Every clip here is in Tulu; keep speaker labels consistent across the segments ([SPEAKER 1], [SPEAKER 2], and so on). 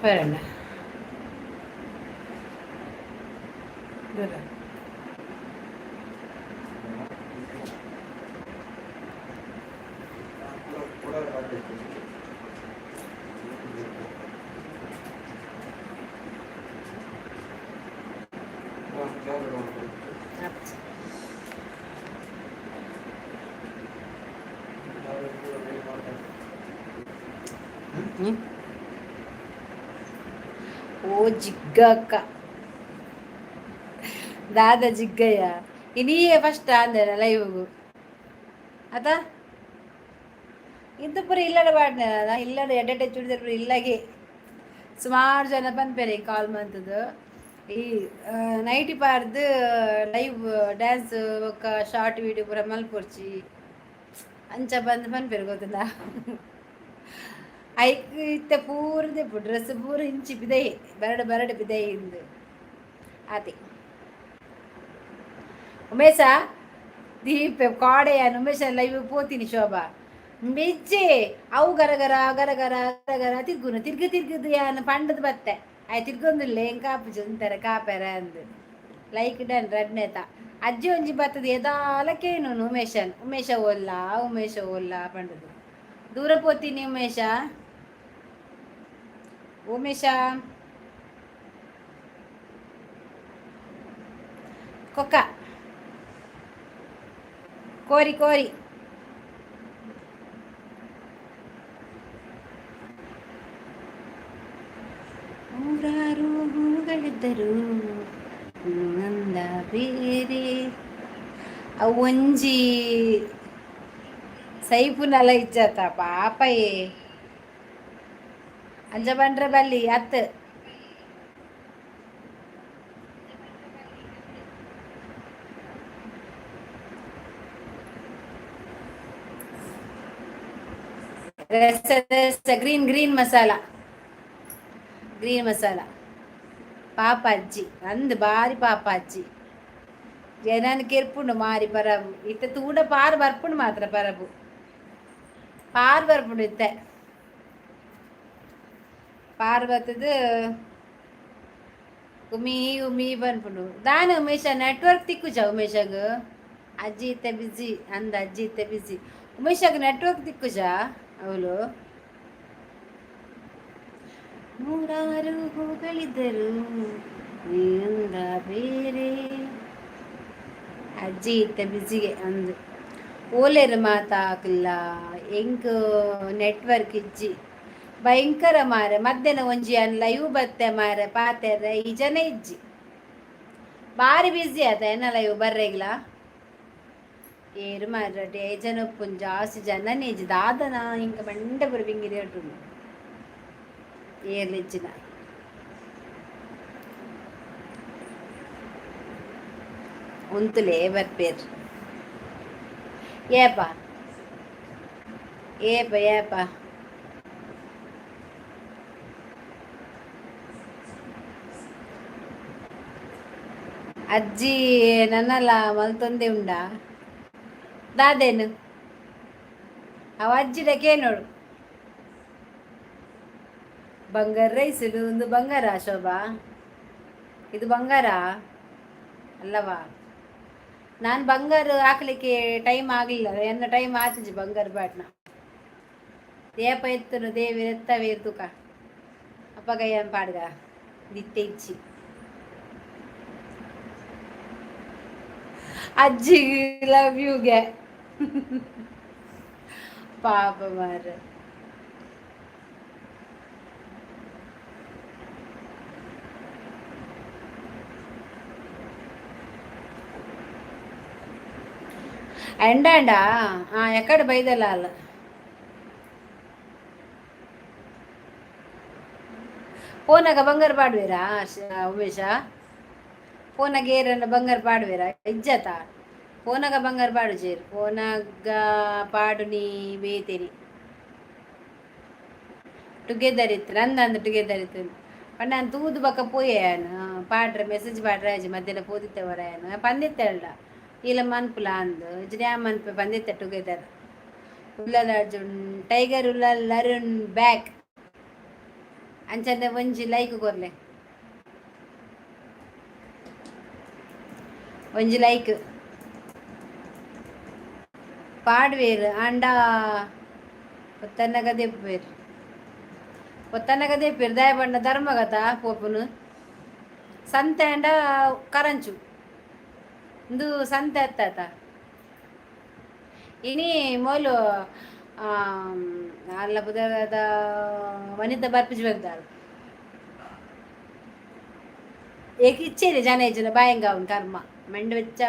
[SPEAKER 1] ಬರೋಣ. ದೂರ. ಆಯ್ತು. ಹ್ಮ್? ಓ ಜಿಗ್ಗಕ್ಕ, ದಾದ ಜಿಗ್ಗಯ್ಯ, ಇನಿಯೇ ಫಸ್ಟ್ ಅಂದೇನ ಲೈವ್ಗು ಅತ? ಇಂತ ಪೂರ ಇಲ್ಲಡ ಪಾಡ್ನೆ ಇಲ್ಲಡ ಎಡ್ಡೆ ಚೂಡಿದಾರ್ ಪೂರ ಇಲ್ಲಗೆ. ಸುಮಾರು ಜನ ಪನ್ಪೆರೆ ಕಾಲ್ ಮಂತುದು, ಈ ನೈಟಿ ಪಾರ್ದು ಲೈವ್ ಡ್ಯಾನ್ಸ್ ಬೊಕ್ಕ ಶಾರ್ಟ್ ವೀಡಿಯೋ ಪೂರ ಮಲ್ಪೊರ್ಚಿ ಅಂಚ ಬಂದು ಪನ್ಪೆರ್, ಗೊತ್ತುಂಡ? ಐಕ್ ಇತ್ತೆ ಪೂರ ದೆಪ್ಪು, ಡ್ರೆಸ್ ಪೂರ ಇಂಚಿ ಪಿದಯಿ ಬರಡು ಬರಡು ಪಿದಯಿ ಇಂದು ಆತೆ. ಉಮೇಶ ದೀಪ ಕಾಡೆಯಾನ್ ಉಮೇಶ ಲೈವ್ ಪೋತೀನಿ. ಶೋಭಾ ಮೆಜ್ಜೆ ಅವು ಗರ ಗರ ಗರ ಗರ ಗರ ಗರ ತಿರ್ಗುನು, ತಿರ್ಗು ತಿರ್ಗುದು ಯಾನ್ ಪಂಡದ್ ಬತ್ತೆ. ಆಯ್ ತಿರ್ಗೊಂದುಲ್ಲೆ, ಎಂಕ್ ಆಪುಜಿ ಉಂತೆರೆ ಕಾಪೆರೆ ಅಂದ್. Like done. ರಡ್ನೇತ ಅಜ್ಜಿ ಒಂಜಿ ಬತ್ತದ ಎದಾಲ ಕೇನುನು ಉಮೇಶನ್, ಉಮೇಶ ಓಲ್ಲ, ಉಮೇಶ ಓಲ್ಲ ಪಂಡದು. ದೂರ ಪೋತೀನಿ ಉಮೇಶ, ಉಮೇಶ. ಕೊಕ್ಕ ಕೋರಿ ಕೋರಿ. ನೂರಾರು ಹೂಗಳಿದ್ದರು ನಂದ ಬೇರೆ. ಅವು ಒಂಜಿ ಸೈಪುನಲ ಇಜ್ಜತ ಪಾಪಯೇ. ಅಂಚ ಪಂಡ್ರೆ ಬಲ್ಲಿ ಅತ್. ರಸ ರಸ, green green masala, green masala. ಪಾಪ ಅಜ್ಜಿ ಅಂದ್, ಬಾರಿ ಪಾಪ ಅಜ್ಜಿ. ಜನನ್ ಕೆರ್ಪುಂಡು ಮಾರಿ ಪರಬು. ಇತ್ತೆ ತೂಡ ಪಾರ್ ಬರ್ಪುಂಡು ಮಾತ್ರ, ಪರಬು ಪಾರ್ ಬರ್ಪುಂಡು. ಇತ್ತೆ ಪಾರ್ ಬತ್ತದು ಉಮಿ ಉಮಿ ಪನ್ಪುಂಡು. ದಾನ ಉಮೇಶ, ನೆಟ್ವರ್ಕ್ ತಿಕ್ಕುಜ ಉಮೇಶಗ್? ಅಜ್ಜಿ ಇತ್ತೆ ಬಿಜಿ ಅಂದ. ಅಜ್ಜಿ ಇತ್ತೆ ಬಿಜಿ. ಉಮೇಶಗ್ ನೆಟ್ವರ್ಕ್ ತಿಕ್ಕುಜ ಅವಳು? ನೂರಾರು ಹೂಗಳಿದ್ದರು ನೀಂದ ಬೇರೆ. ಅಜ್ಜಿ ಇತ್ತೆ ಬಿಜಿಗೆ ಅಂದು. ಓಲೇರು ಮಾತಾಕ್ಲ? ಎಂಕ್ ನೆಟ್ವರ್ಕ್ ಇಜ್ಜಿ ಭಯಂಕರ ಮಾರೆ. ಮಧ್ಯಾಹ್ನ ಒಂಜಿ ಅನ್ ಲೈವ್ ಬತ್ತೆ ಮಾರೆ, ಪಾತೆರ ಈ ಜನ ಇಜ್ಜಿ. ಬಾರಿ ಬ್ಯುಸಿ ಆತ ಎನ್ನ ಲೈವ್ ಬರ್ರೆಗ್ಲ ಏರು ಮಾರ್ರೆ. ಜನ ಉಪ್ಪುನ್ ಜಾಸ್ತಿ ಜನನೇ ಇಜ್ಜಿ. ದಾದನ ಇಂಕ ಮಂಡೆ ಪೂರ ಬಿಂಗಿರಿ ಉಂಟು. ಏರ್ಲಿಜ್ಜಿನ ಉಂತುಲೇ ಬರ್ಪೇರ್. ಏಪ ಏಪ ಏಪ? ಅಜ್ಜಿ ನನ್ನಲ್ಲ ಮಲ್ತೊಂದೆ ಉಂಡಾ? ದಾದೇನು ಅವ ಅಜ್ಜಿಡ ಕೇನೋಡು. ಬಂಗಾರ ರೈಸ್ ಇದು ಒಂದು ಬಂಗಾರ. ಶೋಭಾ, ಇದು ಬಂಗಾರ ಅಲ್ಲವಾ? ನಾನು ಬಂಗಾರ ಹಾಕ್ಲಿಕ್ಕೆ ಟೈಮ್ ಆಗಲಿಲ್ಲ. ಎನ್ನ ಟೈಮ್ ಆತಿಜಿ ಬಂಗಾರ ಬಾಟ್ನ. ಏಪ ಎತ್ತನು ದೇವಿ ಎತ್ತವೇ ತುಕ ಅಪ್ಪಗಯ್ಯನ್ ಪಾಡ್ಗ ದಿತ್ತೆ ಇಚ್ಚಿ. ಅಜ್ಜಿ ಲವ್ ಯುಗೆ. ಪಾಪ ಮಾರ್ರೆ. ಎಂಡಾಂಡ ಎಕ್ಕಡ ಬೈದಲ್ಲ ಅಲ್ಲ. ಪೋನಾಗ ಬಂಗಾರ ಪಾಡ್ವೇರಾ ಉಮೇಶ? ಫೋನಾಗ ಏರನ್ನ ಬಂಗಾರ ಪಾಡ್ವೇರಾ? ಇಜ್ಜತ? ಫೋನಾಗ ಬಂಗಾರ ಪಾಡುಜೇರು. ಫೋನಾಗ ಪಾಡುನಿ ಬೇತೆರಿ. ಟುಗೆದರ್ ಇತ್ತು ನಂದಂದು, ಟುಗೆದರ್ ಇತ್ತು. ಪಂಡ ನಾನು ತೂದು ಬಕ್ಕ ಪೋಯೆ. ಪಾಡ್ರೆ ಮೆಸೇಜ್ ಪಾಡ್ರೆ ಆಜಿ. ಮಧ್ಯಾಹ್ನ ಪೋದಿತ್ತೆ ವರ ಪಂದಿತ್ತೆಲ್ಲ ಇಲ್ಲ ಮನ್ಪುಲ ಅಂದು ಇಜ್ಜಿ ಮನ್ಪೆ ಬಂದಿತ್ತೆ ಟುಗೆದರ್. ಉಲ್ಲಲ್ ಅರ್ಜುನ್ ಟೈಗರ್, ಉಲ್ಲಲ್ ಅರುಣ್ ಬ್ಯಾಕ್. ಅಂಚನೆ ಒಂಜಿ ಲೈಕ್ ಕೊರ್ಲೆ, ಒಂಜಿ ಲೈಕ್ ಪಾಡ್ವೇರು ಆಂಡ ಪೊತ್ತನ್ನಗ ದೆಪ್ಪುವೇರು, ಪೊತ್ತನ್ನಗ ದೆಪ್ಪೇರು. ದಾಯ ಪಂಡ ಧರ್ಮಗತ ಪೋಪುನು. ಸಂತೆ ಆಂಡ ಕರಂಚು, ಇಂದು ಸಂತೆ ಅತ್ತಾತ. ಇನಿ ಮೋಲು ಅಲ್ಲ ಪುದರದ ವನಿತ ಬರ್ಪಿಜಿ ಬಂದಾಳು. ಏಕ ಇಚ್ಛೆ ಇದೆ ಜನ ಜನ ಬಾಯಂಗ ಅವನ ಕರ್ಮ ಮೆಂಡು ವೆಚ್ಚ.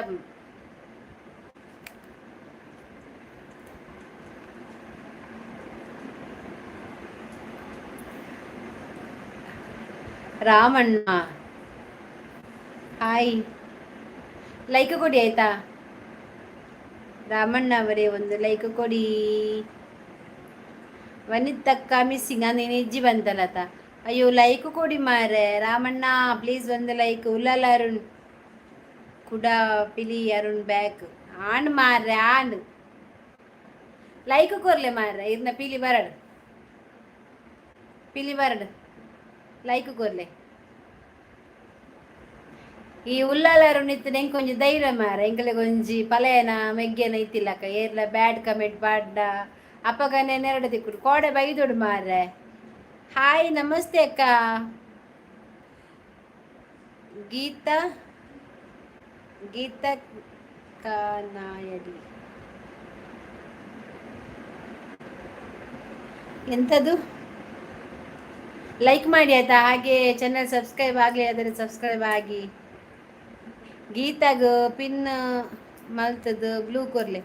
[SPEAKER 1] ರಾಮಣ್ಣ ಹಾಯ್, ಲೈಕ್ ಕೊಡಿ ಆಯ್ತಾ? ರಾಮಣ್ಣ ಅವರೇ, ಒಂದು ಲೈಕ್ ಕೊಡಿ. ವನಿತಕ್ಕ ಮಿಸ್ಸಿಂಗ್ ನೀನು ಇಜ್ಜಿ ಬಂತಲತ. ಅಯ್ಯೋ, ಲೈಕ್ ಕೊಡಿ ಮಾರೆ. ರಾಮಣ್ಣ, ಪ್ಲೀಸ್ ಒಂದು ಲೈಕ್. ಉಲ್ಲಲ ಅರುಣ್ ಕುಡ ಪಿಲಿ ಅರುಣ್ ಬ್ಯಾಕ್ ಆಣ್ ಮಾರ್ರೆ, ಆಣ್ ಲೈಕ್ ಕೊರ್ಲೆ ಮಾರ್ರೆ. ಇರ್ನ ಪಿಲಿ ಬರಡು, ಪಿಲಿ ಬರಡು, ಲೈಕ್ ಕೊರ್ಲೆ. ಈ ಉಲ್ಲಾಲ ಅರುಣ್ ಇತ್ತು ಎಂಕೊಂಜಿ ಧೈರ್ಯ ಮಾರ. ಎಂಕಲೆಗ್ ಒಂಜಿ ಪಲಯನ ಮೆಗ್ಗೆನ ಇತ್ತಿಲ್ಲಕ್ಕ. ಏರ್ಲ ಬ್ಯಾಡ್ ಕಮೆಂಟ್ ಪಾಡ್ಡ ಅಪ್ಪಗನೆ ನೆರಡು ದಿಕ್ಕುಡು ಕೋಡೆ ಬೈದೊಡು ಮಾರ್ರೆ. ಹಾಯ್, ನಮಸ್ತೆ ಅಕ್ಕ. ಗೀತಾ, ಗೀತಾ ಕಾನಾಯಡಿ ಎಂಥದ್ದು? ಲೈಕ್ ಮಾಡಿ ಆಯ್ತಾ? ಹಾಗೆ ಚಾನಲ್ ಸಬ್ಸ್ಕ್ರೈಬ್ ಆಗಲಿ, ಆದರೆ ಸಬ್ಸ್ಕ್ರೈಬ್ ಆಗಿ. ಗೀತಾಗ ಪಿನ್ ಮಲ್ತದ್ದು ಬ್ಲೂ ಕೊರ್ಲೆ.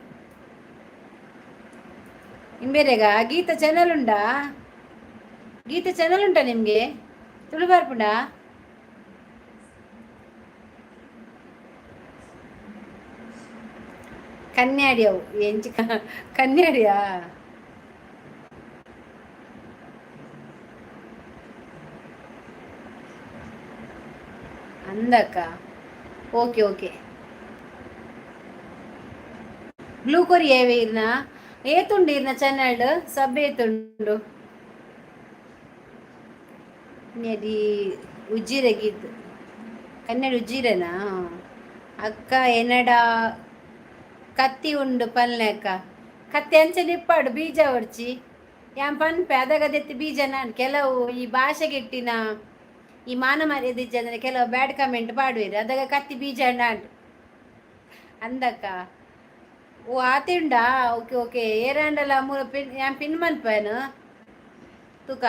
[SPEAKER 1] ಇಂಬೇರೆಗ ಗೀತಾ ಚಾನಲ್ ಉಂಡಾ? ಗೀತಾ ಚಾನಲ್ ಉಂಟಾ ನಿಮಗೆ? ತುಳು ಬರ್ಪುಂಡಾ? ಕನ್ಯಾಡಿ ಅವು ಎಂಚಿ ಕನ್ಯಾಡಿಯಾ? ಅಂದಕ್ಕ, ಓಕೆ ಓಕೆ. ಬ್ಲೂ ಕೊರಿಯಾ ಇರ್ನ ಏತುಂಡು? ಇರ್ನ ಚಾನಲ್ ಸಬ್ ಏತುಂಡು? ಕನ್ಯಾಡಿ ಉಜ್ಜಿರೆ ಗೀತ್, ಕನ್ನಡ ಉಜ್ಜಿರೆನಾ? ಅಕ್ಕ, ಎನ್ನಡ ಕತ್ತಿ ಉಂಡು ಪಲ್ಲೆ ಅಕ್ಕ. ಕತ್ತಿ ಅಂಚನೆ ಇಪ್ಪಾಡು, ಬೀಜ ಒಡ್ಚಿ ಯಾನ್ ಪನ್ಪೆ ಅದಗದೆತ್ತಿ ಬೀಜ. ನಾನು ಕೆಲವು ಈ ಭಾಷೆಗೆಟ್ಟಿನ ಈ ಮಾನ ಮರ್ಯಾದೆ ಅಂದ್ರೆ ಕೆಲವು ಬ್ಯಾಡ್ ಕಮೆಂಟ್ ಪಾಡುವೆರು. ಅದಗ ಕತ್ತಿ ಬೀಜ ಅಂಡ್ ಅಂದಕ್ಕ. ಓ, ಆತೆ ಉಂಡಾ? Okay okay. ಏರಾಂಡಲ ಮೂಲ ಪಿನ್ ಯಾನ್ ಪಿನ್ ಮನ್ಪೇನು ತೂಕ.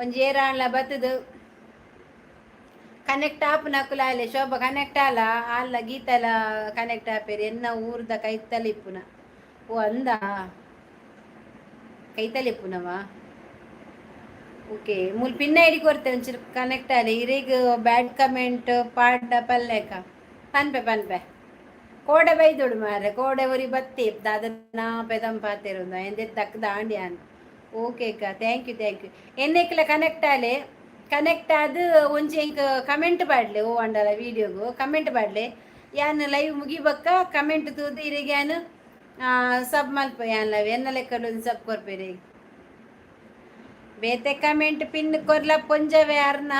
[SPEAKER 1] ಒಂಜಿ ಏರಾಂಡ್ಲ ಬತ್ತದು ಕನೆಕ್ಟ್ ಆಪುನಕುಲು ಆಲೆ. ಶೋಭಾ ಕನೆಕ್ಟ್ ಆಲ, ಆಲ್ಲ ಗೀತಲ ಕನೆಕ್ಟ್ ಆಪೇರು. ಎನ್ನ ಊರ್ದ ಕೈತಲ್ ಇಪ್ಪುನ. ಓ, ಅಂದ ಕೈತಲ್ ಇಪ್ಪುನವ. ಓಕೆ, ಮೂಲು ಪಿನ್ ಐಡಿ ಕೊರ್ತೆ, ಒಂಚೂರು ಕನೆಕ್ಟ್ ಆಲೆ. ಇರೆಗ್ ಬ್ಯಾಡ್ ಕಮೆಂಟ್ ಪಾಡ್ಡ ಪಲ್ಲೆಕ ಪನ್ಪೆ ಪನ್ಪೆ. ಕೋಡೆ ಬೈದೊಡು ಮಾರ್ರೆ. ಕೋಡೆ ಒರಿ ಬತ್ತಿ ದಾದ ನಾ ಪೆದಂ ಪಾತೆರುಂದು ಎಂದೆ ತಕ್ಕದ ಆಂಡ್ಯಾನ್. ಓಕೆ ಅಕ್ಕ, thank you, thank you. ಎನ್ನೆಕ್ಲ ಕನೆಕ್ಟ್ ಆಲೆ. ಕನೆಕ್ಟ್ ಆದ್ ಒಂಜಿ ಎಂಕ್ ಕಮೆಂಟ್ ಪಾಡ್ಲೆ. ಓ ಅಂಡಲ ವೀಡಿಯೋಗು ಕಮೆಂಟ್ ಪಾಡ್ಲೆ. ಯಾನ್ ಲೈವ್ ಮುಗಿಬಕ್ಕ ಕಮೆಂಟ್ ತೂದು ಇರೆಗ್ ಯಾನ್ ಸಬ್ ಮಲ್ಪ. ಯಾನ್ ಲೈವ್ ಎನ್ನ ಲೆಕ್ಕಡ್ ಒಂಜಿ ಸಬ್ ಕೊರ್ಪೆರೆ. ಬೇತೆ ಕಮೆಂಟ್ ಪಿನ್ ಕೊರ್ಲ ಪೊಂಜವೆ ಅರ್ನ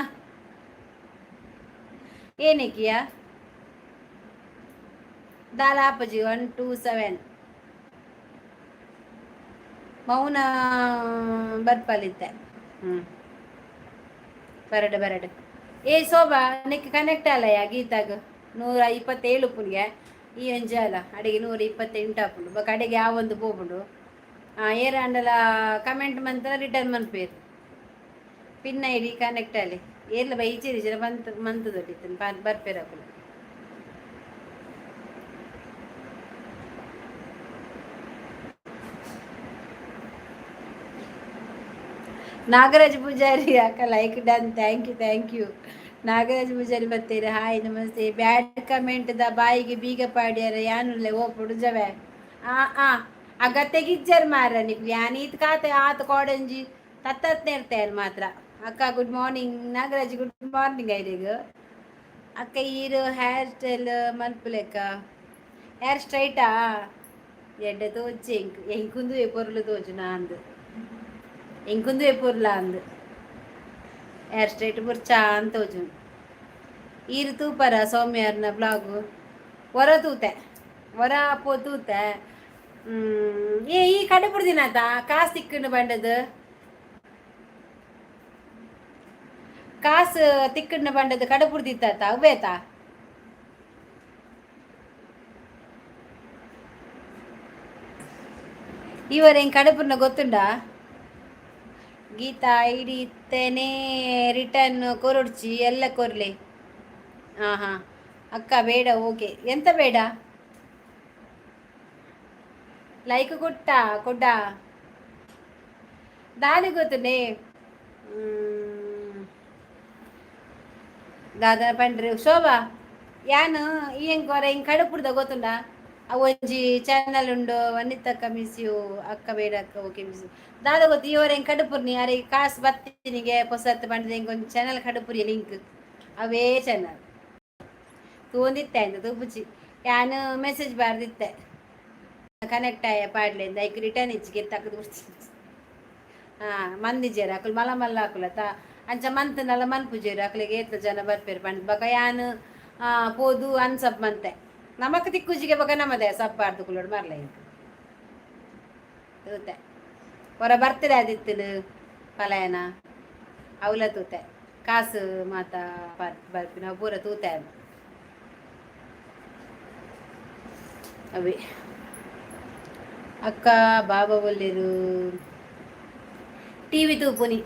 [SPEAKER 1] ಏನಕ್ಕಿಯಾ ದಾಲ ಆಪುಜಿ. 127 ಮೌನ ಬರ್ಪಲಿತ್ತೆ. ಹ್ಞೂ, ಬರಡು ಬರಡು. ಏ ಶೋಭಾ, ನಿಕ್ ಕನೆಕ್ಟ್ ಅಲ್ಲಯ್ಯ ಗೀತಾಗ. 127 ಪುಣ್ಯ ಈ ಒಂಜಿ ಅಲ್ಲ ಅಡಿಗೆ 128 ಆಪುಂಡು. ಬೊಕ ಅಡಿಗೆ ಯಾವೊಂದು ಪೋಪುಂಡು. ಏರಾಂಡಲ ಕಮೆಂಟ್ ಮಂತ್ರ ರಿಟರ್ನ್ ಮನ್ಪೇರು. ಪಿನ್ ಐಡಿ ಕನೆಕ್ಟ್ ಅಲ್ಲಿ ಏರ್ಲ ಬೈಚೇರಿ ಜನ ಬಂತ್ ಮಂತದೊಟ್ಟಿತ್ತು ಬರ್ಪೇರು ಅಕುಲು. ನಾಗರಾಜ್ ಪೂಜಾರಿ ಅಕ್ಕ, like done. Thank you, thank you. Nagaraj Poojary ಬತ್ತೀರಿ. ಹಾಯ್, ನಮಸ್ತೆ. ಬ್ಯಾಡ್ ಕಮೆಂಟ್ the ಬಾಯಿಗೆ ಬೀಗ ಪಾಡ್ಯಾರ ಯಾನುಲ್ಲೆ ಓ ಪುಡುಜವೆ. ಆ ಆ ಅಗತ್ಯಗಿಜ್ಜರ್ ಮಾರ ನಿಕ್ಲು. ಯಾನ್ ಈತ್ ಕಾತೆ ಆತ್ ಕೋಡಂಜಿ ತತ್ತತ್ನೆ ಇರ್ತೇನೆ ಮಾತ್ರ. ಅಕ್ಕ, good morning. Nagaraj, good morning ಐರಿಗ್. ಅಕ್ಕ, ಈರು ಹೇರ್ ಸ್ಟೈಲ್ ಮಲ್ಪುಲೆಕ್ಕ ಹೇರ್ ಸ್ಟ್ರೈಟಾ? ಎಡ್ಡೆ ತೋಜಿ ಎಂಕ್. ಎಂಕುಂದು ಪೊರ್ಲು ತೋಜು ಅಂದು, ಎಂಕುಂದು ಪೊರ್ಲ ಅಂದು. ಹೇರ್ ಸ್ಟ್ರೈಟ್ ಬುರ್ಚಾ ಅಂತ ತೋಜುಂಡು. ಈರು ತೂಪರ ಸೌಮ್ಯರ್ನ ಬ್ಲಾಗು? ಹೊರ ತೂತೆ, ಹೊರ ಪೋ ತೂತೆ. ಏ, ಈ ಕಡೆ ಬಿಡ್ದಿನಾತ ಕಾಸು ತಿಕ್ಕಂಡು ಬಂಡದು, ಕಾಸು ತಿಕ್ಕಂಡು ಬಂಡದು ಕಡೆ ಬಿಡ್ದಿತ್ತಾತ ಅವ್ವೇತಾ? ಇವರ ಹೆಂಗೆ ಕಡಪುರ್ನ ಗೊತ್ತುಂಡಾ? ಗೀತಾ ಐಡಿ ಇತ್ತೇನೆ ರಿಟರ್ನ್ ಕೊರೊಡ್ಚಿ, ಎಲ್ಲ ಕೊರ್ಲೆ. ಹಾಂ ಹಾಂ ಅಕ್ಕ ಬೇಡ. ಓಕೆ, ಎಂತ ಬೇಡ? ಲೈಕ್ ಕೊಟ್ಟ ಕೊಡ್ಡ ದಾದಿ ಗೊತ್ತುಂಡೆ. ದಾದನ ಪಂಡ್ರಿ ಶೋಭಾ, ಯಾನು ಈ ಹೆಂಗ್ ಹೊರ ಹಿಂಗೆ ಕಡುಪುಡ್ದ ಗೊತ್ತುಂಡ? ಅವು ಒಂಜಿ ಚಾನಲ್ ಉಂಡು. ವನಿತಕ್ಕ ಮಿಸ್ you ಅಕ್ಕ. ಬೇಡ ಅಕ್ಕ, ಓಕೆ, ಮಿಸ್. ದಾದ ಗೊತ್ತು, ಇವರ ಹೆಂಗ್ ಕಡುಪುರ್ನಿ ಅರೆ ಕಾಸು ಬತ್ತಿನಿಗೆ ಪೊಸತ್ತು ಪಂಡದ ಹಿಂಗೆ ಒಂದು ಚಾನಲ್ ಕಡುಪುರಿ ಲಿಂಕ್. ಅವೇ ಚಾನಲ್ ತೂಂದಿತ್ತೆ ಅಂತ ತೂಪುಚಿ. ಯಾನು ಮೆಸೇಜ್ ಬಾರ್ದಿತ್ತೆ, ಕನೆಕ್ಟ್ ಆಯ ಪಾಡ್ಲಿಂದ ಐಕ್ ರಿಟರ್ನ್ ಹೆಚ್ಚಿಗೆ ತಕ್ಕದು ಬಿಡ್ತೀನಿ. ಹಾಂ, ಮಂದಿಜೇರು ಅಕುಲು ಮಲ್ಲ ಮಲ್ಲ ಅಕುಲತ್ತ, ಅಂಚ ಮಂತ್ನಲ್ಲ ಮನ್ಪುಜೇರು. ಅಕ್ಲಿಗೆ ಏತ್ಲ ಜನ ಬರ್ಪೇರು ಪಂಡ್ ಬಕ ಯಾನು ಪೋದು ಅನ್ಸಪ್ ಮಂತೆ ನಮಕ್ ತಿಕ್ಕುಜಿಗೆ ಬಕ ನಮ್ಮದೆ ಸಬ್ಬಾರ್ದು ಕುಲೋಡು ಮರ್ಲ ಇಂಕ್ ತೂತೆ. ಹೊರ ಬರ್ತಿರ ಅದಿತ್ತನು ಪಲಾಯನ ಅವಲ ತೂತೆ. ಕಾಸು ಮಾತ ಬರ್ಪಿನ ಪೂರ ತೂತೆ ಅವಿ. ಅಕ್ಕ, ಬಾಬಾ ಒಲ್ಲೆರು? ಟಿವಿ ತೂಪುನಿ.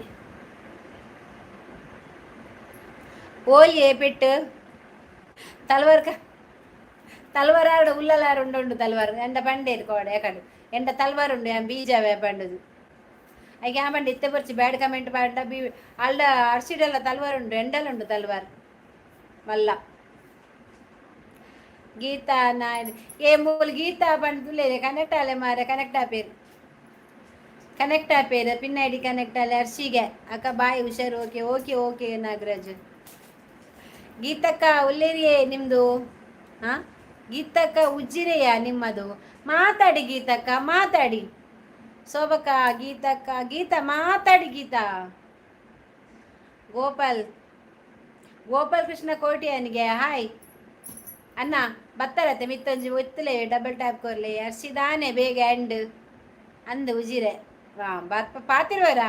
[SPEAKER 1] ಓಲ್ಯೆ ಪೆಟ್ಟು ತಲ್ವಾರ್ ಕ ತಲ್ವಾರ್ ಆಡು ಉಲ್ಲಲಾರು ಉಂಡು ಉಂಡು ತಲ್ವಾರ್. ಎಂಡ ಪಂಡೇರು ಕೋಡೆ ಯಾಕಡು ಎಂಡ ತಲ್ವಾರ್ ಉಂಡು. ಯಾನ್ ಬೀಜವೇ ಪಂಡುದು ಐಕೆ. ಆ ಪಂಡ ಇತ್ತೆ ಬರ್ಚಿ ಬ್ಯಾಡ್ ಕಮೆಂಟ್ ಪಾಂಡ ಬಿ ಅಲ್ಡ ಅರ್ಶಿಡೆಲ್ಲ ತಲ್ವಾರ್ ಉಂಡು, ಎಂಡಲ್ ಉಂಡು ತಲ್ವಾರ್ ಮಲ್ಲ. ಗೀತಾ ನಾಯ್ಡು ಏ ಮೂಲು ಗೀತಾ ಪಂಡುಲೆ ಕನೆಕ್ಟ್ ಆಲೆ ಮಾರೆ. ಕನೆಕ್ಟ್ ಆಪೇರು, ಕನೆಕ್ಟ್ ಆಪೇರು. ಪಿನ್ ಐಡಿ ಕನೆಕ್ಟ್ ಆಲೆ. ಅರ್ಶಿಗೆ ಅಕ್ಕ ಬಾಯ್, ಹುಷಾರು. Okay okay okay Nagaraj. ಗೀತಕ್ಕ ಉಲ್ಲೇರಿಯೇ ನಿಮ್ಮದು? ಹಾಂ ಗೀತಕ್ಕ, ಉಜ್ಜಿರೆಯ ನಿಮ್ಮದು? ಮಾತಾಡಿ ಗೀತಕ್ಕ, ಮಾತಾಡಿ. ಶೋಭಕ್ಕ, ಗೀತಕ್ಕ, ಗೀತಾ ಮಾತಾಡಿ ಗೀತಾ. ಗೋಪಾಲ್, ಗೋಪಾಲ್ ಕೃಷ್ಣ ಕೋಟಿಯನಿಗೆ ಹಾಯ್. ಅಣ್ಣ ಬತ್ತಾರತ್ತೆ ಮಿತ್ತೊಂಜಿ ಒತ್ತುಲೆ, ಡಬಲ್ ಟ್ಯಾಪ್ ಕೊರ್ಲೆ. ಅರ್ಶಿದಾನೆ ಬೇಗ ಎಂಡ್ ಅಂದು ಉಜಿರೆ ಬರ್ಪ ಪಾತಿರುವರ.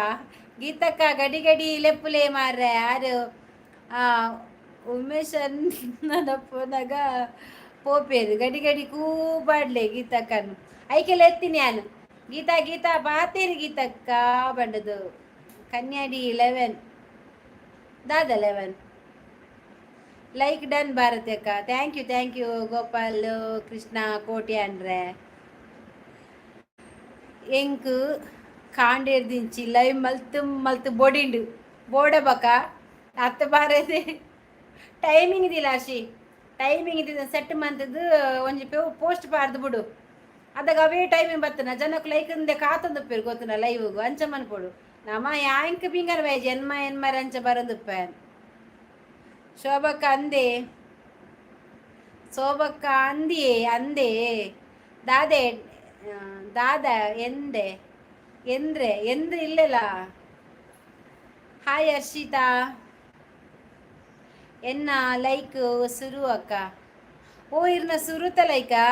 [SPEAKER 1] ಗೀತಕ್ಕ ಗಡಿ ಗಡಿ ಲೆಪ್ಪುಲೆ ಮಾರ್ರೆ. ಯಾರು ಉಮೇಶ್ ಅಣ್ಣನ ಪೋಪೇರು ಗಡಿ ಗಡಿ ಕೂಪಾಡ್ಲೆ ಗೀತಕ್ಕನು. ಐಕೆಲ್ಲ ಎತ್ತೀನಿ ನಾನು. ಗೀತಾ ಗೀತಾ ಪಾತೇರಿ ಗೀತಕ್ಕ ಬಂಡದು. ಕನ್ಯಾಡಿ 11 ದಾದ 11. ಲೈಕ್ ಡನ್ ಭಾರತಿ ಅಕ್ಕ. Thank you, thank you Gopal Krishna ಕೋಟಿ ಅಂದ್ರೆ. ಎಂಕ್ ಕಾಂಡೇರ್ದಿಂಚಿ ಲೈವ್ ಮಲ್ತು ಮಲ್ತು ಬೊಡಿಂಡು ಬೋಡ ಬಕ ಅತ್ತ ಬಾರದೆ. ಟೈಮಿಂಗ್ ಇದಿಲ್ಲ ಅಶಿ, ಟೈಮಿಂಗ್ ಇದ್ದಿದ್ದು ಸೆಟ್ ಮಂತದ್ದು ಒಂಜಿ ಪೋಸ್ಟ್ ಪಾರ್ದು ಬಿಡು. ಅದಾಗ ಅವೇ ಟೈಮಿಂಗ್ ಬತ್ತನ ಜನಕ್ಕೆ ಲೈಕ್ ಅಂದೆ ಕಾತೊಂದುಪ್ಪೇರು ಗೊತ್ತುನ ಲೈವ್ಗು. ಅಂಚ ಮನ್ಪೊಡು. ನಮ ಯಾಂಕ್ ಬಿಂಗರ್ ವೈ ಜನ್ಮ ಎನ್ಮರ ಅಂಚ ಬರಂದುಪ್ಪೆ. ಶೋಭಕ್ಕ ಅಂದೆ, ಶೋಭಕ್ಕ ಅಂದಿಯೇ ಅಂದೆ. ದಾದೆ ದಾದ ಎಂದೆ ಎಂದ್ರೆ ಎಂದ್ರೆ ಇಲ್ಲಲ್ಲ. ಹಾಯ್ ಹರ್ಷಿತಾ. ಎನ್ನ ಲೈಕ್ ಸುರು ಅಕ್ಕ. ಓ, ಇರ್ನ ಸುರುತ ಲೈಕಾ?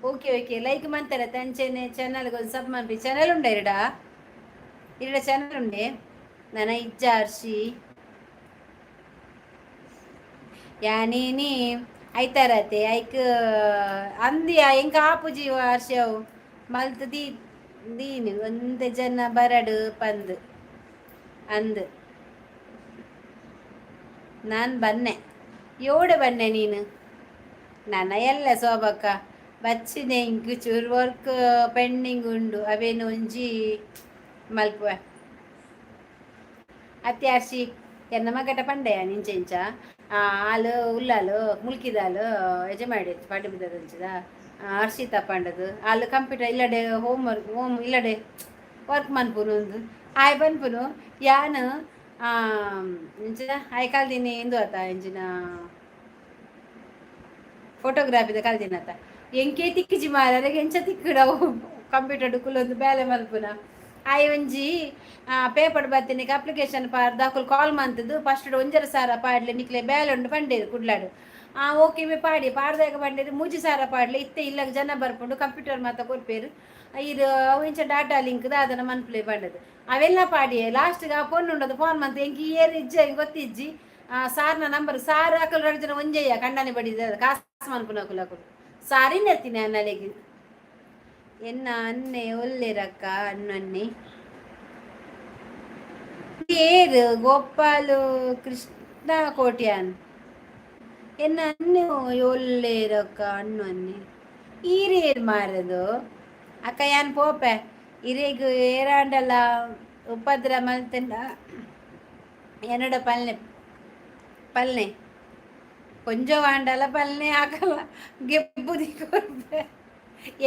[SPEAKER 1] ಓಕೆ ಓಕೆ, ಲೈಕ್ ಮಂತಾರೆ ತಂಚೆನೆ. ಚಾನಲ್ಗೆ ಒಂದು ಸಬ್ ಮನ್ಪಿ. ಚಾನಲ್ ಉಂಡ ಇರಡ? ಇರಡ ಚಾನಲ್ ಉಂಡೆ ನನ್ನ ಇಜ್ಜ ಹರ್ಷಿ. ಯಾನೇನಿ ಐತಾರತೆ ಐಕ್ ಅಂದಿಯ ಎಂಕ ಆಪುಜಿ ಹರ್ಷವು ಮಲ್ತ್ ದೀ ದೀನು ಒಂತೆ ಜನ ಬರಡು ಪಂದ್ ಅಂದ್ ನಾನು ಬನ್ನೆ. ಯೋಡೆ ಬನ್ನೆ ನೀನು? ನನ್ನ ಎಲ್ಲ ಶೋಭಕ್ಕ ಬಚ್ಚಿನೆ. ಇಂಕ್ ಚೂರು ವರ್ಕ್ ಪೆಂಡಿಂಗ್ ಉಂಡು, ಅವೇನು ಒಂಜಿ ಮಲ್ಪುವೆ. ಅತ್ತೆ ಹರ್ಷಿ, ಎನ್ನ ಮಗಟ ಪಂಡೆಯ ನಿಂಚೆ ಇಂಚ ಆಲು ಉಲ್ಲಾಲು ಮುಲ್ಕಿದಾಲು ಯಜಮಾಡಿ ಪಾಂಡೆ ಬಿದ್ದದಂಚಿದ ಹರ್ಷಿತಾ ಪಂಡದು. ಆಲು ಕಂಪ್ಯೂಟರ್ ಇಲ್ಲಡೆ ಹೋಮ್ ವರ್ಕ್ ಹೋಮ್ ಇಲ್ಲಡೆ ವರ್ಕ್ ಮನ್ಪುನು ಒಂದು ಆಯ್ ಪನ್ಪುನು. ಯಾನ್ ಇಂಚಿನ ಆಯ್ ಕಲ್ದಿನಿ ಇಂದು ಆತ ಇಂಚಿನ ಫೋಟೋಗ್ರಾಫಿದ ಕಲ್ದಿನತ. ಎಂಕೆ ತಿಕ್ಕಿಜಿ ಮಾರರೆ, ಎಂಚ ತಿಕ್ಕಡವು ಕಂಪ್ಯೂಟರ್ ಕುಲೊಂದು ಬೇಲೆ ಮಲ್ಪುನ. ಆಯ್ ಒಂಜಿ ಪೇಪರ್ ಬತ್ತಿನಿಕ್ ಅಪ್ಲಿಕೇಶನ್ ಪಾಡ್ದ್ ಅಕುಲು ಕಾಲ್ ಮಂತುದು ಫಸ್ಟ್ 1500 ಪಾಡ್ಲೆ, ನಿಕ್ಲೆ ಬೇಲೆ ಉಂಡು ಪಂಡೇರು ಕುಡ್ಲಾಡು. ಆ ಓಕೆ ಮೇ ಪಾಡಿ ಪಾಡ್ದಾಗ ಪಂಡೇರು, 3000 ಪಾಡ್ಲೆ, ಇತ್ತೆ ಇಲ್ಲಗ ಜನ ಬರ್ಪುಂಡು, ಕಂಪ್ಯೂಟರ್ ಮಾತ ಕೊರ್ಪೇರು, ಇರು ಅವು ಇಂಚ ಡಾಟಾ ಲಿಂಕ್ ದಾದನ ಮನ್ಪುಲೆ ಪಂಡದು. ಅವೆಲ್ಲ ಪಾಡಿಯೆ. ಲಾಸ್ಟ್ಗೆ ಆ ಪೊಣ್ಣು ಉಂಡದು ಫೋನ್ ಮಂತ್, ಎಂಕ್ ಏರು ಇಜ್ಜ, ಎಂಕ್ ಗೊತ್ತಿಜ್ಜಿ. ಸಾರ್ನ ನಂಬರ್, ಸಾರ್ ಅಕುಲು ರಡ್ಡ್ ಜನ ಒಂಜೆಯ ಕಂಡನಿ ಬಡಿದ ಕಾಸು ಮನ್ಪುನ ಅಕುಲು. ಅಕುಲು ಸಾರಿ ನೆರ್ತೀನಿ ಅನ್ನಲೆಗ್. ಎನ್ನ ಅನ್ನೆ ಒಲ್ಲೆರಕ್ಕ ಅನ್ನನ್ನೆ ಏರು ಗೋಪಾಲು ಕೃಷ್ಣ ಕೋಟ್ಯಾನ್. ಎನ್ನ ಅನ್ನೆ ಒಲ್ಲೆರಕ್ಕ ಅಣ್ಣು ಅನ್ನೆ ಈರೇರ್ ಮಾರದು. ಅಕ್ಕ, ಯಾನ್ ಪೋಪೆ. ಇರೆಗ್ ಏರಾಂಡಲ ಉಪದ್ರ ಮಲ್ತಂಡ ಎನ್ನಡ ಪಲ್ನೆ ಪಲ್ನೆ, ಪೊಂಜೊವಾಂಡಲ ಪಲ್ನೆ, ಆಕಲ ಗೆಬ್ಬುದಿ ಕೊರ್ಪೆ.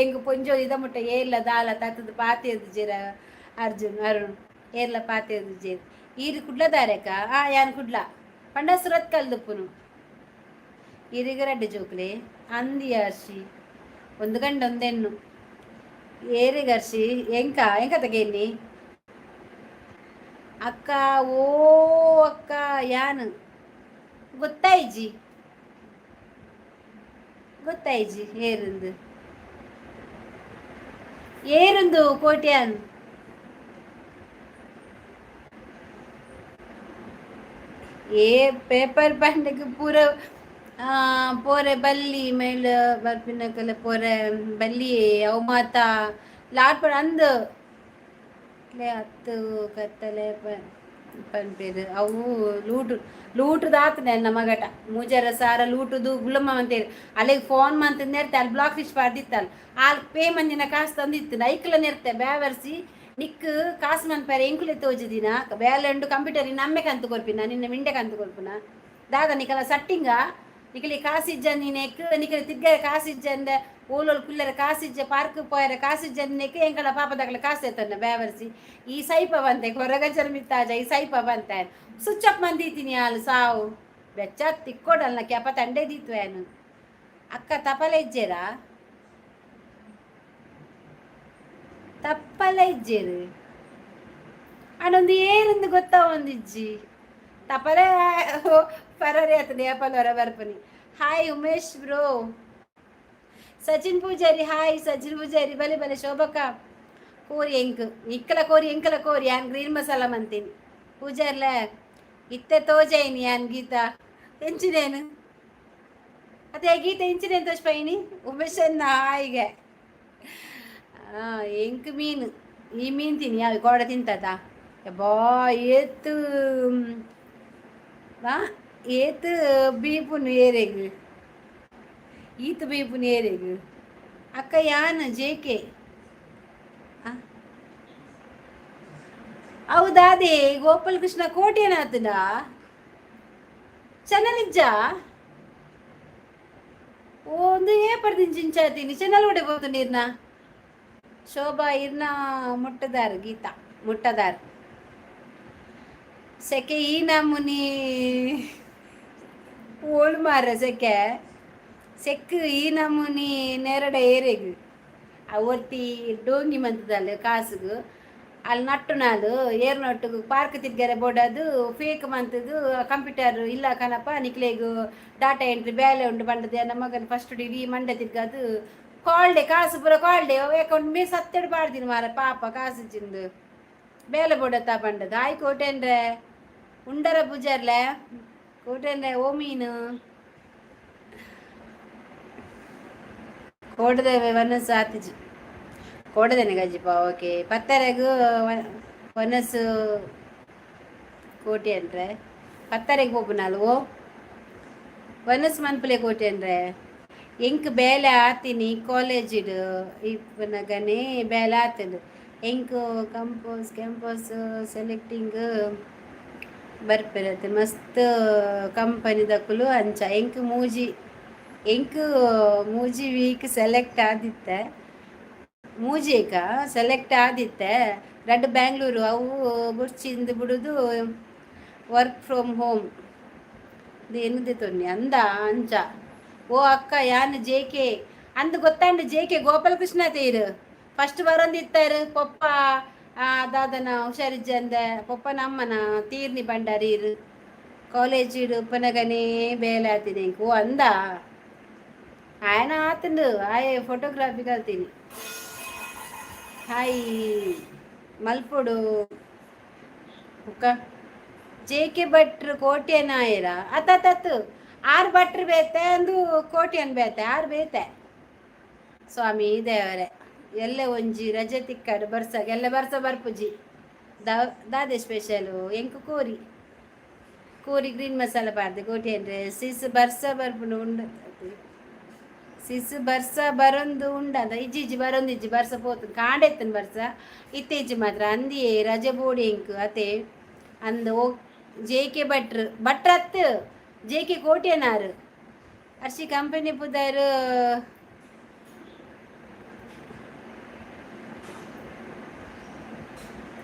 [SPEAKER 1] ಎಂಕ್ ಪೊಂಜೊ ಇದ ಮುಟ್ಟ ಏರ್ಲ ದಾಲ ತತ್ತದು ಪಾತೆರ್ದಿಜೆರ. ಅರ್ಜುನ್ ಅರುಣ್ ಏರ್ಲ ಪಾತೆರ್ದಿಜೆರ್. ಈರ್ ಕುಡ್ಲದಾರೆಕ? ಆ, ಯಾನ್ ಕುಡ್ಲ ಪಂಡ ಸುರತ್ಕಲ್ ದುಪ್ಪುನು. ಇರಿಗ ರಡ್ಡ್ ಜೋಕ್ಲೆ ಅಂದಿ ಅರ್ಶಿ, ಒಂದು ಗಂಡ ಒಂದೆಣ್ಣು. ಏರಿಗರ್ಷಿ ಎಂಕ ಎಂಕತಗೇನಿ ಅಕ್ಕ? ಓ ಅಕ್ಕ, ಯಾನ್ ಗೊತ್ತಾಯ್ಜಿ, ಗೊತ್ತಾಯ್ಜಿ. ಏರಿಂದು ಏರಿಂದು ಕೋಟ್ಯಾನ್? ಏ ಪೇಪರ್ ಪಂಡಗ್ ಪೂರ ಪೋರೆ ಬಲ್ಲಿ ಮೇಲ್ ಬರ್ಪಿನಕಲೆ ಪೋರೆ ಬಲ್ಲಿ ಅವು ಮಾತ ಲಾಟ್ಪಡ ಅಂದ್ ಅತ್ತು ಕತ್ತಲೆ ಪನ್ಪೆರ್. ಅವು ಲೂಟು ಲೂಟು ದಾತನೆ ಎನ್ನ ಮಗಟ 3500 ಲೂಟುದು ಗುಲಮ್ಮ ಮಂತೇರು. ಅಲೆಗ್ ಫೋನ್ ಮಂತ್ ನೆರ್ತೆ. ಅಲ್ಲಿ ಬ್ಲಾಕ್ ಲಿಸ್ಟ್ ಪಾಡ್ದಿತ್ತಲ್. ಆಲ್ ಪೇ ಮಂದಿನ ಕಾಸು ತಂದಿತ್ತು. ಐಕ್ಲ ನೆರ್ತೆ, ಬ್ಯಾವರ್ಸಿ, ನಿಕ್ ಕಾಸು ಮನ್ಪೆರೆ ಎಂಕುಲೆ ತೋಜಿದಿನ? ಬೇಲೆ ಉಂಡು ಕಂಪ್ಯೂಟರ್ ನಮ್ಮೆ ಕಂತು ಕೊರ್ಪಿನ, ನಿನ್ನ ಮಿಂಡೆ ಕಂತು ಕೊರ್ಪಿನ ದಾದ? ನಿಕಲ ಸಟ್ಟಿಂಗ ನಿಕಲಿ ಕಾಸು ಇಜ್ಜಂದಿನೇಕ್, ನಿಕಲಿ ತಿಗ್ಗರೆ ಕಾಸು ಇಜ್ಜಂದೆ, ಓಲೋಲು ಕುಲ್ಲರೆ ಕಾಸು ಇಜ್ಜ, ಪಾರ್ಕ್ ಪೋಯರೆ ಕಾಸು ಇಜ್ಜಂದಿನೇಕ್ ಎಂಕಲ ಪಾಪದಕಲ ಕಾಸು ಎತ್ತೊಂಡ ಬ್ಯಾವರ್ಸಿ. ಈ ಸೈಪ ಬಂತೆ ಕೊರಗಜ್ಜನ ಮಿತ್ತಾಜ ಈ ಸೈಪ ಬಂತೆ. ಸ್ವಿಚ್ ಆಫ್ ಮಂದಿತೀನಿ. ಆಲು ಸಾವು ಬೆಚ್ಚ ತಿಕ್ಕೋಡಲ್ನ ಕ್ಯಾಪ ತಂಡೆ ದೀತು ಏನು. ಅಕ್ಕ, ತಪಲ ಇಜ್ಜೇರಾ? ತಪ್ಪಲ ಇಜ್ಜೇರು ಅಣ್ಣೊಂದು ಏರಿಂದು ಗೊತ್ತಾ ಒಂದಿಜ್ಜಿ. ತಪಲೆ ಪರರೆ ಆತದೆ ಏಪಲೊರ ಬರ್ಪನಿ. Hi Umesh bro. Sachin Poojary, hi Sachin Poojary. ಬಲೆ ಬಲೆ ಶೋಭಕ್ಕ, ಕೋರಿ ಎಂಕ್ ಇಕ್ಕಲ ಕೋರಿ, ಎಂಕಲ ಕೋರಿ. ಯಾನ್ ಗ್ರೀನ್ ಮಸಾಲ ಮಂತೀನಿ ಪೂಜಾರ್ಲ. ಇತ್ತೆ ತೋಜಾಯಿನಿ ಯಾನ್ ಗೀತಾ ಎಂಚಿನೇನು ಅದೇ ಗೀತಾ ಎಂಚಿನೇನು ತೋಜ್ಪೈನಿ. ಉಮೇಶ್ ಅನ್ನ ಹಾಯ್ಗೆ. ಎಂಕ್ ಮೀನು, ಈ ಮೀನು ತಿನ್ನಿ ಯಾವ ಕೋಡ ತಿಂತದ? ಬಾ ಏತ್ ಏತ್ ಬೀಪುನು ಏರೆಗ್, ಈತ್ ಬೀಪುನು ಏರೆಗ್? ಅಕ್ಕ, ಯಾನ್ ಜೇಕೆ. ಹೌದಾದೆ ಗೋಪಾಲ ಕೃಷ್ಣ ಕೋಟಿ ಏನಾತದ ಚಾನಲ್ ಇಜ್ಜ? ಓ, ಒಂದು ಏ ಪಡ್ದಿಂಚಿಂಚಾತೀನಿ ಚಾನಲ್ ಒಡೆ ಬೋದು ನೀರ್ನ. ಶೋಭಾ ಇರ್ನ ಮುಟ್ಟದಾರ್, ಗೀತಾ ಮುಟ್ಟದಾರ್. ಸೆಕೆ ಈ ನಮೂನಿ ಓಳು ಮಾರ ಸೆಕೆ ಸೆಕ್ ಈ ನಮೂನಿ ನೆರಡ ಏರೆಗ್. ಆ ಒರ್ತಿ ಡೋಂಗಿ ಮಂತದಲ್ಲ ಕಾಸುಗು ಅಲ್ಲಿ ನಟ್ಟು ನಾಲು ಏರ್ ನಟ್ಟುಗು ಪಾರ್ಕ್ ತಿರ್ಗರೆ ಬೋಡದು ಫೇಕ್ ಮಂತದು ಕಂಪ್ಯೂಟರ್ ಇಲ್ಲ ಕನಪ, ನಿಕ್ಲೆಗ್ ಡಾಟಾ ಎಂಟ್ರಿ ಬೇಲೆ ಉಂಡು ಬಂಡದೆ. ನಮ್ಮ ಮಗನ ಫಸ್ಟ್ ಇಡೀ ಮಂಡೆ ತಿರ್ಗದು ಕಾಲ್ಡೆ ಕಾಸು ಪೂರ ಕಾಲ್ಡೆ ಅಕೌಂಟ್ ಮೇ ಸತ್ತೆಡು ಪಾಡ್ದಿನಿ ಮಾರ. ಪಾಪ ಕಾಸು ಚಿಂದು ಬೇಲೆ ಬೋಡತ್ತ ಬಂಡದು. ಆಯ್ ಕೋಟೆನ್ರೆ ಉಂಡರ ಪೂಜಾರ್ಲೆ ಕೋಟೆನ್ರೆ. ಓ ಮೀನು ಕೋಟದೇವೆ ವನಸು ಆತಿಜಿ ಕೋಟದೇನೆ ಗಜ್ಜಿಪ. ಓಕೆ, ಪತ್ತರೆಗು ವನಸು ಕೋಟಿ ಅಂದ್ರೆ ಪತ್ತರೆಗೆ ಪೋಪುನಾಲ್. ಓ ವನಸ್ ಮನ್ಪುಲೆ ಕೋಟಿ ಅಂದ್ರೆ ಎಂಕ್ ಬೇಲೆ ಆತಿನಿ ಕಾಲೇಜಿಡ್ ಇಪ್ಪನಗನೇ ಬೇಲೆ ಆತಂಡು. ಎಂಕ್ ಕಂಪೋಸ್ ಕ್ಯಾಂಪಸ್ ಸೆಲೆಕ್ಟಿಂಗ್ ಬರ್ಪೆರತ್ತೆ ಮಸ್ತ್ ಕಂಪನಿದಕುಲು. ಅಂಚ ಎಂಕ್ ಮೂಜಿ ವೀಕ್ ಸೆಲೆಕ್ಟ್ ಆದಿತ್ತೆ, ಮೂಜಿ ಏಕ ಸೆಲೆಕ್ಟ್ ಆದಿತ್ತೆ. ರಡ್ಡ್ ಬ್ಯಾಂಗ್ಳೂರು, ಅವು ಬುಡ್ಚಿಂದು ಬುಡುದು ವರ್ಕ್ ಫ್ರಮ್ ಹೋಮ್ ಏನು ತೊನ್ನಿ ಅಂದ ಅಂಚ. ಓ ಅಕ್ಕ, ಯಾನ್ ಜೆ ಕೆ ಅಂದ್ ಗೊತ್ತಾಂಡ್. ಜೆ ಕೆ ಗೋಪಾಲಕೃಷ್ಣ ತೇರು ಫಸ್ಟ್ ಬರೊಂದಿತ್ತಾರು ಪೊಪ್ಪ. ಆ ದಾದನ ಹುಷಾರಿಜ್ಜಂದೆ ಪೊಪ್ಪನ ಅಮ್ಮನ ತೀರ್ನಿ ಬಂಡಾರೀರು ಕಾಲೇಜ್ ಉಪ್ಪನಗನೇ ಬೇಲೆ ಆತೀನಿ. ಓ ಅಂದ ఆయన ಆತಂಡು ಆಯೆ ಫೋಟೋಗ್ರಫಿ ಕಲ್ತೀನಿ. ಹಾಯ್ ಮಲ್ಪುಡು. ಬುಕ್ಕ ಜೆ ಕೆ ಭಟ್ರು ಕೋಟ್ಯ ನಾಯರ ಅತ್ತತ್ತು ಆರು ಭಟ್ರು ಬೇತೆ ಅಂದು ಕೋಟ್ಯನ್ ಬೇತೆ ಆರು ಬೇತೆ. ಸ್ವಾಮಿ ದೇವರೇ, ಎಲ್ಲೆ ಒಂಜಿ ರಜೆ ತಿಕ್ಕಡು ಬರ್ಸಾಗ ಎಲ್ಲ ಬರ್ಸ ಬರ್ಪುಜಿ. ದಾದೆ ಸ್ಪೆಷಲು? ಎಂಕು ಕೋರಿ, ಕೋರಿ ಗ್ರೀನ್ ಮಸಾಲ ಪಾಡ್ದೆ. ಕೋಟಿ ಅಂದ್ರೆ ಸಿಸ್ ಬರ್ಸ ಬರ್ಪುಂಡು ಉಂಡು. ಸಿಸ್ ಬರ್ಸ ಬರೊಂದು ಉಂಡಂದ. ಇಜ್ಜಿ ಇಜ್ಜಿ, ಬರೊಂದು ಇಜ್ಜಿ. ಬರ್ಸ ಪೋತು ಕಾಂಡೆತ್ತನ್ ಬರ್ಸ ಇತ್ತೀಚೆ ಮಾತ್ರ. ಅಂದಿಯೇ ರಜೆ ಬೋಡಿ ಎಂಕು ಅತೆ ಅಂದ. ಓ ಜೆ ಕೆ ಭಟ್ರು, ಭಟ್ರತ್ ಜೆ ಕೆ ಕೋಟ್ಯನಾರು. ಅರ್ಶಿ ಕಂಪನಿ ಪುದರ್.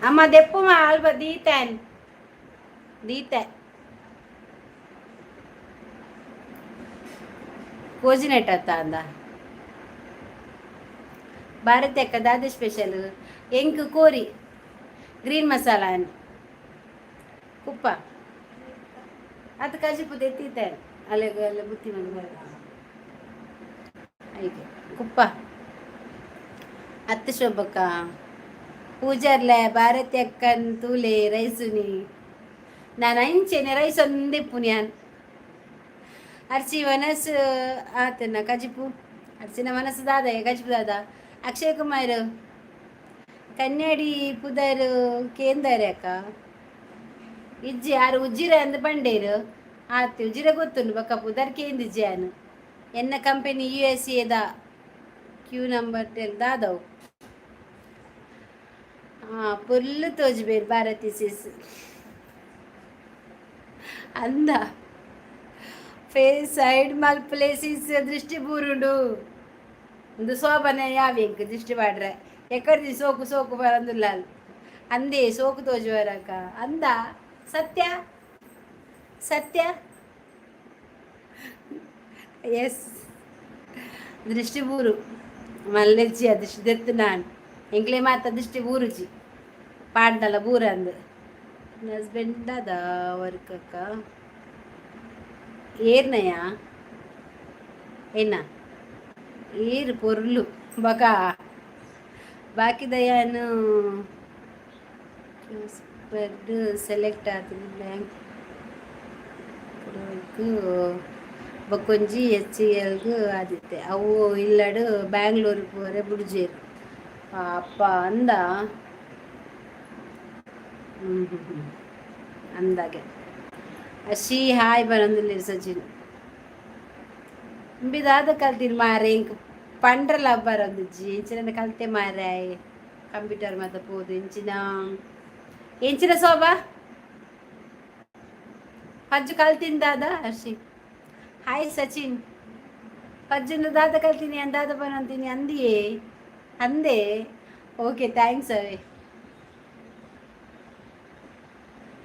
[SPEAKER 1] ಅಮ್ಮ ದೆಪ್ಪುಮ ಅಲ್ಪ ದೀತಾನ್ ದೀತೆ ಕೋಜಿನೆಟ್ ಅತ್ತ ಅಂದ. ಭಾರತ ಅಕ್ಕ, ದಾದೆ ಸ್ಪೆಷಲ್? ಎಂಕ್ ಕೋರಿ ಗ್ರೀನ್ ಮಸಾಲ ಕುಪ್ಪ ಅದು ಕಜಿಪು ದೆತ್ತೀತೆ ಅಲ್ಲೆ ಅಲ್ಲ ಬುತ್ತಿ ಮಂದಿ ಐಕೆ ಕುಪ್ಪ ಅತ್ತ. ಶೋಭಕ್ಕ ಪೂಜಾರ್ಲೆ ಭಾರತಿ ಅಕ್ಕನ್ ತೂಲೆ ರೈಸುನಿ. ನಾನು ಅಂಚೆನೆ ರೈಸ್ ಒಂದೇ ಪುನ್ಯಾನ್. ಅರ್ಚಿ ವನಸ್ ಆತನ ಕಜಿಪು ಅರ್ಚಿನ ಮನಸ್ಸು ದಾದ ಕಜಿಪು ದಾದ. ಅಕ್ಷಯ್ ಕುಮಾರ್ ಕನ್ಯಾಡಿ ಪುದರ್ ಕೇಂದರೆ ಅಕ್ಕ. ಇಜ್ಜಿ ಆರು ಉಜ್ಜಿರ ಅಂದ್ ಪಂಡೇರು ಆತಿ. ಉಜ್ಜಿರ ಗೊತ್ತುಂಡು, ಬೊಕ್ಕ ಪುದರ್ ಕೇಂದಿಜ್ಜಿ ಆನು. ಎನ್ನ ಕಂಪನಿ ಯು ಎಸ್ ಎದ ಕ್ಯೂ ನಂಬರ್ 10 ದಾದವು. ಹಾಂ, ಫುಲ್ ತೋಜ್ಬೇರು ಭಾರತಿ ಸಿಸ್ ಅಂದ. ಫೇಸ್ ಸೈಡ್ ಮಲ್ಪಲೆ ಸಿಸ್, ದೃಷ್ಟಿ ಬೂರುಂಡು. ಒಂದು ಶೋಭನೆ ಯಾವೆಂಕ್ ದೃಷ್ಟಿ ಪಾಡ್ರೆ ಎಕ್ಕಡ್ದಿ ಸೋಕು ಸೋಕು ಬರಂದುಲ್ಲ ಅಂದೇ. ಸೋಕು ತೋಜುವರಕ್ಕ ಅಂದ. ಸತ್ಯ ಸತ್ಯ. ಎಸ್, ದೃಷ್ಟಿ ಬೂರು ಮಲ್ಲೆಜ್ಜಿ. ಆ ದೃಷ್ಟಿ ದೆತ್ತು ನಾನು ಎಂಕ್ಲೆ ಮಾತ ದೃಷ್ಟಿ ಬೂರುಜಿ ಪಾಡ್ದಲ್ಲ ಬೂರಂದು. ಹಸ್ಬೆಂಡ್ ಅದ ವರ್ಕ್ ಅಕ್ಕ ಏರ್ನಯ ಏನ ಏರು ಪೊರ್ಲು ಬಕ ಬಾಕಿದಯಾನು ಸೆಲೆಕ್ಟ್ ಆತೀನಿ ಬ್ಯಾಂಕ್ ಬೊಕ್ಕೊಂಜಿ ಎಚ್ ಸಿ ಎಲ್ಗ್ ಆದಿತ್ತೆ. ಅವು ಇಲ್ಲಡು ಬ್ಯಾಂಗ್ಳೂರು ಪೋರೆ ಬುಡ್ಜೇರು ಅಪ್ಪ ಅಂದ. ಹ್ಞೂ ಹ್ಞೂ ಹ್ಞೂ ಅಂದಾಗೆ ಅಶಿ ಹಾಯ್ ಬರಂದಿಲ್ಲ ಸಚಿನ್. ಇಂಬಿದಾದ ಕಲ್ತೀನಿ ಮಾರೆ. ಇಂಕ್ ಪಂಡ್ರಲ ಬರಂದಿಜ್ಜಿ. ಇಂಚಿನ ಕಲ್ತೆ ಮಾರೆ ಕಂಪ್ಯೂಟರ್ ಮಾತ ಪೋದು. ಇಂಚಿನ ಎಂಚಿನ ಶೋಭಾ ಪಜ್ಜು ಕಲ್ತಿನ ದಾದ. ಅರ್ಷಿ ಹಾಯ್ ಸಚಿನ್. ಪಜ್ಜುನ ದಾದ ಕಲ್ತೀನಿ ಅಂದಾದ ಬರಂತೀನಿ ಅಂದಿಯೇ ಅಂದೆ. ಓಕೆ, thanks ಅವೇ.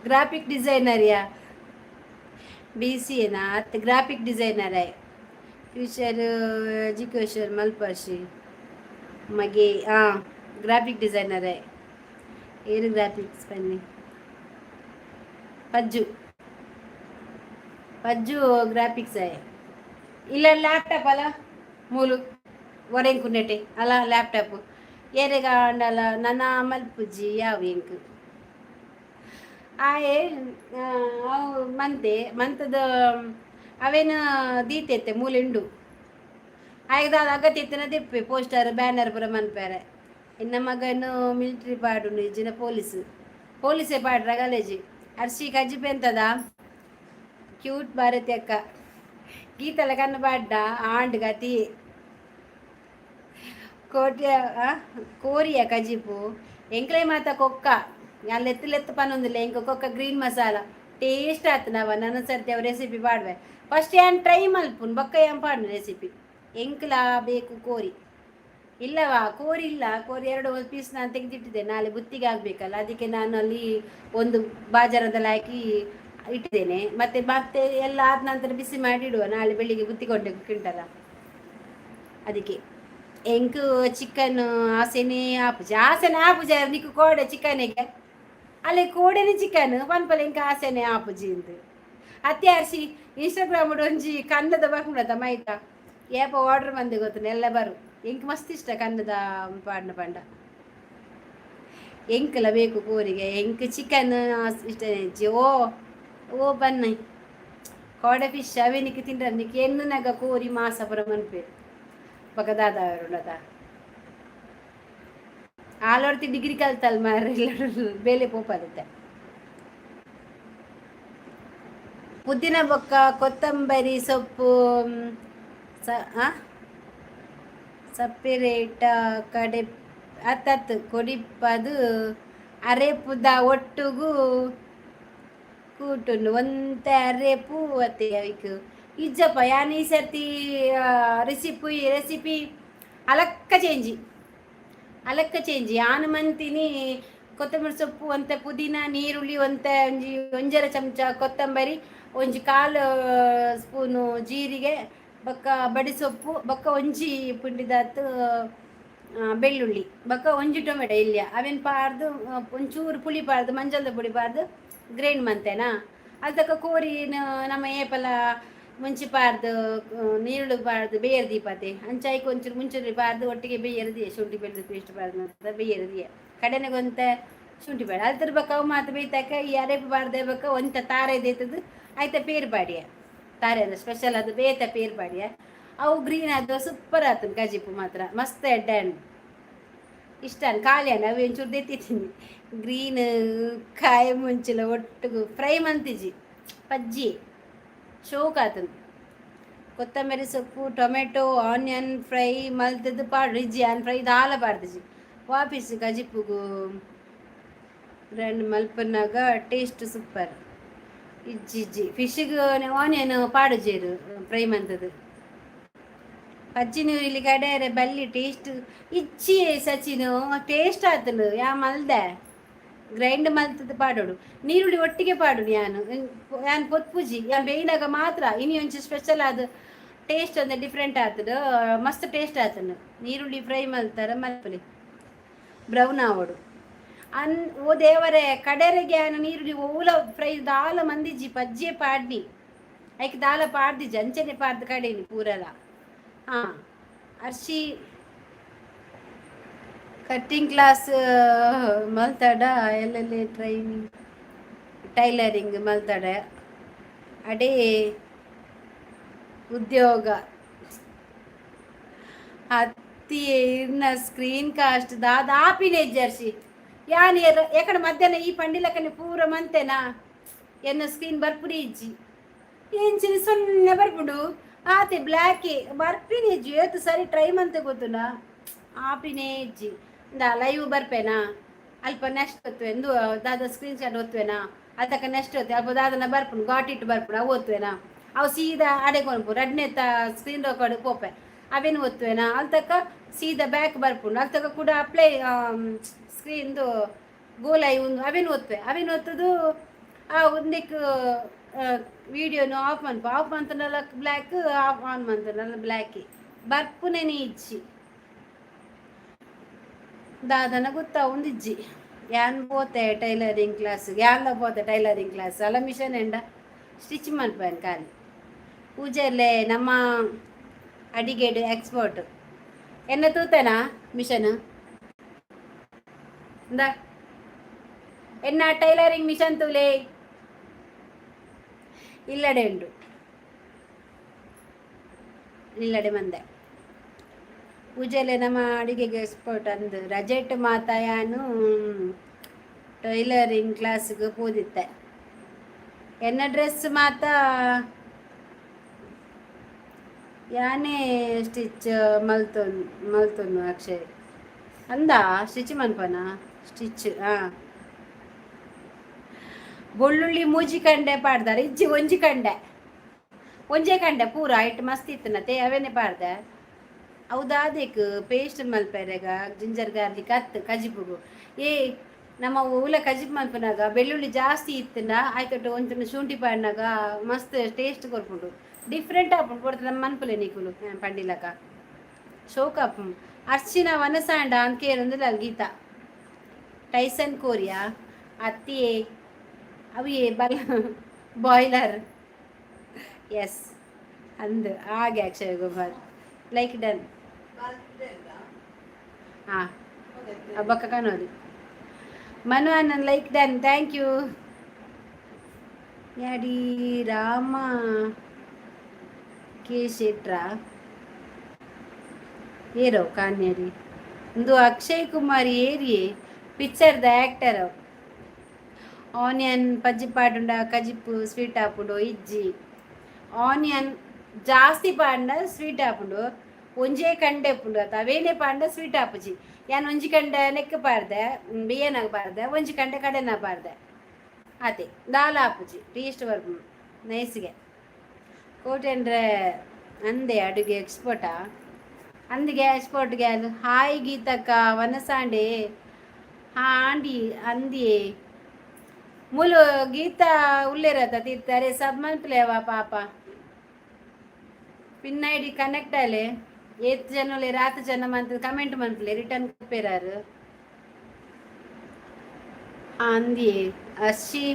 [SPEAKER 1] ಗ್ರಾಫಿಕ್ ಡಿಸೈನರ್ ಯಾ ಬಿ ಸಿ ಎನಾ ಅತ್ತೆ. ಗ್ರಾಫಿಕ್ ಡಿಸೈನರ್ ಆಯ್. ಫ್ಯೂಚರ್ ಎಜುಕೇಶನ್ ಮಲ್ಪರ್ಶಿ ಮಗೆ. ಹಾಂ, ಗ್ರಾಫಿಕ್ ಡಿಸೈನರ್ ಆಯ್. ಏನು ಗ್ರಾಫಿಕ್ಸ್ ಬನ್ನಿ? ಪಜ್ಜು ಪಜ್ಜು ಗ್ರಾಫಿಕ್ಸ್ ಆಯ್. ಇಲ್ಲ ಲ್ಯಾಪ್ಟಾಪ್ ಅಲ್ಲ ಮೂಲು ಒರೆಂಕುನೆಟೆ ಅಲ್ಲ ಲ್ಯಾಪ್ಟಾಪ್ ಏರೆಗಾಂಡಲ ನನ್ನ ಮಲ್ಪುಜಿ ಯಾವ ಎಂಕ್ ಆಯೆ. ಅವು ಮಂತೆ ಮಂತದ ಅವೇನು ದೀತೆತ್ತೆ ಮೂಲೆಂಡು ಆಯ್ದಾದ ಅಗತ್ಯ ಇತ್ತಿನ ದಿಪ್ಪೆ ಪೋಸ್ಟರ್ ಬ್ಯಾನರ್ ಪೂರ ಮನ್ಪೇರೆ. ಇನ್ನ ಮಗನು ಮಿಲಿಟ್ರಿ ಪಾಡುನು ಇಜ್ಜಿನ ಪೊಲೀಸ್. ಪೊಲೀಸೇ ಪಾಡ್ರ ಕಾಲೇಜಿ. ಅರ್ಶಿ ಕಜ್ಜಿಪೆ ಎಂತದ ಕ್ಯೂಟ್ ಭಾರತಿ ಅಕ್ಕ. ಗೀತಲ ಕಣ್ಣು ಪಾಡ್ಡ ಆಂಡ್ ಗತಿ ಕೋಟ್ಯ ಕೋರಿಯ ಕಜಿಪು ಎಂಕ್ಲೆ ಮಾತ ಕೊಕ್ಕ ಯಾನ್ ಲೆತ್ತು ಲೆತ್ತು ಪನೊಂದಿಲ್ಲ. ಎಂಕ ಕೊಕ್ಕ ಗ್ರೀನ್ ಮಸಾಲ ಟೇಸ್ಟ್ ಆತನವ. ನನ್ನ ಸರ್ತಿ ಅವ್ ರೆಸಿಪಿ ಪಾಡ್ವೆ. ಫಸ್ಟ್ ಯಾನ್ ಟ್ರೈ ಮಲ್ಪುನ್, ಬೊಕ್ಕ ಯಾನ್ ಪಾಡ್ನು ರೆಸಿಪಿ. ಎಂಕ್ಲಾ ಬೇಕು ಕೋರಿ. ಇಲ್ಲವಾ, ಕೋರಿ ಇಲ್ಲ. ಕೋರಿ ಎರಡು ಪೀಸ್ ನಾನು ತೆಗೆದಿಟ್ಟಿದ್ದೆ. ನಾಳೆ ಬುತ್ತಿಗೆ ಆಗಬೇಕಲ್ಲ, ಅದಕ್ಕೆ ನಾನು ಅಲ್ಲಿ ಒಂದು ಬಾಜಾರದಲ್ಲಿ ಹಾಕಿ ಇಟ್ಟಿದ್ದೇನೆ. ಮತ್ತೆ ಮತ್ತೆ ಎಲ್ಲ ಆದ ನಂತರ ಬಿಸಿ ಮಾಡಿ ಇಡುವ. ನಾಳೆ ಬೆಳಿಗ್ಗೆ ಬುತ್ತಿ ಕೊಂಡೆ ಕಿಂಟಲ್ಲ, ಅದಕ್ಕೆ. ಎಂಕ್ ಚಿಕನ್ ಆಸೆನೇ ಆಪುಜಿ, ಆಸೆನೆ ಆಪುಜಿ. ನಿಕ್ಕು ಕೋಡೆ ಚಿಕನಿಗೆ ಅಲ್ಲೇ ಕೋಡೆನೆ ಚಿಕನ್ ಪನ್ಪಲೆ. ಎಂಕ್ ಆಸೆನೆ ಆಪುಜಿ ಇಂದು. ಅತ್ತೆ ಅರ್ಶಿ, ಇನ್ಸ್ಟಾಗ್ರಾಮ್ ಒಂಜಿ ಕನ್ನದ ಬರ್ಪುಂಡತ ಮೈತ ಏಪ ಆರ್ಡರ್ ಮಂದಿ ಗೊತ್ತು ಎಲ್ಲ ಬರು. ಎಂಕ್ ಮಸ್ತ್ ಇಷ್ಟ ಕನ್ನದ ಪಾಡ್ನ ಪಂಡ. ಎಂಕಲ ಬೇಕು ಕೋರಿಗೆ. ಎಂಕ್ ಚಿಕನ್ ಇಷ್ಟ ಇಜ್ಜಿ. ಓ ಓ, ಬನ್ನ ಕೋಡೆ ಫಿಶ್ ಅವೆನಿಕ್ ತಿಂಡ್ರ ನಿಕ್ ಎನ್ನುನಗ ಕೋರಿ ಮಾಸ ಪೂರ ಮನ್ಪೇರು. ಬೊಕ ದಾದ ಉಂಡತ ಆಲೊರ್ತಿ ಡಿಗ್ರಿ ಕಲ್ತಲ್ ಮಾರ್ರೆ, ಬೇಲೆ ಪೋಪದಿತ್ತೆ. ಪುದೀನ ಬೊಕ್ಕ ಕೊತ್ತಂಬರಿ ಸೊಪ್ಪು ಸ ಸಪ್ಪೆರೇಟ ಕಡೆ ಅತ್ತತ್ತು ಕೊಡಿಪದು ಅರೆಪುದ ಒಟ್ಟುಗು ಕೂಟುಂಡು ಒಂತೆ ಅರೆಪು ಅತ್ತೆ ಐಕ್. ಇಜ್ಜಪ್ಪ, ಯಾನ್ ಈ ಸರ್ತಿ ರೆಸಿಪಿ ರೆಸಿಪಿ ಅಲಕ್ಕ ಚೇಂಜಿ, ಅಲಕ್ಕ ಚೇಂಜ್. ಯಾನ್ ಮಂತಿನಿ ಕೊತ್ತಂಬರಿ ಸೊಪ್ಪು ಒಂತೆ, ಪುದೀನ, ನೀರುಳ್ಳಿ ಒಂತೆ, ಒಂಜಿ ಒಂಜರ ಚಮಚ ಕೊತ್ತಂಬರಿ, ಒಂಜಿ ಕಾಲು ಸ್ಪೂನು ಜೀರಿಗೆ, ಬೊಕ್ಕ ಬಡಿ ಸೊಪ್ಪು, ಬೊಕ್ಕ ಒಂಜಿ ಪುಂಡಿದಾತ್ ಬೆಳ್ಳುಳ್ಳಿ, ಬೊಕ್ಕ ಒಂಜಿ ಟೊಮೆಟೊ ಇಲ್ಯ ಅವೆನ್ ಪಾಡ್ದು, ಒಂಚೂರು ಪುಳಿ ಪಾಡ್ದು, ಮಂಜಲ್ದ ಪುಡಿ ಪಾಡ್ದು ಗ್ರೈಂಡ್ ಮಂತೇನಾ. ಅಲ್ತಕ ಕೋರಿನ ನಮ್ಮ ಏಪಲ ಮುಂಚಿ ಪಾಡ್ದು, ನೀರುಳ್ಳಿ ಪಾಡ್ದು ಬೇಯರ್ ದೀಪತೆ ಅಂಚ ಐಕ್ ಒಂಚೂರು ಮುಂಚೂರು ಪಾಡ್ದು ಒಟ್ಟಿಗೆ ಬೇಯರ್ ದಿಯ. ಶುಂಠಿ ಬೆಳ್ಳುಳ್ಳಿ ಪೇಸ್ಟ್ ಪಾಡ್ದು ಬೇಯರ್ ದಿಯ. ಕಡೆನೆಗೊಂತೆ ಶುಂಠಿ ಬೇಡ ಅಲ್ತರ ಬೊಕ್ಕ ಅವು ಮಾತ ಬೇಯ್ತಾಕ ಈ ಅರೆಪು ಪಾಡ್ದೆ. ಬೊಕ್ಕ ಒಂತೆ ತಾರೆ ದೇತದು ಐತ ಪೇರ್ ಪಾಡಿಯ. ತಾರೆ ಅಂದ್ರೆ ಸ್ಪೆಷಲ್ ಅದು ಬೇತ ಪೇರ್ ಪಾಡಿಯ. ಅವು ಗ್ರೀನ್ ಅದು ಸೂಪರ್ ಆತನ. ಕಜಿಪು ಮಾತ್ರ ಮಸ್ತ್ ಎಡ್ಡೆ ಇಷ್ಟ. ಖಾಲಿ ಅವು ಒಂಚೂರು ದೆತ್ತಿದ್ದೀನಿ. ಗ್ರೀನ್ ಕಾಯಿ ಮುಂಚಿಲ ಒಟ್ಟುಗು ಫ್ರೈ ಮಂತಿಜಿ, ಪಜ್ಜಿ ಶೋಕ್ ಆತನ. ಕೊತ್ತಂಬರಿ ಸೊಪ್ಪು, ಟೊಮೆಟೊ, ಆನಿಯನ್ ಫ್ರೈ ಮಲ್ತದ್ದು ಪಾಡು ಇಜ್ಜಿ. ಆನ್ ಫ್ರೈ ದಾಲ ಪಾಡ್ದಿಜಿ. ವಾಪೀಸ್ ಕಜಿಪುಗು ಗ್ರೈಂಡ್ ಮಲ್ಪನಾಗ ಟೇಸ್ಟ್ ಸೂಪರ್. ಇಜ್ಜಿ ಇಜ್ಜಿ, ಫಿಶ್ಗೆ ಆನಿಯನ್ ಪಾಡುಜೇರು ಫ್ರೈ ಮಂತದ್ದು. ಪಜ್ಜಿ ಇಲ್ಲಿ ಕಡೆಯರೆ ಬಲ್ಲಿ ಟೇಸ್ಟ್ ಇಜ್ಜಿ ಸಚಿನ್, ಟೇಸ್ಟ್ ಆತನು. ಯಾ ಮಲ್ದೆ ಗ್ರೈಂಡ್ ಮಲ್ತದ್ದು ಪಾಡೋಡು. ನೀರುಳ್ಳಿ ಒಟ್ಟಿಗೆ ಪಾಡು. ಯಾನು ಯಾನ್ ಪೊತ್ಪುಜಿ, ಯಾನ್ ಬೇಯಿನಾಗ ಮಾತ್ರ. ಇನಿ ಒಂಚಿ ಸ್ಪೆಷಲ್ ಅದು ಟೇಸ್ಟ್ ಅಂದ್ರೆ ಡಿಫ್ರೆಂಟ್ ಆತದ, ಮಸ್ತ್ ಟೇಸ್ಟ್ ಆತನು. ನೀರುಳ್ಳಿ ಫ್ರೈ ಮಲ್ತಾರ ಮಲ್ಪಲಿ, ಬ್ರೌನ್ ಆವಡು. ಅನ್ ಓ ದೇವರೇ, ಕಡೆರೆಗೆ ಯಾನು ನೀರುಳ್ಳಿ ಓಲ ಫ್ರೈ ದಾಲ ಮಂದಿಜ್ಜಿ, ಪಜ್ಜೆ ಪಾಡ್ನಿ. ಐಕ್ ದಾಲ ಪಾಡ್ದಿಜ್ಜಿ, ಅಂಚನೆ ಪಾಡ್ದು ಕಡೇನಿ ಪೂರಲ. ಹಾಂ ಅರ್ಶಿ, ಕಟ್ಟಿಂಗ್ ಕ್ಲಾಸ್ ಮಲ್ತಾಡ ಎಲ್ಲೆಲ್ಲಿ ಟ್ರೈನಿಂಗ್ ಟೈಲರಿಂಗ್ ಮಲ್ತಾಡ ಅಡೇ ಉದ್ಯೋಗ ಹತ್ತಿ ಇರ್ನ ಸ್ಕ್ರೀನ್ ಕಾಸ್ಟ್ ದಾದ ಆಪಿನ ಜರ್ಸಿ. ಯಾನ್ ಎಕಡೆ ಮಧ್ಯಾಹ್ನ ಈ ಪಂಡಿಲಕನೆ ಪೂರ ಮಂತೆನಾ, ಎನ್ನ ಸ್ಕ್ರೀನ್ ಬರ್ಪುಡಿ ಇಜ್ಜಿ. ಎಂಚಿನ ಸೊನ್ನೆ ಬರ್ಪುಂಡು ಆತೆ, ಬ್ಲ್ಯಾಕೆ ಬರ್ಪಿನ ಇಜ್ಜಿ. ಏತು ಸರಿ ಟ್ರೈ ಮಂತೆ ಗೊತ್ತುನ, ಆಪಿನೇ ಇಜ್ಜಿ. ಇಂದ ಲೈವ್ ಬರ್ಪೇನಾ, ಅಲ್ಪ ನೆಕ್ಸ್ಟ್ ಒತ್ತುವೆ ಎಂದು ದಾದ ಸ್ಕ್ರೀನ್ ಶಾಟ್ ಒತ್ತುವೆನಾ, ಅದಕ್ಕೆ ನೆಕ್ಸ್ಟ್ ಒತ್ತೆ ಅಲ್ಪ ದಾದನ ಬರ್ಪುಂಡು, ಗಾಟ್ it ಬರ್ಪುಂಡು, ಅವು ಒತ್ತುವೆನಾ, ಅವು ಸೀದಾ ಅಡೆ ಕೊನ್ಪು ರಡ್ನೇತ ಸ್ಕ್ರೀನ್ ರೆಕಾರ್ಡ್ ಪೋಪೆ, ಅವೇನು ಒತ್ತುವೆನಾ, ಅಲ್ಲಿ ತಕ್ಕ ಸೀದಾ ಬ್ಯಾಕ್ ಬರ್ಪುಂಡು. ಅಲ್ಲಿ ತಕ್ಕ ಕೂಡ ಅಪ್ಲೈ ಸ್ಕ್ರೀನ್ದು ಗೋಲೈ ಒಂದು ಅವೇನು ಒತ್ತುವೆ. ಅವೇನು ಒತ್ತದು ಆ ಒಂದಕ್ಕೆ ವೀಡಿಯೋನು ಆಫ್ ಮನ್ಪು. ಆಫ್ ಮಂತನಲ್ಲ ಬ್ಲ್ಯಾಕ್, ಆಫ್ ಆನ್ ಮಂತನಲ್ಲ ಬ್ಲ್ಯಾಕ್, ಬರ್ಪುನೇನೆ ಇಜ್ಜಿ. ದಾದನ ಗೊತ್ತಾ ಒಂದಿಜ್ಜಿ. ಯಾನ್ ಪೋತೆ ಟೈಲರಿಂಗ್ ಕ್ಲಾಸ್, ಯಾನ್ಲ ಪೋತೆ ಟೈಲರಿಂಗ್ ಕ್ಲಾಸ್ ಅಲ್ಲ. ಮಿಷನ್ ಎಂಡ ಸ್ಟಿಚ್ ಮನ್ಪೇನ್ ಖಾಲಿ. ಪೂಜೆಲ್ಲೇ ನಮ್ಮ ಅಡಿಗೆಡ್ ಎಕ್ಸ್ಪರ್ಟ್. ಎನ್ನ ತೂತೇನಾ ಮಿಷನ್ ಇಂದ? ಎನ್ನ ಟೈಲರಿಂಗ್ ಮಿಷನ್ ತೂಲೆ, ಇಲ್ಲಡೆ ಉಂಡು, ಇಲ್ಲಡೆ ಮಂದೆ. ಪೂಜೆಲೆ ನಮ್ಮ ಅಡಿಗೆಗೆ ಎಕ್ಸ್ಪರ್ಟ್ ಅಂದು. ರಜೆಟ್ ಮಾತಾಯಾನು ಟೈಲರಿಂಗ್ ಕ್ಲಾಸ್ಗೆ ಪೋದಿತ್ತೆ. ಎನ್ನ ಡ್ರೆಸ್ ಮಾತ ಯಾನೇ ಸ್ಟಿಚ್ ಮಲ್ತೊನ್ ಮಲ್ತೊನ್ನು. ಅಕ್ಷಯ್ ಅಂದ ಸ್ಟಿಚ್ ಮನ್ಪನ ಸ್ಟಿಚ್. ಹಾಂ, ಬೊಳ್ಳುಳ್ಳಿ ಮೂಜಿ ಕಂಡೆ ಪಾಡ್ದಾರೆ. ಇಜ್ಜಿ, ಒಂಜಿ ಕಂಡೆ, ಒಂಜೇ ಕಂಡೆ ಪೂರ ಇಟ್ಟು ಮಸ್ತ್ ಇತ್ತನತೆ, ಅವೇನೆ ಪಾಡ್ದೆ. ಹೌದಾದೇಕ್ ಪೇಸ್ಟ್ ಮಲ್ಪೆರೆಗ ಜಿಂಜರ್ ಗಾರ್ಲಿಕ್ ಅತ್ತು ಕಜಿಪುಗು. ಏ ನಮ್ಮ ಊಲ ಕಜಿಪು ಮಲ್ಪನಾಗ ಬೆಳ್ಳುಳ್ಳಿ ಜಾಸ್ತಿ ಇತ್ತಂಡ ಆಯ್ತೊಟ್ಟು ಒಂಚೂರು ಶುಂಠಿ ಪಾಡ್ನಾಗ ಮಸ್ತ್ ಟೇಸ್ಟ್ ಕೊರ್ಪುಂಡು, ಡಿಫ್ರೆಂಟ್ ಆಪುಂಡು. ಕೊಡ್ತು ನಮ್ಮ ಮನ್ಪುಲೆ ನಿಕುಲು ಪಂಡಿಲಕ. ಶೋಕಪ್ ಅರ್ಚಿನ ವನಸಾಂಡ ಅಂಕೇರೊಂದು ಗೀತಾ. ಟೈಸನ್ ಕೋರಿಯಾ ಅತ್ತಿಯೇ ಅವಿಯೇ ಬಲ್ ಬಾಯ್ಲರ್. ಎಸ್ ಅಂದು ಹಾಗೆ ಅಕ್ಷಯ್ ಕುಮಾರ್ ಲೈಕ್ ಡನ್. ಹಾಂ, ಬೊಕ್ಕ ಕಾಣೋದು. ಮನು ಅಣ್ಣನ್ ಲೈಕ್ ಡನ್, thank you. ಯಾಡಿ ರಾಮ ಕೆ ಶೆಟ್ರಾ ಏರೋ ಕಾನ್ಯರಿ. ಒಂದು ಅಕ್ಷಯ್ ಕುಮಾರ್ ಏರಿಯೇ ಪಿಕ್ಚರ್ದ ಆ್ಯಕ್ಟರ್. ಆನಿಯನ್ ಪಜ್ಜಿ ಪಾಡುಂಡ ಕಜಿಪ್ಪು ಸ್ವೀಟ್ ಆಪುಂಡು ಇಜ್ಜಿ. ಆನಿಯನ್ ಜಾಸ್ತಿ ಪಾಂಡ ಸ್ವೀಟ್ ಆಪುಂಡು. ಒಂಜೇ ಕಂಡೆ ಉಪ್ಪುಂಡು ಅತ್ತ, ಅವೇನೆ ಪಾಂಡ ಸ್ವೀಟ್ ಆಪುಜಿ. ಯಾನ್ ಒಂಜಿ ಕಂಡೆ ನೆಕ್ ಪಾಡ್ದೆ, ಬಿಯ್ಯನಾಗ ಪಾಡ್ದೆ, ಒಂಜಿ ಕಂಡೆ ಕಡೆನ ಪಾಡ್ದೆ ಅತೆ ದಾಲ ಆಪುಜಿ. ಟೇಸ್ಟ್ ಬರ್ಪುಂಡು ನೈಸ್ಗೆ. ಕೋಟೆಂಡ್ರೆ ಅಂದೆ ಅಡುಗೆ ಎಕ್ಸ್ಪರ್ಟಾ ಅಂದಿಗೆ ಎಕ್ಸ್ಪರ್ಟ್ ಗ್ಯಾಲ್. ಹಾಯ್ ಗೀತಕ್ಕ, ವನಸಾಂಡೆ ಹಾಂಡಿ ಅಂದಿಯೇ ಮುಲು ಗೀತಾ ಉಲ್ಲೇರತ ತೀರ್ತಾರೆ ಸಬ್ ಮನ್ಪ್ಲೇವಾ ಪಾಪ. ಪಿನ್ ಐಡಿ ಕನೆಕ್ಟ್ ಅಲೆ. ಏತ್ ಜನ ರಾತ್ ಜನ ಮಂತ್ ಕಮೆಂಟ್ ಮನ್ಪ್ಲೆ, ರಿಟರ್ನ್ ಕೊಪ್ಪೇರಾರು. ಅಂದಿಯೇ ಅರ್ಷಿ.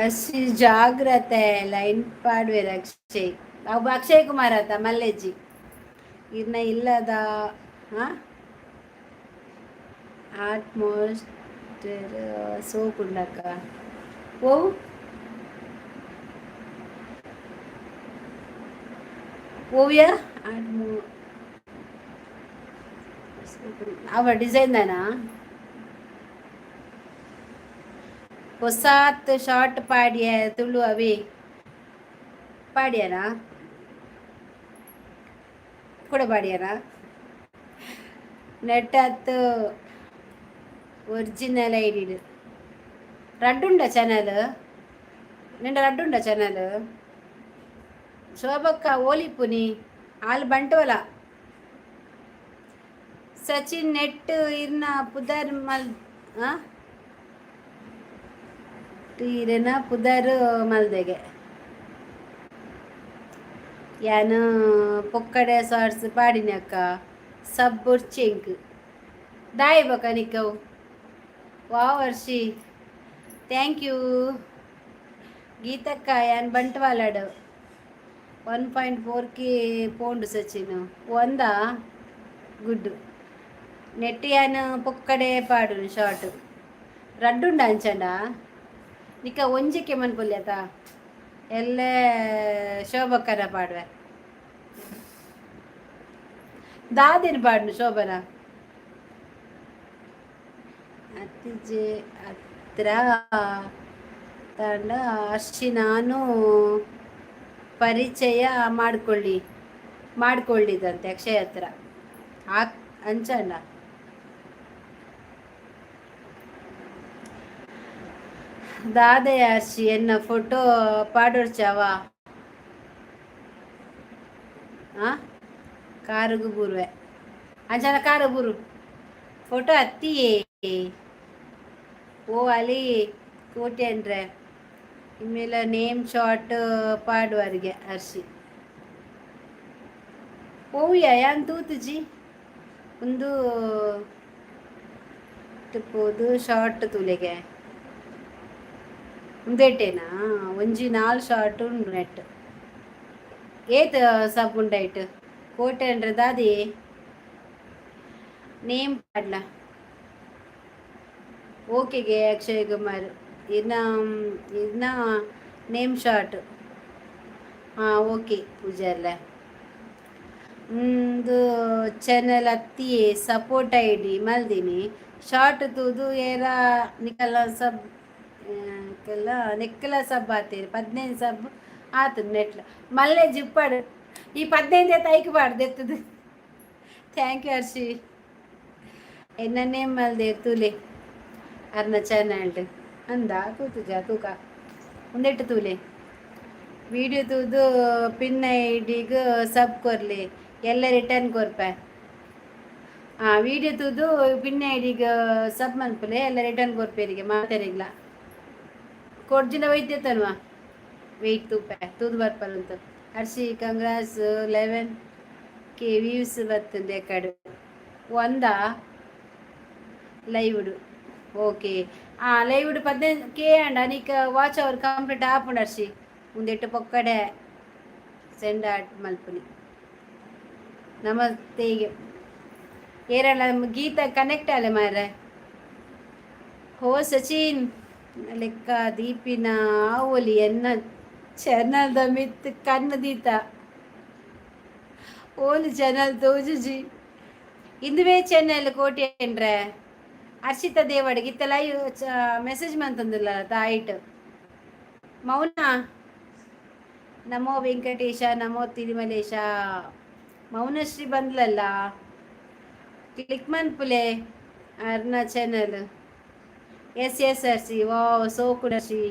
[SPEAKER 1] ಅರ್ಷಿ ಜಾಗ್ರತೆ, ಲೈನ್ ಪಾಡ್ವೇರು ಅಕ್ಷಯ್. ಅವು ಅಕ್ಷಯ್ ಕುಮಾರ್ ಆತ ಮಲ್ಲೇಜಿ ಇರ್ನ ಇಲ್ಲದ. ಹಾಂ, ಆಟ್ಮೋಸ್ಟ್ ಸೋಕುಂಡಕ್ಕ. ಓ ಓವ್ಯ ಆಟ್ಮೋ ಅವ ಡಿಸೈನ್ ದಾನಾ? ಹೊಸಾತ್ ಶಾರ್ಟ್ ಪಾಡ್ಯ ತುಳು ಅವೇ ಪಾಡ್ಯನಾ ಕೂಡ ಪಾಡ್ಯನಾ? ನೆಟ್ ಅತ್ತು ಒರಿಜಿನಲ್ ಐಡಿ ರಡ್ಡುಂಡ ಚಾನಲ್ ನಿಂಡ ರಡ್ಡುಂಡ ಚಾನಲ್. ಶೋಭಕ್ಕ ಓಲಿಪುನಿ ಆಲ್ ಬಂಟೋಲ. ಸಚಿನ್ ನೆಟ್ ಇರ್ನ ಪುದರ್ ಮಲ್ ಇರೆನ ಪುದರ್ ಮಲ್ದೆಗೆ. ಯಾನ್ ಪೊಕ್ಕಡೆ ಸಾರ್ಸ್ ಪಾಡಿನಕ್ಕ ಸಬ್ಬುರ್ಚೆಂಕ್ ದಾಯಿ ಬೊಕ ನಿಕ್ಕವು. ವಾವ್ ವರ್ಷಿ, thank you. ಗೀತಕ್ಕ ಯಾನ್ ಬಂಟ್ವಾಳಡ್. 1.4 ಕೆ ಪೋಂಡು ಸಚಿನ್ ಒಂದ ಗುಡ್. ನೆಟ್ ಯಾನ್ ಪೊಕ್ಕಡೆ ಪಾಡು ಶಾರ್ಟ್ ರಡ್ಡುಂಡ ಅಂಚಂಡ ನಿಕ್ಕ ಒಂಜಿಕ್ಕೆ ಮನ್ಪುಲ್ಯತ ಎಲ್ಲೆ ಶೋಭಕ್ಕನ ಪಾಡುವೆ. ದಾದಿನ ಪಾಡ್ನು ಶೋಭನ ಅತ್ತಿಜೆ ಹತ್ರ ತಂಡ. ಅರ್ಷಿ ನಾನು ಪರಿಚಯ ಮಾಡಿಕೊಳ್ಳಿ ಮಾಡಿಕೊಳ್ಳಿದಂತೆ ಅಕ್ಷಯ್ ಹತ್ರ ಆಕ್ ಅಂಚಂಡ. ದಾದೆಯ ಅರ್ಷಿ ಎನ್ನ ಫೋಟೋ ಪಾಡೊರ್ಚವ ಆ ಕಾರುಗು ಬೂರ್ವೆ ಅಂಚನ ಕಾರು ಬೂರು ಫೋಟೋ ಅತ್ತಿಯೇ. ಓ ಅಲ್ಲಿ ಕೋಟೆ ಇಮ್ಮೇಲೆ ನೇಮ್ ಶಾರ್ಟ್ ಪಾಡುವರಿಗೆ ಅರ್ಶಿ. ಓವ್ಯ ಯಾನ್ ತೂತುಜಿ. ಒಂದು ಪೋದು ಶಾರ್ಟ್ ತೂಲೆಗೆ ಉಂದೆಟೇನಾ ಒಂಜಿ ನಾಲ್ ಶಾರ್ಟ್ ಉಂಡು ನೆಟ್. ಏತ್ ಸಬ್ ಉಂಡೈಟ್ ಕೋಟೆ ಅಂದ್ರೆ ದಾದಿ ನೇಮ್ ಪಾಡ್ಲ. ಓಕೆಗೆ ಅಕ್ಷಯ್ ಕುಮಾರ್ ಇನ್ನ ಇನ್ನ ನೇಮ್ ಶಾರ್ಟ್. ಹಾಂ, ಓಕೆ ಪೂಜಾರ್ಲ. ಒಂದು ಚಾನಲ್ ಅತ್ತಿ ಸಪೋರ್ಟ್ ಐಡಿ ಮಲ್ದಿನಿ. ಶಾರ್ಟ್ ತೂದು ಏರ ನಿಕಲ ಸಬ್ ಕೆಲ್ಲ ನೆಕ್ಕಲ ಸಬ್ ಆತೀರಿ. 15 ಸಬ್ ಆತು ನೆಟ್ಲ ಮಲ್ಲೆ ಜಿಪ್ಪಾಡು. ಈ 15 ತೈಕ್ ಬಾಡ್ದು ಎತ್ತದು. Thank you Arshi. ಎನ್ನ ನೇಮ್ ಮಲ್ದೆ ತೂಲೆ ಅರ್ನ ಚಾನಲ್ಡ್ ಅಂದ ತೂತುಜ ತೂಕ ಉಂದೆಟ್ಟು ತೂಲೆ. ವಿಡಿಯೋ ತೂದು ಪಿನ್ ಐಡಿಗ್ ಸಬ್ ಕೊರ್ಲಿ, ಎಲ್ಲ ರಿಟರ್ನ್ ಕೊರ್ಪೆ. ಹಾಂ, ವಿಡಿಯೋ ತೂದು ಪಿನ್ ಐಡಿಗ್ ಸಬ್ ಮನ್ಪುಲೆ, ಎಲ್ಲ ರಿಟರ್ನ್ ಕೊರ್ಪೇರಿಗೆ ಮಾತೆರಿಗ್ಲ ಕೊರ್ಜಿನ ವೈದ್ಯತನ್ವಾ. ವೆಯ್ಟ್ ತೂಪೆ ತೂದು ಬರ್ಪಲಂತ. ಹರ್ಷಿ, ಕಂಗ್ರಾಸ್, 11K views ಬತ್ತಂದೆ ಎಕಡು ಒಂದ ಲೈವ್ಡ್. ಓಕೆ, ಆ ಲೈವ್ಡ್ 15K and ಅನಿಕ ವಾಚ್ ಅವರ್ ಕಂಪ್ಲೀಟ್ ಆಪುಂಡು. ಹರ್ಷಿ, ಉಂದೆಟ್ಟು ಪೊಕ್ಕಡೆ ಸೆಂಡ್ ಆಟ್ ಮಲ್ಪುನಿ. ನಮಸ್ತೆ. ಏರಲ್ಲ ಗೀತಾ ಕನೆಕ್ಟ್ ಆಲೆ ಮಾರ್ರೆ. ಹೋ ಸಚಿನ್ ಲೆಕ್ಕ ದೀಪಿನ ಆವೊಲಿ, ಎನ್ನ ಚಾನಲ್ದ ಮಿತ್ ಕಣ್ಣು ದೀತ. ಓಲು ಚಾನಲ್ ತೋಜುಜಿ. ಇಂದುವೇ ಚಾನಲ್ ಕೋಟಿ ಏನ್ರೆ. ಹರ್ಷಿತಾ ದೇವಡಿಗೆ ಇತ್ತ ಲೈವ್ ಮೆಸೇಜ್ ಮಂತಂದಿಲ್ಲ ತಾಯಿಟ್. ಮೌನ. ನಮೋ ವೆಂಕಟೇಶ, ನಮೋ ತಿರುಮಲೇಶ. ಮೌನಶ್ರೀ ಬಂದ್ಲಲ್ಲ, ಕ್ಲಿಕ್ ಮನ್ಪುಲೆ ಅರ್ನ ಚಾನಲ್. ಎಸ್ ಎಸ್ ಅರ್ಸಿ, ವಾವ್, ಸೋಕುಡರ್ಸಿ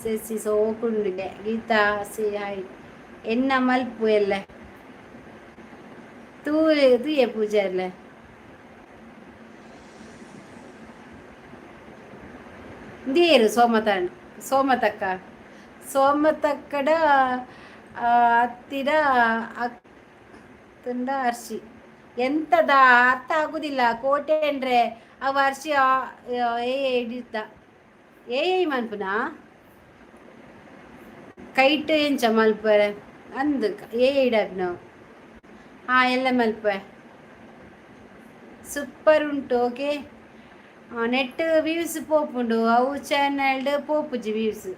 [SPEAKER 1] ಸೆಸಿ ಸೋಕುಂಡಿದೆ. ಗೀತಾ ಸಿ ಹಾಯ್. ಎನ್ನ ಮಲ್ಪು ಎಲ್ಲ ತೂ ತೂಯೆ ಪೂಜಾರ್ಲೆ. ಇಂದೇರು ಸೋಮತಾಂಡ್ ಸೋಮತಕ್ಕ ಸೋಮತಕ್ಕಡ ಹತ್ತಿರ ಅತ್ತಂಡ ಅರ್ಶಿ ಎಂತದ ಅರ್ಥ ಆಗುದಿಲ್ಲ. ಕೋಟೆ ಅಂದ್ರೆ ಅವ ಅರ್ಶಿ ಏ ಹಿಡಿತ ಏ ಮನ್ಪುನ ಕೈಟ್ ಎಂಚ ಮಲ್ಪರೆ ಅಂದ್ ಏ ಇಡಪ್ ನಾವು. ಹಾ, ಎಲ್ಲ ಮಲ್ಪೆ ಸೂಪರ್ ಉಂಟು. ಓಕೆ, ನೆಟ್ ವ್ಯೂಸ್ ಪೋಪುಂಡು, ಅವು ಚಾನೆಲ್ಡ್ ಪೋಪುಜಿ ವ್ಯೂಸ್.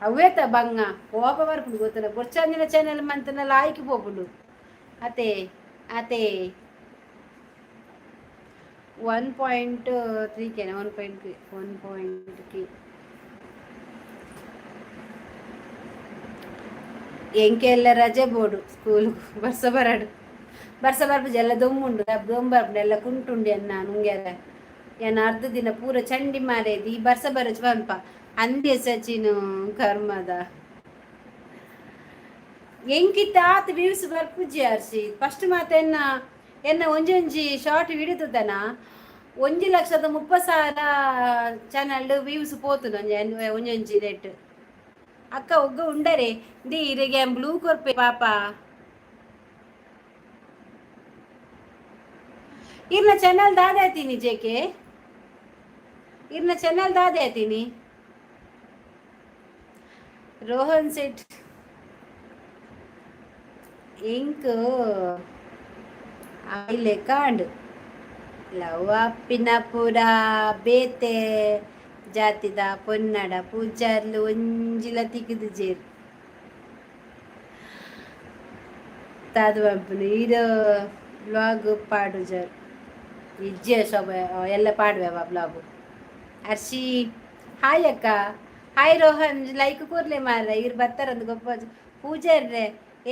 [SPEAKER 1] ಅವ್ವೇತ ಬಂಗ ಕೋಪ ಬರ್ಪುಂಡು ಗೊತ್ತಲ್ಲ. ಬೊರ್ಚಂದಿನ ಚಾನೆಲ್ ಮಂತನ ಲಾಯ್ಕ್ ಪೋಪುಂಡು. ಅತೆ ಅತೆ 1.3 ಕೆನ, 1.1 ಪಾಯಿಂಟ್ ಕೆ. ಎಂಕೆಲ್ಲ ರಜೆ ಬೋಡು ಸ್ಕೂಲ್. ಬರ್ಸ ಬರಡು, ಬರ್ಸ ಬರ್ಪುಜಿ, ಎಲ್ಲ ದೊಂಬುಂಡು, ದೊಂಬು ಬರ್ಪುಂಡು, ಎಲ್ಲ ಕುಂಟುಂಡು. ಎನ್ನ ನುಂಗ್ಯಾರ ಏನ್ ಅರ್ಧ ದಿನ ಪೂರ ಚಂಡಿ ಮಾರೇದಿ. ಈ ಬರ್ಸ ಬರಚ್ ಪನ್ಪ ಅಂದೆ ಸಚಿನು ಕರ್ಮದ. ಎಂಕಿತ್ತ ಆತ್ ವ್ಯೂಸ್ ಬರ್ಪುಜಿ ಅರ್ಶಿ. ಫಸ್ಟ್ ಮಾತ ಎನ್ನ ಎನ್ನ ಒಂಜೊಂಜಿ ಶಾರ್ಟ್ ವಿಡಿಯೋ ತೂತನ, 1,30,000 ಚಾನಲ್ ವ್ಯೂಸ್ ಪೋತುಂಡು ಒಂಜಿ ಒಂಜೊಂಜಿ ರೇಟ್. ಅಕ್ಕ ಒಗ್ಗ ಉಂಡರೆ ದಿ ಇರೆಗೆ ಬ್ಲೂ ಕೊರ್ಪೆ ಪಾಪ. ಇರ್ನ ಚಾನಲ್ ದಾದ ಆತೀನಿ ಜೇಕೆ? ಇರ್ನ ಚಾನಲ್ ದಾದ ಆತೀನಿ? ರೋಹನ್ ಸೆಟ್ ಇಂಕ್ ಆಯ್ಲೆ ಕಾಂಡ್ ಲವ್ ಅಪ್ಪಿನ ಪೂರ ಬೇತೆ ಜಾತಿದ ಪೊನ್ನಡ ಪೂಜಾರ್ಲು ಒಂಜಿಲ ತಿಕ್ಕಿದು ಜೇರು ತಾದು ಪನ್ಪುನು. ಈರ್ ಬ್ಲಾಗ್ ಪಾಡುಜರ್? ಇಜ್ಜೆ ಶೋಭ, ಎಲ್ಲ ಪಾಡುವೆ ಬ್ಲಾಗ್. ಅರ್ಶಿ ಹಾಯ್ ಅಕ್ಕ. ಹಾಯ್ ರೋಹನ್, ಲೈಕ್ ಕೂರ್ಲೆ ಮಾರ್ರೆ. ಇರ್ ಬತ್ತಾರಂದು ಗೊಪ್ಪ ಪೂಜಾರ್ರೆ.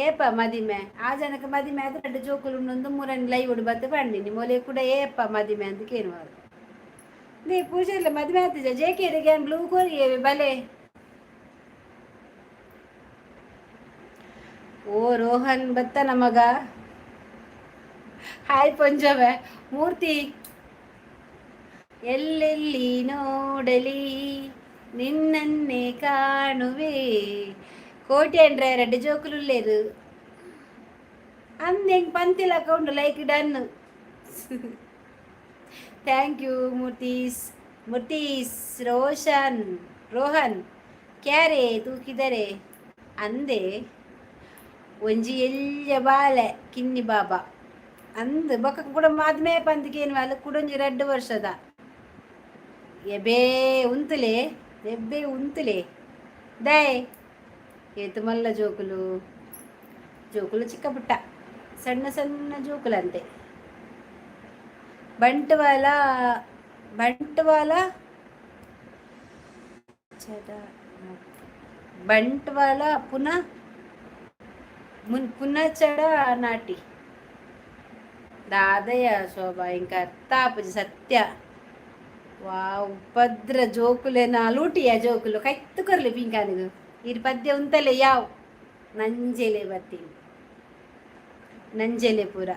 [SPEAKER 1] ಏಪ ಮದಿಮೆ? ಆ ಜನಕ್ಕೆ ಮದಿಮೆ ಆದ್ರೆ ರಡ್ಡ್ ಜೋಕುಲು ಉಂಡೊಂದು ಮೂರನ್ ಲೈವ್ ಬತ್ತು ಪಂಡಿನಿ. ಮೊಲೆ ಕೂಡ ಏಪ ಮದಿಮೆ ಅಂತ ಕೇನುವಾರು. ನೀ ಪೂಜಾರ್ಲೆ ಮದಿಮೆ ಆತಿಜ. ಜೇಕೆ ಬ್ಲೂ ಕೋರಿ ಬಲೆ. ಓ ರೋಹನ್ ಬತ್ತ ನಮಗ. ಹಾಯ್ ಪಂಜವೆ ಮೂರ್ತಿ. ಎಲ್ಲೆಲ್ಲಿ ನೋಡಲಿ ನಿನ್ನನ್ನೇ ಕಾಣುವೆ. ಕೋಟಿ ಅಂದ್ರೆ ಎರಡು ಜೋಕುಲು ಅಂದ್ ಹೆಂಗ್ ಪಂತಿಲ ಉಂಡು. Like done, thank you ಮೂರ್ತೀಸ್. ಮೂರ್ತೀಸ್ Roshan Rohan ಕ್ಯಾರೆ ತೂಕಿದರೆ ಅಂದೆ. ಒಂಜಿ ಎಲ್ಯ ಬಾಲೆ ಕಿನ್ನಿ ಬಾಬಾ ಅಂದ್ ಬೊಕ್ಕ ಕೂಡ ಮಾದ್ಮೆ ಪಂದಿಕೇನು ಅಲ್ಲ. ಕುಡೊಂಜಿ 2 ವರ್ಷದ ಎಬೇ ಉಂತುಲೆ, ಎಬ್ಬೆ ಉಂತುಲೆ ದಯ್. ಏತು ಮಲ್ಲ ಜೋಕುಲು, ಜೋಕುಲು ಚಿಕ್ಕ ಪುಟ್ಟ ಸಣ್ಣ ಸಣ್ಣ ಜೋಕುಲಂತೆ. ಬಂಟ್ವಾಲ ಬಂಟ್ವಾಲ ಚದ ಬಂಟ್ವಾಲ ಪುನಃ ಮುನ್ ಪುನಃ ಚಡ ನಾಟಿ ದಾದಯ ಶೋಭಾ ಇಂಕ ಅರ್ಥ ಆಪುಜಿ ಸತ್ಯ. ವಾ ಉಪದ್ರ ಜೋಕುಲೆನ ಲೂಟಿಯ ಜೋಕುಲು ಕೈತ್ತು ಕೊರ್ಲಿ ಪಿಂಕಾನಿಗು. ಇರ್ ಪದ್ಯ ಉಂತಲೆ ಯಾವ್ ನಂಜೆಲೆ ಬತ್ತೀನಿ ನಂಜೆಲೆ ಪೂರ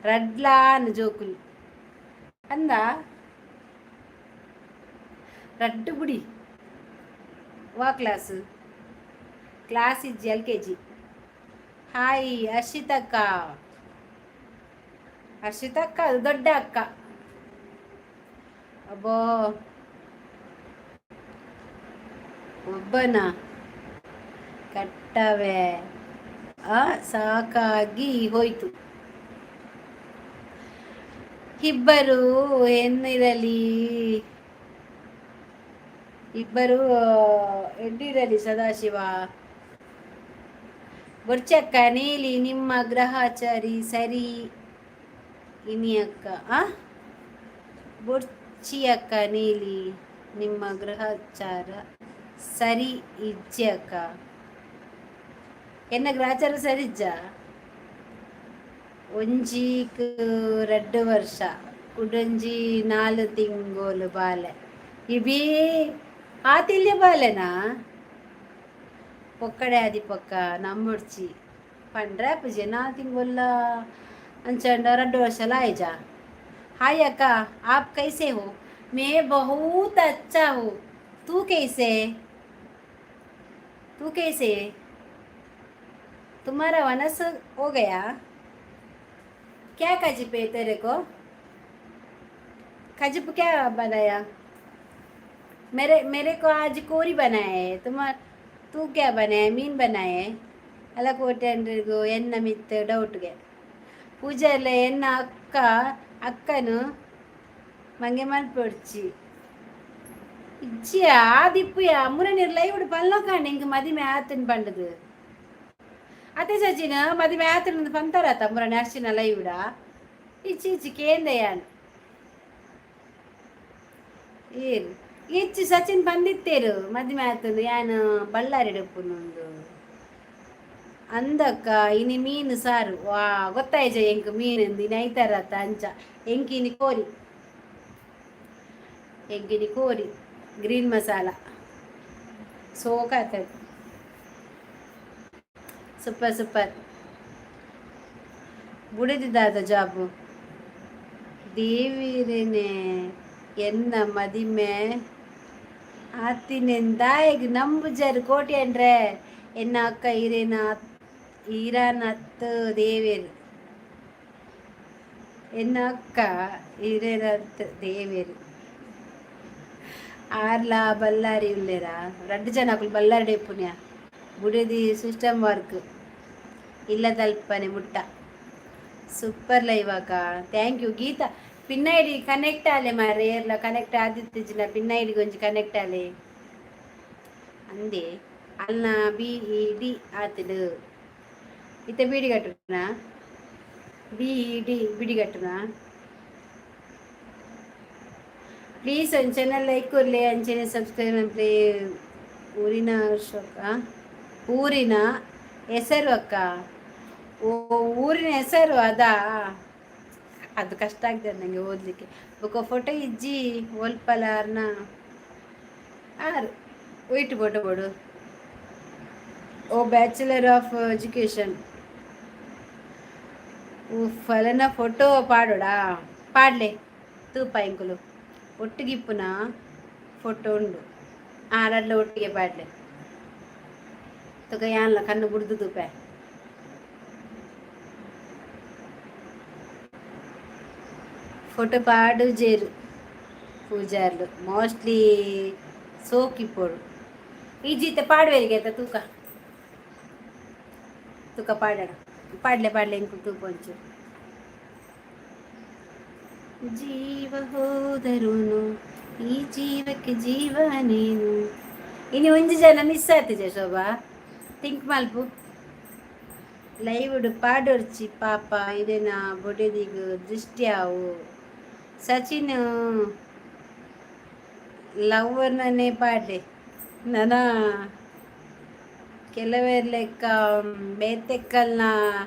[SPEAKER 1] ರಡ್ಲಾನ್ ಜೋಕುಲು ಅಂದ ರಡ್ಡು ಬುಡಿ. ವಾ ಕ್ಲಾಸ್? ಕ್ಲಾಸ್ ಇಜ್ಜಿ, ಎಲ್ಕೆಜಿ. ಹಾಯ್ ಹರ್ಷಿತಕ್ಕ. ಹರ್ಷಿತಕ್ಕ ಅದು ದೊಡ್ಡ ಅಕ್ಕ. ಅಬ್ಬೋ, ಒಬ್ಬನ ಕಟ್ಟವೆ ಸಾಕಾಗಿ ಹೋಯ್ತು. ಇಬ್ಬರು ಹೆಣ್ಣಿರಲಿ, ಇಬ್ಬರು ಹೆಣ್ಣಿರಲಿ ಸದಾಶಿವ. ಬೊರ್ಚಕ್ಕ ನೀಲಿ, ನಿಮ್ಮ ಗ್ರಹಚಾರಿ ಸರಿ ಇನಿ ಅಕ್ಕ. ಆ ಬೊರ್ಚಿ ಅಕ್ಕ ನೀಲಿ, ನಿಮ್ಮ ಗ್ರಹಚಾರ ಸರಿ ಇಜ್ಜಿ ಅಕ್ಕ. ಎನ್ನ ಗ್ರಹಚಾರ ಸರಿ ಇಜ್ಜ? ಒಂಜಿಕ್ 2 ವರ್ಷ, ಕುಡೊಂಜಿ 4 ತಿಂಗೋಲು ಬಾಲೆ. ಇಬೀ ಆತಿಲ್ಯ ಬಾಲೆನಾ? ಪೊಕ್ಕಡೆ ಆದಿ ಪೊಕ್ಕ ನಂಬೊಡ್ಚಿ ಪಂಡ್ರೆ ಪೂಜೆ. 4 ತಿಂಗೊಲ್ಲ ಅಂಚಂಡ 2 ವರ್ಷ ಆಯ್ಜ. हाय अक्का, आप कैसे हो? मैं बहुत अच्छा हूँ। तू कैसे? तू कैसे? तुम्हारा वनस हो गया? क्या कजिप है तेरे को? कजिप क्या बनाया? मेरे मेरे को आज कोरी बनाया है। तुम्हार तू क्या बनाया? ಮೀನು बनाए ಅಲ್ಲ. ಕೋಟೆಂಡ್ರಿಗೂ ಎನ್ನ ಮಿತ್ತು ಡೌಟ್ಗೆ ಪೂಜೆ. ಎನ್ನ ಅಕ್ಕ ಅಕ್ಕನು ಮಂಗೆ ಮಲ್ಪೊಡ್ಚಿ ಇಜ್ಜಿಯ ಆದಿಪ್ಪುಯ. ಮುರನೀರು ಲೈವ್ ಪಲ್ಲೋಕಾಂಡ ಇಂಕ್ ಮದಿಮೆ ಆತನ್ ಪಂಡದು. ಅದೇ ಸಚಿನ ಮದಿಮೆ ಆತನ ಪಂತಾರತ ಮುರನಿ ಅರ್ಚಿನ ಲೈವ್ಡ. ಇಚ್ಚಿ ಇಚ್ಚಿ ಕೇಂದಯಾನ್ ಏರು ಇಚ್ಚಿ ಸಚಿನ್ ಬಂದಿತ್ತೇರು ಮದಿಮೆ ಆತನು. ಯಾನು ಬಳ್ಳಾರಿಡಪ್ಪುನೊಂದು ಅಂದಕ್ಕ. ಇನಿ ಮೀನು ಸಾರು. ವಾ, ಗೊತ್ತಾಯ್ಜ ಎಂಕ್ ಮೀನು ಇನಿ ಐತಾರತ್ತ ಅಂಚ. ಎಂಕಿನಿ ಕೋರಿ, ಎಂಕಿನಿ ಕೋರಿ ಗ್ರೀನ್ ಮಸಾಲ ಸೋಕಾತದೆ. Super super. ಬುಡಿದಿದ್ದಾದ ಜಾಬು ದೇವಿರೇನೆ. ಎನ್ನ ಮದಿಮೆ ಆತಿನೆಂದಾಯಗ್ ನಂಬುಜರ್ ಕೋಟಿ ಅಂದ್ರೆ. ಎನ್ನ ಅಕ್ಕ ಇರೇನ ಈರಾನತ್ ದೇವೇರು. ಎನ್ನ ಅಕ್ಕ ಈರೇನತ್ ದೇವೇರು. ಆರ್ಲ ಬಲ್ಲಾರಿ ಉಲ್ಲೇರಾ? ರಡ್ಡು ಜನ ಅಕುಲು ಬಲ್ಲಾರಿ ಪುಣ್ಯ. ಬುಡದಿ ಸಿಸ್ಟಮ್ ವರ್ಕ್ ಇಲ್ಲದಲ್ಪನೆ ಮುಟ್ಟ. ಸೂಪರ್ ಲೈವ್ ಅಕ್ಕ, thank you Geetha. Pin ID connect ಆಲೆ ಮಾರ್ರೆ. ಏರ್ಲ ಕನೆಕ್ಟ್ ಆದಿತ್ತಿಜ್ಜಿನ ಪಿನ್ ಐಡಿ ಒಂಜಿ ಕನೆಕ್ಟ್ ಆಲೆ ಅಂದೆ. ಅಲ್ನ ಬಿಇಡಿ ಆತದು. ಇತ್ತೆ ಬೀಡಿ ಕಟ್ಟುನಾ? ಬಿಇಡಿ ಬಿಡಿ ಕಟ್ಟುನಾ? ಪ್ಲೀಸ್ ಒಂದು ಚಾನಲ್ ಲೈಕ್ ಕೊರ್ಲೆ, ಅಂಚನೆ ಸಬ್ಸ್ಕ್ರೈಬ್ ಮಲ್ಪಲೆ. ಊರಿನ ಅಶೋಕ, ಊರಿನ ಹೆಸರು ಅಕ್ಕ? ಓ, ಊರಿನ ಹೆಸರು ಅದಾ? ಅದು ಕಷ್ಟ ಆಗ್ತದೆ ನನಗೆ ಓದಲಿಕ್ಕೆ. ಬೊಕ ಫೋಟೋ ಇಜ್ಜಿ ಒಲ್ಪಲಾರ್ನ ಆರು ವೈಟ್ ಫೋಟೋ ಬೋಡು. ಓ, ಬ್ಯಾಚುಲರ್ ಆಫ್ ಎಜುಕೇಷನ್. ಫಲನ ಫೋಟೋ ಪಾಡೋಡಾ? ಪಾಡ್ಲೆ ತೂಪ. ಎಂಕುಲು ಒಟ್ಟಿಗಿಪ್ಪುನ ಫೋಟೋ ಉಂಡು. ಆ ರಡ್ಲ ಒಟ್ಟಿಗೆ ಪಾಡ್ಲೆ ತುಕ. ಯಾನ್ಲ ಕಣ್ಣು ಬುಡ್ದು ತೂಪೆ. ಫೋಟೋ ಪಾಡು ಜೇರು ಪೂಜಾರ್ಲು ಮೋಸ್ಟ್ಲಿ ಸೋಕಿಪ್ಪೋಡು. ಈ ಜೀತೆ ಪಾಡುವೆರಿಗೆ ಆಯ್ತಾ? ತೂಕ ತೂಕ ಪಾಡೋಣ. ಪಾಡ್ಲೆ ಪಾಡ್ಲೆ, ಇಂಕು ತೂಪೊಂಚು. ಜೀವ ಹೋದರುನು ಈ ಜೀವಕ್ಕೆ ಜೀವ ನೀನು. ಇನಿ ಒಂಜಿ ಜನ ಮಿಸ್ ಆತಿಜೆ ಶೋಭಾ, ಥಿಂಕ್ ಮಲ್ಪು. ಲೈವ್ಡ್ ಪಾಡೊರ್ಚಿ ಪಾಪ, ಇದೇನ ಬೊಡೆದಿಗ್ ದೃಷ್ಟಿ ಆವು. ಸಚಿನ್ ಲವ್ವರ್ನನೇ ಪಾಡ್ಲೆ. ನನ ಕೆಲವೇರ್ ಲೆಕ್ಕ ಬೇತೆಕ್ಕಲ್ನ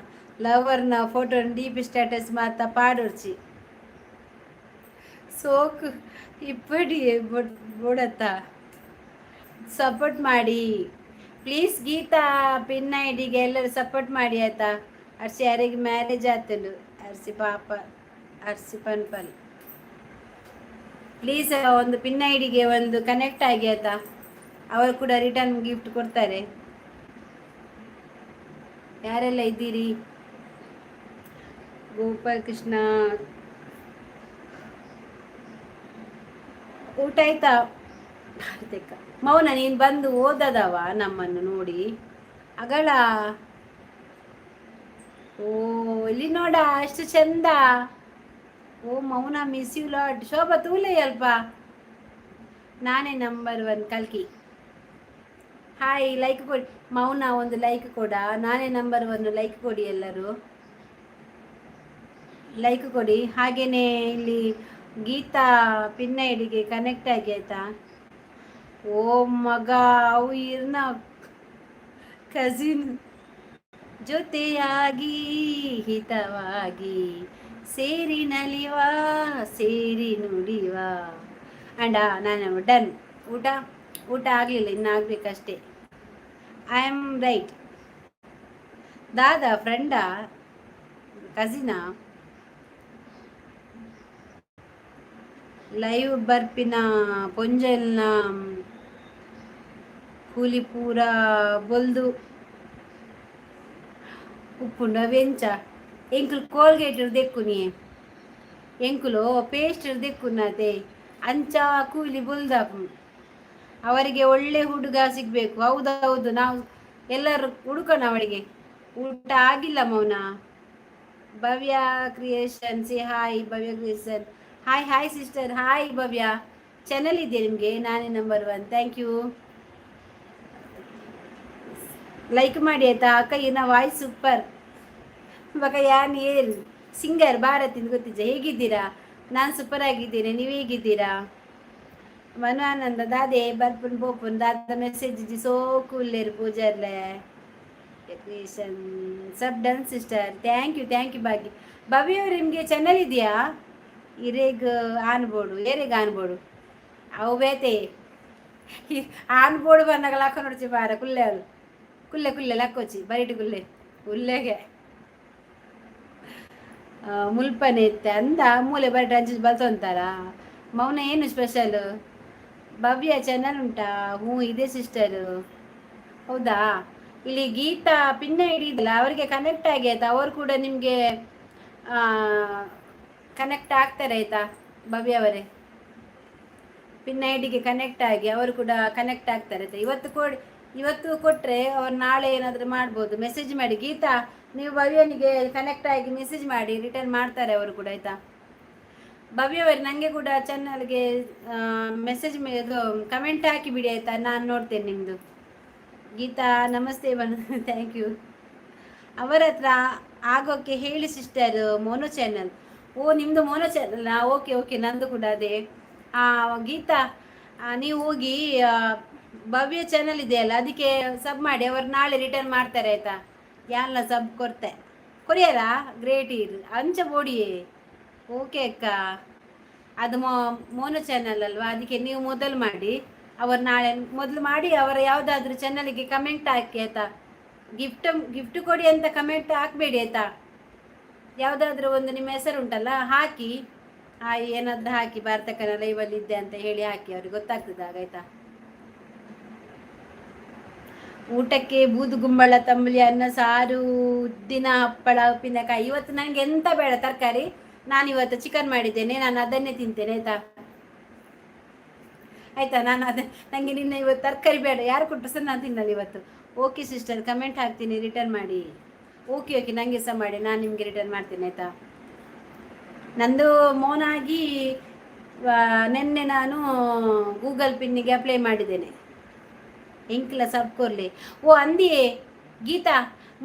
[SPEAKER 1] ಲವರ್ನ ಫೋಟೋ ಡಿಪಿ ಸ್ಟೇಟಸ್ ಮಾತ ಪಾಡೊರ್ಚಿ. ಸೋಕು ಇಪ್ಪಡಿ ಬೋಡತ್ತ. ಸಪೋರ್ಟ್ ಮಾಡಿ ಪ್ಲೀಸ್. ಗೀತಾ ಪಿನ್ ಐಡಿಗೆ ಎಲ್ಲರೂ ಸಪೋರ್ಟ್ ಮಾಡಿ ಆಯ್ತಾ? ಅರ್ಸಿ ಯಾರಿಗೆ ಮ್ಯಾರೇಜ್ ಆತನು ಅರ್ಸಿ ಪಾಪ ಅರ್ಸಿ ಪನ್ಪಲ್. ಪ್ಲೀಸ್ ಒಂದು ಪಿನ್ ಐಡಿಗೆ ಒಂದು ಕನೆಕ್ಟ್ ಆಗಿ ಆಯ್ತಾ? ಅವರು ಕೂಡ ರಿಟರ್ನ್ ಗಿಫ್ಟ್ ಕೊಡ್ತಾರೆ. ಯಾರೆಲ್ಲ ಇದ್ದೀರಿ? ಗೋಪಾಲ್ ಕೃಷ್ಣ. ಊಟ ಆಯ್ತಾ? ಭಾರತಕ್ಕ ಮೌನ, ನೀನು ಬಂದು ಓದದವ ನಮ್ಮನ್ನು ನೋಡಿ ಅಗಳ. ಓ, ಇಲ್ಲಿ ನೋಡ, ಅಷ್ಟು ಚಂದ. ಓ ಮೌನ, ಮಿಸ್ you lot. Shobha ತೂಲೆ ಅಲ್ಪ. ನಾನೇ ನಂಬರ್ ಒನ್ ಕಲ್ಕಿ. ಹಾಯ್, ಲೈಕ್ ಕೊಡಿ. ಮೌನ, ಒಂದು ಲೈಕ್ ಕೊಡ. ನಾನೇ ನಂಬರ್ ಒನ್, ಲೈಕ್ ಕೊಡಿ. ಎಲ್ಲರೂ ಲೈಕ್ ಕೊಡಿ. ಹಾಗೇನೆ ಇಲ್ಲಿ ಗೀತಾ ಪಿನ್ ಐಡಿಗೆ ಕನೆಕ್ಟ್ ಆಗಿ, ಆಯ್ತಾ? ಓ ಮಗ, ಅವು ಇರ್ನ ಕಸಿನ್. ಜೊತೆಯಾಗಿ ಹಿತವಾಗಿ ಸೇರಿ ನಲಿವಾ, ಸೇರಿ ನುಡಿವಾ. ಅಂಡ ನಾನು ಡನ್. ಊಟ ಊಟ ಆಗಲಿಲ್ಲ, ಇನ್ನು ಆಗಬೇಕಷ್ಟೇ. I am right. ದಾದಾ ಫ್ರೆಂಡಾ, ಕಸಿನಾ? ಲೈವ್ ಬರ್ಪಿನ ಪೊಂಜೆಲ್ನ ಕೂಲಿ ಪೂರ ಬೊಲ್ದು ಉಪ್ಪುಂಡು. ಅವೆಂಚ ಎಂಕುಲು ಕೋಲ್ಗೇಟ್ ದೆಕ್ಕುನಿ, ಎಂಕುಲು ಪೇಸ್ಟ್ ದೆಕ್ಕುನತೆ, ಅಂಚ ಕೂಲಿ ಬೊಲ್ದಾಪು. ಅವರಿಗೆ ಒಳ್ಳೆ ಹುಡುಗ ಸಿಗಬೇಕು. ಹೌದೌದು, ನಾವು ಎಲ್ಲರೂ ಹುಡುಕೋಣ ಅವಳಿಗೆ. ಊಟ ಆಗಿಲ್ಲ ಮೌನ. ಭವ್ಯ ಕ್ರಿಯೇಷನ್, ಸಿ ಹಾಯ್. ಭವ್ಯ creation, hi hi sister. Hi Bhavya. Channel ಇದೆ ನಿಮಗೆ? ನಾನೇ number one, thank you. Like ಮಾಡಿ, ಆಯ್ತಾ? ಅಕ್ಕ, ಇನ್ನ ವಾಯ್ಸ್ ಸೂಪರ್. ಬಕ ಯಾನ್ ಏರ್ ಸಿಂಗರ್ ಭಾರತಿಂದ ಗೊತ್ತಿದ್ದ. ಹೇಗಿದ್ದೀರಾ? ನಾನು ಸೂಪರ್ ಆಗಿದ್ದೇನೆ, ನೀವು ಹೇಗಿದ್ದೀರಾ? ಮನು ಆನಂದ ದಾದೆ ಬರ್ಪುನ್ ಪೋಪುನ್ ದಾದ message G so ಕೂಲ್ಲೇರು ಪೂಜಾರ್ಲೆ. Creation sub done sister, thank you, thank you. ಭಾಗ್ಯ ಭವ್ಯ ಅವರು, ನಿಮಗೆ ಚಾನಲ್ ಇದೆಯಾ? ಇರೇಗ್ ಆನ್ಬೋಡು, ಏರೆಗ್ ಆನ್ಬೋಡು? ಅವು ಬೇತೆ ಆನ್ಬೋಡು ಬಂದಾಗ ಲಕ್ಕ ನೋಡ್ಚಿ ಬಾರ. ಕುಲ್ಲೆ ಅದು ಕುಲ್ಲೆ ಕುಲ್ಲೆ ಲಕ್ಕೋಚಿ ಬರಿಟು ಕುಲ್ಲೆ ಉಲ್ಲೆಗೆ ಮುಲ್ಪನೆ ಇತ್ತೆ ಅಂದ ಮೂಲೆ ಬರಿಟು ಅಂಚಿ ಬಲ್ತೊಂತಾರ. ಮೌನ, ಏನು ಸ್ಪೆಷಲ್? ಭವ್ಯ ಚಾನಲ್ ಉಂಟಾ? ಹ್ಞೂ, ಇದೆ ಸಿಸ್ಟರ್. ಹೌದಾ? ಇಲ್ಲಿ ಗೀತಾ ಪಿನ್ನ ಹಿಡಿದಿಲ್ಲ, ಅವರಿಗೆ ಕನೆಕ್ಟ್ ಆಗಿ, ಆಯ್ತಾ? ಅವರು ಕೂಡ ನಿಮಗೆ ಕನೆಕ್ಟ್ ಆಗ್ತಾರೆ, ಆಯ್ತಾ? ಭವ್ಯ ಅವರೇ, ಪಿನ್ ಐಡಿಗೆ ಕನೆಕ್ಟ್ ಆಗಿ, ಅವರು ಕೂಡ ಕನೆಕ್ಟ್ ಆಗ್ತಾರೆ, ಆಯ್ತಾ? ಇವತ್ತು ಕೊಡಿ, ಇವತ್ತು ಕೊಟ್ಟರೆ ಅವ್ರು ನಾಳೆ ಏನಾದರೂ ಮಾಡ್ಬೋದು. ಮೆಸೇಜ್ ಮಾಡಿ ಗೀತಾ, ನೀವು ಭವ್ಯನಿಗೆ ಕನೆಕ್ಟ್ ಆಗಿ ಮೆಸೇಜ್ ಮಾಡಿ, ರಿಟರ್ನ್ ಮಾಡ್ತಾರೆ ಅವರು ಕೂಡ, ಆಯಿತಾ? ಭವ್ಯವರೇ, ನನಗೆ ಕೂಡ ಚಾನಲ್ಗೆ ಮೆಸೇಜ್, ಇದು ಕಮೆಂಟ್ ಹಾಕಿ ಬಿಡಿ, ಆಯಿತಾ? ನಾನು ನೋಡ್ತೇನೆ ನಿಮ್ಮದು. ಗೀತಾ ನಮಸ್ತೆ ಬನ್, thank you. ಅವರ ಹತ್ರ ಆಗೋಕ್ಕೆ ಹೇಳಿ ಸಿಸ್ಟರ್. Mono channel. ಓ, ನಿಮ್ಮದು ಮೋನೋ ಚಾನಲ್. ಓಕೆ ಓಕೆ, ನಂದು ಕೂಡ ಅದೇ. ಗೀತಾ, ನೀವು ಹೋಗಿ ಭವ್ಯ ಚಾನಲ್ ಇದೆಯಲ್ಲ, ಅದಕ್ಕೆ ಸಬ್ ಮಾಡಿ. ಅವರು ನಾಳೆ ರಿಟರ್ನ್ ಮಾಡ್ತಾರೆ, ಆಯಿತಾ? ಯಾನ್ಲ ಸಬ್ ಕೊರ್ತೆ ಕೊರಿಯರಾ. ಗ್ರೇಟ್ ಇರ್ ಅಂಚ ಬೋಡಿಯೇ. ಓಕೆ ಅಕ್ಕ, ಅದು ಮೋನೋ ಚಾನಲ್ ಅಲ್ವಾ, ಅದಕ್ಕೆ ನೀವು ಮೊದಲು ಮಾಡಿ. ಅವರು ನಾಳೆ ಮೊದಲು ಮಾಡಿ, ಅವರ ಯಾವುದಾದ್ರೂ ಚಾನಲ್ಗೆ ಕಮೆಂಟ್ ಹಾಕಿ, ಆಯಿತಾ? ಗಿಫ್ಟ್ ಗಿಫ್ಟ್ ಕೊಡಿ ಅಂತ ಕಮೆಂಟ್ ಹಾಕಬೇಡಿ, ಆಯಿತಾ? ಯಾವುದಾದ್ರೂ ಒಂದು ನಿಮ್ಮ ಹೆಸರು ಉಂಟಲ್ಲ, ಹಾಕಿ. ಏನಾದರೂ ಹಾಕಿ, ಭಾರತಕ್ಕನ ಲೈವಲ್ಲಿ ಇದ್ದೆ ಅಂತ ಹೇಳಿ ಹಾಕಿ. ಅವ್ರಿಗೆ ಗೊತ್ತಾಗ್ತದೆ ಆಗ, ಆಯ್ತಾ? ಊಟಕ್ಕೆ ಬೂದುಗುಂಬಳ ತಂಬುಳಿ, ಅನ್ನ, ಸಾರು, ಉದ್ದಿನ ಹಪ್ಪಳ, ಉಪ್ಪಿನಕಾಯಿ. ಇವತ್ತು ನನಗೆ ಎಂತ ಬೇಡ ತರಕಾರಿ. ನಾನು ಇವತ್ತು ಚಿಕನ್ ಮಾಡಿದ್ದೇನೆ, ನಾನು ಅದನ್ನೇ ತಿಂತೇನೆ, ಆಯ್ತಾ? ಆಯ್ತಾ? ನಾನು ಅದೇ, ನನಗೆ ನಿನ್ನೆ ಇವತ್ತು ತರಕಾರಿ ಬೇಡ. ಯಾರು ಕೊಟ್ಟರು ಸಹ ನಾನು ತಿನ್ನಲ್ಲ ಇವತ್ತು. ಓಕೆ ಸಿಸ್ಟರ್, ಕಮೆಂಟ್ ಹಾಕ್ತೀನಿ, ರಿಟರ್ನ್ ಮಾಡಿ. ಓಕೆ ಓಕೆ, ನನಗೆ ಸಹ ಮಾಡಿ, ನಾನು ನಿಮಗೆ ರಿಟರ್ನ್ ಮಾಡ್ತೇನೆ, ಆಯಿತಾ? ನಂದು ಮೋನಾಗಿ ನಿನ್ನೆ ನಾನು ಗೂಗಲ್ ಪಿನ್ನಿಗೆ ಅಪ್ಲೈ ಮಾಡಿದ್ದೇನೆ. ಎಂಕ್ಲ ಸಬ್ ಕೊರ್ಲೆ. ಓ ಅಂದಿಯೇ ಗೀತಾ,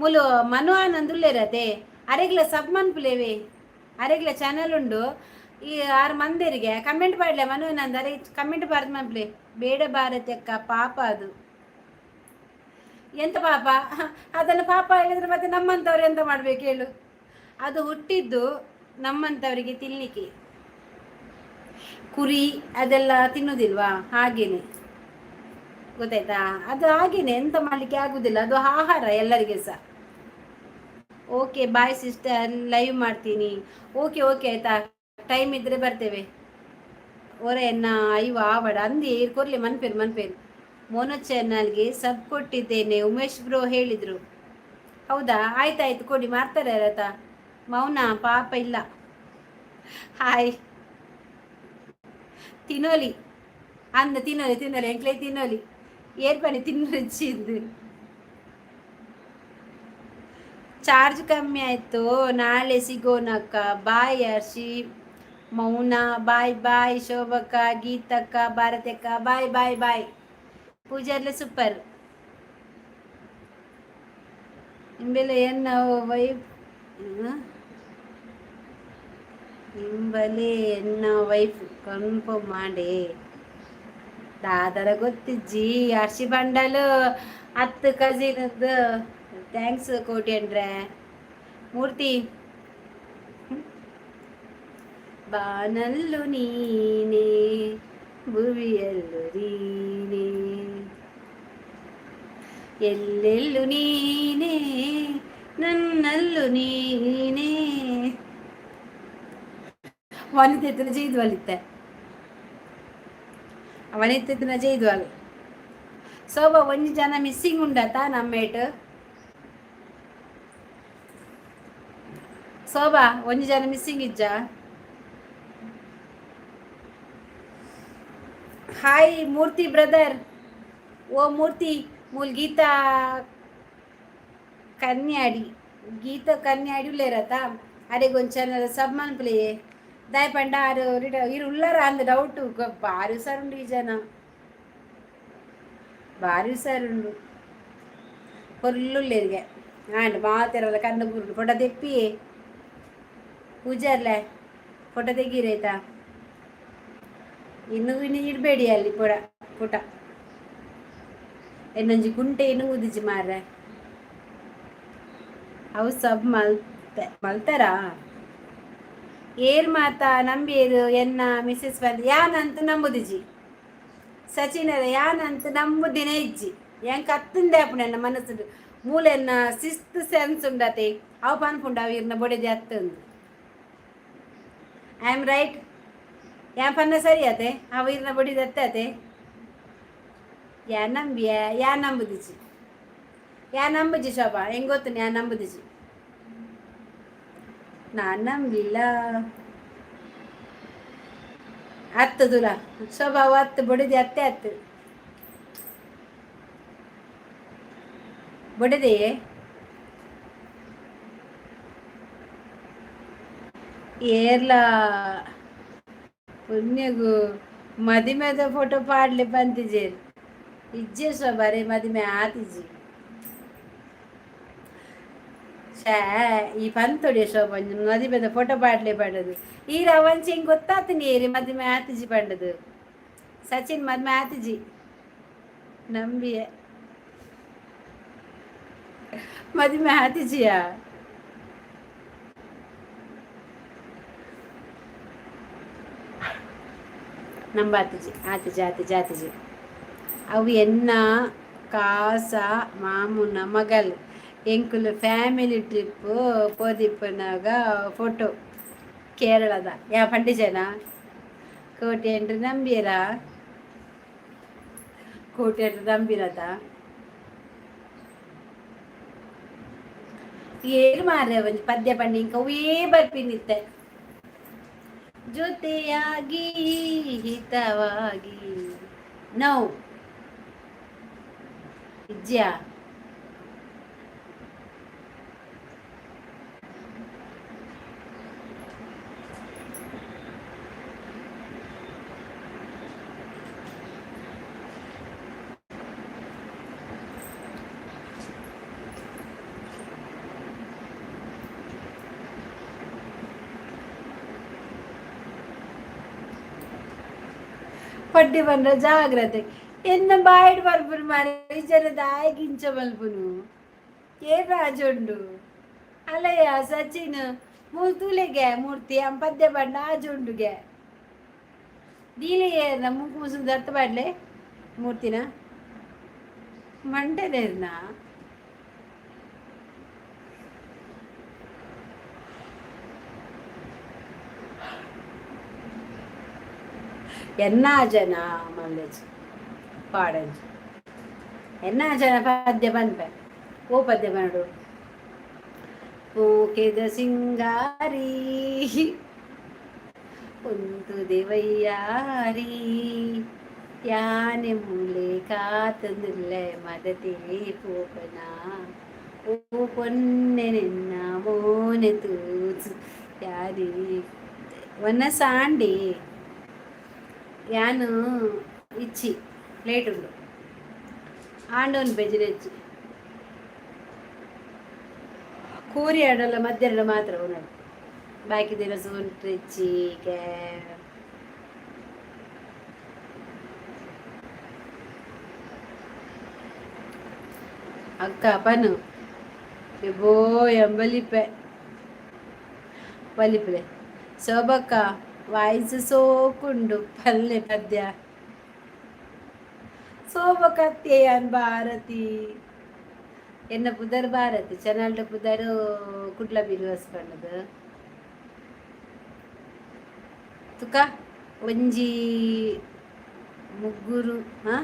[SPEAKER 1] ಮುಲು ಮನು ಆನಂದ್ ಉಲ್ಲೇರತೆ, ಅರೆಗ್ಲ ಸಬ್ ಮನ್ಪುಲೇವೆ. ಅರೆಗ್ಲ ಚಾನಲ್ ಉಂಡು. ಈ ಆರು ಮಂದಿರಿಗೆ ಕಮೆಂಟ್ ಪಾಡ್ಲೆ. ಮನು ಆನಂದ್ ಅರೆ ಕಮೆಂಟ್ ಬಾರ್ದು ಮನ್ಪುಲೆ. ಬೇಡ ಭಾರತಿ ಅಕ್ಕ, ಪಾಪ ಅದು. ಎಂತ ಪಾಪ? ಅದನ್ನು ಪಾಪ ಹೇಳಿದ್ರೆ ಮತ್ತೆ ನಮ್ಮಂಥವ್ರು ಎಂತ ಮಾಡ್ಬೇಕು ಹೇಳು? ಅದು ಹುಟ್ಟಿದ್ದು ನಮ್ಮಂಥವರಿಗೆ ತಿನ್ನಲಿಕ್ಕೆ. ಕುರಿ ಅದೆಲ್ಲ ತಿನ್ನುವುದಿಲ್ವಾ? ಹಾಗೇನೆ, ಗೊತ್ತಾಯ್ತಾ? ಅದು ಹಾಗೇನೆ, ಎಂತ ಮಾಡಲಿಕ್ಕೆ ಆಗುದಿಲ್ಲ. ಅದು ಆಹಾರ ಎಲ್ಲರಿಗೆ ಸಹ. ಓಕೆ ಬಾಯ್ ಸಿಸ್ಟರ್, ಲೈವ್ ಮಾಡ್ತೀನಿ. ಓಕೆ ಓಕೆ, ಆಯ್ತಾ? ಟೈಮ್ ಇದ್ರೆ ಬರ್ತೇವೆ. ಒರೆ ಎನ್ನ ಅಯ್ಯೋ ಆವಡ ಅಂದಿ ಕೊರ್ಲಿ ಮನ್ಪೇರು ಮನ್ಪೇರು. ಮೋನೋ ಚಾನಲ್ಗೆ ಸಬ್ ಕೊಟ್ಟಿದ್ದೇನೆ, ಉಮೇಶ್ ಬ್ರೋ ಹೇಳಿದರು. ಹೌದಾ? ಆಯ್ತಾಯ್ತು, ಕೊಡಿ. ಮಾಡ್ತಾರೆ ಆಯ್ತಾ? ಮೌನ ಪಾಪ ಇಲ್ಲ. ಹಾಯ್. ತಿನ್ನೋಲಿ ಅಂದ, ತಿನ್ನೋಲಿ ತಿನ್ನೋಲಿ, ಎಂಕ್ಲೆ ತಿನ್ನೋಲಿ. ಏರ್ಪಣಿ ತಿನ್ನೊಚ್ಚಿದ್ದು. ಚಾರ್ಜ್ ಕಮ್ಮಿ ಆಯಿತು, ನಾಳೆ ಸಿಗೋಣಕ್ಕ. ಬಾಯ್ ಹರ್ಷಿ, ಮೌನ, ಬಾಯ್ ಬಾಯ್. ಶೋಭಕ್ಕ, ಗೀತಕ್ಕ, ಭಾರತಕ್ಕ, ಬಾಯ್ ಬಾಯ್ ಬಾಯ್. ಪೂಜಾರ್ಲೆ ಸೂಪರ್. ನಿಂಬೆಲ್ಲ ಎನ್ನ ವೈಫ್, ನಿಂಬಲೆ ಎನ್ನ ವೈಫ್ ಕನ್ಫರ್ಮ್ ಮಾಡಿ ದಾದರ ಗೊತ್ತಿಜ್ಜಿ. ಹರ್ಷಿ ಬಂಡಲು ಹತ್ತು ಕಸಿನದ್ದು. Thanks ಕೋಟಿ ಅಂದ್ರೆ ಮೂರ್ತಿ. ಬಾನಲ್ಲು ನೀನೆ, ಭುವಿಯಲ್ಲು ನೀನೆ, ಎಲ್ಲೆಲ್ಲು ನೀನೆ, ನನ್ನಲ್ಲು ನೀನೆ. ವನಿತೆ ಜೈದ್ವಲಿತ್ತೆ, ವನಿತೆ ಜೈದ್ವಲ್. ಸೋಬ, ಒಂಜಿ ಜನ ಮಿಸ್ಸಿಂಗ್ ಉಂಡತ ನಮ್ಮೇಟ್. ಶೋಭಾ, ಒಂಜಿ ಜನ ಮಿಸ್ಸಿಂಗ್ ಇಜ್ಜ? ಹಾಯ್ ಮೂರ್ತಿ ಬ್ರದರ್. ಓ ಮೂರ್ತಿ, ಮೂಲ್ ಗೀತಾ ಕನ್ಯಾಡಿ, ಗೀತಾ ಕನ್ಯಾಡಿ ಉಲ್ಲೇರತ? ಅರೆಗ್ ಒಂಜಿ ಚಾನಲ್ ಸಬ್ ಮನ್ಪುಲೆ. ದಾಯೆ ಪಂಡ ಆರು ಇರು ಉಳ್ಳಾರ ಅಂದ್ ಡೌಟ್. ಬಾರಿ ಹುಷಾರುಂಡು ಈ ಜನ, ಬಾರಿ ಹುಷಾರುಂಡು. ಪೊರ್ಲುಲ್ಲೇರಿಗೆ ಆಂಡ್ ಮಾತೆರಲ್ಲ ಕಣ್ಣು ಬುರುಡು. ಫೋಟೋ ತೆಪ್ಪಿ ಪೂಜಾರ್ಲೆ, ಫೋಟೋ ತೆಗೀರಿ ಆಯ್ತಾ? ಇನ್ನು ಇನ್ನು ಇಡಬೇಡಿ ಅಲ್ಲಿ ಪುಡ ಪುಟ. ಎನ್ನೊಂಜಿ ಕುಂಟೆ ಇನ್ನು ಉದಿಜಿ ಮಾರ್ರೆ. ಅವು ಸಬ್ ಮಲ್ತೆ ಮಲ್ತಾರಾ? ಏರ್ ಮಾತ ನಂಬಿಯೇರು? ಎನ್ನ ಮಿಸಸ್ ಬಂದು ಯಾನಂತ ನಂಬುದಿಜಿ ಸಚಿನರ, ಯಾನಂತ ನಂಬುದಿನ ಇಜ್ಜಿ. ಎಂಕ್ ಅತ್ತಂದೆ ಅಪ್ಪು ನನ್ನ ಮನಸ್ಸು ಮೂಲೆನ್ನ ಸಿಕ್ಸ್ತ್ ಸೆನ್ಸ್ ಉಂಡತೆ, ಅವು ಪನ್ಪುಂಡು ಅವು ಇರ್ನ ಬೊಡೆದಿ ಅತ್ತಂದು. I am right? ಯಾನ್ ಪನ್ನ ಸರಿ ಅತೆ? ಅವು ಇರ್ನ ಬೊಡಿದ ಅತ್ತೆ. ಯಾ ನಂಬಿಯ? ಯಾ ನಂಬುದಿಜಿ, ಯಾ ನಂಬುಜಿ. ಶೋಭಾ, ಹೆಂಗ್ ಗೊತ್ತು? ಯಾ ನಂಬುದಿಜಿ, ನಾನು ನಂಬಿಲ್ಲ. ಹತ್ತದುಲ ಶೋಭಾ, ಹತ್ತು ಬೊಡಿದೆ ಅತ್ತೆ ಅತ್ತು ಬೊಡಿದೆಯೇ? ಏರ್ಲ ಪುಣ್ಯಗು ಮದಿಮೆದ ಫೋಟೋ ಪಾಡ್ಲೆ ಬಂತಿಜೇರು. ಇಜ್ಜೆ ಶೋಭಾರೆ, ಮದಿಮೆ ಆತಿಜಿ. ಛೇ, ಈ ಪಂತೊಡಿಯ ಶೋಭಾ, ಮದಿಮೆದ ಫೋಟೋ ಪಾಡ್ಲೆ ಪಂಡದು. ಈ ರವಂಚಿ ಹಿಂಗೆ ಗೊತ್ತಾತೀನಿ ಏರಿ ಮದಿಮೆ ಆತಿಜಿ ಪಂಡದು. ಸಚಿನ್, ಮದ್ಮೆ ಆತಿಜಿ, ನಂಬಿಯೆ. ಮದಿಮೆ ಆತಿಜಿಯಾ? ನಂಬಾತಿಜಿ. ಆತಿಜಿ ಆತಿಜಿ ಆತಿಜಿ. ಅವು ಎನ್ನ ಕಾಸ ಮಾಮುನ ಮಗಲ್. ಎಂಕುಲು ಫ್ಯಾಮಿಲಿ ಟ್ರಿಪ್ ಪೋದಿಪ್ಪನಾಗ ಫೋಟೋ, ಕೇರಳದ. ಯಾ ಪಂಡಿಜನ ಕೋಟಿ ಎಂಟ್ರಿ ನಂಬಿಯರಾ? ಕೋಟಿ ಎಂಟ್ರಿ ನಂಬಿರತ? ಏರು ಮಾರ್ರೆ, ಒಂಜಿ ಪದ್ಯ ಪಂಡಿ ಇಂಕ ಅವೇ ಬರ್ಪಿನಿತ್ತೆ. ಜೊತೆಯಾಗಿ ಹಿತವಾಗಿ ನೋ ಇಜ್ಜಿಯಾ? ಪಡ್ಡಿ ಬಂದ್ರ ಜಾಗ್ರತೆ. ಎನ್ನ ಬಾಯಿಡ್ ಬರ್ಪುನು ಮಾರೆ ಜನ ದಾಯೆ ಮಲ್ಪುನು? ಏ ರಾಜುಂಡು ಅಲ್ಲಯ್ಯ ಸಚಿನ್ ಮೂರ್ತುಲೆಗೆ ಮೂರ್ತಿ ಅಂ ಪದ್ಯ ಬಂಡ ಆಜುಂಡುಗೆ ದೀಲೆ ಮುಕ್ಕು ಮುಸುಕು ದರ್ತ ಪಾಡ್ಲೆ ಮೂರ್ತಿನ ಮಂಟನೇರ್ನ. ಎನ್ನ ಜನ ಮಲ್ಲೆಜ್ ಪಾಡಂಜಿ. ಎನ್ನ ಜನ ಪದ್ಯ ಪನ್ಪೆ. ಓ ಪದ್ಯ ಪನೊಡು? ಪೋಕೆದ ಸಿಂಗಾರಿ ಉಂತುದೆ ವಯ್ಯಾರಿ, ಯಾನೆ ಮೂಲೆ ಕಾತೊಂದುಲ್ಲೆ ಮದತೆ ಪೋಪನ, ಓ ಪೊನ್ನೆ ನಿನ್ನ ಮೋನೆ ತೂದು ಯಾರಿ ವನಸಾಂಡಿ. ಯಾನು ಇಚ್ಚಿ ಪ್ಲೇಟ್ ಉಂಡು ಆಂಡೋನ್ ಬೆಜಿರೆಚ್ಚಿ ಕೋರಿ ಆಡಲ್ಲ, ಮಧ್ಯಾಹ್ನ ಮಾತ್ರ ಉಣಡು. ಬಾಕಿ ದಿನ ಸೂಂಟ್ರಿಚ್ಚಿ. ಅಕ್ಕ ಪನು ಬೋ ಎಂಬಲಿಪೆ ಬಲಿಪಲೆ. ಶೋಭಕ್ಕ, ವಾಯ್ಸ್ ಸೋಕುಂಡು, ಪಲ್ಲೆ ಪದ್ಯ. ಶೋಭಕತ್ತೆಯನ್ ಭಾರತಿ. ಎನ್ನ ಪುದರ್ ಭಾರತಿ, ಚಾನಲ್ಡ್ ಪುದರ್ ಕುಡ್ಲ ಬಿರುವಸ್ ಪಂಡದು. ತುಕ ಒಂಜಿ ಮುಗ್ಗುರು. ಹಾ,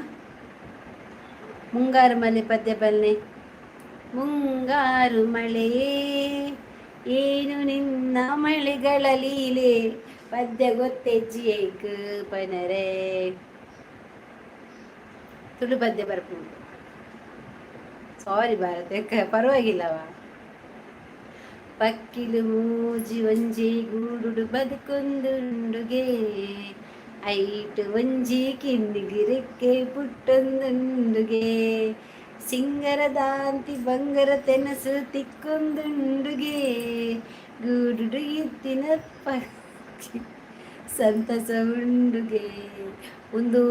[SPEAKER 1] ಮುಂಗಾರು ಮಲೆ ಪದ್ಯ ಬಲ್ಲೆ. ಮುಂಗಾರು ಮಳೆಯೇ ಏನು ನಿನ್ನ ಮಳೆಗಳ ಲೀಲೆ, ಪದ್ಯ ಗೊತ್ತೆಜ್ಜಿ ಏಕ್ ಪನರೆ. ತುಳು ಪದ್ಯ ಬರ್ಪುಂಡು. ಸಾರಿ ಭಾರತ, ಪರವಾಗಿಲ್ಲವ. ಪಕ್ಕಿಲು ಮೂಜಿ ಒಂಜಿ ಗೂಡುಡು ಬದುಕೊಂದುಂಡುಗೆ, ಐಟ್ ಒಂಜಿ ಕಿನ್ನಿಗಿರೆಕ್ಕೆ ಪುಟ್ಟೊಂದುಂಡುಗೆ, ಸಿಂಗರದಾಂತಿ ಬಂಗರ ತೆನಸು ತಿಕ್ಕೊಂದುಂಡುಗೆ, ಗೂಡುಡು ಇತ್ತಿನ ಪಕ್ಕಿ ಸಂತಸ ಉಂಡುಗೆ. ಒಂದು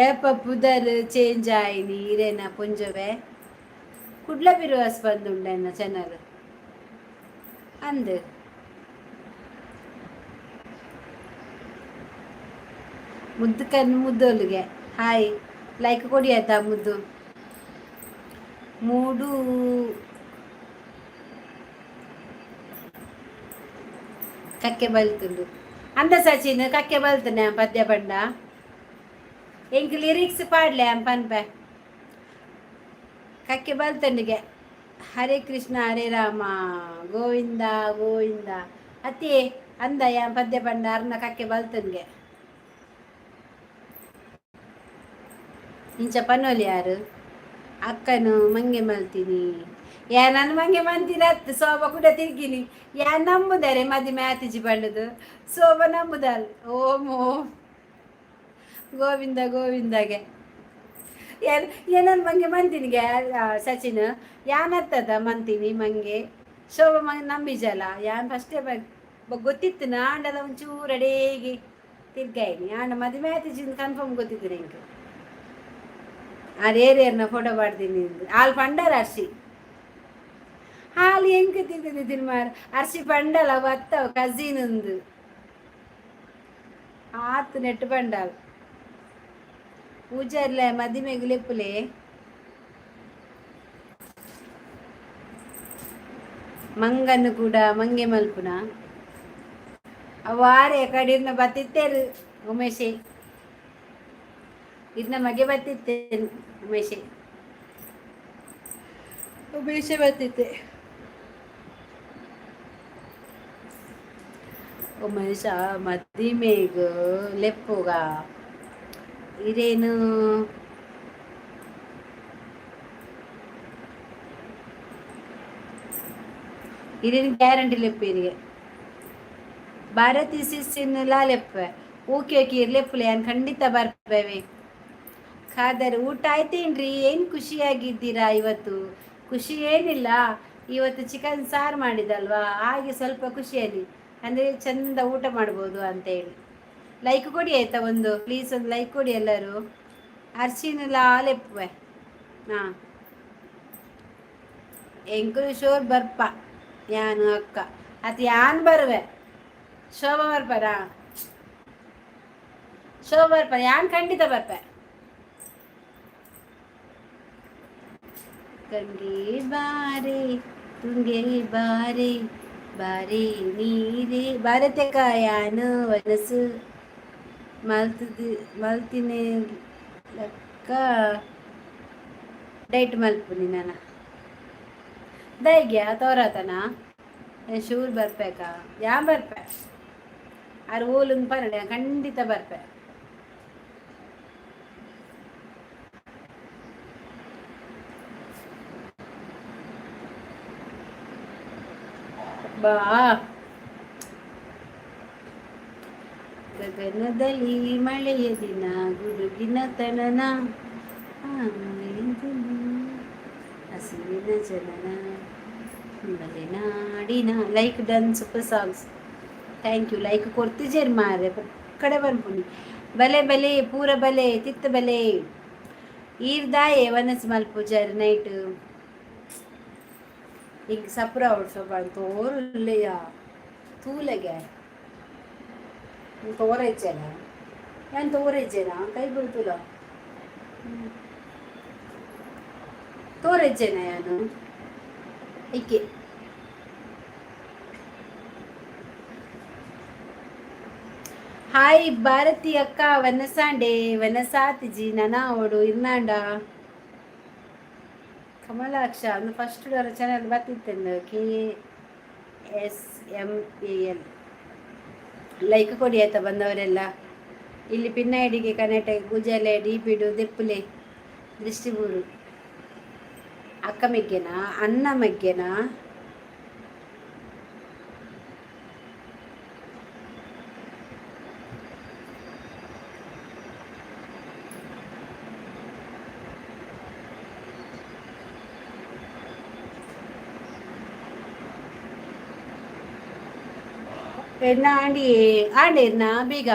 [SPEAKER 1] ಏಪ ಪುದರ್ ಚೇಂಜ್ ಆಯಿನಿ ಇರೇನ ಪೊಂಜೊವೆ? ಕುಡ್ಲ ಬಿರುವಾಸ್ ಬಂದುಂಡೆನ್ನ ಚಾನಲ್ ಅಂದ್. ಮುದ್ದು ಕಣ್ಣು ಮುದ್ದೊಲಿಗೆ ಹಾಯ್. ಲೈಕ್ ಕೊಡಿ ಆಯ್ತಾ? ಮುದ್ದು ಮೂಡು ಕಕ್ಕೆ ಬಲ್ತುಂಡು ಅಂದ ಸಚಿನ್. ಕಕ್ಕೆ ಬಲ್ತನೆ ಪದ್ಯ ಪಂಡ ಎಂಕ್ ಲಿರಿಕ್ಸ್ ಪಾಡ್ಲೆ ಪನ್ಪೆ. ಕಕ್ಕೆ ಬಲ್ತಂಡಿಗೆ. ಹರೇ ಕೃಷ್ಣ ಹರೇ ರಾಮ ಗೋವಿಂದ ಗೋವಿಂದ. ಅತ್ತೆ ಅಂದ ಯಾನ್ ಪದ್ಯ ಪಂಡ ಅರ್ನ ಕಕ್ಕೆ ಬಲ್ತನ್ಗೆ. ಇಂಚ ಪನ್ನೊಲಿ ಯಾರು ಅಕ್ಕನು ಮಂಗೆ ಮಲ್ತೀನಿ. ಯಾ ನಾನು ಮಂಗೆ ಮಂತಿನ ಅತ್ತು ಸೋಬ ಕೂಡ ತಿರ್ಗಿನಿ. ಯಾ ನಂಬುದಾರೆ ಮದಿಮೆ ಆತಿಜಿ ಪಂಡದು ಸೋಬ ನಂಬುದಲ್. ಓಂ ಓಂ ಗೋವಿಂದ ಗೋವಿಂದಗೆ. ಏನ್ ಏನನ್ ಮಂಗೆ ಮಂತಿನಿಗೆ ಸಚಿನ್? ಯಾನತ್ತದ ಮಂತೀನಿ ಮಂಗೆ ಶೋಭ ಮಂಗೆ ನಂಬಿಜಲ್ಲ. ಯಾನ್ ಫಸ್ಟೇ ಗೊತ್ತಿತ್ತು ನಾಂಡಲ ಒಂಚೂರು ಅಡೇಗಿ ತಿರ್ಗಾಯಿನಿ. ಆಂಡ ಮದಿಮೆ ಆತಿಜಿ ಕನ್ಫರ್ಮ್ ಗೊತ್ತಿತ್ತು ನಿಂಗೆ. ಆರೇರೇರ್ನ ಫೋಟೋ ಪಾಡ್ತೀನಿ. ಆಲ್ ಪಂಡರ ಅರ್ಶಿ ಹಾಲು ಎಂಕ್ ತಿಂತಿದ್ದೆ ತಿನ್ಮಾರ್. ಅರ್ಶಿ ಪಂಡಲ ಬತ್ತವ ಕಸಿನ್ ಉಂದು ಆತ್ ನೆಟ್ಟು ಪಂಡಲ್. ಪೂಜಾರ್ಲೆ ಮದಿಮೆಗ್ ಲೆಪ್ಪುಲೆ. ಮಂಗನ್ನು ಕೂಡ ಮಂಗೆ ಮಲ್ಪುನ ಅವಾರೆ ಕಡಿರ್ನ ಬತ್ತಿತ್ತೇರು ಉಮೇಶೆ. ಇರ್ನ ಮಗೆ ಬತ್ತಿತ್ತೇನು ಉಮೇಶೆ. ಉಮೇಶೆ ಬತ್ತಿತ್ತೆ. ಉಮೇಶ ಮದಿಮೆಗ್ ಲೆಪ್ಪುಗ ಇರೇನು? ಇರೇನು ಗ್ಯಾರಂಟಿ ಲೆಪ್ಪು ಇರಿಗೆ. ಭಾರತಿ ಸಿಸ್ಸಿನ್ನುಲಾ ಲೆಪ್ಪೆ. ಓಕೆ ಓಕೆ, ಲೆಪ್ಪುಲೆ, ಯಾನ್ ಖಂಡಿತ ಬರ್ಪೇವೆ. ಖಾದರ್, ಊಟ ಆಯ್ತೇನ್ರಿ? ಏನು ಖುಷಿಯಾಗಿದ್ದೀರಾ ಇವತ್ತು? ಖುಷಿ ಏನಿಲ್ಲ, ಇವತ್ತು ಚಿಕನ್ ಸಾರು ಮಾಡಿದಲ್ವಾ, ಹಾಗೆ ಸ್ವಲ್ಪ ಖುಷಿಯಲ್ಲಿ. ಅಂದರೆ ಚಂದ ಊಟ ಮಾಡ್ಬೋದು ಅಂತೇಳಿ. ಲೈಕ್ ಕೊಡಿ ಆಯ್ತಾ ಒಂದು, ಪ್ಲೀಸ್ ಒಂದು ಲೈಕ್ ಕೊಡಿ ಎಲ್ಲರೂ. ಅರ್ಶಿನ ಲೆಪ್ಪುವೆ. ಹಾಂ, ಎಂಕುಲು ಶೋರ್ ಬರ್ಪ ಯಾನು ಅಕ್ಕ ಅದು ಯಾನ್ ಬರುವೆ. ಶೋಭಾ ಬರ್ಪಾರಾ? ಶೋಭಾ ಬರ್ಪ, ಯಾನ್ ಖಂಡಿತ ಬರ್ಪೆ. ಗಂಗೆ ಬಾರೆ ತುಂಗೆ ಬಾರೆ ಬಾರೆ ನೀರೇ ಭಾರತಕ ಯಾನು ವನಸು. ಮಲ್ತ್ದ್ ಮಲ್ತಿನೆಲಕ್ಕ ಡೈಟ್ ಮಲ್ಪುನಿ ನನ. ದಾಯೆಗ್ಯಾ ತೋರಾತನ? ಶೂರ್ ಬರ್ಪೇಕ, ಯಾನ್ ಬರ್ಪೆ. ಆರ್ ಓಲುಂದು ಪನಡೆ, ಖಂಡಿತ ಬರ್ಪೆ. ಬಾ. ಗಗನದಲ್ಲಿ ಮಳೆಯ ದಿನ, ಗುಡುಗಿನ ತಣನ, ಹಸುವಿನ ಜನನ, ಮಲೆನಾಡಿನ. Like done, super songs, thank you. Like ಕೊರ್ತಿಜೇರ್ ಮಾರೆ, ಕಡೆ ಬರ್ಪುನಿ. ಬಲೆ ಬಲೆ ಪೂರ ಬಲೆ ತಿತ್ತ ಬಲೆ. ಈರ್ ದಾಯೆ ವನಸ್ ಮಲ್ಪುಜರ್ ನೈಟ್? ಇಂಕ್ ಸಪುರ ಆವೊಡು ಶೋಭಾ. ತೋರುಲ್ಲೆಯ ತೂಲೆಗೆ ತೋರ ಇಜ್ಜೆನ? ಯಾನ್ ತೋರ ಇಜ್ಜೆನಾ? ಕೈ ಬುಡ್ತುಲ ತೋರ ಇಜ್ಜೆನ ಯಾನು? ಇಕ್ಕೆ ಹಾಯ್ ಭಾರತಿ ಅಕ್ಕ, ವನಸಾಂಡೆ ವನಸಾತಿಜಿ ನನ ಅವಡು ಇರ್ನಾಂಡ. ಕಮಲಾಕ್ಷ ಒಂದು ಫಸ್ಟ್ ಚಾನಲ್ ಬರ್ತಿತ್ತೆಂದು. ಕೆಎಸ್ಎಂಎಎಲ್. ಲೈಕ್ ಕೊಡಿ ಆಯ್ತಾ ಬಂದವರೆಲ್ಲ. ಇಲ್ಲಿ ಪಿನ್ ಐಡಿಗೆ ಕನೆಕ್ಟ್ ಗುಜಲೆ ಡಿ ಪಿಡು ದೆಪ್ಪುಲೆ ದೃಷ್ಟಿಬೂರು. ಅಕ್ಕ ಮೆಗ್ಗೆನಾ, ಅಣ್ಣ ಮೆಗ್ಗೆನಾ? ಎನ್ನ ಆಂಡಿ ಆಂಡೇರ್ನ ಬೇಗ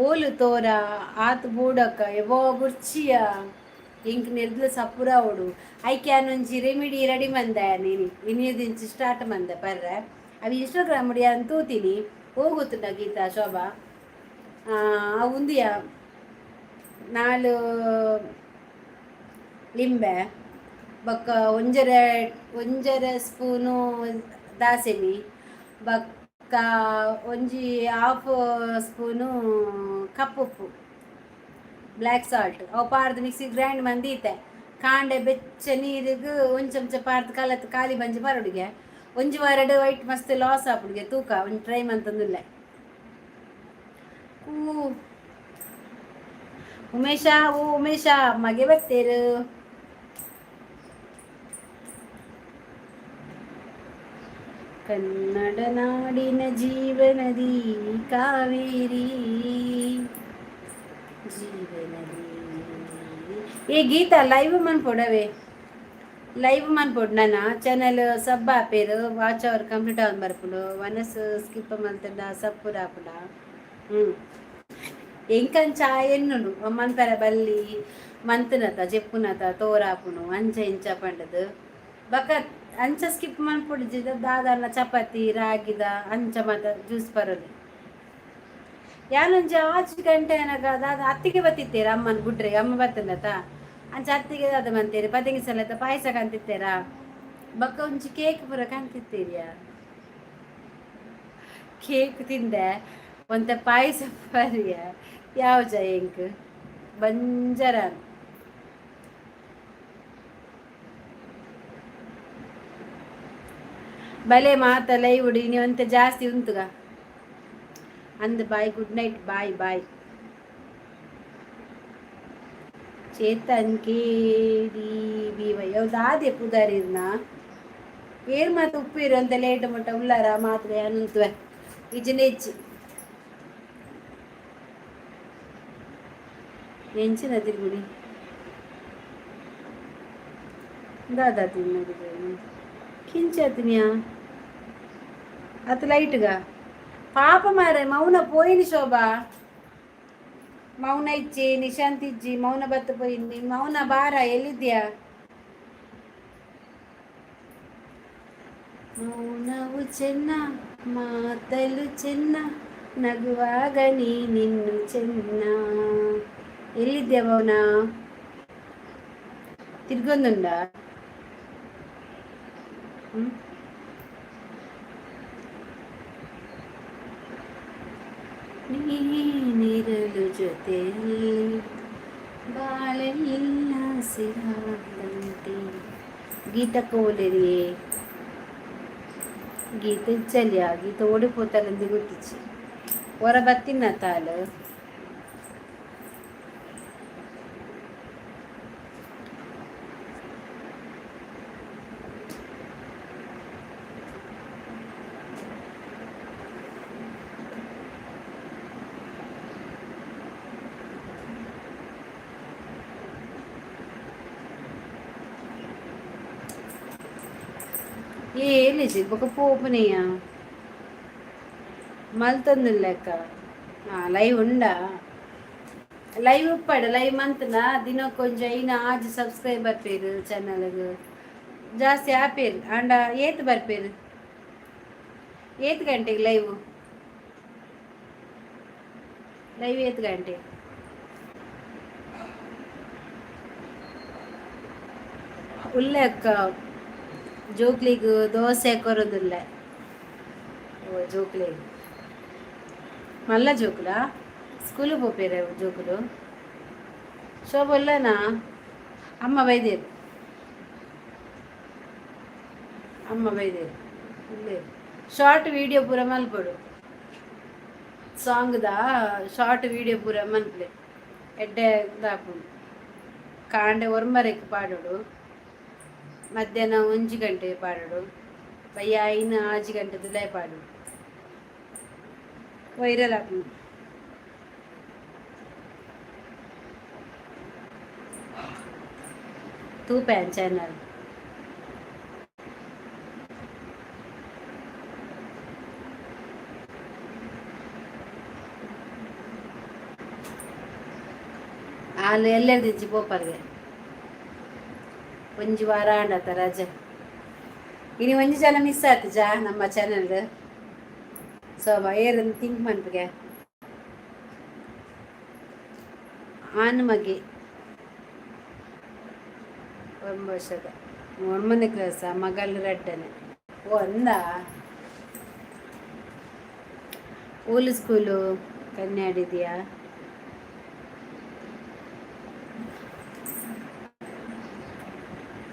[SPEAKER 1] ಓಲು ತೋರ ಆತ್ ಬೂಡಕ್ಕ ಎವೋ ಬುರ್ಚಿಯ. ಇಂಕ್ ನೆರ್ದ್ಲ ಸಪುರ ಆವೊಡು. ಐಕೆ ಒಂಜಿ ರೆಮಿಡಿ ರೆಡಿ ಮಂದ ನೀನಿ ಇನಿದಿಂಚಿ ಸ್ಟಾರ್ಟ್ ಮಂದೆ ಪರ್ರೆ. ಅವು ಇನ್ಸ್ಟಾಗ್ರಾಮ್ ಯಾನ್ ತೂತೀನಿ. ಹೋಗುತ್ತುಂಡ ಗೀತಾ ಶೋಭಾ? ಅವು ಉಂದಿಯ ನಾಲ್ ಲಿಂಬೆ, ಬೊಕ್ಕ ಒಂಜರೆ ಒಂಜರೆ ಸ್ಪೂನು ದಾಸೆಮಿ, ಬೊಕ್ಕ ಒಂಜಿ ಹಾಫ್ ಸ್ಪೂನು ಕಪ್ಪುಪ್ಪು, ಬ್ಲ್ಯಾಕ್ ಸಾಲ್ಟ್. ಅವು ಪಾಡ್ದು ಮಿಕ್ಸಿ ಗ್ರೈಂಡ್ ಮಂದೀತೆ. ಕಾಂಡೆ ಬೆಚ್ಚ ನೀರಿಗೆ ಒಂಜಿ ಚಮಚ ಪಾಡ್ದು ಕಲತ್ ಖಾಲಿ ಬಂಜಿ ಪರೊಡುಗೆ. ಒಂಜಿ ವಾರಡ್ ವೈಟ್ ಮಸ್ತ್ ಲಾಸ್ ಆಪುಡುಗೆ. ತೂಕ, ಒಂಜಿ ಟ್ರೈ ಮಂತೊಂದುಲ್ಲೆ. ಊ ಉಮೇಶ, ಓ ಉಮೇಶ, ಮಗೆ ಬತ್ತೇರು. ಕನ್ನಡ ನಾಡಿನ ಜೀವನದಿ ಕಾವೇರಿ, ಜೀವನದಿ. ಈ ಗೀತಾ, ಲೈವ್ ಮನ್ಪೊಡವೆ, ಲೈವ್ ಮನ್ಪೊಡು. ನನ್ನ ಚಾನೆಲ್ ಸಬ್ ಆಪೇರು, ವಾಚ್ ಅವರ್ ಕಂಪ್ಲೀಟ್ ಆವೊಂದು ಬರ್ಪುಂಡು. ವನಸ್ ಸ್ಕಿಪ್ ಮಲ್ತಂಡ ಸಪ್ಪುರ ಆಪುಂಡ? ಹ್ಞೂ, ಎಂಕಂಚ ಎನ್ನುಂಡು ಮನ್ಪೆರೆ ಬಲ್ಲಿ ಮಂತುನತ ಜೆಪ್ಪುನತ ತೋರಾಪುಂಡು ಅಂಚ ಇಂಚ ಪಂಡದು. ಬಕ ಅಂಚ ಸ್ಕಿಪ್ ಮನ್ಪೊಡು. ದಾದನ್ನ ಚಪಾತಿ ರಾಗಿದ ಅಂಚ ಮಾತ ಜ್ಯೂಸ್ ಪರೊಲಿ. ಯಾನೊಂಜಿ ಆಜಿ ಗಂಟೆ ಆನಗ ದಾದ ಅತ್ತಿಗೆ ಬತ್ತಿತ್ತೇರ ಅಮ್ಮನ ಗುಡ್ರೆ. ಅಮ್ಮ ಬತ್ತಂದತ ಅಂಚ ಅತ್ತಿಗೆ ದಾದ ಮಂತೇರಿ ಪದಿಂಗಿ ಸಲತ ಪಾಯಸ ಕಂತಿತ್ತೇರಾ. ಬೊಕ್ಕ ಒಂಜಿ ಕೇಕ್ ಪೂರ ಕಂತಿತ್ತೀರಿಯಾ. ಕೇಕ್ ತಿಂದೆ, ಒಂತೆ ಪಾಯಸ ಪರಿಯ. ಯಾವ ಜ ಎಂಕ್ ಬಂಜರ. ಬಲೆ ಮಾತ ಲೈವ್ ಇನಿ ಒಂತೆ ಜಾಸ್ತಿ ಉಂತುಗ ಅಂದ್. Bye, good night, bye bye. Chetan ಕೆಡಿಬಿವೈ ದಾದೆ ಪುದರಿರ್ನ? ಏರ್ ಮಾತ ಉಪ್ಪಿರು ಅಂತ ಲೇಟ್ ಮುಟ್ಟ ಉಲ್ಲಾರ ಮಾತ್ರ ಅನುಂತುವೆ. ಇಜ್ಜಿಂಡ ಇಜ್ಜಿ. ಎಂಚಿನ ತಿರುಗುಡಿ ದಾದಾ ತಿನ್ನೋದು ಕಿಂಚತ್ನಿಯಾ? ಅತ್ ಲೈಟ್ಗ ಪಾಪ ಮಾರೆ. ಮೌನ ಪೋಯಿನಿ ಶೋಭಾ. ಮೌನ ಇಜ್ಜಿ, ನಿಶಾಂತ್ ಇಜ್ಜಿ. ಮೌನ ಬತ್ತ ಪೋಯಿನಿ. ಮೌನ ಬಾರ, ಎಲ್ಲಿದ್ಯಾ? ಮೌನವು ಚೆನ್ನ, ಮಾತಲು ಚೆನ್ನ, ನಗುವಾಗ ನೀ ನಿನ್ನು ಚೆನ್ನ. ಎಲ್ಲಿದ್ಯಾ ಮೌನ? ತಿರ್ಗೊಂದುಂಡ? ಹ್ಮ್. ನೀನಿರಲು ಜೊತೆಯಲ್ಲಿ ಬಾಳೆಲ್ಲ ಸಿರಾದಂತೆ. ಗೀತಕ್ಕ ಓಲೇರಿಯೇ? ಗೀತ ಇಜ್ಜಲ್ಯ. ಗೀತ ಓಡಿಪೋತಾರಂದು ಗೊತ್ತಿಚ್ಚಿ. ಹೊರ ಬತ್ತಿನ ತಾಲು. ಏಲಿಜಿ ಬೊಕ ಪೋಪುನೆಯ ಮಲ್ತೊಂದುಲ್ಲೆಕ್ಕ. ಲೈವ್ ಉಂಡಾ? ಲೈವ್ ಉಪ್ಪಡ್. ಲೈವ್ ಮಂತ್ನ ದಿನಕ್ಕೊಂಜಿ ಐನ ಆಜಿ ಸಬ್ಸ್ಕ್ರೈಬ್ ಬರ್ಪೇರು. ಚಾನಲ್ಗ್ ಜಾಸ್ತಿ ಆಪೇರು. ಆಂಡ ಏತ್ ಬರ್ಪೇರು? ಏತ್ ಗಂಟೆಗೆ ಲೈವ್? ಲೈವ್ ಏತ್ ಗಂಟೆ? ಉಲ್ಲೆ ಅಕ್ಕ. ಜೋಕ್ಲಿಗ್ ದೋಸೆ ಕೊರೊಂದುಲ್ಲೆ. ಓ, ಜೋಕ್ಲಿಗ್, ಮಲ್ಲ ಜೋಕುಲಾ? ಸ್ಕೂಲ್ ಪೋಪೇರೆ ಜೋಕುಲು? ಶೋಭ ಉಲ್ಲನಾ? ಅಮ್ಮ ಬೈದೇರು, ಅಮ್ಮ ಬೈದೇರು. ಉಲ್ಲೇರು. ಶಾರ್ಟ್ ವಿಡಿಯೋ ಪೂರ ಮಲ್ಪೊಡು. ಸಾಂಗ್ದ ಶಾರ್ಟ್ ವಿಡಿಯೋ ಪೂರ ಮನ್ಪುಲೆ. ಎಡ್ಡೆ ದಾಪುಂಡು. ಕಾಂಡೆ ಒರ್ಂಬರೆಕ್ ಪಾಡೊಡು, ಮಧ್ಯಾಹ್ನ 1 ಗಂಟೆ ಪಾಡೊಡು, ಬಯ್ಯ 5, 6 ಗಂಟೆ ದುಲಾಯಿ ಪಾಡೊಡು. ವೈರಲ್ ಆಪುಂಡು. ತೂಪೆ ಚಾನಲ್. ಆಲ್ ಎಲ್ಲೆರ್ದಿಂಚಿ ಪೋಪರ್ಗೆ. ಒಂಜಿ ವಾರ ಆಂಡತ ರಜೆ. ಇನಿ ಒಂಜಿ ಜನ ಮಿಸ್ ಆತುಜಾ ನಮ್ಮ ಚಾನಲ್? ಸೋಮ ಏರ್ ಥಿಂಕ್ ಮನ್ಪುಗೆ. ಆನ್ ಮಗೆ, 9 ವರ್ಷದ, ಒಂಬನೇ ಕ್ಲಾಸ್. ಮಗಳು ರಡ್ಡನೆ. ಓ, ಅಂದ. ಓಲು ಸ್ಕೂಲು ಕನ್ಯಾಡಿದೆಯಾ?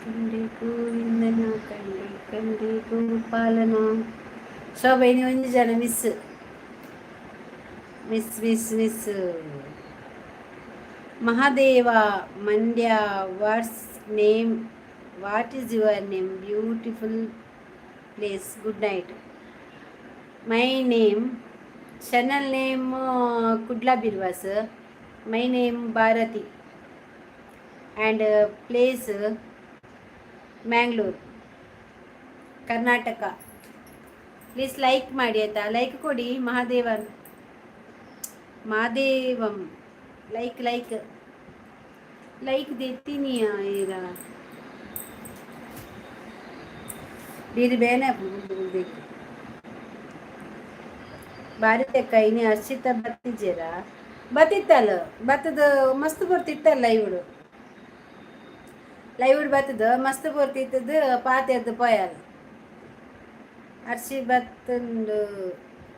[SPEAKER 1] ಕಂಡೆ ಗೋವಿಂದನ, ಕಂಡೆ ಕಂಡೆ ಗೋಪಾಲನ. ಶೋಭಾ, ಇನಿ ಒಂಜಿ ಜನ miss, miss, miss, miss. Mahadeva Mandya. What's name? What is your name? Beautiful place. Good night. My name, channel name Kudla Birvas. My name Bharati and place Mangalore, Karnataka. Please like ಮಾಡಿ ಆಯಿತಾ? ಲೈಕ್ ಕೊಡಿ. ಮಹಾದೇವನ್, ಮಹಾದೇವಂ, ಲೈಕ್, ಲೈಕ್, ಲೈಕ್ ದೆತ್ತೀನಿ ಈಗ. ಬೀರಿ ಬೇನೆ ಬೇಕು. ಭಾರತಿ ಇನಿ ಅರ್ಷಿತ ಬತ್ತಿಜೇರಾ? ಬತ್ತಿತ್ತಲ್ಲ. ಬತ್ತದ ಮಸ್ತ್ ಬರ್ತಿತ್ತಲ್ಲ ಇವಳು. ಲೈವ್ ಬತ್ತದ, ಮಸ್ತ್ ಬರ್ತಿತ್ತದ. ಪಾತೆರ್ದು ಪೋಯಲ್. ಅರ್ಶಿ ಬತ್ತುಂಡು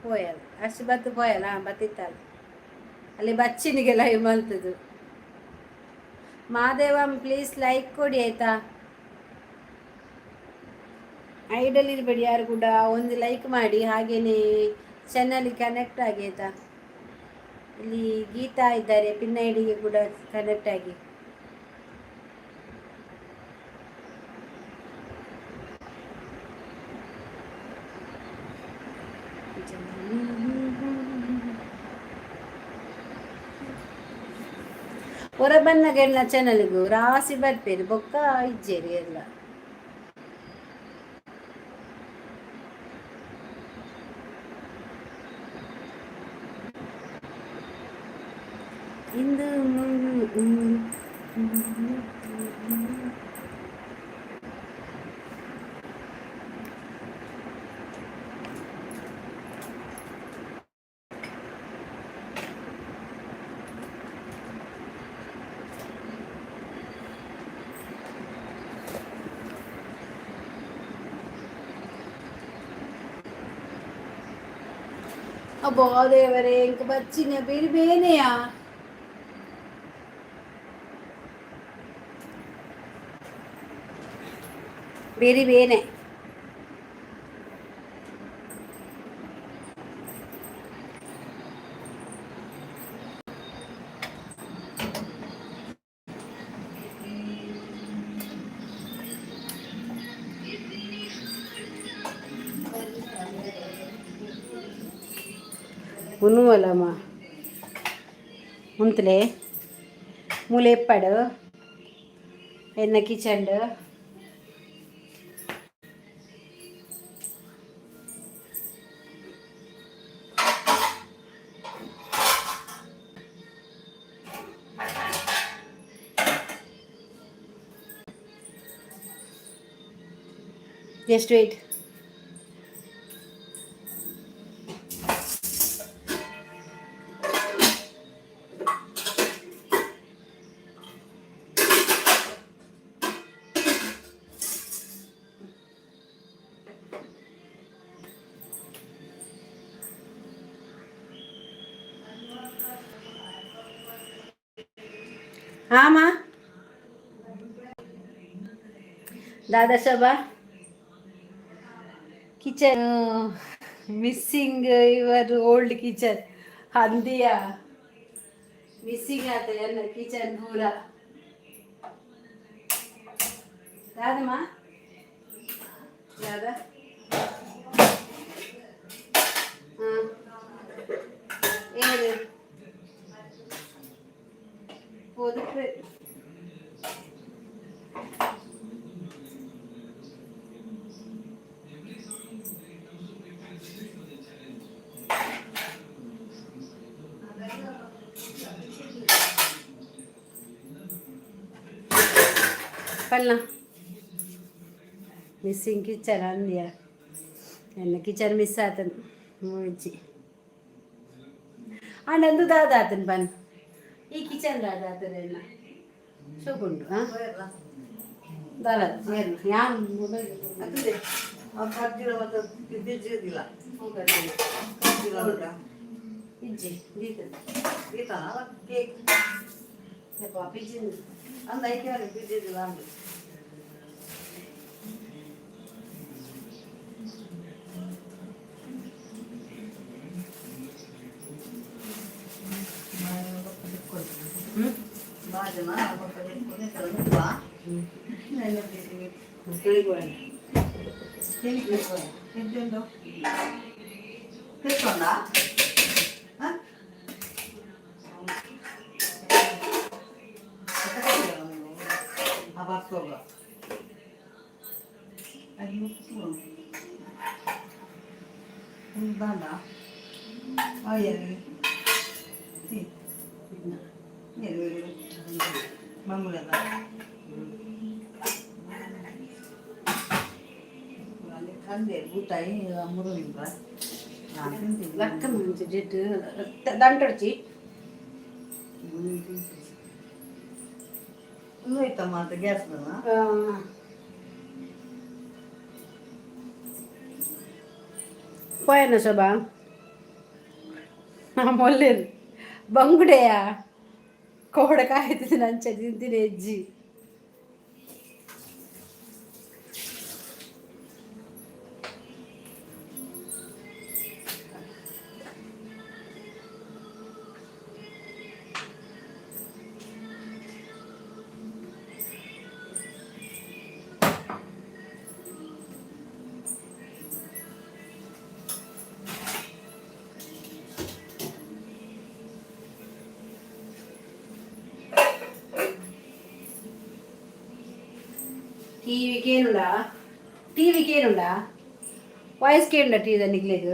[SPEAKER 1] ಪೋಯಲ್. ಅರ್ಶಿ ಬತ್ತು ಪೋಯಲ್. ಹಾಂ, ಬತ್ತಿತ್ತಲ್ಲ. ಅಲ್ಲಿ ಬಚ್ಚಿನಿಗೆ ಲೈವ್ ಮಲ್ತದು. ಮಹಾದೇವಂ, ಪ್ಲೀಸ್ ಲೈಕ್ ಕೊಡಿ ಆಯ್ತಾ? ಐಡಲ್ ಇರಬೇಡಿ ಯಾರು ಕೂಡ. ಒಂದು ಲೈಕ್ ಮಾಡಿ, ಹಾಗೇನೆ ಚಾನಲ್ ಕನೆಕ್ಟ್ ಆಗಿ ಆಯ್ತಾ? ಇಲ್ಲಿ ಗೀತಾ ಇದ್ದಾರೆ. ಪಿನ್ ಐಡಿಗೆ ಕೂಡ ಕನೆಕ್ಟ್ ಆಗಿ. ಹೊರ ಬನ್ನಗೆಲ್ಲ ಚಾನಲ್ಗೂ ರಾಸಿ ಬರ್ಪೇರು. ಬೊಕ್ಕ ಇಜ್ಜೇರಿ ಎಲ್ಲ. ಇಂದು ಅಬ್ಬಾ ದೇವರೇ, ಇಂಕ ಬಚ್ಚಿನ ಬೇರೆ ಬೇನೆಯಾ. ಬೇರೆ ಬೇನೆ. ಉಣ್ಣುವಲ್ಲಮ್ಮ ಉಂತಲೆ ಮೂಲೆಪ್ಪಡು ಎನ್ನ ಕಿಚನ್ಡ್. Just wait. ಆಮಾ Dada Shobha, kitchen missing, your old kitchen ಅಂದಿಯ missing ಆತ ಎನ್ನ ಕಿಚನ್ ಪೂರ. ದಾದಮ್ಮ, ದಾದಾ. ಹಾಂ, ಏನು ಹೋದಕ್ಕೆ? ಪಲ್ಲ ಮಿಸ್ಸಿಂಗ್ ಕಿಚನ್ ಅಂದ್ಯ. ಎನ್ನ ಕಿಚನ್ ಮಿಸ್ ಆತನ್ ಮುಂಚಿ. ಅಂಡ್ ದಾದ ಆತನ್ ಬನ್ ಈ ಕಿಚನ್ ದಾದ ಆತನ ಎನ್ನ ಶೋಕುಂಡು. ಹಾಂ, ದಾದ ಏನು ಯಾನ್ ಮೊಬೈಲ್. ಇಜ್ಜಿ ದೀತ. ಪಿಜಿನ್. ಹ್ಞೂ ಹ್ಞೂ. ಲಕ್ಕ ಮುಂಚೆ ಜಿಟ್ಟು ದಂಟೊಡ್ಚಿ.
[SPEAKER 2] ಗ್ಯಾಸ್.
[SPEAKER 1] ಪೋಯನ ಶೋಭಾ ಮೊಲ್ಲೇರು ಬಂಗುಡೆಯ ಕೋಡ ಕಾಯ್ತದೆ ನಂಚ ತಿಂತೀನಿ ಹೆಜ್ಜಿ. ಟಿವಿ ಕೇನುಂಡ? ಟಿವಿ ಕೇನುಂಡ? ವಾಯ್ಸ್ ಕೇನುಂಡ ಟಿವಿ ನಿಗ್ಲೆಗ್?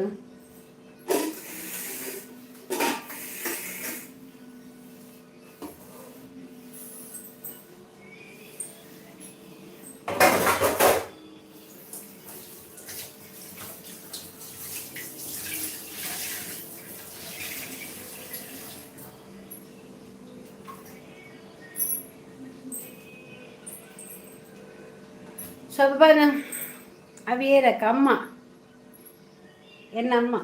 [SPEAKER 1] ಶೋಭಾನ ಅವೇರಕ್ಕ ಅಮ್ಮ, ಎನ್ನ ಅಮ್ಮ.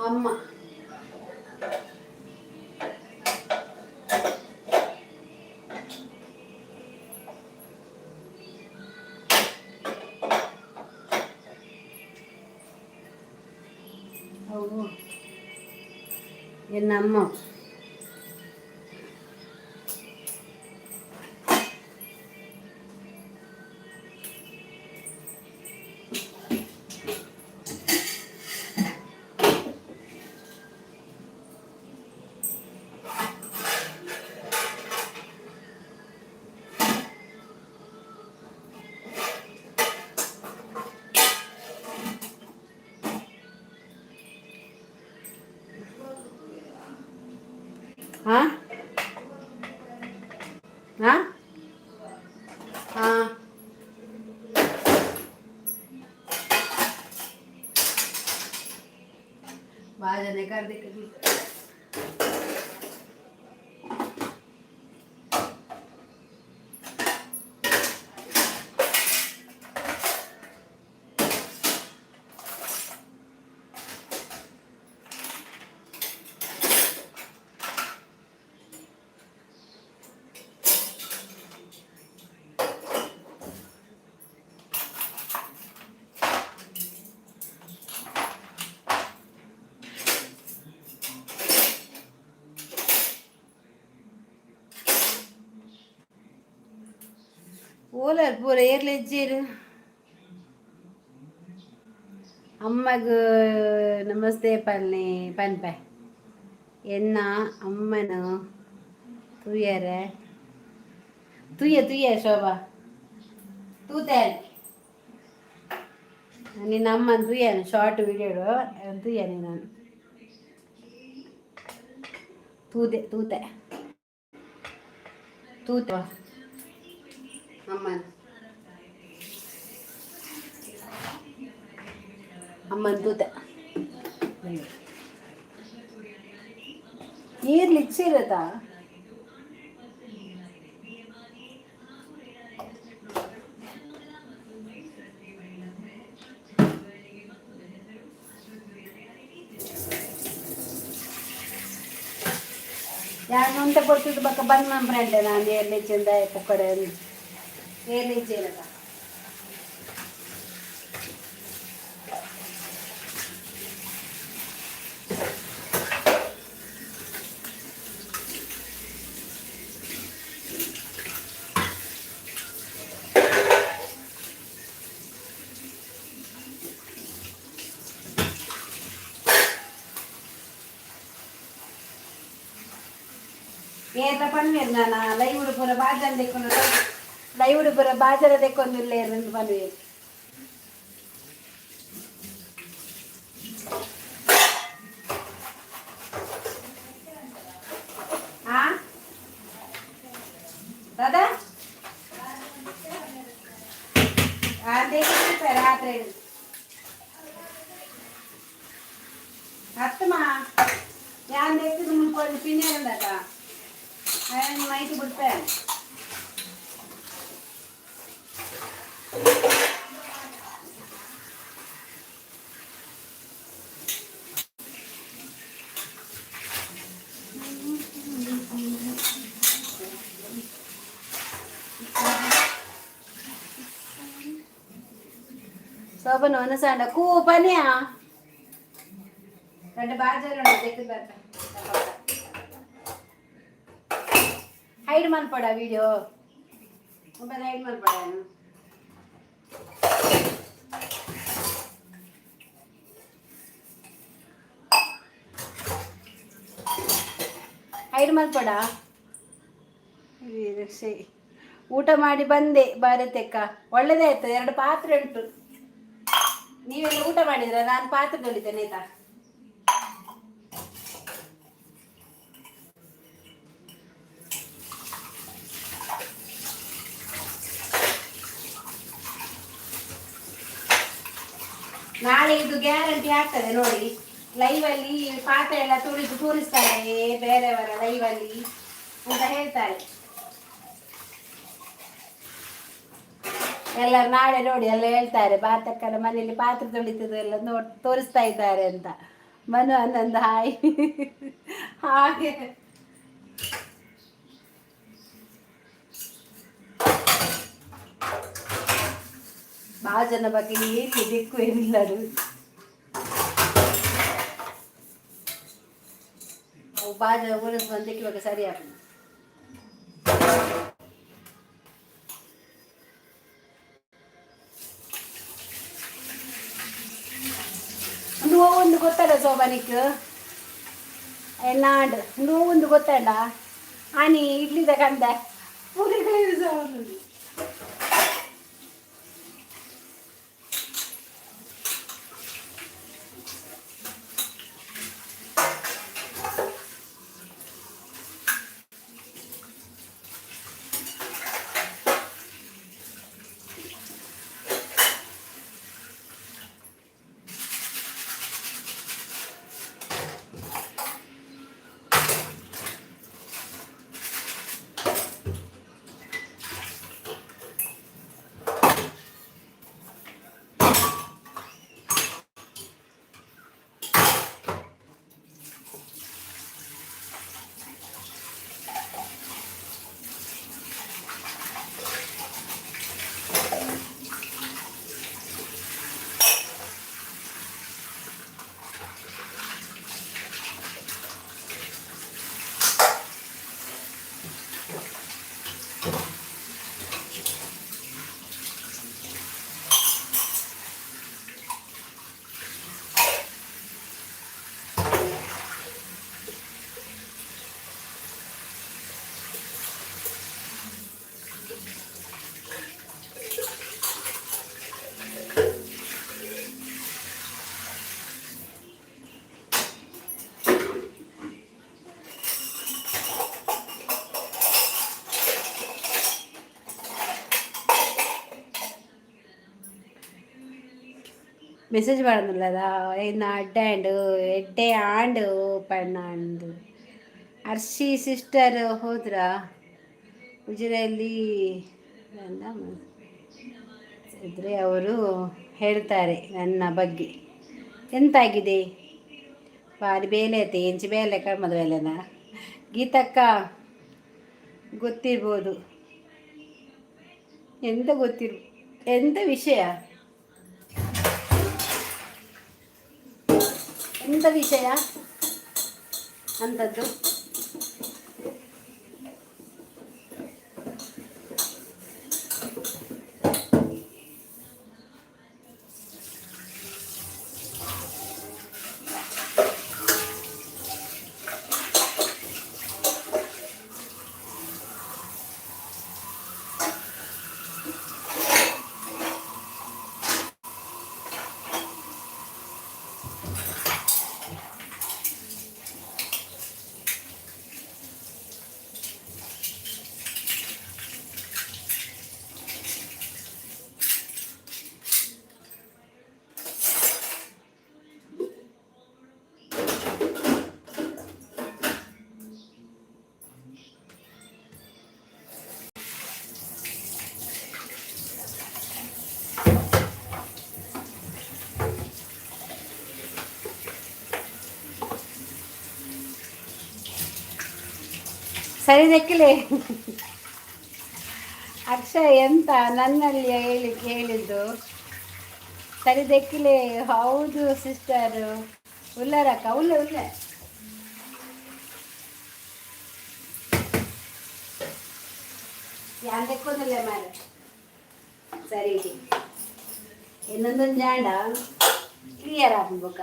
[SPEAKER 1] ಅಮ್ಮ. ಅವು ಎನ್ನ ಅಮ್ಮ. ಹಾ ಹಾ ಹಾ, ಬಾಜನೆ ಕರ್ದಿಕ್ಕೆ. ಓಲರ್ ಪೂರ ಏರ್ಲೆಜ್ಜೇರು. ಅಮ್ಮಗ್ ನಮಸ್ತೆ ಪನ್ನಿ ಪನ್ಪೆ. ಎನ್ನ ಅಮ್ಮನ ತೂಯರೆ ತೂಯ ತೂಯ ಶೋಭಾ ತೂತೇನೆ. ನಿನ್ನ ಅಮ್ಮನ ತೂಯನು ಶಾರ್ಟ್ ವಿಡಿಯೋ ತೂಯನೆ ನಾನು. ತೂದೆ ತೂತೆ ತೂತೆ ಅಮ್ಮನ ಅಮ್ಮನ ತೂತೆ. ನೀರ್ಲಿ ಇಚ್ಚಿರತ್ತಾ? ಯಾರು ಅಂತ ಕೊಡ್ತಿದ್ದು ಬಕ್ಕ ಬಂದ್ ಮಂಬ್ರಂಡೆ. ನಾನು ಏರ್ಲಿ ಚೆಂದ ಪೊಕ್ಕಡೆ ಏರ್ಲಿ ಇಚ್ಚಿರತ್ತ. ಏತ ಪನ್ವೇರು ನಾನು ಲೈವುಡು ಪೂರ ಬಾಜಾರ ದೆಕ್ಕೊಂಡು, ಲೈವುಡು ಪೂರ ಬಾಜಾರ ದೆಕ್ಕೊಂದಿಲ್ಲ ಎರಡು ಪನ್ವೇರು. ಆ ದಾದಾ ಆ ರಾತ್ರಿ ಅತ್ತಮ್ಮ ಯಾನ್ ದೆಕ್ಕಿದ್ ಮುಲ್ಪ ಪಿನ್ಯಾರಂದಕ ಅಯ್ಯನ್ ಮೈಟ್ ಬಿಡ್ಪೆ. ಶೋಭನ ಒನಸಾಂಡ ಕೂ ಪನ್ಯಾ రెండు బాజాలు ఉన్నాయి దగ్గర ಬರ್ತಾ. ಹೈಡ್ ಮನ್ಪಡ ವಿಡಿಯೋ ಮೊಬೈಲ್ ಹೈಡ್ ಮನ್ಪಡ. ಹೈಡ್ ಮಲ್ಪಡ. ಊಟ ಮಾಡಿ ಬಂದೆ ಭಾರತಕ್ಕ, ಒಳ್ಳೆದೇ ಆಯ್ತು. ಎರಡು ಪಾತ್ರೆ ಉಂಟು. ನೀವೆಲ್ಲ ಊಟ ಮಾಡಿದ್ರ? ನಾನು ಪಾತ್ರೆ ತೊಳಿತೇನೆ, ಆಯ್ತಾ? ನಾಳೆ ಇದು ಗ್ಯಾರಂಟಿ ಆಗ್ತದೆ ನೋಡಿ. ಲೈವ್ ಅಲ್ಲಿ ಪಾತ್ರೆ ಎಲ್ಲ ತುಳಿದು ತೋರಿಸ್ತಾರೆ ಬೇರೆಯವರ ಲೈವ್ ಅಲ್ಲಿ ಅಂತ ಹೇಳ್ತಾರೆ ಎಲ್ಲರೂ. ನಾಳೆ ನೋಡಿ, ಎಲ್ಲ ಹೇಳ್ತಾರೆ ಭಾರತಕ್ಕನ ಮನೆಯಲ್ಲಿ ಪಾತ್ರೆ ತೊಳಿತದೆ ಎಲ್ಲ ನೋಡ್ ತೋರಿಸ್ತಾ ಇದ್ದಾರೆ ಅಂತ. ಮನು ಆನಂದ್ ಹಾಯ್. ಹಾಗೆ ಭಾಳ ಜನ ಬಗ್ಗೆ ಏನು ದಿಕ್ಕು ಏನಿಲ್ಲ ಅದು. ಅವು ಭಾಳ ಜನ ಊರಲ್ಲಿ ಬಂದಕ್ಕೆ ಇವಾಗ ಸರಿ ಆಗ್ತದೆ. ಒಂದು ಒಂದು ಗೊತ್ತಲ್ಲ ಸೋಬಾನಿಕ್ ಎನ್ನಾಂಡ್ ಒಂದು ಒಂದು ಗೊತ್ತಲ್ಲ ಆನಿ ಇಡ್ಲಿದ ಕಂದ ಪೂರಿಗಳು. ಮೆಸೇಜ್ ಮಾಡೋದಿಲ್ಲದ ಇನ್ನು ಅಡ್ಡೆ ಆ್ಯಂಡ್ ಎಡ್ಡೆ ಆಂಡ್ ಪಣ್ಣಾಂಡು. ಅರ್ಷಿ ಸಿಸ್ಟರ್ ಹೋದ್ರಾ? ಉಜಿರೆಯಲ್ಲಿ ನನ್ನ ಇದ್ದರೆ ಅವರು ಹೇಳ್ತಾರೆ ನನ್ನ ಬಗ್ಗೆ. ಎಂತಾಗಿದೆ? ಭಾರಿ ಬೇಲೆ ಐತೆ ಎಂಚಿ ಬೇಲೆ ಕರ್ಮದ ಬೇಲೆನಾ? ಗೀತಕ್ಕ ಗೊತ್ತಿರ್ಬೋದು. ಎಂತ ಗೊತ್ತಿರ್, ಎಂತ ವಿಷಯ, ಎಂತ ವಿಷಯ ಅಂಥದ್ದು? ಸರಿ ದಕ್ಕಿಲೆ ಅಕ್ಷಯ್ ಎಂತ ನನ್ನಲ್ಲಿ ಹೇಳಿ ಹೇಳಿದ್ದು ಸರಿ ದಕ್ಕಿಲೆ. ಹೌದು ಸಿಸ್ಟರ್. ಉಲ್ಲರಕ್ಕ ಉಲ್ಲ ಉಲ್ಲ. ಯಾನ್ ದಕ್ಕೊಂದಿಲ್ಲ ಮಾರ. ಸರಿ, ಇನ್ನೊಂದೊಂದು ಜಾಂಡ ಕ್ಲಿಯರ್ ಆಗ್ಬೇಕ.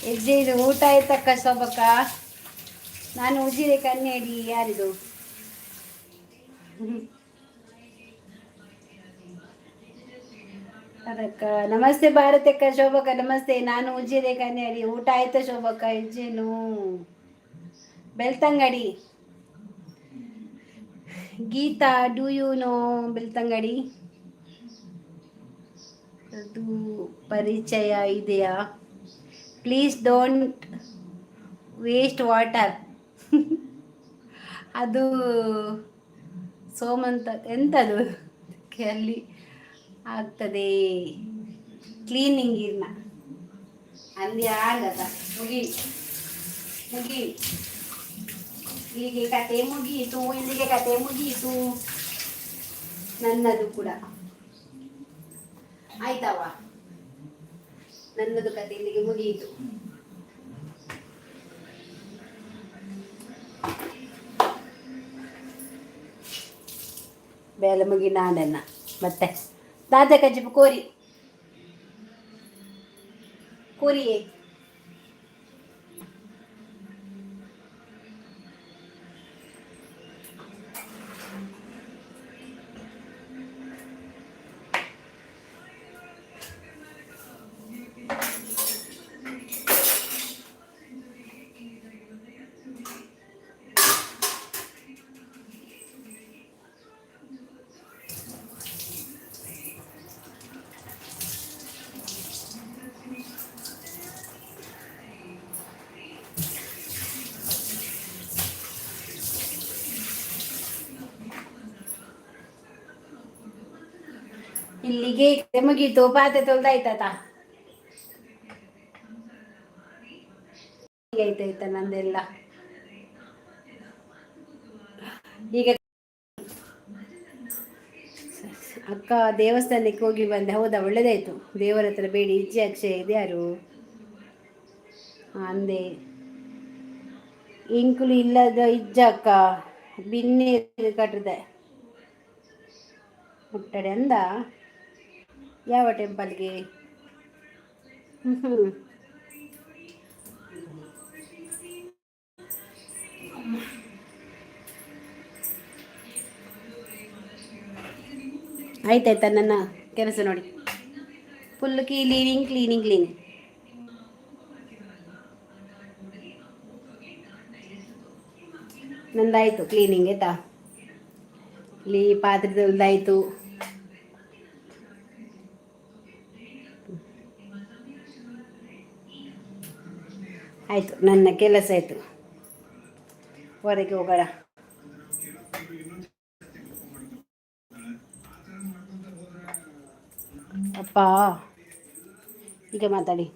[SPEAKER 1] ಹೆಜ್ಜೆ ಇದು. ಊಟ ಆಯ್ತಕ್ಕ ಶೋಭಕ್ಕ? ನಾನು ಉಜಿರೆ ಕನ್ನೇಡಿ. ಯಾರಿದು? ಅದಕ್ಕ ನಮಸ್ತೆ ಭಾರತಕ್ಕ. ಶೋಭಕ್ಕ ನಮಸ್ತೆ. ನಾನು ಉಜಿರೆ ಕನ್ನೇಡಿ. ಊಟ ಆಯ್ತಾ ಶೋಭಕ್ಕ? ಹೆಜ್ಜೆನು Belthangady. Gita, do you know Belthangady? ಅದು ಪರಿಚಯ ಇದೆಯಾ? Please don't waste water. ಅದು ಸೋಮಂತ ಎಂತದು ಅಲ್ಲಿ ಆಗ್ತದೆ ಕ್ಲೀನಿಂಗ್ ಇರ್ನ ಅಂದಿ ಆಗದ. ಮುಗಿ ಮುಗಿ, ಇಲ್ಲಿಗೆ ಕತೆ ಮುಗೀತು. ಇಲ್ಲಿಗೆ ಕತೆ ಮುಗೀತು. ನನ್ನದು ಕೂಡ ಆಯ್ತವ. ನನ್ನದು ಕತೆ ಇಲ್ಲಿಗೆ ಮುಗಿಯಿತು. ಬೇಲೆ ಮುಗಿ ನಾನೆನ್ನ ಮತ್ತೆ ದಾದ ಕಜ್ಜಿಪು ಕೋರಿ ಕೋರಿಯೇ. ಇಲ್ಲಿಗೆ ಮುಗೀತು. ಪಾತ್ರೆ ತೊಳ್ದಾಯ್ತಾತ? ಆಯ್ತಾಯ್ತಾ ನಂದೆಲ್ಲ? ಈಗ ಅಕ್ಕ, ದೇವಸ್ಥಾನಕ್ಕೆ ಹೋಗಿ ಬಂದೆ. ಹೌದಾ? ಒಳ್ಳೇದಾಯ್ತು. ದೇವರ ಹತ್ರ ಬೇಡಿ. ಇಜ್ಜೆ ಅಕ್ಷಯ ಇದೆ ಯಾರು ಅಂದೆ ಇಂಕುಲು ಇಲ್ಲದ ಇಜ್ಜಕ್ಕ ಬಿನ್ನೆ ಕಟ್ಟದೆ ಮುಟ್ಟಡೆ ಅಂದ. ಯಾವ ಟೆಂಪಲ್ಗೆ? ಹ್ಞೂ. ಆಯ್ತಾಯ್ತಾ ನನ್ನ ಕೆಲಸ ನೋಡಿ. Full cleaning, cleaning, cleaning. ನಂದಾಯಿತು ಕ್ಲೀನಿಂಗ್, ಆಯ್ತಾ? ಇಲ್ಲಿ ಪಾತ್ರೆ ತೊಳ್ದಾಯ್ತು. ಆಯಿತು, ನನ್ನ ಕೆಲಸ ಆಯಿತು. ಹೊರಗೆ ಹೋಗೋಣ. ಅಪ್ಪ, ಈಗ ಮಾತಾಡಿ.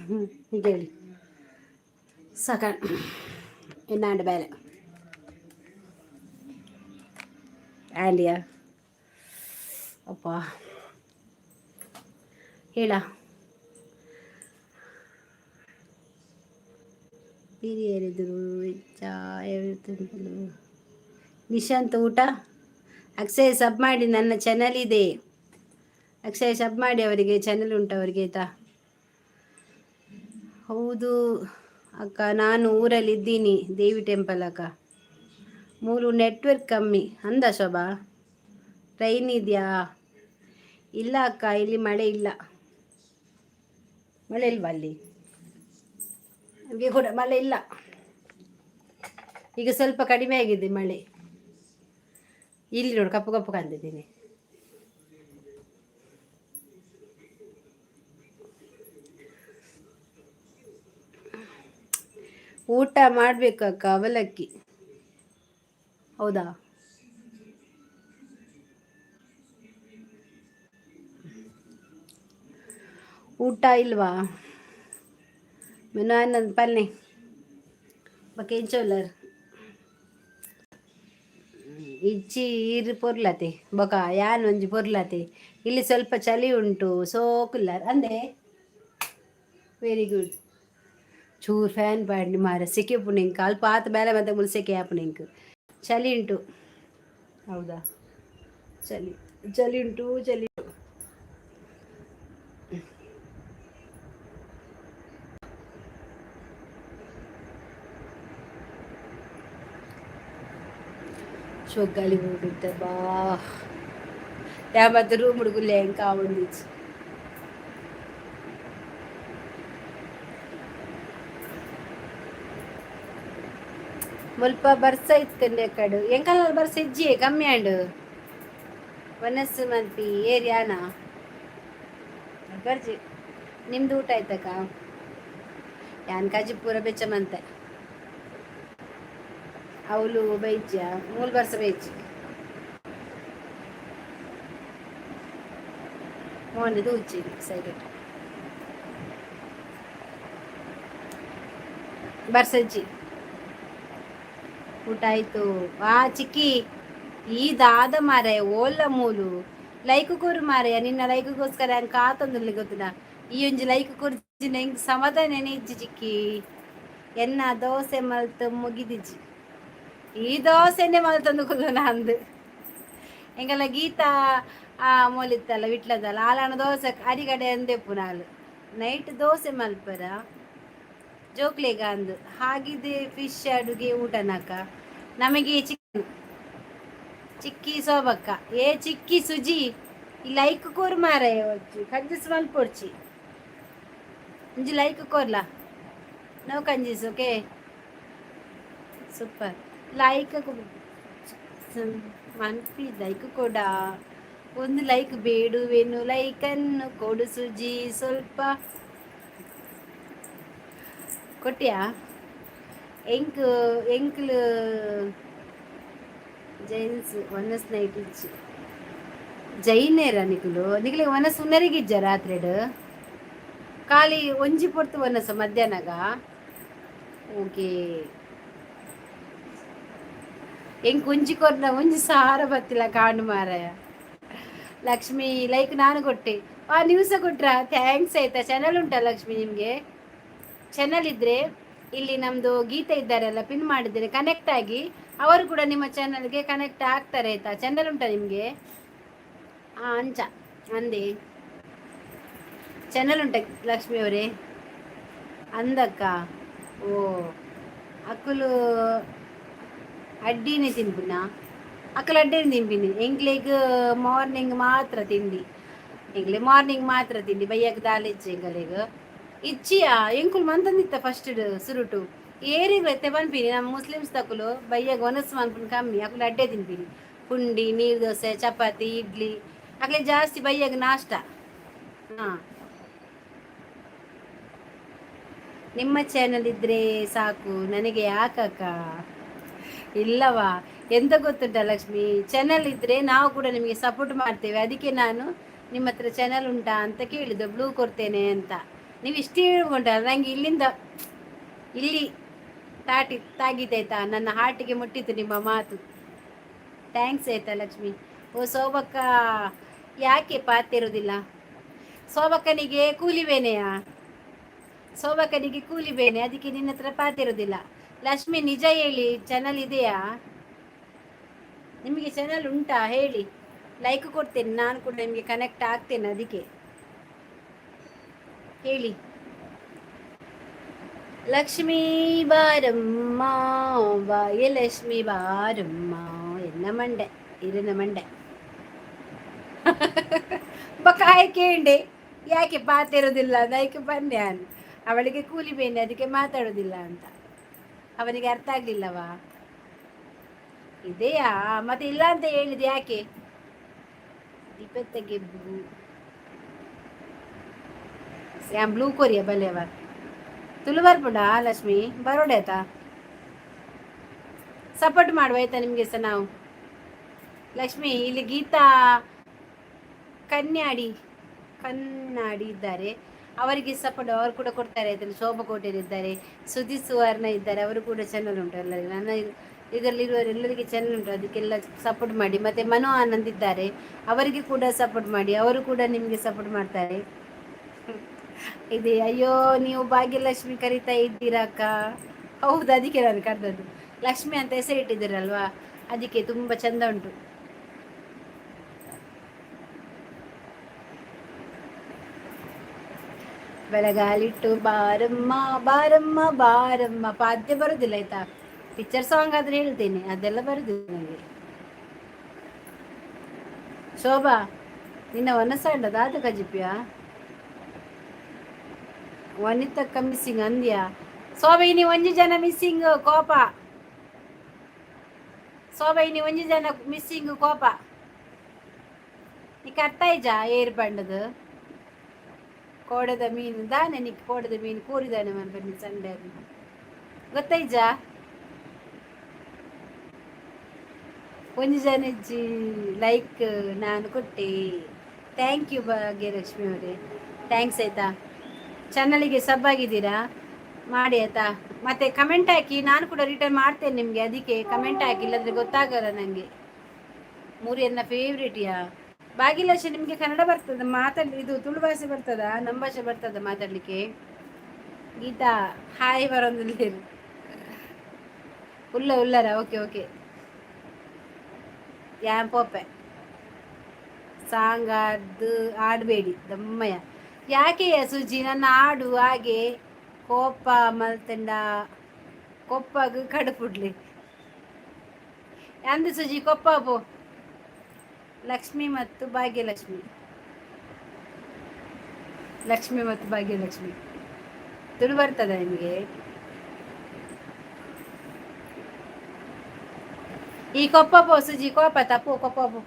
[SPEAKER 1] ಹ್ಞೂ, ಈಗ ಹೇಳಿ ಸಾಕ. ಎನ್ನಾಂಡ್ ಬೇಲೆ ಆಂಡಿಯಾ? ಅಪ್ಪ, ಹೇಳ. ಹಿರಿಯರಿದ್ದರು. ನಿಶಾಂತ್, ಊಟ? ಅಕ್ಷಯ್, ಸಬ್ ಮಾಡಿ. ನನ್ನ ಚಾನಲ್ ಇದೆ. ಅಕ್ಷಯ್, ಸಬ್ ಮಾಡಿ ಅವರಿಗೆ. ಚಾನಲ್ ಉಂಟು ಅವರಿಗೆ, ಆಯ್ತಾ? ಹೌದು ಅಕ್ಕ, ನಾನು ಊರಲ್ಲಿ ಇದ್ದೀನಿ. ದೇವಿ ಟೆಂಪಲ್ ಅಕ್ಕ. ಮೂರು ನೆಟ್ವರ್ಕ್ ಕಮ್ಮಿ ಅಂದ. ಶೋಭಾ, ಟ್ರೈನ್ ಇದೆಯಾ? ಇಲ್ಲ ಅಕ್ಕ, ಇಲ್ಲಿ ಮಳೆ ಇಲ್ಲ. ಮಳೆ ಇಲ್ವಾ ಅಲ್ಲಿ? ನಮಗೆ ಕೂಡ ಮಳೆ ಇಲ್ಲ. ಈಗ ಸ್ವಲ್ಪ ಕಡಿಮೆ ಆಗಿದೆ ಮಳೆ. ಇಲ್ಲಿ ನೋಡು, ಕಪ್ಪು ಕಪ್ಪು ಕಾಣ್ತಿದ್ದೀನಿ. ಊಟ ಮಾಡಬೇಕು ಅಕ್ಕ, ಅವಲಕ್ಕಿ. ಹೌದಾ? ಊಟ ಇಲ್ವಾ? ಮೆನು ಪಲ್ಲೆ ಬೊಕ ಎಂಚ ಇಜ್ಜಿ ಈರು ಪೊರ್ಲತೆ. ಬೊಕ ಯಾನ್ ಒಂಜಿ ಪೊರ್ಲತೆ. ಇಲ್ಲಿ ಸ್ವಲ್ಪ ಚಳಿ ಉಂಟು. ಸೋಕುಲ್ಲಾರ್ ಅಂದೆ. Very good. ಚೂರು ಫ್ಯಾನ್ ಪಾಡ್ನಿ ಮಾರ, ಸೆಕೆ ಉಪ್ಪುಂಡು ಎಂಕ್. ಅಲ್ಪ ಆತ್ ಬೇಲೆ ಮತ್ತೆ ಮುಲ್ ಸೆಕೆ ಆಪುಂಡು ಎಂಕ್. ಚಳಿ ಉಂಟು. ಹೌದಾ? ಚಳಿ ಚಳಿ ಉಂಟು, ಚಳಿ. ಶೋಗಾಲಿ ಬಿಡುತ್ತೆ ಬಾ. ಯಾ ಮತ್ತೆ ರೂಮ್ ಹುಡುಗುಲ್ಲೆ ಹೆಂಗೆ ಕಾವಂದಿಚ್ಚು. ಮುಲ್ಪ ಬರ್ಸ ಇತ್ತಂಡೆ ಕಡು ಎಂಕಲ್ ಬರ್ಸ ಇಜ್ಜಿ, ಕಮ್ಮಿ ಆಂಡು. ವನಸ್ಸು ಮನ್ಪಿ ಏರಿಯಾನ ಬರ್ಜಿ. ನಿಮ್ದು ಊಟ ಆಯ್ತಕ್ಕ? ಯಾನ್ ಕಾಜಿ ಪೂರ ಬೆಚ್ಚ ಮಂತೆ. ಅವಳು ಬೈಜ್ಯ ಮೂಲು ಬರ್ಸ ಬೈಜಿ ಮೋನೆ ತೂಚಿ ಸೈಡ್ ಬರ್ಸಜ್ಜಿ. ಊಟ ಆಯ್ತು. ಆ ಚಿಕ್ಕಿ, ಈ ದಾದ ಮಾರಾಯ ಓಲ್ಲ ಮೂಲು ಲೈಕ್ ಕೊರು ಮಾರಾಯ. ನಿನ್ನ ಲೈಕ್ಗೋಸ್ಕರ ಹಂಗೆ ಕಾತೊಂದುಲ್ಲ ಗೊತ್ತಿಲ್ಲ. ಈ ಒಂಜಿ ಲೈಕ್ ಕೊರ್ಜಿನ ಎಂಕ್ ಸಮಾಧಾನ ಇಜ್ಜಿ ಚಿಕ್ಕಿ. ಎನ್ನ ದೋಸೆ ಮಲ್ತು ಮುಗಿದಿಜ್ಜಿ, ಈ ದೋಸೆನೆ ಮಲ್ತೊಂದು ಕುಲ್ಲುನ ಅಂದು. ಎಂಕಲ್ಲ ಗೀತಾ ಆ ಮೋಲಿತ್ತಲ್ಲ ವಿಟ್ಲದಲ್ಲ, ಆಲನ ದೋಸೆ ಅರಿಗಡೆ ಅಂದೆಪ್ಪು ನಾಲು. ನೈಟ್ ದೋಸೆ ಮಲ್ಪರ ಜೋಕ್ಲೆಗ ಅಂದು. ಹಾಗಿದೆ ಫಿಶ್ ಅಡುಗೆ ಊಟನಕ್ಕ? ನಮಗೆ ಚಿಕನ್. ಚಿಕ್ಕಿ ಸೋಬಕ್ಕ, ಏ ಚಿಕ್ಕಿ ಸುಜಿ, ಈ ಲೈಕ್ ಕೋರ್ ಮಾರಾಯ. ಒಚ್ಚಿ ಕಂಜಸ್ ಮಲ್ಪೊಡ್ಚಿ, ಒಂಜಿ ಲೈಕ್ ಕೋರ್ಲ. ನೋ ಕಂಜೀಸ್. Okay, super. ಲೈಕ್ ಮನ್ಪಿ, ಲೈಕ್ ಕೊಡ. ಒಂದು ಲೈಕ್ ಬೇಡುವೆನು, ಲೈಕನ್ನು ಕೊಡು ಸುಜಿ ಸ್ವಲ್ಪ. ಕೊಟ್ಯಾ? ಎಂಕ್ ಎಂಕ್ಲು ಜೈನ್ಸ್, ಒನಸ್ ನೈಟ್ ಇಜ್ಜಿ. ಜೈನೇರ ನಿಕುಲು? ನಿಕ್ಲೆಗ್ ವನಸ್ ಉನ್ನರಿಗಿಜ್ಜ? ರಾತ್ರಿಡ್ ಖಾಲಿ ಒಂಜಿ ಪೊರ್ತು ವನಸ ಮಧ್ಯಾಹ್ನಗ. ಓಕೆ. ಎಂಕ್ ಒಂಜಿ ಕೊರ್ನ ಒಂಜಿ ಸಾರ ಬತ್ತಿಲ್ಲ ಕಾಂಡು ಮಾರಾಯ. ಲಕ್ಷ್ಮಿ, ಲೈಕ್ ನಾನು ಕೊಟ್ಟೆ. ಆ ನೀವು ಸಹ ಕೊಟ್ರಾ? Thanks ಆಯ್ತಾ. ಚಾನಲ್ ಉಂಟಾ ಲಕ್ಷ್ಮಿ ನಿಮಗೆ? ಚಾನಲ್ ಇದ್ರೆ ಇಲ್ಲಿ ನಮ್ಮದು ಗೀತೆ ಇದ್ದಾರಲ್ಲ, ಪಿನ್ ಮಾಡಿದ್ದೇನೆ, ಕನೆಕ್ಟ್ ಆಗಿ. ಅವರು ಕೂಡ ನಿಮ್ಮ ಚಾನಲ್ಗೆ ಕನೆಕ್ಟ್ ಆಗ್ತಾರೆ ಆಯ್ತಾ. ಚಾನಲ್ ಉಂಟಾ ನಿಮಗೆ? ಹಾಂ, ಅಂಚ ಅಂದೆ. ಚಾನಲ್ ಉಂಟ ಲಕ್ಷ್ಮಿ ಅವರೇ? ಅಂದಕ್ಕ. ಓ, ಅಕ್ಕುಲು ಅಡ್ಡಿನೇ ತಿನ್ಪಿನ? ಅಕ್ಕಲು ಅಡ್ಡಿನೇ ತಿನ್ಪಿನಿ. ಎಂಕ್ಲೆಗ್ ಮಾರ್ನಿಂಗ್ ಮಾತ್ರ ತಿಂಡಿ. ಎಂಕ್ಲೆ ಮಾರ್ನಿಂಗ್ ಮಾತ್ರ ತಿಂಡಿ, ಬಯ್ಯಕ್ ದಾಲ ಇಜ್ಜಿ ಎಂಕಲೆಗ್. ಇಚ್ಚಿಯಾ? ಎಂಕುಲು ಮಂತಂದಿತ್ತ ಫಸ್ಟ್ ಸುರುಟು. ಏರಿಗ್ ಎತ್ತೆ ಪನ್ಪಿನಿ, ನಮ್ಮ ಮುಸ್ಲಿಮ್ಸ್ ತಕುಲು ಬಯ್ಯಗ್ ಒನಸ್ ಮನ್ಪುನ ಕಮ್ಮಿ. ಅಕುಲು ಅಡ್ಡೆ ತಿನ್ಪಿನಿ, ಪುಂಡಿ, ನೀರು ದೋಸೆ, ಚಪಾತಿ, ಇಡ್ಲಿ. ಅಕ್ಲೆ ಜಾಸ್ತಿ ಬಯ್ಯಗ್ ನಾಷ್ಟ. ಹಾಂ, ನಿಮ್ಮ ಚಾನಲ್ ಇದ್ರೆ ಸಾಕು ನನಗೆ, ಯಾಕಕ್ಕ? ಇಲ್ಲವಾ, ಎಂತ ಗೊತ್ತುಂಟ ಲಕ್ಷ್ಮಿ, ಚಾನಲ್ ಇದ್ರೆ ನಾವು ಕೂಡ ನಿಮಗೆ ಸಪೋರ್ಟ್ ಮಾಡ್ತೇವೆ. ಅದಕ್ಕೆ ನಾನು ನಿಮ್ಮ ಹತ್ರ ಚಾನಲ್ ಉಂಟಾ ಅಂತ ಕೇಳಿದ್ದು, ಬ್ಲೂ ಕೊಡ್ತೇನೆ ಅಂತ. ನೀವು ಇಷ್ಟೇ ಹೇಳ್ಕೊಂಡಲ್ಲ, ನಂಗೆ ಇಲ್ಲಿಂದ ಇಲ್ಲಿ ತಾಟಿ ತಾಗಿದ್ದಾಯ್ತಾ, ನನ್ನ ಹಾರ್ಟಿಗೆ ಮುಟ್ಟಿತು ನಿಮ್ಮ ಮಾತು. Thanks ಆಯ್ತಾ ಲಕ್ಷ್ಮಿ. ಓ ಸೋಬಕ್ಕ, ಯಾಕೆ ಪಾತಿರುವುದಿಲ್ಲ? ಸೋಬಕ್ಕನಿಗೆ ಕೂಲಿ ಬೇನೆಯಾ? ಸೋಬಕ್ಕನಿಗೆ ಕೂಲಿ ಬೇನೆ, ಅದಕ್ಕೆ ನಿನ್ನ ಹತ್ರ ಪಾತಿರುವುದಿಲ್ಲ. ಲಕ್ಷ್ಮಿ, ನಿಜ ಹೇಳಿ, ಚಾನಲ್ ಇದೆಯಾ ನಿಮಗೆ? ಚಾನಲ್ ಉಂಟಾ ಹೇಳಿ, ಲೈಕ್ ಕೊಡ್ತೇನೆ. ನಾನು ಕೂಡ ನಿಮಗೆ ಕನೆಕ್ಟ್ ಆಗ್ತೇನೆ, ಅದಕ್ಕೆ ಹೇಳಿ. ಲಕ್ಷ್ಮೀ ಬಾರಮ್ಮ, ಬಾಯ ಲಕ್ಷ್ಮಿ ಬಾರಮ್ಮ, ಎನ್ನ ಮಂಡೆ ಇರನ ಮಂಡೆ ಬಕಾಯ ಕೇಂಡೆ. ಯಾಕೆ ಪಾತಿರೋದಿಲ್ಲ? ಅದಕ್ಕೆ ಬಂದೆ ನಾನು. ಅವಳಿಗೆ ಕೂಲಿ ಬೇನೆ, ಅದಕ್ಕೆ ಮಾತಾಡೋದಿಲ್ಲ ಅಂತ ಅವನಿಗೆ ಅರ್ಥ ಆಗ್ಲಿಲ್ಲವಾ? ಇದೆಯಾ? ಮತ್ತೆ ಇಲ್ಲ ಅಂತ ಹೇಳಿದೆ ಯಾಕೆ? ದೀಪತ್ತಗೆ ಯಾನ್ ಬ್ಲೂ ಕೊರಿಯ ಬಲ್ಯವ. ತುಳು ಬರ್ಪುಂಡಾ ಲಕ್ಷ್ಮಿ? ಬರೋಡೆ ಆಯ್ತಾ. ಸಪೋರ್ಟ್ ಮಾಡುವ ಆಯ್ತಾ ನಿಮಗೆ ಸಹ ನಾವು. ಲಕ್ಷ್ಮಿ, ಇಲ್ಲಿ ಗೀತಾ ಕನ್ಯಾಡಿ ಕನ್ನಾಡಿ ಇದ್ದಾರೆ, ಅವರಿಗೆ ಸಪೋರ್ಟ್ ಅವರು ಕೂಡ ಕೊಡ್ತಾರೆ ಆಯ್ತಾ. ಶೋಭಾ ಇದ್ದಾರೆ, ಸುಧಿ ಸುವರ್ಣ ಇದ್ದಾರೆ, ಅವರು ಕೂಡ ಚಾನಲ್ ಉಂಟು ಎಲ್ಲರಿಗೆ. ನನ್ನ ಇದರಲ್ಲಿರುವವರೆಲ್ಲರಿಗೆ ಚಾನಲ್ ಉಂಟು, ಅದಕ್ಕೆಲ್ಲ ಸಪೋರ್ಟ್ ಮಾಡಿ. ಮತ್ತೆ ಮನೋ ಆನಂದ್ ಇದ್ದಾರೆ, ಅವರಿಗೆ ಕೂಡ ಸಪೋರ್ಟ್ ಮಾಡಿ, ಅವರು ಕೂಡ ನಿಮಗೆ ಸಪೋರ್ಟ್ ಮಾಡ್ತಾರೆ. ಇದೆ. ಅಯ್ಯೋ, ನೀವು ಭಾಗ್ಯಲಕ್ಷ್ಮಿ ಕರಿತಾ ಇದ್ದೀರಕ್ಕ? ಹೌದು, ಅದಕ್ಕೆ ನಾನು ಕರೆದದ್ದು. ಲಕ್ಷ್ಮಿ ಅಂತ ಹೆಸರಿಟ್ಟಿದ್ದೀರಲ್ವಾ, ಅದಕ್ಕೆ. ತುಂಬ ಚಂದ ಉಂಟು. ಬೆಳಗಾಲಿಟ್ಟು ಬಾರಮ್ಮ ಬಾರಮ್ಮ ಬಾರಮ್ಮ. ಪಾದ್ಯ ಬರುದಿಲ್ಲ ಆಯ್ತಾ. ಪಿಕ್ಚರ್ ಸಾಂಗ್ ಆದ್ರೆ ಹೇಳ್ತೇನೆ, ಅದೆಲ್ಲ ಬರುದಿಲ್ಲ ನನಗೆ. ಶೋಭಾ, ನಿನ್ನ ವನಸಾಂಡ ದಾದ ಕಜಿಪ್ಯಾ? ವನಿತಕ್ಕ ಮಿಸ್ಸಿಂಗ್ ಅಂದ್ಯಾ? ಶೋಭಾ, ಇನಿ ಒಂಜಿ ಜನ ಮಿಸ್ಸಿಂಗ್, ಕೋಪ. ಶೋಭಾ, ಇನಿ ಒಂಜಿ ಜನ ಮಿಸ್ಸಿಂಗ್, ಕೋಪ. ನಿಕ್ ಅರ್ಥ ಆಯ್ಜಾ? ಏರ್ ಬಂಡದು ಕೋಡದ ಮೀನು ದಾನೆ? ನಿಕ್ ಕೋಡದ ಮೀನು ಕೂರಿದಾನೆ ಮನ್ಪನಿ ಸಂಡೆ, ಗೊತ್ತಾಯ್ಜಾ? ಒಂಜಿ ಜನ ಇಜ್ಜಿ. ಲೈಕ್ ನಾನು ಕೊಟ್ಟೆ, thank you Bhagyalakshmi ಅವರೇ, thanks ಆಯ್ತಾ. ಚಾನಲಿಗೆ ಸಬ್ ಆಗಿದ್ದೀರಾ? ಮಾಡಿ ಆಯ್ತಾ. ಮತ್ತೆ ಕಮೆಂಟ್ ಹಾಕಿ, ನಾನು ಕೂಡ ರಿಟರ್ನ್ ಮಾಡ್ತೇನೆ ನಿಮಗೆ. ಅದಕ್ಕೆ ಕಮೆಂಟ್ ಹಾಕಿ, ಇಲ್ಲಾಂದ್ರೆ ಗೊತ್ತಾಗಲ್ಲ ನನಗೆ. ಮೂರಿ ನನ್ನ ಫೇವ್ರೇಟ್ ಯಾ. ಭಾಗ್ಯಲಕ್ಷ್ಮಿ, ನಿಮಗೆ ಕನ್ನಡ ಬರ್ತದ ಮಾತಾಡ್, ಇದು ತುಳು ಭಾಷೆ ಬರ್ತದ, ನಮ್ಮ ಭಾಷೆ ಬರ್ತದ ಮಾತಾಡ್ಲಿಕ್ಕೆ? ಗೀತಾ ಹಾಯ್ ಬರೋದಿಲ್ಲ. ಉಲ್ಲ ಉಲ್ಲರ, ಓಕೆ ಓಕೆ. ಯಾನ್ ಪೋಪೆ. ಸಾಂಗ್ ಆಡ್ದು ಆಡಬೇಡಿ ದಮ್ಮಯ್ಯ. ಯಾಕೆ ಸುಜಿ? ನನ್ನ ಹಾಡು ಹಾಗೆ. ಕೋಪ ಮಲ್ತಂಡ ಕೊಪ್ಪಗ್ ಕಡುಪುಡ್ಲಿ ಅಂದು ಸುಜಿ, ಕೊಪ್ಪ ಪೋ. ಲಕ್ಷ್ಮಿ ಮತ್ತು ಭಾಗ್ಯಲಕ್ಷ್ಮಿ, ಲಕ್ಷ್ಮಿ ಮತ್ತು ಭಾಗ್ಯಲಕ್ಷ್ಮಿ. ತುಳು ಬರ್ತದ ನಿಮಗೆ? ಈ ಕೊಪ್ಪ ಪೋ ಸುಜಿ, ಕೋಪ ತಪ್ಪು. ಕೊಪ್ಪ ಪೋ,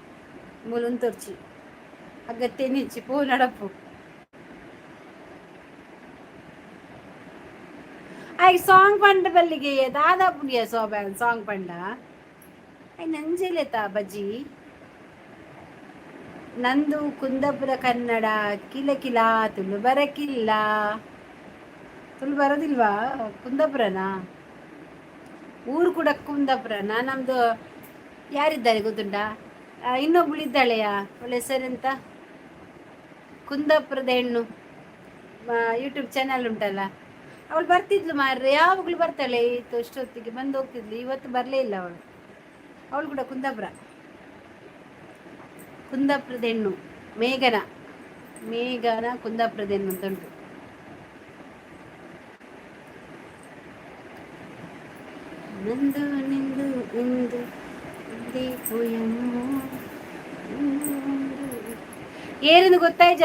[SPEAKER 1] ಮುಲುಂತೊರ್ಚಿ ಅಗತ್ಯ ನಿಚ್ಚಿ ಪೋ ನಡಪು. I song ಪಂಡ ಬಲ್ಲಿಗೆ ದಾದಾ ಪುಣ್ಯ ಸೋಬ ಸಾಂಗ್ ಪಂಡ. I ನಂಜೆಲೆತ ಬಜ್ಜಿ. ನಂದು ಕುಂದಾಪುರ ಕನ್ನಡ ಕಿಲ ಕಿಲ, ತುಳು ಬರಕಿಲ್ಲ. ತುಳು ಬರೋದಿಲ್ವಾ? ಕುಂದಾಪುರನಾ? ಊರು ಕೂಡ ಕುಂದಾಪುರನಾ ನಮ್ಮದು? ಯಾರಿದ್ದಾರೆ ಗೊತ್ತುಂಟಾ? ಇನ್ನೊಬ್ಳು ಇದ್ದಾಳೆಯಾ, ಅವಳ ಹೆಸರೆಂತ? ಕುಂದಾಪುರದ ಹೆಣ್ಣು, ಯೂಟ್ಯೂಬ್ ಚಾನಲ್ ಉಂಟಲ್ಲ, ಅವಳು ಬರ್ತಿದ್ಲು ಮಾರ್ರೆ. ಯಾವಾಗಲೂ ಬರ್ತಾಳೆ ಇತ್ತು, ಅಷ್ಟೊತ್ತಿಗೆ ಬಂದು ಹೋಗ್ತಿದ್ಲು. ಇವತ್ತು ಬರಲೇ ಇಲ್ಲ ಅವಳು. ಅವಳು ಕೂಡ ಕುಂದಾಪುರ, ಕುಂದಾಪುರದ ಹೆಣ್ಣು. ಮೇಘನ, ಮೇಘನ ಕುಂದಾಪುರದ ಹೆಣ್ಣು ಅಂತ ಉಂಟು. ನಂದು ನಿಂದು ಇಂದು ಒಂದೇ ಪೊಯಮ್ಮು. ಏರಿಂದು ಗೊತ್ತಾಯ್ಜ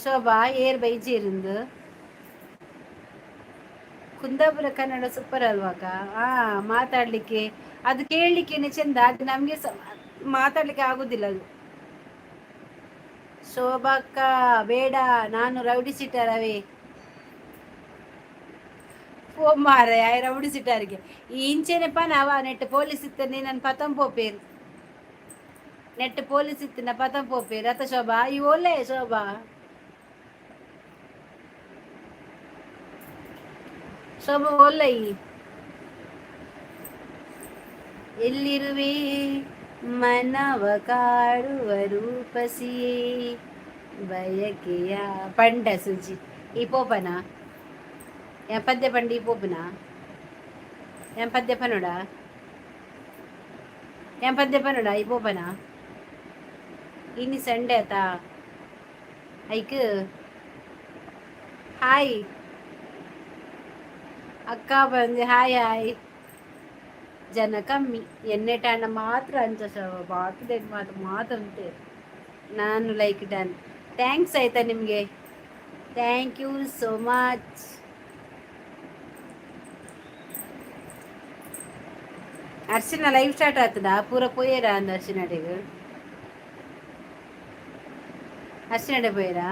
[SPEAKER 1] ಶೋಭಾ? ಏರ್ ಬೈಜೇರಿಂದು? ಕುಂದಾಪುರ ಕನ್ನಡ ಸೂಪರ್ ಅಲ್ವಾಕ? ಆ ಮಾತಾಡ್ಲಿಕ್ಕೆ, ಅದು ಕೇಳಲಿಕ್ಕೇನೆ ಚೆಂದ. ಅದು ನಮಗೆ ಮಾತಾಡ್ಲಿಕ್ಕೆ ಆಗುದಿಲ್ಲ ಅದು. ಶೋಭಾಕ್ಕ ಬೇಡ, ನಾನು ರೌಡಿ ಸಿಟರವೇ. ಪೋ ಮಾರೆ, ಆಯ್ ರೌಡಿ ಸಿಟರ್ಗೆ ಈ ಇಂಚೆನೆಪ್ಪ. ನಾವ ನೆಟ್ ಪೊಲೀಸ್ ಇತ್ತನೆ ನನ್ನ ಪತಂ ಪೋಪೇರು. ನೆಟ್ ಪೊಲೀಸ್ ಇತ್ತಿನ ಪತಂ ಪೋಪೇರು ಅತ ಶೋಭಾ? ಈ ಓಲೆ ಶೋಭಾ, ಶೋಭಾ ಓಲೆ. ಈ ಎಲ್ಲಿರುವೆ ಮನವ ಕಾಡುವ ರೂಪಸಿಯೇ ಬಯಕೆಯ ಪಂಡ. ಸುಜಿ, ಈ ಪೋಪನ ಪದ್ಯ ಪಂಡ, ಈ ಪೋಪನ ಏನ್ ಪದ್ಯ ಪನೋಡ, ಏನ್ ಪದ್ಯ ಪನೋಡ, ಈ ಪೋಪನ. ಇನಿ ಸಂಡೆ ಆತಾ, ಐಕ್ ಹಾಯ್ ಅಕ್ಕ ಬಂದೆ. Hi hi. ಜನ ಕಮ್ಮಿ ಎಣ್ಣೆ ಟಾಣ ಮಾತ್ರ ಅಂಚ ಬಾಕಿದೆ ಮಾತು ಮಾತಂತೆ. ನಾನು ಲೈಕ್ ಡನ್, thanks ಆಯ್ತಾ ನಿಮಗೆ. Thank you so much. Archana live start ಆಗ್ತದ? ಪೂರ ಪೋಯೇರಾ ಅಂದ ಅರ್ಚನಾಡೆಗೆ? ಅರ್ಚನಾಡೆ ಪೋಯೇರಾ?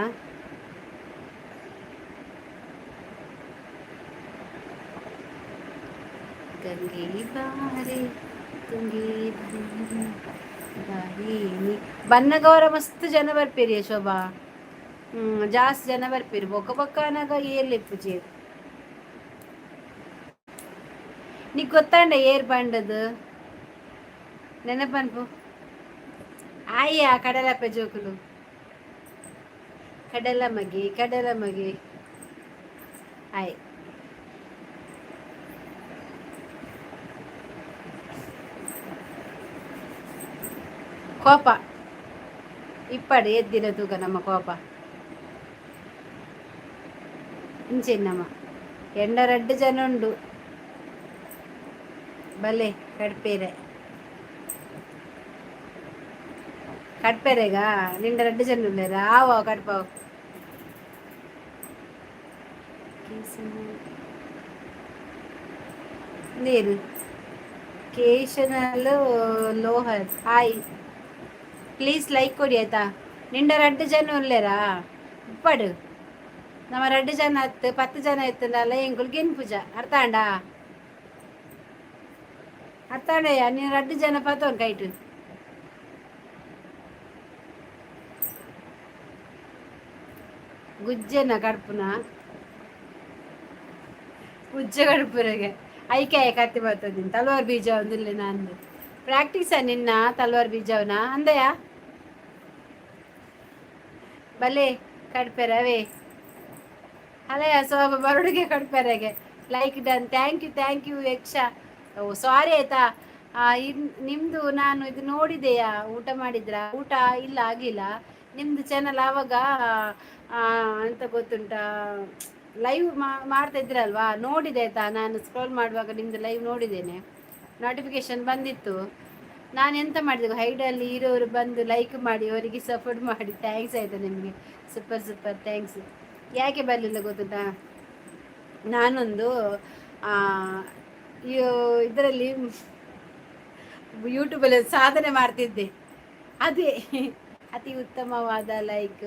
[SPEAKER 1] ಗಂಗೆ ಬಾರೆ ತುಂಗಿ ಬಾರಿನಿ. ಬನ್ನಗೌರ ಮಸ್ತ್ ಜನ ಬರ್ಪೇರಿ ಶೋಭಾ. ಜಾಸ್ತಿ ಜನ ಬರ್ಪೇರಿ. ಬೊಕ್ಕ ಬೊಕ್ಕ ಅನಾಗ ಏರ್ಲಿ ಪೂಜೆ. ನೀ ಗೊತ್ತಾಂಡ ಏರ್ ಬಂಡದು ನೆನಪನ್ಪು ಆಯ್ಯ. ಕಡಲಪ್ಪ ಜೋಕುಲು, ಕಡಲ ಮಗಿ, ಕಡಲ ಮಗಿ ಆಯ್. ಕೋಪ ಇಪ್ಪಡು ಎದ್ದಿನ ತೂಕ ನಮ್ಮ ಕೋಪ ಇಂಚೆನ್ನಮ್ಮ. ಎಂಡ ರಡ್ಡು ಜನ ಉಂಡು, ಬಲೆ ಕಡ್ಪೇರೆ. ಕಟ್ಪೆರೆಗ ನಿಂಡ ರಡ್ಡು ಜನ ಉಲ್ಲೇರ ಆವ ಕಟ್ಪಾವ್. ನೀರು ಕೇಶನಲ್ ಲೋಹರ್, ಹಾಯ್. ಪ್ಲೀಸ್ ಲೈಕ್ ಕೊಡಿ ಆಯ್ತಾ? ನಿಂಡ ರಡ್ಡು ಜನ ಉಲ್ಲೇರಾ ಉಪ್ಪಡು. ನಮ್ಮ ರಡ್ಡು ಜನ ಹತ್ತು 10 ಜನ ಇತ್ತಂದಲ್ಲ ಎಂಕುಲು ಗೆನ್ಪುಜ. ಅರ್ಥ ಆಂಡ? ಅರ್ಥ ಆಂಡಯ್ಯ? ನೀನು ರಡ್ಡು ಜನ ಪತ್ತೋನ್ ಕೈಟು. ಗುಜ್ಜೆನ ಕಡ್ಪುನ? ಗುಜ್ಜೆ ಕಡ್ಪುರಗೆ ಐಕೆ ಕತ್ತಿ ಬರ್ತದೆ. ತಲ್ವಾರ್ ಬೀಜ ಒಂದಿಲ್ಲ ನಾನು ಪ್ರಾಕ್ಟೀಸ ನಿನ್ನ ತಲ್ವಾರ್ ಬೀಜವನ ಅಂದಯ್ಯ. ಬಲೆ ಕಡ್ಪೆರವೇ ಅಲಯ ಸೋಬ ಬರುಡಿಗೆ ಕಡ್ಪೆರೆಗೆ. Like done, thank you, thank you Yaksha. Oh sorry ಆಯ್ತಾ. ನಿಮ್ಮದು ನಾನು ಇದು ನೋಡಿದೆಯಾ? ಊಟ ಮಾಡಿದ್ರಾ? ಊಟ ಇಲ್ಲ, ಆಗಿಲ್ಲ. ನಿಮ್ಮದು ಚಾನಲ್ ಆವಾಗ ಅಂತ ಗೊತ್ತುಂಟಾ, ಲೈವ್ ಮಾಡ್ತಾ ಇದ್ರಲ್ವಾ, ನೋಡಿದೆ ಆಯ್ತಾ. ನಾನು ಸ್ಕ್ರೋಲ್ ಮಾಡುವಾಗ ನಿಮ್ಮದು ಲೈವ್ ನೋಡಿದ್ದೇನೆ, ನೋಟಿಫಿಕೇಶನ್ ಬಂದಿತ್ತು. ನಾನು ಎಂತ ಮಾಡಿದೆ, ಹೈಡಲ್ಲಿ ಇರೋರು ಬಂದು ಲೈಕ್ ಮಾಡಿ ಅವರಿಗೆ ಸಪೋರ್ಟ್ ಮಾಡಿ. Thanks ಆಯಿತಾ ನಿಮಗೆ. Super super thanks. ಯಾಕೆ ಬರಲಿಲ್ಲ ಗೊತ್ತುಂಟಾ? ನಾನೊಂದು ಇದರಲ್ಲಿ ಯೂಟ್ಯೂಬಲ್ಲಿ ಸಾಧನೆ ಮಾಡ್ತಿದ್ದೆ, ಅದೇ. ಅತಿ ಉತ್ತಮವಾದ like,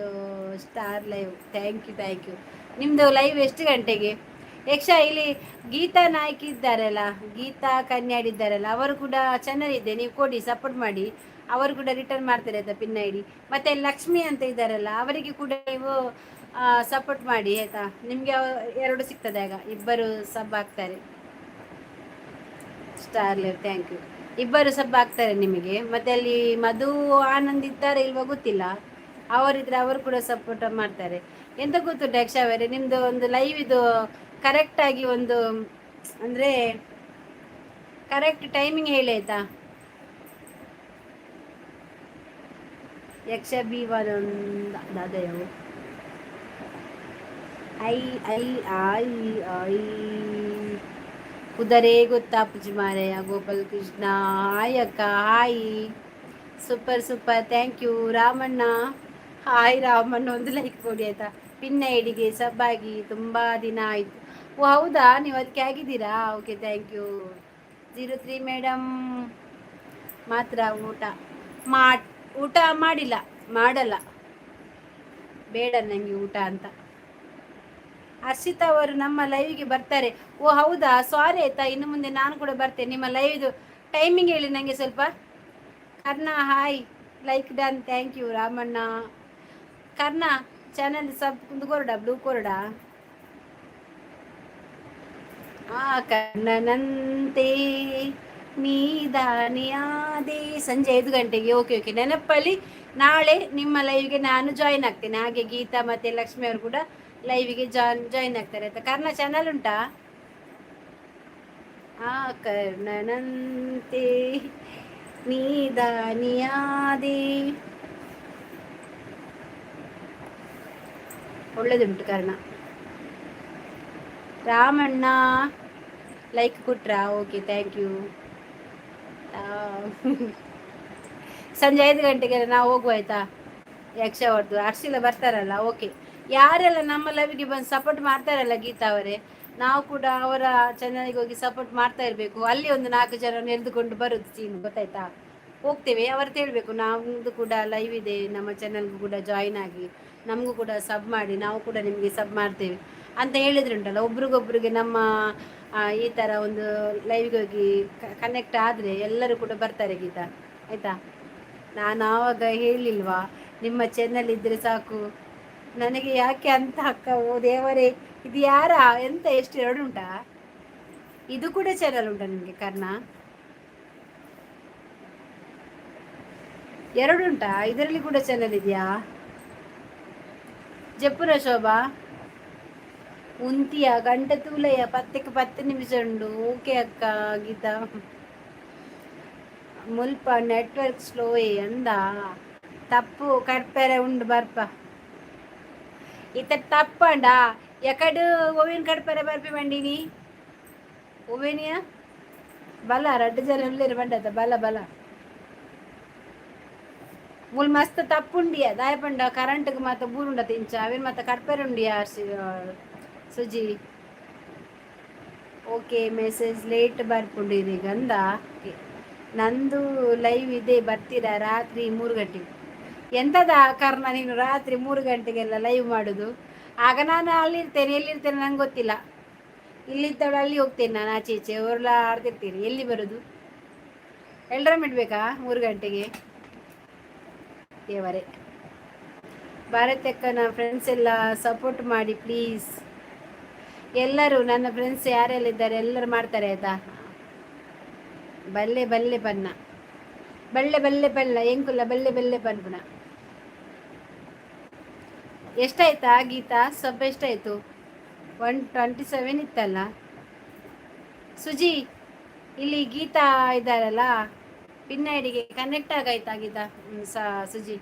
[SPEAKER 1] star live, thank you, thank you. ನಿಮ್ಮದು ಲೈವ್ ಎಷ್ಟು ಗಂಟೆಗೆ ಯಕ್ಷ? ಇಲ್ಲಿ ಗೀತಾ ನಾಯ್ಕ ಇದ್ದಾರಲ್ಲ, ಗೀತಾ ಕನ್ಯಾಡ್ ಇದ್ದಾರಲ್ಲ, ಅವರು ಕೂಡ ಚೆನ್ನಾಗಿದೆ. ನೀವು ಕೊಡಿ, ಸಪೋರ್ಟ್ ಮಾಡಿ. ಅವರು ಕೂಡ ರಿಟರ್ನ್ ಮಾಡ್ತಾರೆ ಆಯ್ತಾ, ಪಿನ್ ಐಡಿ. ಮತ್ತು ಲಕ್ಷ್ಮಿ ಅಂತ ಇದ್ದಾರಲ್ಲ, ಅವರಿಗೆ ಕೂಡ ನೀವು ಸಪೋರ್ಟ್ ಮಾಡಿ ಆಯಿತಾ. ನಿಮಗೆ ಎರಡು ಸಿಗ್ತದೆ ಆಗ, ಇಬ್ಬರು ಸಬ್ ಆಗ್ತಾರೆ. Star live, thank you. ಇಬ್ಬರು ಸಬ್ ಆಗ್ತಾರೆ ನಿಮಗೆ. ಮತ್ತೆ ಅಲ್ಲಿ ಮಧು ಆನಂದ್ ಇದ್ದಾರೆ ಇಲ್ವಾ ಗೊತ್ತಿಲ್ಲ. ಅವರಿದ್ರೆ ಅವರು ಕೂಡ ಸಪೋರ್ಟ್ ಮಾಡ್ತಾರೆ. ಎಂತ ಗೊತ್ತು ಯಕ್ಷ ಅವರೇ, ನಿಮ್ಮದು ಒಂದು ಲೈವ್ ಇದು ಕರೆಕ್ಟಾಗಿ ಒಂದು ಅಂದರೆ ಕರೆಕ್ಟ್ ಟೈಮಿಂಗ್ ಹೇಳಿ ಆಯ್ತಾ. ಯಕ್ಷ ಬಿ ದಾದಯವು I I I I ಕುದರೆ ಗೊತ್ತಾ ಪುಜಿ ಮಾರಯ್ಯ. ಗೋಪಾಲ್ ಕೃಷ್ಣ ಹಾಯ್ ಅಕ್ಕ, hi, super super, thank you. Ramanna hi. Ramanna ಒಂದು ಲೈಕ್ ಕೊಡಿ ಆಯ್ತಾ. ಪಿನ್ ಐಡಿಗೆ ಸಬ್ಬಾಗಿ ತುಂಬ ದಿನ ಆಯಿತು. ಓ ಹೌದಾ, ನೀವು ಅದಕ್ಕೆ ಆಗಿದ್ದೀರಾ? Okay, thank you. 03 madam ಮಾತ್ರ ಊಟ ಊಟ ಮಾಡಿಲ್ಲ, ಮಾಡಲ್ಲ, ಬೇಡ ನನಗೆ ಊಟ ಅಂತ. ಹರ್ಷಿತಾ ಅವರು ನಮ್ಮ ಲೈವ್ಗೆ ಬರ್ತಾರೆ. ಓ ಹೌದಾ, ಸಾರಿ ಆಯ್ತಾ. ಇನ್ನು ಮುಂದೆ ನಾನು ಕೂಡ ಬರ್ತೇನೆ. ನಿಮ್ಮ ಲೈವ್ದು ಟೈಮಿಂಗ್ ಹೇಳಿ ನನಗೆ ಸ್ವಲ್ಪ. Karna hi, like done, thank you. Ramanna Karna channel sub ಕೊರಡ blue ಕೊರಡ. ಆ ಕರ್ಣನಂತೆ ನೀದಾನಿಯಾದೆ. ಸಂಜೆ 5 ಗಂಟೆಗೆ. ಓಕೆ ಓಕೆ, ನೆನಪಲ್ಲಿ ನಾಳೆ ನಿಮ್ಮ ಲೈವ್ಗೆ ನಾನು ಜಾಯಿನ್ ಆಗ್ತೇನೆ. ಹಾಗೆ ಗೀತಾ ಮತ್ತು ಲಕ್ಷ್ಮಿ ಅವರು ಕೂಡ ಲೈವಿಗೆ ಜಾಯಿನ್ ಜಾಯಿನ್ ಆಗ್ತಾರೆ ಆಯ್ತಾ. ಕರ್ಣ ಚಾನಲ್ ಉಂಟಾ? ಆ ಕರ್ಣನಂತೆ ನೀದಾನಿಯಾದೆ. ಒಳ್ಳೆದುಂಟು ಕರ್ಣ. ರಾಮಣ್ಣ ಲೈಕ್ ಕೊಟ್ರಾ? Okay, thank you. ಸಂಜೆ 5 ಗಂಟೆಗೆ ನಾವು ಹೋಗುವ ಆಯ್ತಾ. ಯಕ್ಷ ಅವ್ರದ್ದು ಅರ್ಶಿಲ ಬರ್ತಾರಲ್ಲ, ಓಕೆ. ಯಾರೆಲ್ಲ ನಮ್ಮ ಲೈವ್ಗೆ ಬಂದು ಸಪೋರ್ಟ್ ಮಾಡ್ತಾರಲ್ಲ ಗೀತಾ ಅವರೇ, ನಾವು ಕೂಡ ಅವರ ಚಾನಲ್ಗೆ ಹೋಗಿ ಸಪೋರ್ಟ್ ಮಾಡ್ತಾ ಇರಬೇಕು. ಅಲ್ಲಿ ಒಂದು 4 ಜನ ನೆರೆದುಕೊಂಡು ಬರೋದು ಸೀನ್, ಗೊತ್ತಾಯ್ತಾ? ಹೋಗ್ತೇವೆ, ಅವ್ರ ಹೇಳಬೇಕು ನಮ್ಮದು ಕೂಡ ಲೈವ್ ಇದೆ, ನಮ್ಮ ಚಾನಲ್ಗೂ ಕೂಡ ಜಾಯಿನ್ ಆಗಿ ನಮಗೂ ಕೂಡ ಸಬ್ ಮಾಡಿ, ನಾವು ಕೂಡ ನಿಮಗೆ ಸಬ್ ಮಾಡ್ತೇವೆ ಅಂತ ಹೇಳಿದ್ರೆ ಉಂಟಲ್ಲ, ಒಬ್ರಿಗೊಬ್ರಿಗೆ ನಮ್ಮ ಈ ಥರ ಒಂದು ಲೈವ್ಗೆ ಹೋಗಿ ಕನೆಕ್ಟ್ ಆದರೆ ಎಲ್ಲರೂ ಕೂಡ ಬರ್ತಾರೆ ಗೀತಾ ಆಯಿತಾ. ನಾನು ಆವಾಗ ಹೇಳಿಲ್ವಾ, ನಿಮ್ಮ ಚಾನಲ್ ಇದ್ದರೆ ಸಾಕು ನನಗೆ ಯಾಕೆ ಅಂತ. ಅಕ್ಕ, ಓ ದೇವರೇ, ಇದು ಯಾರ ಎಂತ ಎಷ್ಟು ಎರಡು ಉಂಟಾ? ಇದು ಕೂಡ ಚಾನಲ್ ಉಂಟಾ ನಿಮಗೆ? ಕರ್ಣ ಎರಡು ಉಂಟಾ? ಇದರಲ್ಲಿ ಕೂಡ ಚಾನಲ್ ಇದೆಯಾ? ಜಪ್ಪುರ ಶೋಭಾ ಉಂತಿಯ ಗಂಟೆ ತೂಲಯ್ಯ 10ಕ್ಕೆ 10 ನಿಮಿಷ ಉಂಡು. ಓಕೆ ಅಕ್ಕ. ಗೀತಾ ಮುಲ್ಪ ನೆಟ್ವರ್ಕ್ ಸ್ಲೋ ಅಂದ ತಪ್ಪು ಕಡ್ಪೆರೆ ಉಂಡು ಬರ್ಪ. ಇತ್ತ ತಪ್ಪಂಡ ಎಕಡು ಓವಿನ ಕಡ್ಪೆರೆ ಬರ್ಪಿ ಬಂಡಿನಿ ಓವೇನಿಯ ಬಲ ರಡ್ಡು ಜನ ಉಲ್ಲೇರು ಬಂಡತ ಬಲ ಬಲ. ಮೂಲು ಮಸ್ತ್ ತಪ್ಪುಂಡಿಯ ದಾಯಪಂಡ ಕರೆಂಟ್ಗೆ ಮಾತ ಬೂರುಂಡ ತಿಂಚ ಅವೇನು ಮಾತ ಕಡ್ಪೆರುಂಡಿಯ. ಸುಜಿ, ಓಕೆ, ಮೆಸೇಜ್ ಲೇಟ್ ಬರ್ಪುಂಡು ಗಂದ. ನಂದು ಲೈವ್ ಇದೆ, ಬರ್ತೀರಾ? ರಾತ್ರಿ 3 ಗಂಟೆಗೆ. ಎಂತದ ಕಾರಣ ನೀನು ರಾತ್ರಿ 3 ಗಂಟೆಗೆಲ್ಲ ಲೈವ್ ಮಾಡೋದು? ಆಗ ನಾನು ಅಲ್ಲಿರ್ತೇನೆ, ಎಲ್ಲಿರ್ತೇನೆ ನಂಗೆ ಗೊತ್ತಿಲ್ಲ. ಇಲ್ಲಿದ್ದವಳು ಅಲ್ಲಿ ಹೋಗ್ತೇನೆ ನಾನು. ಆಚೆ ಈಚೆ ಆಡ್ತಿರ್ತೀನಿ. ಎಲ್ಲಿ ಬರೋದು? ಎಲ್ರಮ್ ಇಡಬೇಕಾ 3 ಗಂಟೆಗೆ? ದೇವರೇ! ಭಾರತಕ್ಕನ ಫ್ರೆಂಡ್ಸ್ ಎಲ್ಲ ಸಪೋರ್ಟ್ ಮಾಡಿ ಪ್ಲೀಸ್. ಎಲ್ಲರೂ ನನ್ನ ಫ್ರೆಂಡ್ಸ್ ಯಾರೆಲ್ಲ ಇದ್ದಾರೆ, ಎಲ್ಲರೂ ಮಾಡ್ತಾರೆ, ಆಯ್ತಾ? ಬಲ್ಲೆ ಬಲ್ಲೆ ಪನ್ನ, ಬಳ್ಳೆ ಬಲ್ಲೆ ಪಲ್ಲ, ಎಂಕುಲ್ಲ ಬಲ್ಲೆ ಬಲ್ಲೆ ಪನ್ಪುನ. ಎಷ್ಟಾಯ್ತಾ ಗೀತಾ? ಸ್ವಲ್ಪ ಎಷ್ಟಾಯ್ತು? 127 ಇತ್ತಲ್ಲ. ಸುಜಿ, ಇಲ್ಲಿ ಗೀತಾ ಇದ್ದಾರಲ್ಲ, ಪಿನ್ ಐಡಿಗೆ ಕನೆಕ್ಟ್ ಆಗಾಯ್ತಾ ಗೀತಾ? ಸುಜಿ,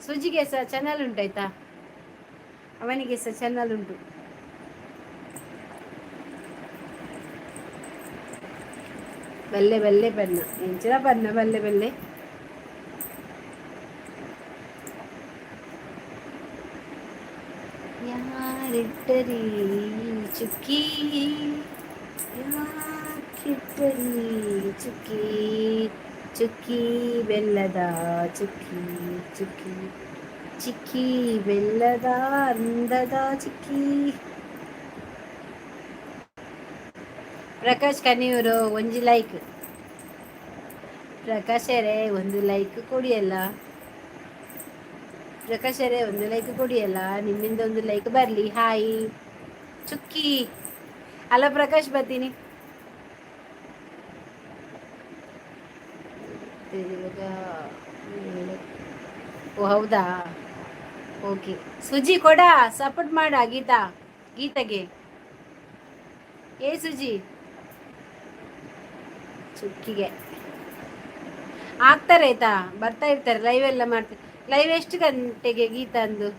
[SPEAKER 1] ಸುಜಿಗೆ ಸಹ ಚಾನಲ್ ಉಂಟಾಯ್ತಾ? ಅವನಿಗೆ ಸಹ ಚಾನಲ್ ಉಂಟು. ಬಲ್ಲೆ ಬಲ್ಲೆ ಬಣ್ಣ ಎಂಚಿನ ಬಣ್ಣ, ಬಲ್ಲೆ ಬಲ್ಲೆ. ಯಾರಿಟ್ಟರಿ ಚುಕ್ಕಿ, ಯಾಕಿಟ್ಟರಿ ಚುಕ್ಕಿ, ಚುಕ್ಕಿ ಬೆಲ್ಲದ ಚುಕ್ಕಿ, ಚುಕ್ಕಿ ಚಿಕ್ಕಿ ಬೆಲ್ಲದ ಅಂದದ ಚಿಕ್ಕಿ. ಪ್ರಕಾಶ್ ಕನಿಯೂರು, ಒಂಜಿ ಲೈಕ್. ಪ್ರಕಾಶರೇ, ಒಂದು ಲೈಕ್ ಕೊಡಿಯಲ್ಲ. ಪ್ರಕಾಶರೇ, ಒಂದು ಲೈಕ್ ಕೊಡಿಯಲ್ಲ. ನಿಮ್ಮಿಂದ ಒಂದು ಲೈಕ್ ಬರಲಿ. ಹಾಯ್ ಚುಕ್ಕಿ ಅಲ್ಲ ಪ್ರಕಾಶ್, ಬರ್ತೀನಿ ಇವಾಗ. ಓ ಹೌದಾ? ಓಕೆ ಸುಜಿ, ಕೊಡ ಸಪೋರ್ಟ್ ಮಾಡ ಗೀತಾ, ಗೀತಾಗೆ. ಏ ಸುಜಿ, ಚುಕ್ಕಿಗೆ ಆಗ್ತಾರೆ ಆಯ್ತಾ? ಬರ್ತಾ ಇರ್ತಾರೆ, ಲೈವ್ ಎಲ್ಲ ಮಾಡ್ತಾರೆ. ಲೈವ್ ಎಷ್ಟು ಗಂಟೆಗೆ ಗೀತಾಂದು?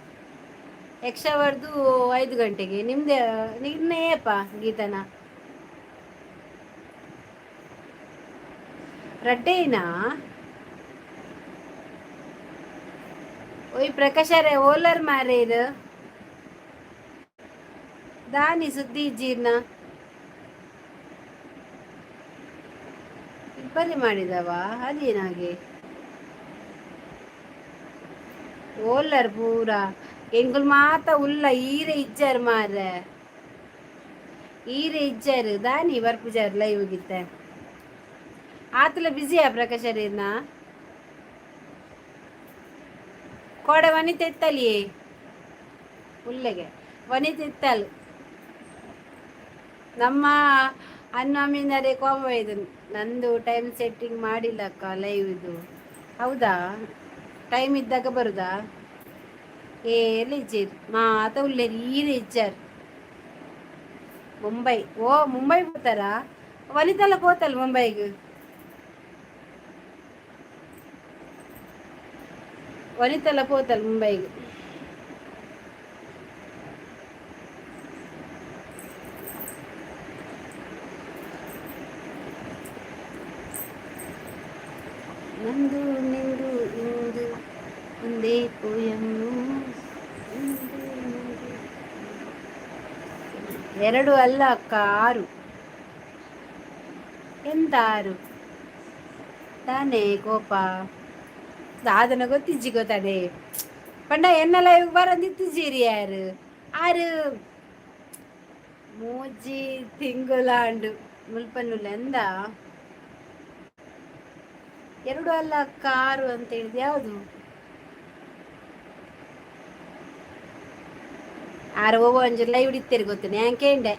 [SPEAKER 1] ಯಕ್ಷವರ್ದು 5 ಗಂಟೆಗೆ. ನಿಮ್ದೆ ನಿನ್ನೆಯಪ್ಪ ಗೀತನ ರಡ್ಡೇನಾ? ಓಯ್ ಪ್ರಕಾಶರೇ, ಓಲರ್ ಮಾರೇರು ದಾನಿ ಸುದ್ದಿ ಜೀರ್ಣ ಇಬ್ಬರೇ ಮಾಡಿದವ. ಅದೇನಾಗೆ ಓಲರ್ ಪೂರ ಎಂಕುಲು ಮಾತ ಉಲ್ಲ. ಈರೆ ಇಜ್ಜಾರ್ ಮಾರ್ರೆ, ಈರೆ ಇಜ್ಜಾರ್. ದಾನಿ ಬರ್ಪುಜಾರ್ ಲೈವ್ ಗಿತ್ತ? ಆತಲ ಬ್ಯುಸಿಯಾ ಪ್ರಕಾಶರೇನ? ಕೋಡೆ ವನಿತೆ ಇತ್ತಲಿಯೇ ಉಲ್ಲೆಗೆ ವನಿತೆ ಇತ್ತಲು. ನಮ್ಮ ಅನ್ನಮ್ಮಿನರೇ ಕೋಪ ಇದು. ನಂದು ಟೈಮ್ ಸೆಟ್ಟಿಂಗ್ ಮಾಡಿಲ್ಲ ಅಕ್ಕ ಲೈವ್ ಇದು. ಹೌದಾ? ಟೈಮ್ ಇದ್ದಾಗ ಬರುದಾ? ಏ ಇಜ್ಜೇರು ಮಾತ ಉಲ್ಲೇರಿ, ಈರೆ ಇಜ್ಜಾರ್. ಮುಂಬೈ, ಓ ಮುಂಬೈ ಹೋಗ್ತಾರಾ? ವನಿತೆಲ್ಲ ಪೋತಲ್ಲ ಮುಂಬೈಗೆ. ವನಿತೆಲ್ಲ ಪೋತಲ್ಲ ಮುಂಬೈಗೆ. ನಂದು ನಿಂದು ಇಂದು ಒಂದೇ ಪೋಯಮ್ಮು. ಎರಡು ಅಲ್ಲ ಅಕ್ಕ, ಆರು. ಎಂತ ಆರು ತಾನೇ ಕೋಪ ದಾದನ ಗೊತ್ತಿಜ್ಜಿ ಗೊತ್ತಾಡೆ ಪಂಡ ಎನ್ನಲ ಬರಂದಿತ್ತಿಜ್ಜಿರಿ. ಯಾರು ಆರು ಮೂಜಿ ತಿಂಗುಲಾಂಡು ಮುಲ್ಪನ್ನುಲ್ಲ. ಎಂದ ಎರಡು ಅಲ್ಲ ಅಕ್ಕ, ಆರು ಅಂತ ಹೇಳಿದ್ ಯಾವುದು? ಆರು ಒವ್ವ ಒಂಜಿ ಲೈವ್ ಇತ್ತೇರಿ ಗೊತ್ತೇನೆ. ಯಾನ್ ಕೇಂಡೆ,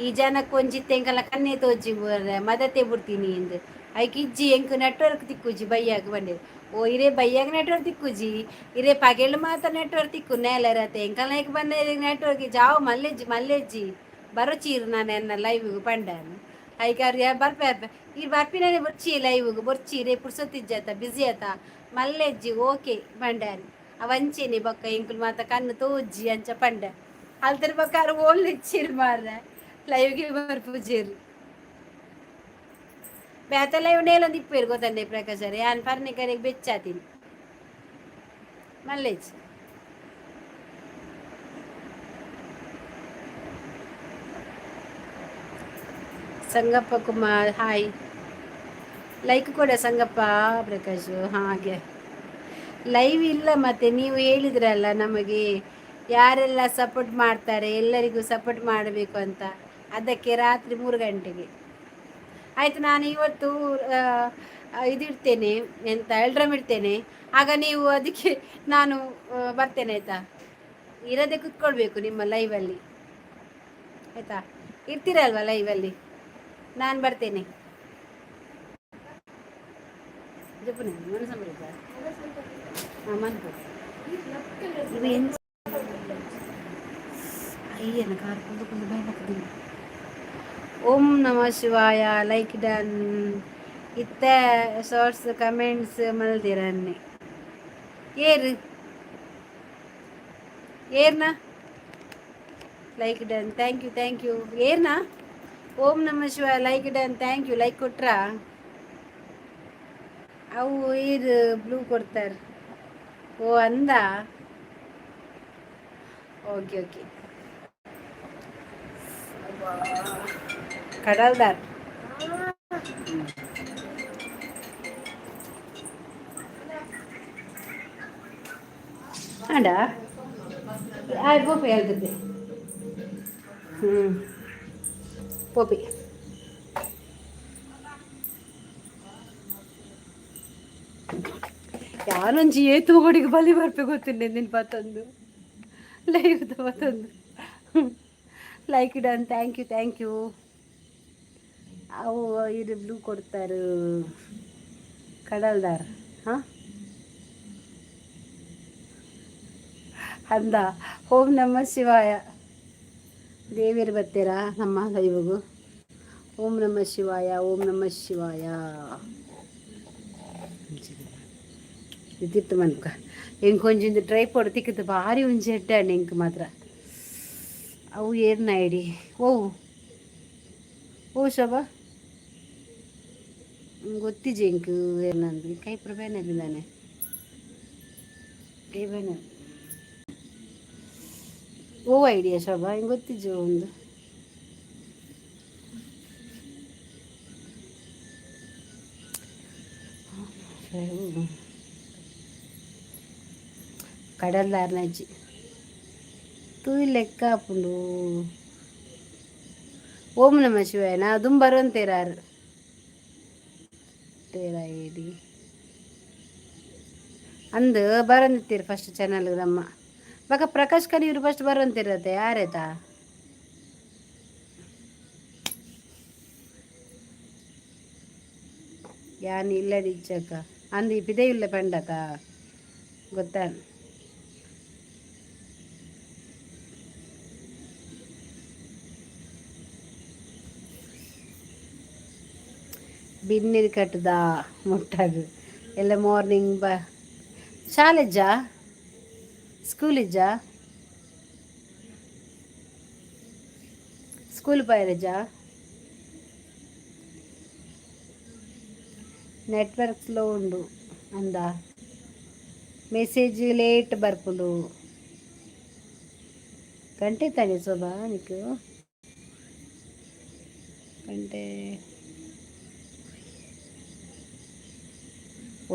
[SPEAKER 1] ಈ ಜನಕ್ಕೆ ಒಂಜಿತ್ತೆ ಎಂಕಲ್ಲ ಕನ್ನೆ ತೋಜಿ ಮದತೆ ಬಿಡ್ತೀನಿ ಎಂದು. ಐಕ್ ಇಜ್ಜಿ, ಎಂಕ್ ನೆಟ್ವರ್ಕ್ ತಿಕ್ಕುಜಿ ಬಯ್ಯಾಗ ಬಂಡೆ. ಓ ಇರೇ ಬಯ್ಯಾಗ ನೆಟ್ವರ್ಕ್ ತಿಕ್ಕುಜಿ, ಇರೇ ಪಗೆಲ್ ಮಾತ್ರ ನೆಟ್ವರ್ಕ್ ತಿಕ್ಕು ನೇಲರತೆ. ಎಂಕಲ್ನ ಐಕ್ ಬಂದ ನೆಟ್ವರ್ಕ್ ಜಾವ್ ಮಲ್ಲೆಜ್ಜಿ ಮಲ್ಲೆಜ್ಜಿ ಬರೋಚೀರು. ನಾನು ಎನ್ನ ಲೈವ್ಗೆ ಪಂಡಾನು ಐಕಾರು ಬರ್ಪೆ ಈ ಬರ್ಪಿನೇ ಬೊರ್ಚಿ ಲೈವ್ಗೆ ಬೊರ್ಚಿ ರೇ, ಪುರ್ಸೊತ್ತಿಜ್ಜಾತ, ಬ್ಯುಸಿ ಆತ, ಮಲ್ಲೆಜ್ಜಿ, ಓಕೆ ಪಂಡಾನು. ಅವಂಚೆನೆ ಬೊಕ್ಕ ಎಂಕುಲು ಮಾತ ಕಣ್ಣು ತೋಜ್ಜಿ ಅಂಚ ಪಂಡ. ಅಲ್ತರ ಬೊಕ್ಕ ಆರು ಓಲ್ ಇಚ್ಚಿರು ಮಾರ್ರೆ, ಲೈವ್ಗೆ ಬರ್ಪುಜೆರ್. ಬೇತೆ ಲೈವ್ ನೇಲೊಂದು ಇಪ್ಪೇರು ಗೊತ್ತಂಡೆ ಪ್ರಕಾಶ್ ಯಾನ್ ಪರ್ನಿಕರೆಗ್ ಬೆಚ್ಚಾತೀನಿ. ಮಲ್ಲೇಜ್. ಸಂಗಪ್ಪ ಕುಮಾರ್, ಹಾಯ್. ಲೈಕ್ ಕೂಡ ಸಂಗಪ್ಪ ಪ್ರಕಾಶ್. ಹಾಗೆ ಲೈವ್ ಇಲ್ಲ. ಮತ್ತೆ ನೀವು ಹೇಳಿದ್ರಲ್ಲ ನಮಗೆ, ಯಾರೆಲ್ಲ ಸಪೋರ್ಟ್ ಮಾಡ್ತಾರೆ ಎಲ್ಲರಿಗೂ ಸಪೋರ್ಟ್ ಮಾಡಬೇಕು ಅಂತ. ಅದಕ್ಕೆ ರಾತ್ರಿ 3 ಗಂಟೆಗೆ ಆಯಿತು. ನಾನು ಇವತ್ತು ಇದಿಡ್ತೇನೆ, ಎಂತ, ಎಲ್ಡ್ರಮ್ ಇಡ್ತೇನೆ. ಆಗ ನೀವು ಅದಕ್ಕೆ ನಾನು ಬರ್ತೇನೆ, ಆಯಿತಾ? ಇರದೆ ಕುತ್ಕೊಳ್ಬೇಕು ನಿಮ್ಮ ಲೈವಲ್ಲಿ, ಆಯಿತಾ? ಇರ್ತೀರಲ್ವ ಲೈವಲ್ಲಿ? ನಾನು ಬರ್ತೇನೆ. ಜಪ್ಪುನೆ ಮನಸ್ಸು. ಹಾಂ, ಮನ್ಪು. ಇದು ಎಂಚ ಅಯ್ಯನ ಕಾರ್ ಕುಂದು ಕುಂದು ಬಾಯ್. ಓಂ ನಮ ಶಿವಾಯ. Like done. ಇತ್ತ ಶಾರ್ಟ್ಸ್ ಕಮೆಂಟ್ಸ್ ಮಲ್ದಿರನ್ನಿ. ಏರು ಏರ್ನ? Like done, thank you, thank you. ಏರ್ನ? Om ನಮ ಶಿವಾಯ. Like done, thank you. Like ಕೊಟ್ರಾ? ಅವು ಈರ್ ಬ್ಲೂ ಕೊಡ್ತಾರೆ. ಓ, ಅಂದ. ಓಕೆ ಓಕೆ ಕಡಲ್ದಾರ್. ಅಡ ಆಯ್ ಪೋಪಿ ಹೇಳ್ತಿದ್ದೆ. ಪೋಪಿ. ಯಾನೊಂಜಿ ಏತು ಕೊಡಿಗೆ ಬಲಿ ಬರ್ಪೆ ಗೊತ್ತಿಲ್ಲ. ನಿನ್ ಪತ್ತೊಂದು live ಪತ್ತೊಂದು. Like done, thank you, thank you. ಅವು ಇದು ಬ್ಲೂ ಕೊಡ್ತಾರೆ. ಕಡಲ್ದಾರ್. ಹಾಂ, ಅಂದ. ಓಂ ನಮ ಶಿವಾಯ. ದೇವಿಯರು ಬರ್ತೀರಾ ನಮ್ಮ ಲೈವ್ಗೂ? ಓಂ ನಮ ಶಿವಾಯ, ಓಂ ನಮ ಶಿವಾಯ. ತಿತ್ತು ಮನ್ಕ. ಎಂಕ್ ಒಂಜಿಂದು ಟ್ರೈಪೋಡ್ ತಿಕ್ಕದು ಭಾರಿ ಒಂಜಿ ಎಡ್ಡೆ ಎಂಕ್ ಮಾತ್ರ. ಅವು ಏರ್ನ ಐಡಿ? ಓ ಓ, ಶೋಭಾ, ಗೊತ್ತಿಜೆ ಎಂಕ್ ಏರ್ನಂದು. ಕೈ ಪ್ರಬೇನ ಕೈ ಬೇನ. ಓ ಐಡಿಯಾ ಶೋಭಾ, ಹಿಂಗೆ ಗೊತ್ತಿಜ್ಜು ಒಂದು. ಕಡಲ್ದಾರ್ನಜ್ಜಿ ತೂಯಿ ಲೆಕ್ಕ ಆಪುಂಡು. ಓಂ ನಮ ಶಿವಾಯ. ನಾ ದುಂಬರಂತೇರಾರು ತೇರ ಐಡಿ ಅಂದು ಬರಂದಿತ್ತೀರಿ ಫಸ್ಟ್ ಚಾನಲ್ ನಮ್ಮ. ಬಕ ಪ್ರಕಾಶ್ ಕನಿಯವರು ಫಸ್ಟ್ ಬರಂತಿರತ್ತೆ. ಯಾರೇತಾ? ಯಾನ್ ಇಲ್ಲದಿಜ್ಜಕ್ಕ ಅಂದು ಪಿದೆ ಇಲ್ಲ ಪಂಡತ ಗೊತ್ತಾ? ಬಿನ್ನಿರ್ ಕಟ್ಟದ ಮುಟ್ಟಾಗ ಎಲ್ಲ. ಮಾರ್ನಿಂಗ್ ಬ ಶಾಲೆಜ್ಜಾ, ಸ್ಕೂಲ್ ಇಜ್ಜಾ? ಸ್ಕೂಲ್ ಪೈರಜ್ಜಾ? ನೆಟ್ವರ್ಕ್ ಸ್ಲೋ ಉಂಡು ಅಂದ. ಮೆಸೇಜ್ ಲೇಟ್ ಬರ್ಪುಂಡು. ಗಂಟೆ ತಾನೆ ಶೋಭಾ నీకు? ಗಂಟೆ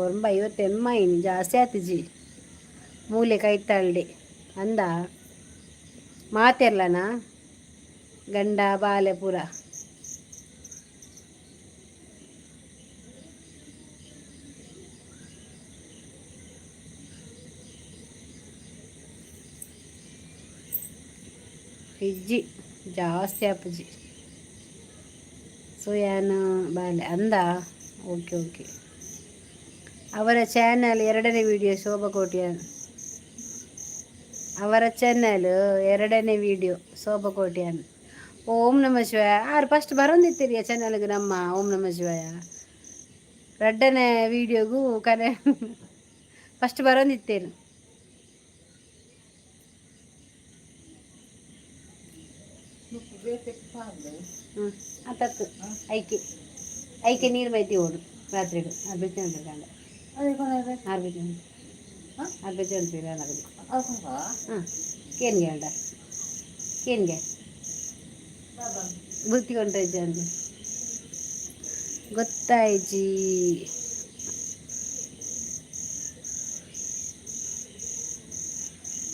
[SPEAKER 1] ಒರಂಬ ಐವತ್ತೆಮ್ಮ ಇನ್ನು ಜಾಸ್ತಿ ಆತಿಜಿ. ಮೂಲೆ ಕೈತಾಳ್ಡಿ ಅಂದ. ಮಾತೆರ್ಲನಾ ಗಂಡ ಬಾಲೆ ಪೂರ? ಇಜ್ಜಿ, ಜಾಸ್ತಿ ಆಪುಜಿ. ಸೊ ಯಾನ್ ಬಾಲೆ ಅಂದ. ಓಕೆ ಓಕೆ ಅವರ ಚಾನಲ್ ಎರಡನೇ ವಿಡಿಯೋ. ಶೋಭಾ ಕೋಟ್ಯಾನ್ ಅವರ ಚಾನಲ್ ಎರಡನೇ ವಿಡಿಯೋ. ಶೋಭಾ ಕೋಟ್ಯಾನ್. ಓಂ ನಮ ಶಿವಾಯ. ಆರು ಫಸ್ಟ್ ಬರೋಂದಿತ್ತೀರಿ ಚಾನಲ್ಗೆ ನಮ್ಮ. ಓಂ ನಮ ಶಿವಾಯ. ರಡ್ಡನೇ ವಿಡಿಯೋಗೂ ಕರೆ ಫಸ್ಟ್ ಬರೋಂದಿತ್ತೇನು. ಹ್ಞೂ, ಆತತ್ತು. ಐಕೆ ಐಕೆ ನೀರು ಮೈತಿ ಓಡು ರಾತ್ರಿ ಆರು. ಆರು. ಅರ್ಬೆಜ್ ಉಂಟು ನನಗದು. ಹಾಂ, ಕೇನ್ಗೆ ಅಲ್ಡ ಕೇನ್ಗೆ ಬುತ್ತಿ ಕೊಂಡ್ರೆ ಅಂದು ಗೊತ್ತಾಯ್ಜಿ.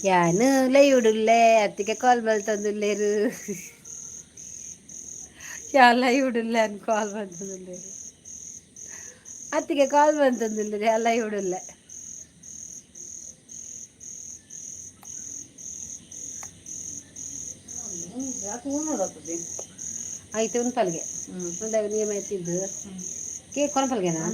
[SPEAKER 1] ಯಾನು ಲೈವುಡುಲ್ಲೆ, ಅತ್ತಿಗೆ ಕಾಲ್ ಮಲ್ತೊಂದುಲ್ಲೇರು. ಯಾನ್ ಲೈವುಡುಲ್ಲೆ ಅನ್ ಕಾಲ್ ಮಲ್ತೊಂದುಲ್ಲೇರು. ಅತ್ತಿಗೆ ಕಾಲ್ ಮಲ್ತೊಂದುಲ್ಲೇರು, ಯಾನ್ ಲೈವುಡುಲ್ಲೆ. ಆಯ್ತು, ಉನ್ಪಲ್ಗೆ ಒಂದಾಗ ನಿಯಮ ಎತ್ತಿದ್ದು ಕೇಕ್ ಕೊನಪಲ್ಗೆನಾ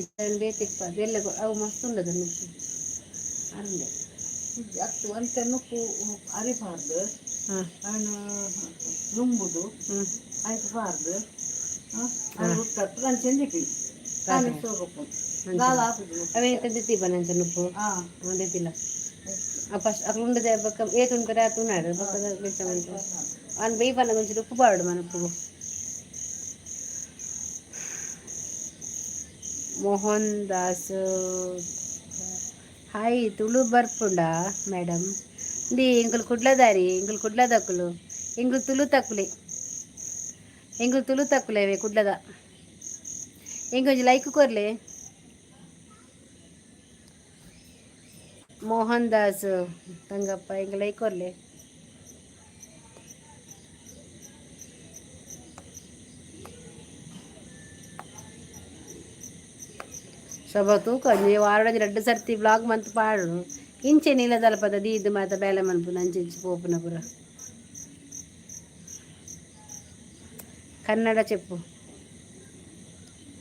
[SPEAKER 1] ಇತ್ತನ್ ಬೇತಿಪ್ಪ ಅದೆಲ್ಲ. ಅವು ಮಸ್ತ್ ಉಂಡದ ನುಪ್ಪು ಅರುಂಡೆ.
[SPEAKER 2] ಅತ್ತು ಒಂತೆ ನುಪ್ಪು ಅರಿಬಾರ್ದು.
[SPEAKER 1] ಹಾಂ.
[SPEAKER 2] ಅವನು ನುಂಬುದು.
[SPEAKER 1] ಹ್ಞೂ.
[SPEAKER 2] ಆಯ್ತು, ಬಾರ್ದು ಅದು ಹುಟ್ಟತ್ತು ನಾನು ಚೆಂದಿಪ್ಪಿ ತಾನೇ ಸೋಗಪ್ಪು ದಾಲ ಹಾಕುದು.
[SPEAKER 1] ಅವೇ ತಂದಿತ್ತಿ ನಂಚ ನುಪ್ಪು.
[SPEAKER 2] ಹಾಂ.
[SPEAKER 1] ಅಂದಿತ್ತಿಲ್ಲ. ಫಸ್ಟ್ ಅಕ್ಲು ಉಂಡದೆ ಬೊಕ್ಕ ಏತ್ ಉಂಡ್ರೆ ಆತು ಉನ್ನಾಡು ಬೊಕ್ಕ ಬೆಚ್ಚ ಮಂತು ಅವ್ನು ಬೇಯ್ಪನ್ನ ಒಂಚೂರು ಉಪ್ಪು ಪಾಡು ಮನಪ್ಪು. ಮೋಹನ್ ದಾಸ್, ಹಾಯ್. ತುಳು ಬರ್ಪುಂಡ ಮೇಡಮ್? ಇಂದಿ ಎಂಕುಲು ಕುಡ್ಲದಾರಿ, ಎಂಕುಲು ಕುಡ್ಲದಕ್ಕುಲು. ಎಂಕುಲು ತುಳು ತಕ್ಕುಲೆ, ಎಂಕುಲು ತುಳು ತಕ್ಕುಲೇವೆ ಕುಡ್ಲದ. ಎಂಕೊಂಜಿ ಲೈಕ್ ಕೊರ್ಲೆ ಮೋಹನ್ ದಾಸ್ ತಂಗಪ್ಪ, ಎಂಕ್ ಲೈಕ್ ಕೊರ್ಲೆ. ಶೋಭಾ ತೂಕ ವಾರಡೊಂಜಿ ರಡ್ಡ್ ಸರ್ತಿ ಬ್ಲಾಗ್ ಮಂತ್ ಪಾಡು. ಇಂಚೆ ನೀಲದಲ್ಪದ ದೀದ್ ಮಾತ ಬೇಲೆ ಮನ್ಪುನ, ಅಂಚೆ ಇಂಚೆ ಪೋಪುನ ಪೂರ. ಕನ್ನಡ చెప్పు,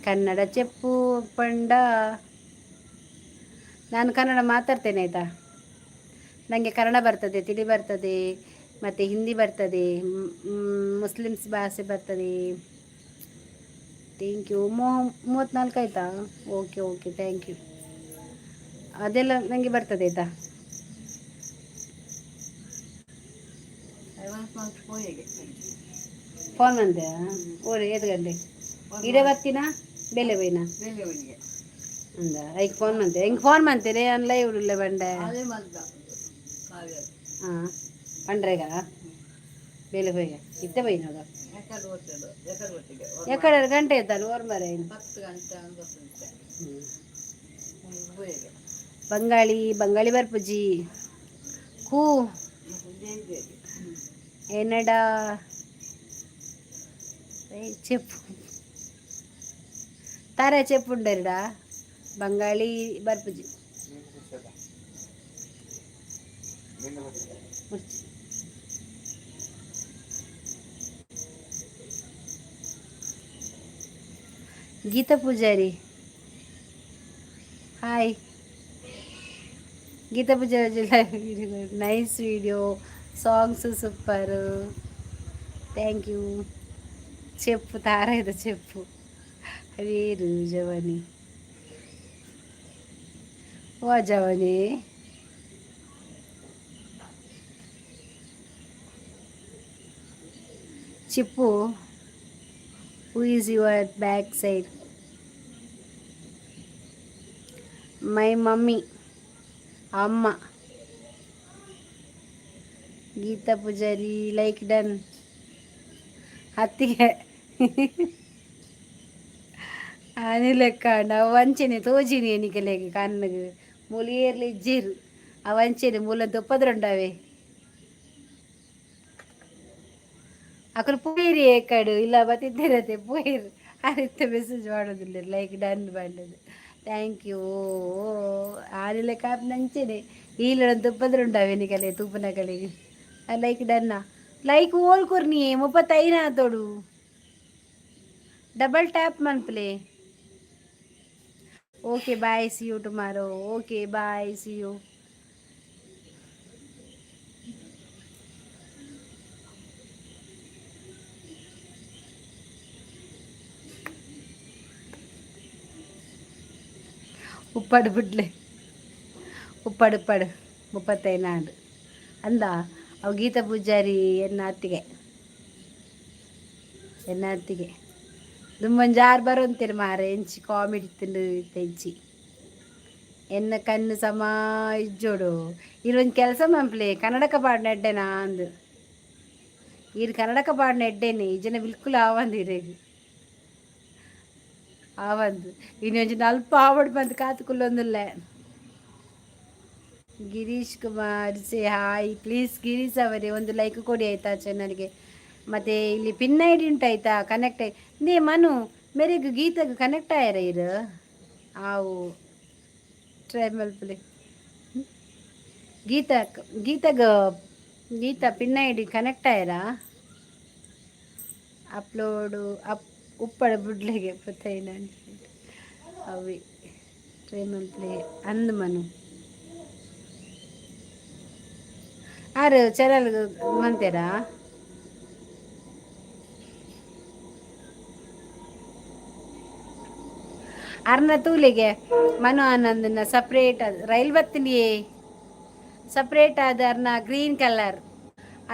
[SPEAKER 1] ಕನ್ನಡ చెప్పು ಪಂಡ. ನಾನು ಕನ್ನಡ ಮಾತಾಡ್ತೇನೆ, ಆಯಿತಾ? ನನಗೆ ಕನ್ನಡ ಬರ್ತದೆ, ತಿಳಿ ಬರ್ತದೆ, ಮತ್ತು ಹಿಂದಿ ಬರ್ತದೆ, ಮುಸ್ಲಿಮ್ಸ್ ಭಾಷೆ ಬರ್ತದೆ. Thank you. 34 ಆಯಿತಾ? Okay okay, thank you. ಅದೆಲ್ಲ ನನಗೆ ಬರ್ತದೆ, ಆಯಿತಾ?
[SPEAKER 2] ಪೋಯಿಗೆ.
[SPEAKER 1] ಫೋನ್ ಬಂದೆ ಓರಿ. ಏತ್ ಗಂಟೆ ಇಡೆ ಬರ್ತೀನ? ಬೇಲೆ ಬೈನಾ?
[SPEAKER 2] ಬೇಲೆ ಒಯ್ಯಿಗೆ.
[SPEAKER 1] ಅಂದ ಐಕ್ ಫೋನ್ ಮಂತೆ. ಹೆಂಗೆ ಫೋನ್ ಮಂತೇನೆ? ಅನ್ ಲೈವ್ ಉಳ್ಳೆ ಬಂಡೆ.
[SPEAKER 2] ಅದೇ ಮಲ್ದ ಕಾವ್ಯ.
[SPEAKER 1] ಹಾಂ, ಪಂಡ್ರೆಗ ಬೇಲೆ ಪೋಯ್ಗ ಇತ್ತೆ ಬೈನೋಗ.
[SPEAKER 2] ಎಕಡೆ ಒಟ್ಟೆಡು ಎಕಡೆ ಒಟ್ಟಿಗೆ.
[SPEAKER 1] ಎಕಡೆ ಗಂಟೆ ಇದ್ದಾನೆ ಓರ್ ಮರ.
[SPEAKER 2] 10 ಗಂಟೆ ಗೊತ್ತುಂಟೆ ಪೋಯಿಗೆ.
[SPEAKER 1] ಬಂಗಾಳಿ, ಬಂಗಾಳಿ ಬರ್ಪುಜಿ ಹೂ.
[SPEAKER 2] ಇದೆ.
[SPEAKER 1] ಎನ್ನಡ చెప్పు ತಾರೆ చెప్పుండరుడా. Bengali ಬರ್ಪುಜಿ. ಮುರ್ಚಿ. Gita Poojary, hi. Geetha Poojari, nice video, songs super, thank you. చెప్పు తారేదో చెప్పు. వేరు జవని ఓ జవని. చెప్పు. Who is your back side? My mummy, అమ్మ. గీతా పూజారి, లైక్ డన్. ಅತ್ತಿಗೆ అని లెక్క అవంచెని తోజిని ఎన్నికలేక కన్నుకు మూలియర్లు ఇజ్జిరు. అవంచెని మూల దుప్పదురుండవే. అక్కడ పోయిరు ఎక్కడు ఇలా బతిద్దరతే పోయిరు. అరిత్త మెసేజ్ ಮಾಡೋದಿಲ್ಲ. ಲೈಕ್ ಡನ್ ಬಂಡದು, thank you. ಆನಿಲ ಕಾಪ್ ನಂಚೆನೆ ಈಲಡ ದುಪ್ಪದ್ರುಂಡವೆ ಎನ್ನಿಕಲೆ ತೂಪನಕಲಿಗೆ. ಲೈಕ್ ಡನ್ನ ಲೈಕ್ ಓಲ್ ಕೊರ್ನಿ 35 ತೋಡು. ಡಬಲ್ ಟ್ಯಾಪ್ ಮನ್ಪಲೆ. Okay, bye, see you tomorrow. Okay, bye, see you. ಉಪ್ಪಾಡು ಬಿಡ್ಲೆ ಉಪ್ಪಾಡು ಉಪ್ಪಾಡು 35 ಅಂದ. ಅವು ಗೀತಾ ಪೂಜಾರಿ ಎನ್ನ ಅತ್ತಿಗೆ, ಎನ್ನ ಅತ್ತಿಗೆ. ದುಂಬೊಂಜಾರು ಬರೊಂತಿರು ಮಾರೆ, ಎಂಚಿ ಕಾಮಿಡಿ ತಿಂದು ತೆಂಚಿ. ಎನ್ನ ಕಣ್ಣು ಸಮ ಇಜ್ಜೋಡು. ಇರೊಂದು ಕೆಲಸ ಮನ್ಪ್ಲೆ, ಕನ್ನಡಕ ಪಾಡ್ನ ಎಡ್ಡೆನಾ ಅಂದು. ಈರ್ ಕನ್ನಡಕ ಪಾಡ್ನ ಎಡ್ಡೆನೆ, ಈ ಜನ ಬಿಲ್ಕುಲ್ ಆವಂದು ಇರೆಗ್ ಆವಂದು. ಇನ್ನೊಂಜಿ ನಲ್ಪ ಆವಡ್ ಬಂದು ಕಾತು ಕುಲ್ಲೊಂದುಲ್ಲೆ. Girish Kumar, say hi please. Girish ಅವರೇ, ಒಂದು ಲೈಕ್ ಕೊಡಿ ಆಯ್ತಾ ಚಾನಲ್ಗೆ. ಮತ್ತು ಇಲ್ಲಿ ಪಿನ್ ಐಡಿ ಉಂಟು ಆಯ್ತಾ, ಕನೆಕ್ಟ್. ನೇ ಮನು, ಮೆರೆಗ್ ಗೀತಗ್ ಕನೆಕ್ಟ್ ಆಯರ ಇರು? ಆವು, ಟ್ರೈ ಮಲ್ಪಲೆ. ಗೀತಾ, ಗೀತಗ್, ಗೀತಾ ಪಿನ್ ಐಡಿ ಕನೆಕ್ಟ್ ಆಯರಾ? ಅಪ್ಲೋಡು ಅಪ್ ಉಪ್ಪಳ ಬುಡ್ಲೆಗೆ ಪತ್ತೈನ ಅವಿ. ಟ್ರೈ ಮಲ್ಪಲೆ ಅಂದ್ ಮನು. ಆರು ಚಾನಲ್ ಮಂತೇರಾ? ಅರ್ನ ತೂಲೆಗೆ, ಮನು ಆನಂದನ ಸಪ್ರೇಟ್ ರೈಲ್ ಬತ್ತಿನಿ. ಸಪ್ರೇಟ್ ಆದ ಅರ್ನ ಗ್ರೀನ್ ಕಲರ್.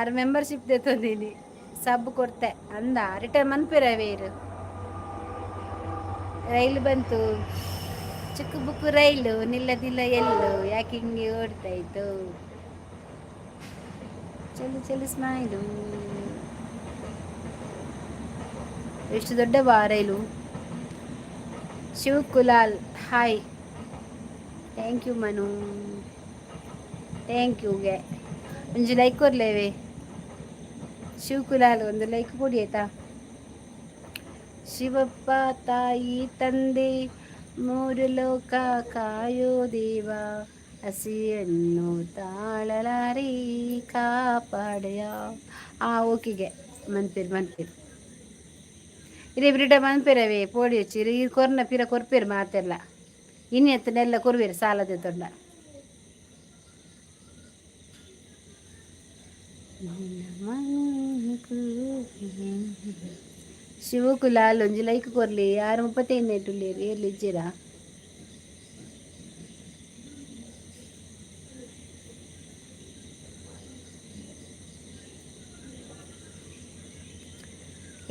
[SPEAKER 1] ಅರ್ ಮೆಂಬರ್ಶಿಪ್ ದೆತ್ತೊಂದಿನಿ, ಸಬ್ ಕೊರ್ತೆ ಅಂದ. ರಿಟರ್ನ್ ಮನ್ಪಿರವೇರು. ರೈಲು ಬಂತು, ಚಿಕ್ಕ ಬುಕ್ಕು ರೈಲು, ನಿಲ್ಲದಿಲ್ಲ ಎಲ್ಲು, ಯಾಕೆ ಹಿಂಗೆ ಓಡ್ತಾ ಇತ್ತು? ಚಲು ಚಲು ಸ್ಮೈಲು. ಎಷ್ಟು ದೊಡ್ಡ ಬಾ rail. Shiv Kulal, hi. Thank you Manu, thank ಯುಗೆ. ಒಂಜಿ ಲೈಕ್ ಕೊರ್ಲೇವೆ. ಶಿವ್ ಕುಲಾಲ್, ಒಂದು ಲೈಕ್ ಕೊಡಿ ಆಯ್ತಾ. ಶಿವಪ್ಪ ತಾಯಿ ತಂದೆ ಮೂರು ಲೋಕ ಕಾಯೋ ದೇವ, ಹಸಿಯನ್ನು ತಾಳಲಾರಿ ಕಾಪಾಡೆಯ. ಆ ಓಕೆಗೆ ಮನ್ಪೇರು ಮನ್ಪೇರು ಇರೇ ಬ್ರಿಡ ಮನ್ಪೇರವೇ. ಪೋಡಿ ಹಚ್ಚಿ ಈ ಕೊರ್ನ ಪಿರ ಕೊರ್ಪೇರು ಮಾತೆಲ್ಲ. ಇನ್ನು ಎತ್ತನೆಲ್ಲ ಕೊರ್ವೇರು ಸಾಲದೆ ತೊಂಡ. ಶಿವಕುಲಾಲ್, ಒಂಜಿ ಲೈಕ್ ಕೊರ್ಲಿ. ಯಾರು 35 ಇಟ್ಟುಲ್ಲೇರು? ಏರ್ಲು ಇಜ್ಜಿರಾ?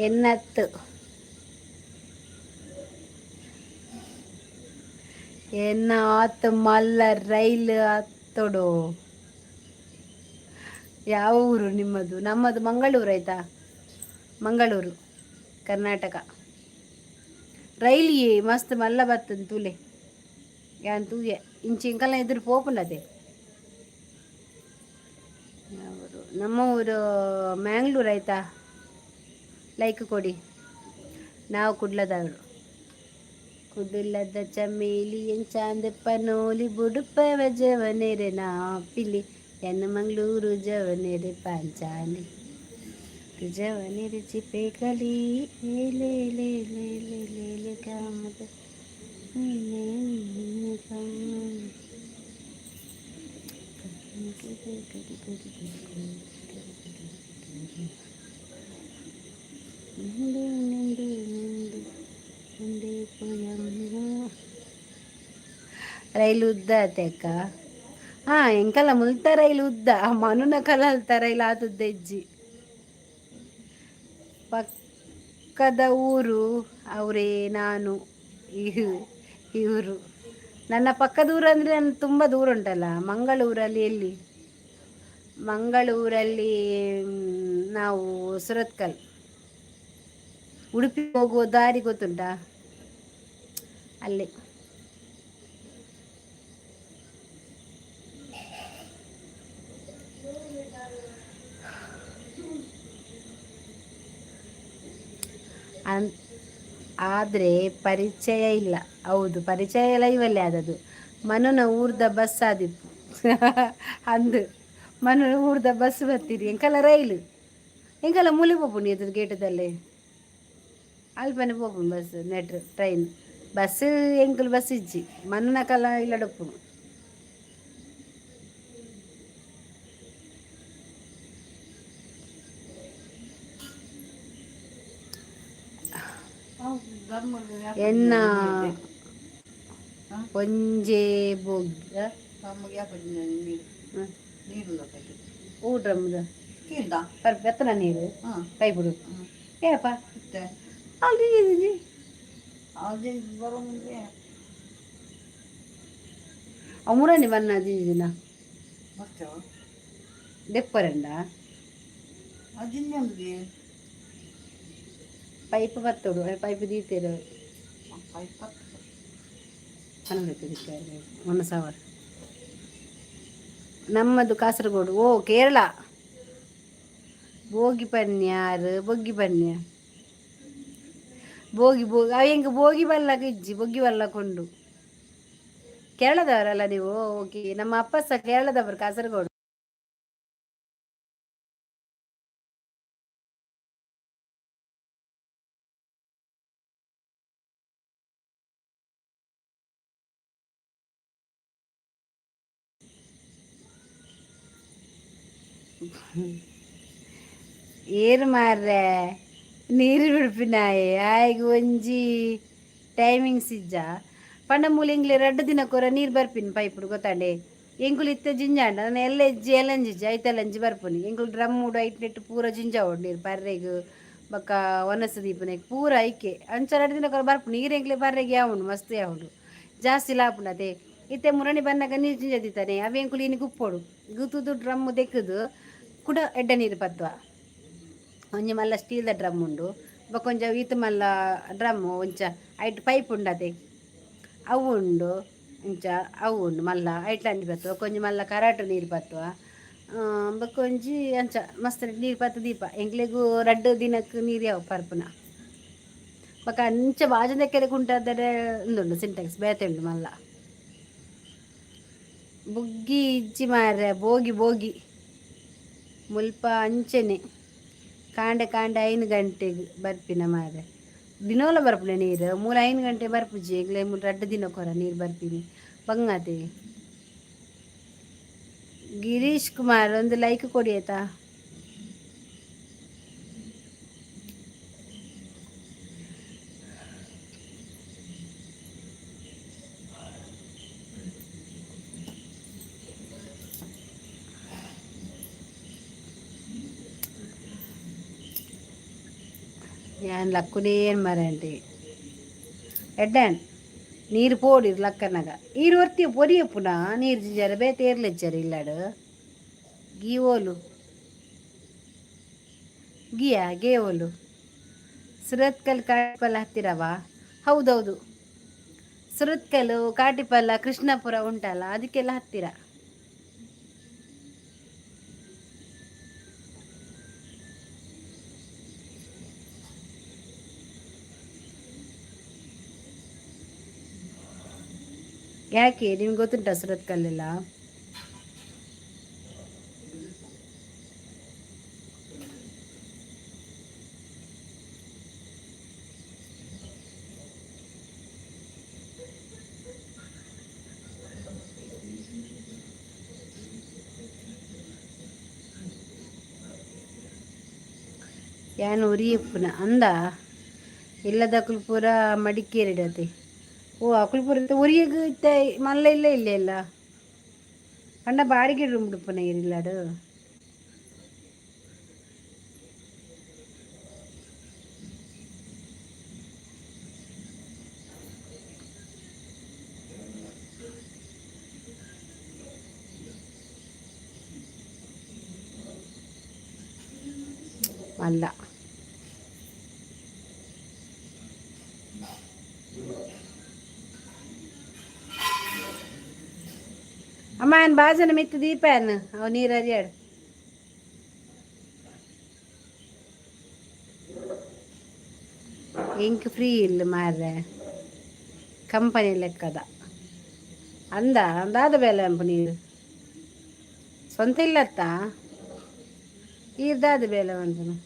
[SPEAKER 1] ಎನ್ನತ್ತು ಎನ್ನ ಆತ್ ಮಲ್ಲ ರೈಲ್ ಹತ್ತೊಡು. ಯಾವ ಊರು ನಿಮ್ಮದು? ನಮ್ಮದು ಮಂಗಳೂರು ಆಯ್ತಾ, ಮಂಗಳೂರು, ಕರ್ನಾಟಕ. ರೈಲ್ ಮಸ್ತ್ ಮಲ್ಲ ಬತ್ತನ್ ತೂಲೆ. ಯಾನ್ ತೂಯೆ, ಇಂಚಿ ಇಂಕಲ್ನ ಎದುರು ಪೋಪುಂಡತೆ. ಊರು ನಮ್ಮ ಊರು ಮ್ಯಾಂಗ್ಳೂರು ಆಯ್ತಾ. ಲೈಕ್ ಕೊಡಿ. ನಾವು ಕುಡ್ಲದವರು. ಕುಡ್ಲದ ಚಮೇಲಿ ಎಂಚಾಂದೆ ಪನೋಲಿ ಬುಡುಪವ ಜವನೆರೆ ನಾ ಪಿಲಿ ಎನ್ನ ಮಂಗಳೂರು ಜವನೆರೆ ಪಾಂಚಾಲಿ ಜವನೆರೆ ಚಿಪೆ ಕಲಿ ಲೇ ಲೇ ಲೇ ಲೇ ಲೇ ಲೇ ಕಾಮದ. ನಿಂದು ನಿಂದು ನಿಂದು ಮುಂದೆ ಪೋಯಮ್ಮ. ರೈಲು ಉದ್ದ ಅಕ್ಕ. ಹಾಂ, ಎಂಕಲ್ಲ ಮುಲ್ತ ರೈಲು ಉದ್ದ, ಮನುನ ಕಲಲ್ತ ರೈಲು ಆತುದ್ದ ಇಜ್ಜಿ. ಪಕ್ಕದ ಊರು ಅವರೇ ನಾನು ಇವರು. ನನ್ನ ಪಕ್ಕದ ಊರು ಅಂದರೆ ನಾನು ತುಂಬ ದೂರ ಉಂಟಲ್ಲ. ಮಂಗಳೂರಲ್ಲಿ ಎಲ್ಲಿ? ಮಂಗಳೂರಲ್ಲಿ ನಾವು ಸುರತ್ಕಲ್, ಉಡುಪಿ ಹೋಗುವ ದಾರಿ ಗೊತ್ತುಂಟಾ? ಅಲ್ಲಿ. ಅನ್ ಆದರೆ ಪರಿಚಯ ಇಲ್ಲ. ಹೌದು, ಪರಿಚಯ ಲೈವಲ್ಲೇ ಆದದ್ದು. ಮನುನ ಊರ್ದ ಬಸ್ ಆದಿಪ್ಪು ಅಂದು. ಮನುನ ಊರ್ದ ಬಸ್ ಬರ್ತೀರಿ. ಎಂಕಲ್ಲ ರೈಲು, ಎಂಕಲ್ಲ ಮೂಲೆ ಪೋಪುಂಡು ಎದುರು ಗೇಟದಲ್ಲಿ. ಅಲ್ಪನೆ ಪೋಪುಂಡು ಬಸ್ ನೆಟ್ ಟ್ರೈನ್ ಬಸ್. ಎಂಕುಲು ಬಸ್ ಇಜ್ಜಿ, ಮನುನ ಕಲ ಇಲ್ಲಡಪ್ಪುನು. ಎನ್ನ ಒಂಜೆ ಬೋಗ್ ಊ ಡ್ರಮ್ದ ಪರ್ಪೆತ್ತನ ನೀರು ಪೈಪುಡು ಏಪ ಅಲ್ಲಿ.
[SPEAKER 2] ಅವು ಬರೋಂಗೆ.
[SPEAKER 1] ಅವು ಮುರಣಿ ಬನ್ನ ಜಿಂಜಿನ.
[SPEAKER 2] ಮತ್ತೆ.
[SPEAKER 1] ದೆಪ್ಪರಂಡ.
[SPEAKER 2] ಅಜಿಂಜಿ.
[SPEAKER 1] ಪೈಪ್ ಬತ್ತೋಡು, ಪೈಪ್ ದೀತೇರು.
[SPEAKER 2] ಪೈಪ್.
[SPEAKER 1] ಒಂದು ಸಾವಿರ. ನಮ್ಮದು ಕಾಸರಗೋಡು. ಓ, ಕೇರಳ. ಬೋಗಿ ಪನ್ಯಾರು, ಬೊಗ್ಗಿ ಪನ್ಯ, ಬೋಗಿ ಬೋಗಿ ಅವು ಹೆಂಗೆ ಬೋಗಿ ಬಲ್ಲಕ ಇಜ್ಜಿ, ಬೊಗ್ಗಿ ಬಲ್ಲಕೊಂಡು. ಕೇರಳದವರಲ್ಲ ನೀವು? ಓಕೆ, ನಮ್ಮ ಅಪ್ಪ ಸಹ ಕೇರಳದವರು, ಕಾಸರಗೋಡು. ಏರು ಮಾರ್ರೆ, ನೀರು ಬಿಡ್ಪಿನಾಯೆ ಆಯ್ಗ್ ಒಂಜಿ ಟೈಮಿಂಗ್ಸ್ ಇಜ್ಜ. ಪಂಡ ಮೂಲ ಇಂಗ್ಲೆ ರಡ್ಡ್ ದಿನಕ್ಕೊರ ನೀರು ಬರ್ಪಿನಿ ಪೈಪುಡು, ಗೊತ್ತಾಂಡೆ? ಎಂಕುಲು ಇತ್ತೆ ಜಿಂಜಾಂಡ ನನ್ನ ಎಲ್ಲ ಇಜ್ಜಿ, ಎಲ್ಲಂಜಿಜ್ಜಿ ಐತೆಲ್ಲಂಜಿ ಬರ್ಪುನಿ. ಎಂಕುಲು ಡ್ರಮ್ ಉಡು ಐಟ್ ನೆಟ್ ಪೂರ ಜಿಂಜಾವೊಡು ನೀರು ಪರ್ರೆಗ್ ಬೊಕ್ಕ ಒನಸು ದೀಪುನೆಗ್ ಪೂರ ಐಕೆ. ಅಂಚ ರಡ್ಡ್ ದಿನಕ್ಕೊರ ಬರ್ಪುನಿ ನೀರು. ಎಂಕ್ಲೆ ಪರ್ರೆಗ್ ಯಾವುಂಡು, ಮಸ್ತ್ ಯಾವುಂಡು, ಜಾಸ್ತಿ ಲಾಪುಂಡು ಅದೇ. ಇತ್ತೆ ಮುರಣಿ ಬನ್ನಗ ನೀರು ಜಿಂಜ ದೀತಾನೆ ಅವು ಎಂಕುಲು ಇನಿ ಗುಪ್ಪೊಡು ಗುತ್ತುದು ಡ್ರಮ್ ದೆಕ್ಕುದು ಕುಡ ಎಡ್ಡೆ ನೀರು ಪತ್ವ. ಒಂಜಿ ಮಲ್ಲ ಸ್ಟೀಲ್ದ ಡ್ರಮ್ ಉಂಡು, ಬೊಕ್ಕ ಒಂಜಿ ಈತ್ ಮಲ್ಲ ಡ್ರಮ್ ಒಂಚ ಐಟ್ ಪೈಪ್ ಉಂಡು ಅದೇ, ಅವು ಉಂಡು. ಇಂಚ ಅವು ಉಂಡು ಮಲ್ಲ, ಐಟ್ಲಂಜಿ ಬತ್ತುವ. ಒಂಜಿ ಮಲ್ಲ ಕರಾಟು ನೀರು ಪತ್ತುವ. ಬೊಕ್ಕ ಒಂಜಿ ಅಂಚ ಮಸ್ತ್ ನೀರು ಪತ್ತು ದೀಪ. ಎಂಕ್ಲೆಗು ರಡ್ಡ್ ದಿನಕ್ಕೆ ನೀರು ಯಾವ ಪರ್ಪುನ. ಬೊಕ್ಕ ಅಂಚ ಬಾಜುದ ಕೆರೆ ಕುಂಟಾದರೆ ಉಂದುಂಡು ಸಿಂಟೆಕ್ಸ್ ಬೇತೆ ಉಂಡು ಮಲ್ಲ. ಬುಗ್ಗಿ ಇಜ್ಜಿ ಮಾರ್ರೆ, ಬೋಗಿ ಬೋಗಿ. ಮುಲ್ಪ ಅಂಚನೆ ಕಾಂಡೆ ಕಾಂಡೆ 5 ಗಂಟೆಗೆ ಬರ್ಪಿನ ಮಾರ್ರೆ. ದಿನೋಲ ಬರ್ಪುನ ನೀರು. ಮೂಲ 5 ಗಂಟೆ ಬರ್ಪುಜಿ ಎಂಕ್ಲೆ. ಮೂಲು ರಡ್ಡ್ ದಿನಕ್ಕೊರ ನೀರು ಬರ್ಪಿನಿ, ಬಂಗಾತೆ. ಗಿರೀಶ್ ಕುಮಾರ್, ಒಂದು ಲೈಕ್ ಕೊಡಿ ಆಯ್ತಾ? ಯಾನ್ ಲಕ್ಕುನೇನ್ ಮರಂಟಿ ಎಡ್ಡಾನ್ ನೀರು ಪೋಡಿರ್ ಲಕ್ಕನಗ. ಈರು ಒರ್ತಿ ಪೊರಿಯ ಪುನ ನೀರು ಜಿಂಜಾರ ಬೇತೆ ಏರ್ಲೆಜ್ಜಾರ ಇಲ್ಲಾಡು. ಗೀ ಓಲು ಗಿಯಾ ಗೆ ಓಲು? ಸುರತ್ಕಲ್ ಕಾಟಿಪಲ್ಲ ಹತ್ತಿರವಾ? ಹೌದೌದು, ಸುರತ್ಕಲ್ಲು, ಕಾಟಿಪಲ್ಲ, ಕೃಷ್ಣಾಪುರ ಉಂಟಲ್ಲ, ಅದಕ್ಕೆಲ್ಲ ಹತ್ತಿರ. ಯಾಕೆ, ನಿಮ್ಗೆ ಗೊತ್ತುಂಟಾ ಸುರತ್ಕಲ್ಲೆಲ್ಲ? ಯಾನ್ ಒರಿಯಪ್ಪುನ ಅಂದ ಇಲ್ಲದಕುಲು ಪೂರ ಮಡಿಕೇರಿಡತೆ. ಓ, ಅಕುಲು ಪೂರ ಒರಿಯಗ್ ಇತ್ತೆ ಮಲ್ಲ ಇಲ್ಲ ಇಲ್ಲ ಇಲ್ಲ ಪಂಡ ಬಾಡಿಗೆ ರೂಮ್ ಉಪ್ಪುನ ಇಲ್ಲಾಡು. ಮಲ್ಲ ಅಮ್ಮ ಏನು ಬಾಜನ ಮಿತ್ತು ದೀಪ ಏನು ಅವು ನೀರು ಹರಿಯಾಡು. ಇಂಕ್ ಫ್ರೀ ಇಲ್ಲ ಮಾರ್ರೆ, ಕಂಪನಿ ಲೆಕ್ಕದ ಅಂದ ಅಂದಾದ ಬೇಲೆ ಅಂಪು. ನೀರು ಸ್ವಂತ ಇಲ್ಲತ್ತ ಈರ್ದಾದ ಬೇಲೆ ಅನ್ಪುನು.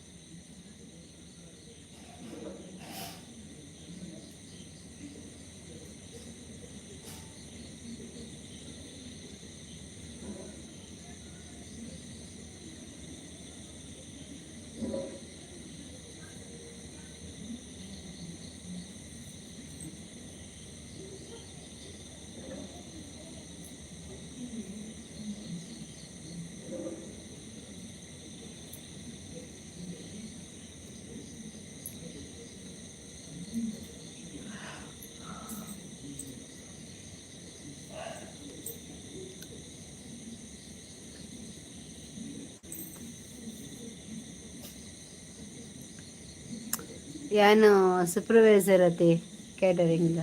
[SPEAKER 1] ಯಾನು ಸೂಪರ್ವೈಸರ್ ಅತಿ ಕ್ಯಾಟರಿಂಗ್.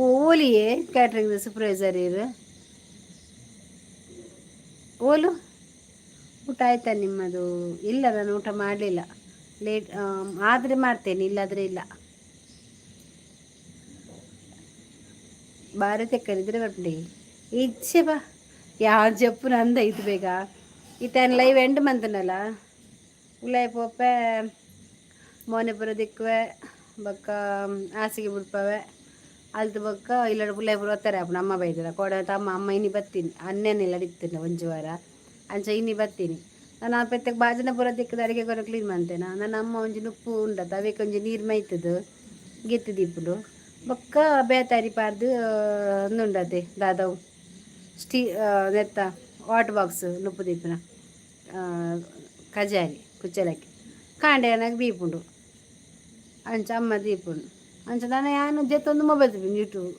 [SPEAKER 1] ಓಲಿಯೇ ಕ್ಯಾಟರಿಂಗ್ ಸೂಪರ್ವೈಸರ್ ಇರು. ಓಲು ಊಟ ಆಯ್ತಾ ನಿಮ್ಮದು? ಇಲ್ಲ, ನಾನು ಊಟ ಮಾಡಲಿಲ್ಲ. ಲೇಟ್ ಆದರೆ ಮಾಡ್ತೇನೆ, ಇಲ್ಲಾದರೆ ಇಲ್ಲ. ಭಾರತ ಕರಿದ್ರೆ ಬರ್ಪುಂಡಿ ಇಚ್ಛೆ ಬಾ. ಯಾವ ಜಪ್ಪು ನಂದ ಇತ್ತು ಬೇಗ. ಇತ್ತಾನ ಲೈವ್ ಎಂಡ್ ಮಂತನಲ್ಲ. ಉಲಾಯಿ ಪೋಪೆ, ಮೋನೆಪುರ ದಿಕ್ಕುವೆ, ಬೊಕ್ಕ ಹಾಸಿಗೆ ಬಿಡ್ಪವೆ. ಅಲ್ತು ಬೊಕ್ಕ ಇಲ್ಲ ಉಲಾಯಿ ಒತ್ತಾರೆ ಅಪ್ಪು ಅಮ್ಮ ಬೈದರ ಕೋಡ ತಮ್ಮ ಅಮ್ಮ. ಇನಿ ಬತ್ತೀನಿ, ಅನ್ನೆಲ್ಲ ಇತ್ತಿನ ಒಂಜಿ ವಾರ ಅಂಚ ಇನಿ ಬತ್ತೀನಿ ನಾನು. ಆ ಪೆತ್ತಕ್ಕೆ ಬಾಜನ ಪೂರ ದಿಕ್ಕದ ಅಡಿಗೆ ಕೊರ ಕ್ಲೀನ್ ಮಾಡ್ತೇನೆ ನನ್ನ. ಅಮ್ಮ ಒಂಜಿ ನುಪ್ಪು ಉಂಡತ, ಅವೇಕ್ ಒಂಜಿ ನೀರು ಮೈತದು ಗೆತ್ತಿ ದೀಪುಂಡು. ಬೊಕ್ಕ ಬೇತಾರಿ ಪಾರ್ದು ಉಂಡತೆ ದಾದವು ಸ್ಟೀ ನೆತ್ತ ವಾಟರ್ ಬಾಕ್ಸ್ ನುಪ್ಪು ದೀಪಿನ ಕಜಾರಿ ಕುಚ್ಚಲಕ್ಕಿ ಕಾಂಡೆ ಬೀಪುಂಡು. ಅಂಚ ಅಮ್ಮ ದೀಪುಂಡು. ಅಂಚ ನಾನು ಯಾನು ಜೊತ್ತೊಂದು ಮೊಬೈಲ್ ತೂಪಿನಿ, ಯೂಟ್ಯೂಬ್,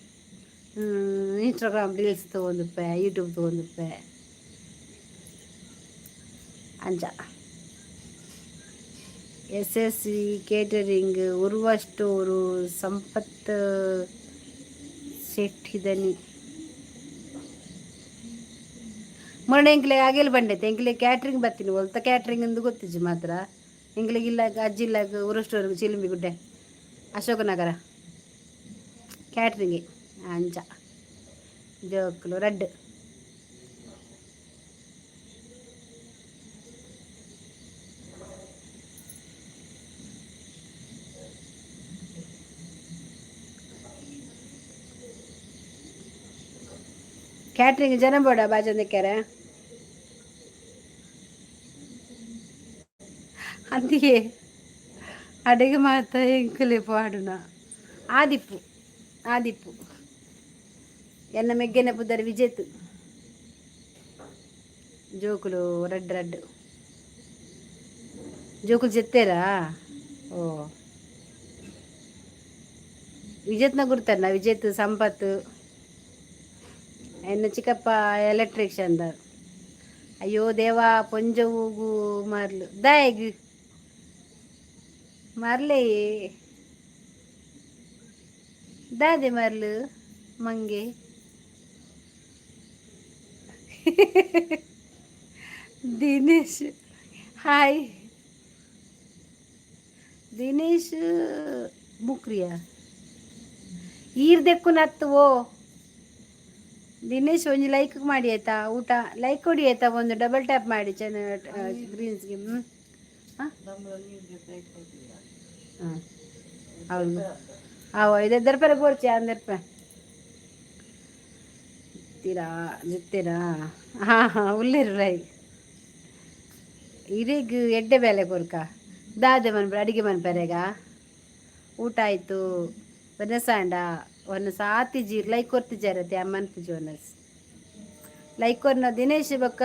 [SPEAKER 1] ಇನ್ಸ್ಟಾಗ್ರಾಮ್ ರೀಲ್ಸ್ ತೊಗೊಂಡುಪ್ಪೆ, ಯೂಟ್ಯೂಬ್ ತೊಗೊಂಡುಪ್ಪೆ ಅಂಚ. S S V catering, Urwa store, Sampath ಶೆಟ್ಟಿದನಿ. ಮೊನ್ನೆ ಎಂಕ್ಲೆ ಅಗೆಲ್ ಬಂಡೈತೆ. ಎಂಕ್ಲೆ ಕ್ಯಾಟ್ರಿಂಗ್ ಬರ್ತೀನಿ ಒಲ್ತ ಕ್ಯಾಟ್ರಿಂಗ್ ಎಂದು ಗೊತ್ತಿಜ್ಜಿ ಮಾತ್ರ. ಎಂಕ್ಲೆಗ್ ಇಲ್ಲ ಅಜ್ಜಿಲ್ಲಾಗ ಉರ್ವ ಸ್ಟೋರ್, ಚಿಲಿಂಬಿ ಗುಡ್ಡೆ, ಅಶೋಕನಗರ ಕ್ಯಾಟ್ರಿಂಗ್ ಅಂಚ. ಜೋಕುಲು ರಡ್ಡ್. ಕ್ಯಾಟ್ರಿಂಗ್ ಜನ ಬೋಡ ಬಾಜೊಂದಿಕ್ಕೆರೆ. ಅಂದಿಗೆ ಅಡಿಗೆ ಮಾತ ಎಂಕುಲೆ ಪಾಡುನ. ಆದಿಪ್ಪು ಆದಿಪ್ಪು. ಎನ್ನ ಮೆಗ್ಗೆನ ಪುದರ್ ವಿಜೇತ್. ಜೋಕುಲು ರಡ್ಡ್ ರಡ್ಡ್ ಜೋಕುಲು ಜೆತ್ತೇರಾ? ಓ, ವಿಜೇತ್ನ ಗುರ್ತಾರನ? ವಿಜೇತ್, ಸಂಪತ್. ಎನ್ನ ಚಿಕ್ಕಪ್ಪ ಎಲೆಕ್ಟ್ರಿಷಿಯನ್. ಅಯ್ಯೋ ದೇವಾ, ಪೊಂಜೊವುಗು ಮರ್ಲು ದಾಯೆಗ್ ಮರ್ಲೆ? ದಾದೆ ಮರ್ಲು ಮಂಗೆ? ದಿನೇಶ್, ಹಾಯ್ ದಿನೇಶ್. ಮುಕ್ರಿಯ ಈರ್ ದೆಕ್ಕುನತ್ತು. ಓ ದಿನೇಶ್, ಒಂಜಿ ಲೈಕ್ ಮಾಡಿ ಆಯ್ತಾ? ಊಟ ಲೈಕ್ ಕೊಡಿ ಆಯ್ತಾ? ಒಂದು ಡಬಲ್ ಟ್ಯಾಪ್ ಮಾಡಿ ಚೆನ್ನ ಗ್ರೀನ್ಸ್ಗೆ. ಹ್ಞೂ, ಹಾಂ ಹಾಂ, ಹೌದು. ಅವ ಇದು ದರ್ಪರ ಬೋರ್ಚಿ ಅಂದರ್ಪ ತೀರಾ ಜಿತ್ತೀರಾ? ಹಾಂ ಹಾಂ, ಉಲ್ಲೇರು ರೈ. ಇರೆಗ್ ಎಡ್ಡೆ ಬೇಲೆ ಕೊರ್ಕ. ದಾದೆ ಮನ್ಪೆ? ಅಡಿಗೆ ಮನ್ಪೆರೆಗ? ಊಟ ಆಯಿತು. ಒನಸಾಂಡ ಒನಸ ಆತಿಜಿ. ಲೈಕ್ ಕೊರ್ತಿಜಾರತೆ ಅಮ್ಮನ್ಪುಜಿ. ಒನಸ್ ಲೈಕ್ ಕೊರ್ನ ದಿನೇಶ್ ಬೊಕ್ಕ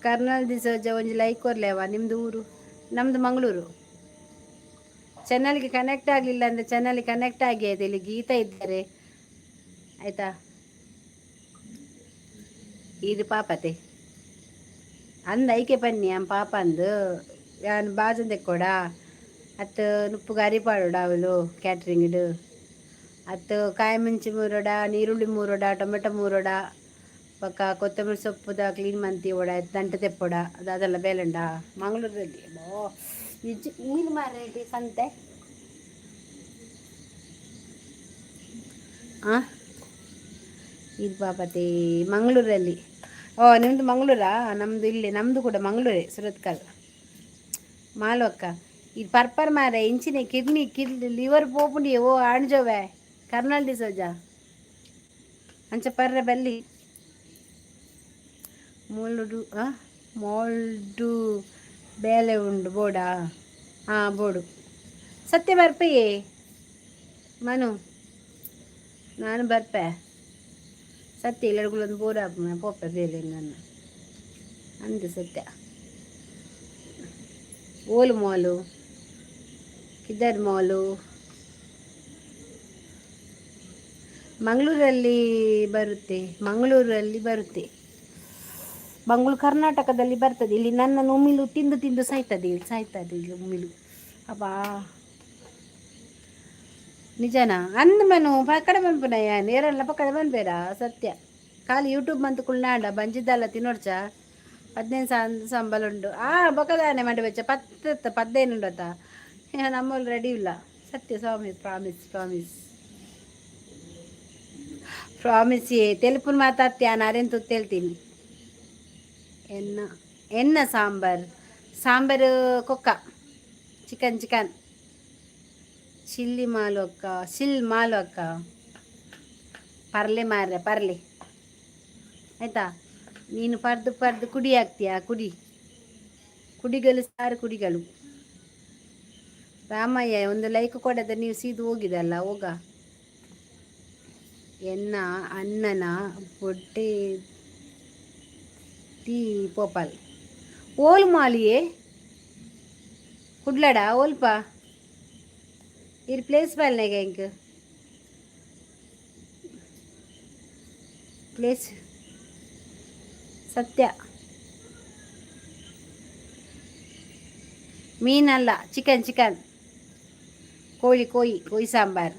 [SPEAKER 1] ಕರ್ನಲ್ ದಿಸೋಜ, ಒಂಜಿ ಲೈಕ್ ಕೊರ್ಲೇವ. ನಿಮ್ಮದು ಊರು? ನಮ್ಮದು ಮಂಗಳೂರು. ಚಾನಲ್ಗೆ ಕನೆಕ್ಟ್ ಆಗಲಿಲ್ಲ ಅಂದರೆ ಚಾನಲ್ಗೆ ಕನೆಕ್ಟ್ ಆಗಿ ಆಯ್ತು. ಇಲ್ಲಿ ಗೀತಾ ಇದ್ದಾರೆ ಆಯಿತಾ? ಇದು ಪಾಪತೆ ಅಂದ ಐಕೆ ಪನ್ನಿ ಅಂ ಪಾಪ ಅಂದು. ಯಾನ್ ಬಾಜೊಂದು ದೆಕ್ಕೊಡ ಅತ್ತು ನುಪ್ಪುಗು ಅರಿ ಪಾಡೋಡ ಅವಳು ಕ್ಯಾಟ್ರಿಂಗ್ಡ್. ಅತ್ತು ಕಾಯಿ ಮುಂಚಿ ಮೂರೊಡ, ನೀರುಳ್ಳಿ ಮೂರೊಡ, ಟೊಮೆಟೊ ಮೂರೊಡ, ಬೊಕ್ಕ ಕೊತ್ತಂಬರಿ ಸೊಪ್ಪುದ ಕ್ಲೀನ್ ಮಂತಿ ಓಡ, ದಂಟೆ ತೆಪ್ಪೊಡ, ಅದು ಅದೆಲ್ಲ ಬೇಲಂಡ ಮಂಗಳೂರಲ್ಲಿ. ಬೋ ಇಜ್ಜಿ ಮೀನು ಮಾರೇಟಿ ಸಂತೆ. ಹಾಂ, ಇದು ಪಾಪತಿ ಮಂಗಳೂರಲ್ಲಿ. ಓ, ನಿಮ್ಮದು ಮಂಗಳೂರಾ? ನಮ್ಮದು ಇಲ್ಲಿ, ನಮ್ಮದು ಕೂಡ ಮಂಗಳೂರೇ, ಸುರತ್ಕಲ್. ಮಾಲವಕ್ಕ, ಇದು ಪರ್ಪರ್ ಮಾರೆ ಇಂಚಿನೆ ಕಿಡ್ನಿ ಕಿಡ್ನಿ ಲಿವರ್ ಪೋಪುಂಡಿ. ಓ ಆಣ್ಜೋವೆ ಕರ್ನಾಲ್ ಡಿಸೋಜ, ಅಂಚ ಪರ್ರೆ ಬಲ್ಲಿ. ಮೋಲ್ಡು ಮೋಲ್ಡು ಬೇಲೆ ಉಂಡು ಬೋಡಾ? ಹಾಂ, ಬೋಡು. ಸತ್ಯ ಬರ್ಪೆಯೇ ಮನು? ನಾನು ಬರ್ಪೆ ಸತ್ಯ. ಇಲ್ಲಡ್ಗುಲೊಂದು ಬೋರ್ ಪೋಪೆ ಬೇಲೆ ನಾನು ಅಂದು ಸತ್ಯ. ಓಲು ಮಾಲು ಕಿದ್ದರ್ ಮಾಲು ಮಂಗಳೂರಲ್ಲಿ ಬರುತ್ತೆ. ಮಂಗಳೂರಲ್ಲಿ ಬರುತ್ತೆ. ಮಂಗಳೂರು ಕರ್ನಾಟಕದಲ್ಲಿ ಬರ್ತದೆ. ಇಲ್ಲಿ ನನ್ನ ಉಮಿಲು ತಿಂದು ತಿಂದು ಸಾಯ್ತದೆ. ಇಲ್ಲಿ ಸಾಯ್ತದೆ ಇಲ್ಲಿ ಉಮಿಲು. ಅಬ್ಬಾ. ನಿಜನಾ? ಅಂದ್ ಮನು ಪಕ್ಕಡ ಮನ್ಪುನ ಯಾನ್ ಏರಲ್ಲ ಪಕ್ಕಡ ಮನ್ಪೇರಾ ಸತ್ಯ. ಖಾಲಿ ಯೂಟ್ಯೂಬ್ ಮಂತ್ ಕುಲ್ನಾಂಡ ಬಂಜಿದ್ದಲ್ಲ ತಿನ್ನೋಡ್ಚ. 15 ಸಂಬಳ ಉಂಡು. ಆ ಬೊಕದಾನೆ ಮಂಡೆ ಬೆಚ್ಚ ಪತ್ತು 15 ಉಂಡತ್ತ. ನಮ್ಮಲ್ಲಿ ರೆಡಿ ಇಲ್ಲ ಸತ್ಯ ಸ್ವಾಮಿ. Promise, promise, promise. ಏ ತೆಲುಪುನ್ ಮಾತಾಡ್ತೀಯ? ಅರೆನ್ ತುತ್ತೇಳ್ತೀನಿ. ಎನ್ನ ಎನ್ನ ಸಾಂಬಾರ್ ಸಾಂಬಾರು ಕೊಕ್ಕ ಚಿಕನ್ ಚಿಕನ್ ಚಿಲ್ಲಿ ಮಾಲು ಅಕ್ಕ ಸಿಲ್ ಮಾಲು ಅಕ್ಕ. ಪರ್ಲೆ ಮಾರ್ರೆ, ಪರ್ಲೆ ಆಯ್ತಾ? ನೀನು ಪರ್ದು ಪರ್ದು ಕುಡಿ ಆಗ್ತೀಯಾ? ಕುಡಿ ಕುಡಿಗಲು ಸಾರು ಕುಡಿಗಳು. ರಾಮಯ್ಯ, ಒಂದು ಲೈಕ್ ಕೊಡದೆ ನೀವು ಸೀದು ಹೋಗಿದಲ್ಲ ಹೋಗ. ಎನ್ನ ಅಣ್ಣನ ಪೊಟ್ಟೆ ತಿ ಪೋಪಾಲ್ ಓಲ್ ಮಾಲಿಯೇ ಕುಡ್ಲಡ ಓಲ್ಪ ಇರ್ ಪ್ಲೇಸ್ ಬಲ್ನೆಗೆ ಇಂಕ್ ಪ್ಲೇಸ್ ಸತ್ಯ. ಮೀನಲ್ಲ, ಚಿಕನ್ ಚಿಕನ್ ಕೋಳಿ ಕೋಯಿ ಕೋಯಿ ಸಾಂಬಾರ್.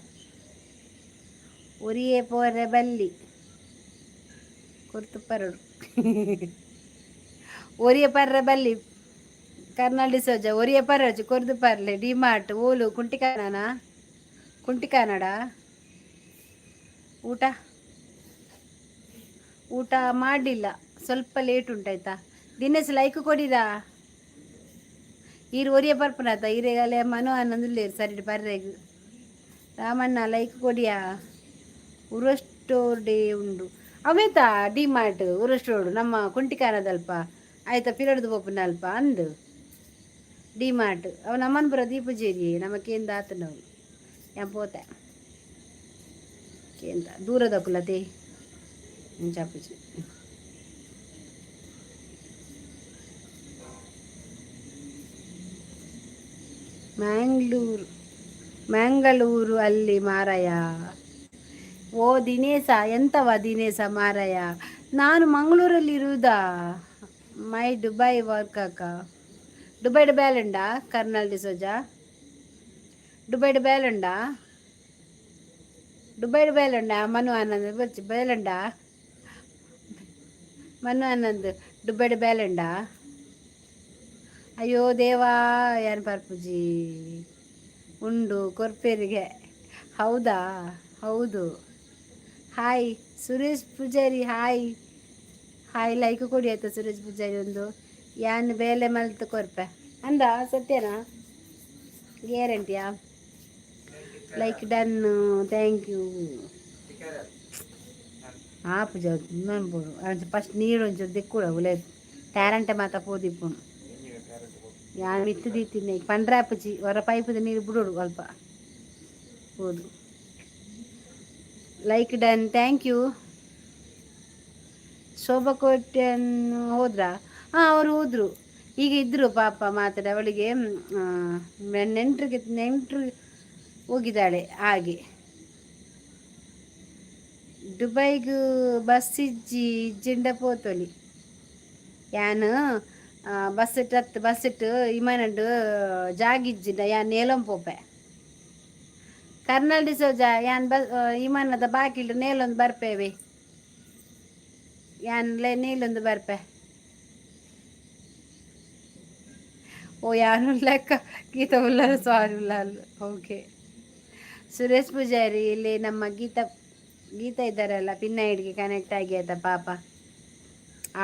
[SPEAKER 1] ಒರಿಯೇ ಪೋರೆ ಬಲ್ಲಿ ಕೊರ್ತು ಪರಡು ಒರಿಯ ಪರ್ರೆ ಬಲ್ಲಿ. ಕರ್ನಾಲ್ ಡಿಸೋಜ ಒರಿಯ ಪರಜು ಕೊರ್ದು ಪರ್ಲೆ. ಡಿಮಾರ್ಟ್ ಓಲು? ಕುಂಟಿಕಾನ, ಕುಂಟಿಕಾನಡ. ಊಟ ಊಟ ಮಾಡಲಿಲ್ಲ, ಸ್ವಲ್ಪ ಲೇಟ್ ಉಂಟಾಯ್ತಾ. ದಿನೇಶ್, ಲೈಕ್ ಕೊಡಿರಾ. ಈರು ಒರಿಯ ಪರ್ಪುನಾತ ಈರೆಗಲೆ ಮನು ಆನಂದುಲ್ಲೇರು ಸರಿ ಬರ್ರೆಗ್. ರಾಮಣ್ಣ, ಲೈಕ್ ಕೊಡಿಯಾ. ಉರಸ್ಟೋರ್ ಡೇ ಉಂಡು ಅವೇತ ಡಿ ಮಾರ್ಟ್ ಉರಸ್ಟೋಡು ನಮ್ಮ ಕುಂಟಿಕಾನದಲ್ಪ ಆಯ್ತಾ? ಪಿರಡ್ದು ಪೋಪುನಲ್ಪ ಅಂದು ಡಿ ಮಾರ್ಟ್. ಅವ ನಮ್ಮನ್ ಬರ ದೀಪಜೇರಿ ನಮ್ಮ ಕೇಂದ್ರ ಆತನವು ಯಾನ್ ಪೋತೆ ಕೇಂದ್ರ ದೂರದಕುಲತೆ ಚಾಪುಜಿ. ಮ್ಯಾಂಗ್ಳೂರು ಮ್ಯಾಂಗಳೂರು ಅಲ್ಲಿ ಮಾರಾಯ. ಓ ದಿನೇಶ, ಎಂತವ ದಿನೇಶ ಮಾರಾಯ? ನಾನು ಮಂಗಳೂರಲ್ಲಿ ಇರುವುದಾ? ಮೈ ದುಬೈ ವರ್ಕ್ ಅಕ್ಕ. ದುಬೈಡ್ ಬೇಲುಂಡಾ? ಕರ್ನಲ್ ಡಿಸೋಜಾ, ದುಬೈಡ್ ಬೇಲುಂಡಾ? ದುಬೈಡ್ ಬೇಲುಂಡಾ? ಮನು ಆನಂದ್ ಬಚ್ಚಿ ಬೇಲುಂಡಾ? ಮನು ಆನಂದ್, ದುಬೈಡ್ ಬೇಲುಂಡಾ? ಅಯ್ಯೋ ದೇವಾ, ಏನು ಪರ್ಪುಜಿ ಉಂಡು ಕೊರ್ಪೇರಿಗೆ. ಹೌದಾ? ಹೌದು. Hi Suresh Poojary, hi hi. Like ಕೊಡಿ ಆಯ್ತಾ ಸುರೇಶ್ ಪೂಜಾರಿ ಒಂದು. ಯಾನ್ ಬೇಲೆ ಮಲ್ತ್ ಕೊರ್ಪೆ ಅಂದ ಸತ್ಯನಾ? ಗ್ಯಾರಂಟಿಯಾ? Like done, thank you. ಆ ಪೂಜೆ ಬೋಡು ಫಸ್ಟ್ ನೀರು ಒಂಚೂರು ದಿಕ್ಕುಡ ಉಲೆ ಟ್ಯಾರಂಟೆ ಮಾತ ಪೋದಿಪ್ಪುನು. ಯಾನ್ ಮಿತ್ತು ದೀತಿನಿ ಪಂಡ್ರಾಪುಜಿ ಹೊರ ಪೈಪದ ನೀರು ಬಿಡೋಡು ಅಲ್ಪ ಹೋದು. Like done, thank you. Shobha Kotian ಹೋದ್ರಾ? ಹಾಂ, ಅವರು ಹೋದರು. ಈಗ ಇದ್ದರು ಪಾಪ ಮಾತಾಡಿ. ಅವಳಿಗೆ ನೆಂಟ್ರಿಗೆ ನೆಂಟರು ಹೋಗಿದ್ದಾಳೆ ಹಾಗೆ. ದುಬೈಗ್ ಬಸ್ ಇಜ್ಜಿ, ಇಜ್ಜಿಂಡ ಪೋತೊಲಿ. ಯಾನ್ ಬಸ್ ಇಟ್ಟು ಬಸ್ ಇಟ್ಟು ಇಮಾನಂಡು ಜಾಗಿಜ್ಜಿಂಡ ಯಾನ್ ನೇಲಂ ಪೋಪೆ. ಕರ್ನಲ್ ಡಿಸೋಜ, ಯಾನ್ ಬಸ್ ಇಮಾನದ ಬಾಕಿಲ್ ನೇಲೊಂದು ಬರ್ಪೇವೆ. ಯಾನ್ ನೇಲೊಂದು ಬರ್ಪೆ. ಓ ಯಾನು ಲೆಕ್ಕ ಗೀತಾ ಉಲ್ಲಾಲ್, ಸಾರಿ ಉಲ್ಲಾಲ್. ಓಕೆ ಸುರೇಶ್ ಪೂಜಾರಿ, ಇಲ್ಲಿ ನಮ್ಮ ಗೀತಾ ಗೀತಾ ಇದ್ದಾರಲ್ಲ, ಪಿನ್ ಐಡಿಗೆ ಕನೆಕ್ಟ್ ಆಗಿ ಆಯ್ತಾ ಪಾಪ.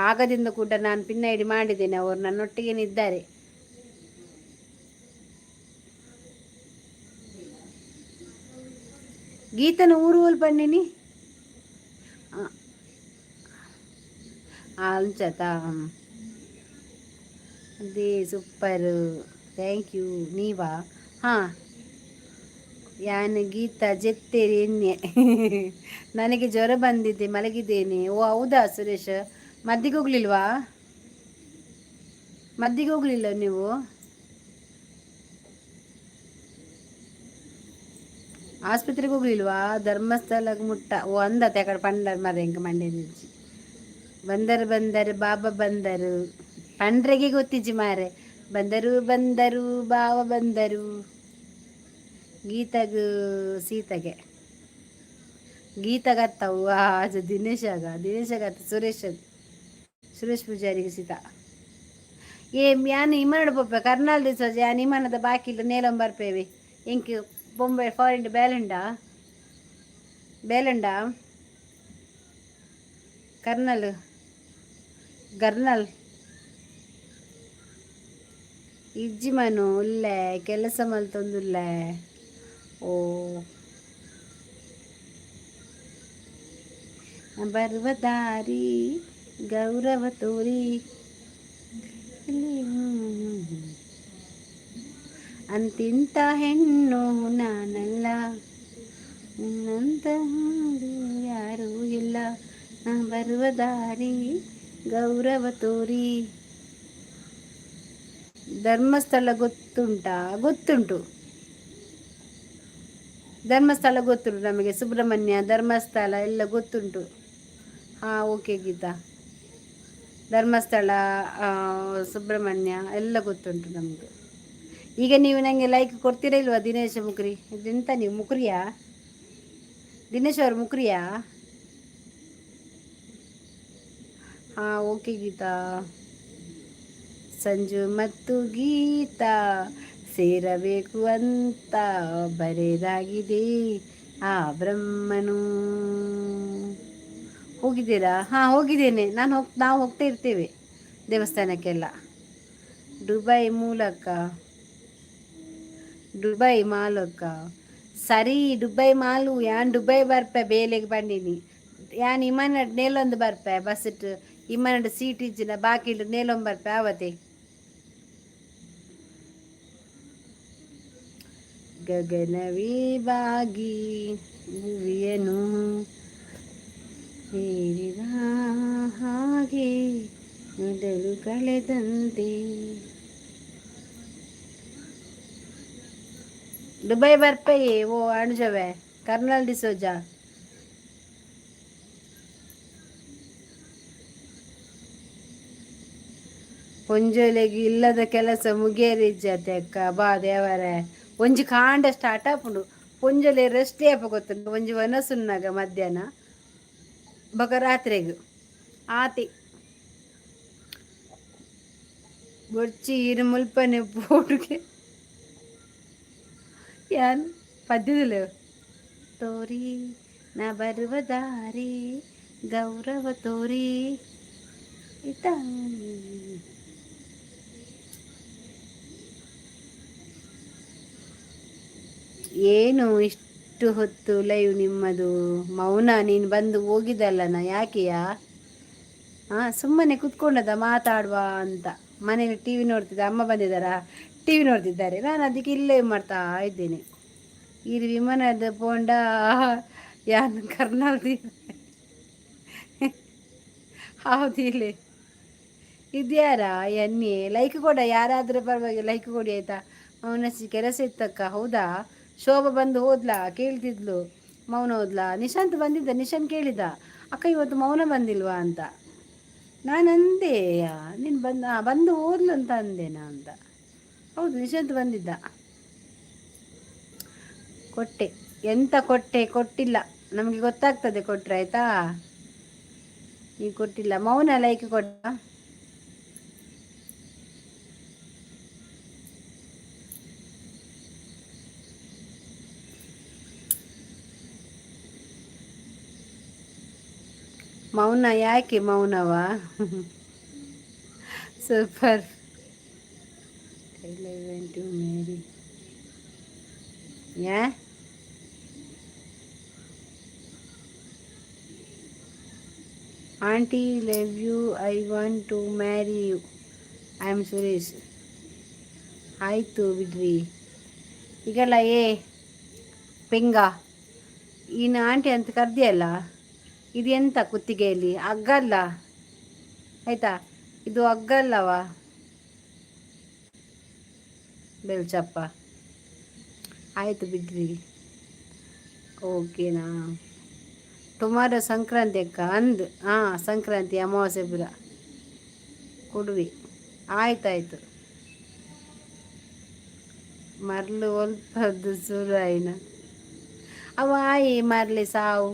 [SPEAKER 1] ಆಗದಿಂದ ಕೂಡ ನಾನು ಪಿನ್ ಐಡಿ ಮಾಡಿದ್ದೇನೆ, ಅವರು ನನ್ನೊಟ್ಟಿಗೆ ಇದ್ದಾರೆ. ಗೀತನ ಊರು ಓಲ್ ಪಂಡಿನಿ? ಅಂಚತಾ? ಅದೇ ಸೂಪರ್, thank you. ನೀವಾ? ಹಾಂ, ಯಾನ್ ಗೀತಾ ಜೆತ್ತೇರಿ ಎಣ್ಣೆ. ನನಗೆ ಜ್ವರ ಬಂದಿದೆ, ಮಲಗಿದ್ದೇನೆ. ಓ ಹೌದಾ ಸುರೇಶ್, ಮದ್ದಿಗೆ ಹೋಗ್ಲಿಲ್ವಾ? ಮದ್ದಿಗೆ ಹೋಗ್ಲಿಲ್ಲ ನೀವು? ಆಸ್ಪತ್ರೆಗೆ ಹೋಗ್ಲಿಲ್ವಾ? ಧರ್ಮಸ್ಥಳ ಮುಟ್ಟ ಓ ಅಂದತೆ ಆ ಕಡೆ ಪಂಡರ್ ಮರ ಇಂಕ ಮಂಡ್ಯ ಬಂದರು ಬಂದರು ಬಾಬಾ ಬಂದರು. ಪಂಡ್ರೆಗೆ ಗೊತ್ತಿಜ್ಜಿ ಮಾರೆ. ಬಂದರು ಬಂದರು ಬಾವ ಬಂದರು. ಗೀತಾಗ ಸೀತಾಗೆ ಗೀತಾಗತ್ತವು ಆಜ ದಿನೇಶಾಗ ದಿನೇಶಾಗತ್ತ ಸುರೇಶ್ ಸುರೇಶ್ ಪೂಜಾರಿಗೆ ಸೀತಾ. ಏ ಯಾನ್ ಇಮಾನಡ್ ಪೋಪೆ ಕರ್ನಾಲ್ ದಿವಸ ಯಾನ್ ಇಮಾನದ ಬಾಕಿಲ್ ನೇಲಂ ಬರ್ಪೇವೆ. ಎಂಕ್ ಬೊಂಬೆ ಫಾರಿನ್ ಬೇಲುಂಡ ಬೇಲುಂಡ ಕರ್ನಲ್ ಗರ್ನಲ್ ಇಜ್ಜಿ ಮನು ಉಲ್ಲೆ ಕೆಲಸ ಮಲ್ತೊಂದುಲ್ಲೆ. ಓ ಬರುವ ದಾರಿ ಗೌರವ ತೋರಿ ಅಂತಿಂತ ಹೆಣ್ಣು ನಾನಲ್ಲ, ನನ್ನಂತ ಯಾರೂ ಇಲ್ಲ, ನಾ ಬರುವ ದಾರಿ ಗೌರವ ತೋರಿ. ಧರ್ಮಸ್ಥಳ ಗೊತ್ತುಂಟಾ? ಗೊತ್ತುಂಟು, ಧರ್ಮಸ್ಥಳ ಗೊತ್ತುಂಟು ನಮಗೆ. ಸುಬ್ರಹ್ಮಣ್ಯ ಧರ್ಮಸ್ಥಳ ಎಲ್ಲ ಗೊತ್ತುಂಟು. ಹಾಂ, ಓಕೆ ಗೀತಾ. ಧರ್ಮಸ್ಥಳ ಸುಬ್ರಹ್ಮಣ್ಯ ಎಲ್ಲ ಗೊತ್ತುಂಟು ನಮ್ಮದು. ಈಗ ನೀವು ನನಗೆ ಲೈಕ್ ಕೊಡ್ತೀರಾ ಇಲ್ವಾ ದಿನೇಶ ಮುಕ್ರಿ? ಇದೆಂತ ನೀವು ಮುಕ್ರಿಯಾ? ದಿನೇಶ್ ಅವರು ಮುಕ್ರಿಯಾ? ಹಾಂ, ಓಕೆ ಗೀತಾ. ಸಂಜು ಮತ್ತು ಗೀತಾ ಸೇರಬೇಕು ಅಂತ ಬರೆದಾಗಿದೆ ಆ ಬ್ರಹ್ಮನು. ಹೋಗಿದ್ದೀರಾ? ಹಾಂ, ಹೋಗಿದ್ದೇನೆ ನಾನು. ನಾವು ಹೋಗ್ತಾ ಇರ್ತೇವೆ ದೇವಸ್ಥಾನಕ್ಕೆಲ್ಲ. ದುಬೈ ಮೂಲಕ ದುಬೈ ಮಾಲಕ್ಕ ಸರಿ ದುಬೈ ಮಾಲು. ಯಾನ್ ದುಬೈ ಬರ್ಪೆ ಬೇಲೆಗೆ ಬಂದೀನಿ. ಯಾನ್ ಇಮಾನಡ್ ನೇಲೊಂದು ಬರ್ಪೆ ಬಸ್ಸಿಟ್ಟು. ಇಮಾನಡ್ ಸೀಟ್ ಇಜ್ಜಿನ ಬಾಕಿಲ್ ನೇಲೊಂದು ಬರ್ಪೆ ಆವತೆ. ಗಗನವೇ ಬಾಗಿ ಭುವಿಯನು ಏರಿದ ಹಾಗೆ ಮೊದಲು ಕಳೆದಂತೆ. ದುಬೈ ಬರ್ಪೆ. ಓ ಅಣುಜವೆ ಕರ್ನಲ್ ಡಿಸೋಜಾ. ಪೊಂಜೊಲೆಗ್ ಇಲ್ಲದ ಕೆಲಸ ಮುಗಿಯರಿಜ್ಜತೆ ಅಕ್ಕ. ಬಾ ದೇವರೇ, ಒಂಜಿ ಕಾಂಡ ಸ್ಟಾರ್ಟ್ ಆಪುಂಡು. ಪೊಂಜೊಲೆ ರೆಸ್ಟ್ ಏಪ ಗೊತ್ತುಂಡು? ಒಂಜಿ ವನಸುನ್ನಾಗ ಮಧ್ಯಾಹ್ನ ಬೊಕ ರಾತ್ರೆಗ್ ಆತಿ. ಬೊರ್ಚಿ ಇರು ಮುಲ್ಪನೆ ಪೋಡುಗೆ ಯಾನ್ ಪದ್ಯದಲ್ಲ ತೋರಿ ನಾ ಬರುವ ದಾರಿ ಗೌರವ ತೋರಿ ಇತ. ಏನು ಇಷ್ಟು ಹೊತ್ತು ಲೈವ್ ನಿಮ್ಮದು ಮೌನ? ನೀನು ಬಂದು ಹೋಗಿದಲ್ಲನ ಯಾಕೆಯಾ? ಹಾಂ, ಸುಮ್ಮನೆ ಕುತ್ಕೊಂಡದ ಮಾತಾಡುವ ಅಂತ. ಮನೇಲಿ ಟಿ ವಿ ನೋಡ್ತಿದ್ದೆ. ಅಮ್ಮ ಬಂದಿದ್ದಾರಾ, ಟಿ ವಿ ನೋಡ್ತಿದ್ದಾರೆ. ನಾನು ಅದಕ್ಕೆ ಇಲ್ಲೇ ಮಾಡ್ತಾ ಇದ್ದೇನೆ. ಈ ವಿಮಾನದ ಪೋಂಡ ಯಾನ್ ಕರ್ನಾಲ್ ಹೌದಿಲ್ಲ. ಇದ್ಯಾರಾ ಎನ್ನಿ? ಲೈಕ್ ಕೊಡ ಯಾರಾದರೂ ಪರವಾಗಿ ಲೈಕ್ ಕೊಡಿ ಆಯ್ತಾ. ಮೌನ ಕೆಲಸ ಇತ್ತಕ್ಕ. ಹೌದಾ? ಶೋಭಾ ಬಂದು ಹೋದ್ಲಾ? ಕೇಳ್ತಿದ್ಲು ಮೌನ ಹೋದ್ಲಾ? ನಿಶಾಂತ್ ಬಂದಿದ್ದ. ನಿಶಾಂತ್ ಕೇಳಿದ, ಅಕ್ಕ ಇವತ್ತು ಮೌನ ಬಂದಿಲ್ವಾ ಅಂತ. ನಾನು ಅಂದೆ ನೀನು ಬಂದು ಬಂದು ಹೋದ್ಲು ಅಂತ ಅಂದೇನಾ ಅಂತ. ಹೌದು, ನಿಶಾಂತ್ ಬಂದಿದ್ದ. ಕೊಟ್ಟೆ ಎಂತ ಕೊಟ್ಟೆ? ಕೊಟ್ಟಿಲ್ಲ, ನಮಗೆ ಗೊತ್ತಾಗ್ತದೆ ಕೊಟ್ಟರೆ ಆಯ್ತಾ. ನೀವು ಕೊಟ್ಟಿಲ್ಲ. ಮೌನ ಲೈಕ್ ಕೊಟ್ಟ. ಮೌನ ಯಾಕೆ ಮೌನವಾ? Super. I to marry yeah. Aunty love you, I want to marry you, I am Suresh. ಆಯಿತು ಬಿಡ್ರಿ ಈಗಲ್ಲ. ಏ ಪೆಂಗ, ಇನ್ನು ಆಂಟಿ ಅಂತ ಕರ್ದಿಯಲ್ಲ, ಇದು ಎಂತ ಕುತ್ತಿಗೆಯಲ್ಲಿ? ಹಗ್ಗಲ್ಲ ಆಯಿತಾ, ಇದು ಹಗ್ಗಲ್ಲವಾ ಬೆಲ್ಚಪ್ಪ. ಆಯಿತು ಬಿಡ್ರಿ, ಓಕೆನಾ? ಟುಮಾರೋ ಸಂಕ್ರಾಂತಿ ಅಕ್ಕ ಅಂದು. ಹಾಂ, ಸಂಕ್ರಾಂತಿ ಅಮಾವಾಸ್ಯೆ ಪುರ ಕೊಡುವಿ. ಆಯ್ತಾಯ್ತು. ಮರ್ಲು ಒಲ್ಪದ್ದು ಸುರು ಆಯ್ನ ಅವ ಆಯಿ ಮಾರ್ಲೆ ಸಾವು.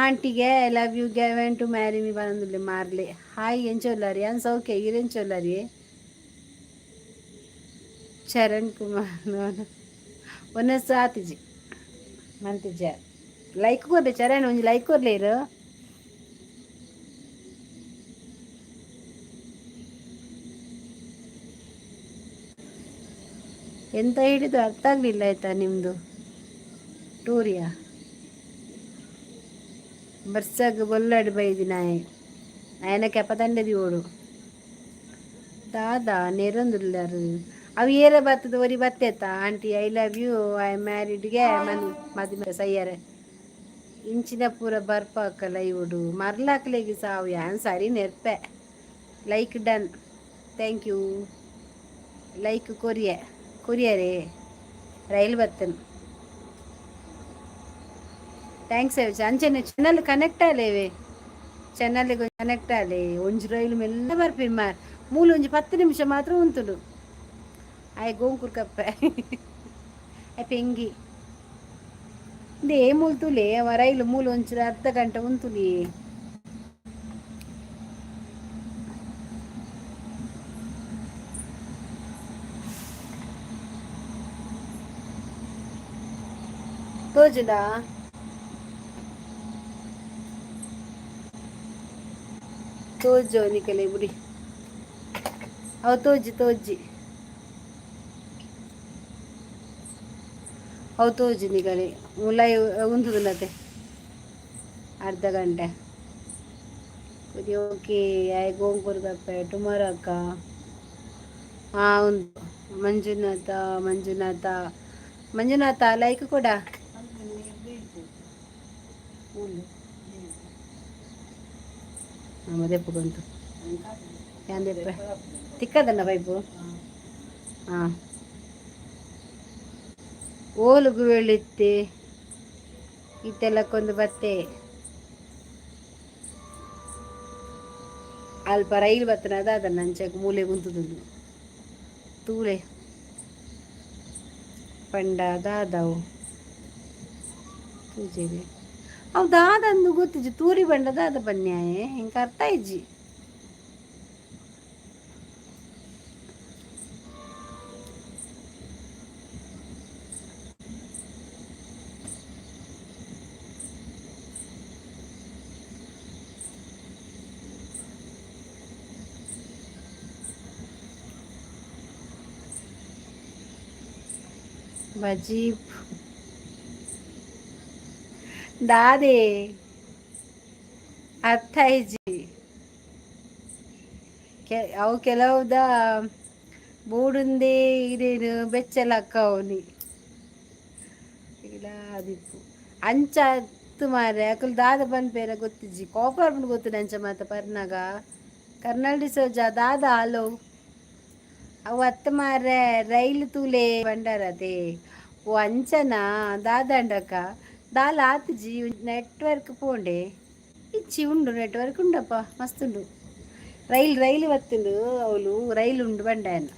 [SPEAKER 1] ಆಂಟಿಗೆ I love you ಗೆ, when to marry me ಬಂದಿಲ್ಲ ಮಾರ್ಲೆ. ಹಾಯ್, ಎಂಚೊಲ್ಲಾರಿ? ಅನ್ ಸೌಖ್ಯ, ಈರೆಂಚೊಲ್ಲಾರಿ? ಚರಣ್ ಕುಮಾರ್, ಒನಸ್ ಆತಿಜಿ ಮಂತಿಜ. ಲೈಕ್ ಕೊರ್ಲೆ ಚರಣ್, ಒಂಜಿ ಲೈಕ್ ಕೊರ್ಲೇರು. ಎಂತ ಹೇಳಿದ್ದು ಅರ್ಥ ಆಗಲಿಲ್ಲ ಆಯ್ತಾ ನಿಮ್ಮದು? ಟೂರಿಯಾ ಬರ್ಸಾಗ ಬೊಲ್ಲಾಡಿ ಬೈದಿ ನಾಯಿ ఆయన ಕೆಪತಂಡೆದಿ ಓಡು ದಾದಾ ನೆರೊಂದುಲ್ಲಾರು. ಅವು ಏರ ಬತ್ತದ ಒರಿ ಬತ್ತೇತ. Aunty, I love you, I ಮ್ಯಾರಿಡ್ಗೆ Mann ಮದಿಮೆ ಸಯ್ಯರೆ. ಇಂಚಿನ ಪೂರ ಬರ್ಪಾಕಲ ಇವುಡು ಮರ್ಲಾಕ್ಲೆಗ್ ಸಾವು ಯಾನ್ ಸರಿ ನೆರ್ಪೆ. Like done, thank you. Like ಕೊರಿಯ ಕೊರಿಯರೇ. ರೈಲ್ ಬತ್ತನ್, thanks. ಅಂಚನೆ ಚಾನಲ್ ಕನೆಕ್ಟ್ ಆಲೇವೆ, ಚಾನಲ್ ಕನೆಕ್ಟ್ ಆಲೆ. ಒಂಜಿ ರೈಲು ಮೆಲ್ಲ ಬರ್ಪಿನ್ ಮಾರ್, ಮೂಲು ಒಂಜಿ 10 ನಿಮಿಷ ಮಾತ್ರ ಉಂತುಂಡು. ಆಯ್ ಗೋಂಕುರ್ ಕಪ್ಪೆ ಆಯ್ ಪೆಂಗಿ they ಮೂಲು ತುಲೆ ಅವ ರೈಲು ಮೂಲು ಒಂಚೂರು ಅರ್ಧ ಗಂಟೆ ಉಂತುಲಿ. ತೋಜುಂಡಾ? ತೋಜೋ ನಿಕಲೆ ಬುಡಿ. ಅವು ತೋಜಿ ತೋಜಿ, ಅವು ತೋಜಿ ನಿಕಲೆ. ಲೈವ್ ಉಂತುದುಲ್ಲತೆ ಅರ್ಧ ಗಂಟೆ. ಓಕೆ, I ಗೋಂಕುರ್ ಕಪ್ಪೆ ಟುಮಾರೋ ಅಕ್ಕ. ಹಾಂ, ಉಂದು ಮಂಜುನಾಥ, ಮಂಜುನಾಥ, ಮಂಜುನಾಥ, ಲೈಕ್ ಕೊಡ. ಹಾಂ, ಮದೆಪ್ಪುಗಂತು ಯಾಂದೆಪ್ಪೆ ತಿಕ್ಕದನ್ನ ಪೈಪು. ಹಾಂ, ಓಲುಗು ವೆಳಿತ್ತಿ ಇತ್ತೆಲ್ಲಕ್ಕೊಂದು ಬತ್ತೆ. ಅಲ್ಪ ರೈಲ್ ಬತ್ತನ ಅದನ್ನ ಅಂಚೆ ಮೂಲೆ ಉಂತುದುಂಡು ತೂಲೆ. ಪಂಡ ದಾದವು ತೂಜೆರೆ ಅವು ದಾದಂದು ಗೊತ್ತಿಜ್ಜಿ. ತೂರಿ ಬಂಡ ದಾದ ಬನ್ಯಾಯೆ ಎಂಕ ಅರ್ಥ ಇಜ್ಜಿ. ಬಜಿ ದಾದೆ ಅರ್ಥ ಇಜ್ಜಿ. ಅವು ಕೆಲವುದ ಬೋಡುಂದೇ ಇರೇನು ಬೆಚ್ಚಲಕ್ಕ ಅವನಿ ಇಲ್ಲ ಅದಿಪ್ಪು ಅಂಚ ಅತ್ತು ಮಾರೆ. ಅಕುಲು ದಾದ ಪನ್ಪೇರ ಗೊತ್ತಿಜ್ಜಿ, ಕೋಪ ಬರ್ಪುಂಡು ಗೊತ್ತುಂಡು ಅಂಚ ಮಾತ ಪರ್ನಾಗ. ಕರ್ನಾಲ್ಡಿ ಸೋಜ ದಾದ ಆಲೋ ಅವು ಅತ್ತ ಮಾರ್ರೆ, ರೈಲು ತೂಲೆ ಬಂಡಾರತೆ. ಓ, ಅಂಚನಾ? ದಾದಾಂಡಕ್ಕ ದಾಲ ಆತುಜಿ. ನೆಟ್ವರ್ಕ್ ಪೋಂಡೆ ಇಚ್ಚಿ ಉಂಡು, ನೆಟ್ವರ್ಕ್ ಉಂಡಪ್ಪ, ಮಸ್ತ್ ಉಂಡು. ರೈಲ್ ರೈಲು ಬತ್ತುಂಡು ಅವಳು, ರೈಲು ಉಂಡು ಬಂಡಾಯನ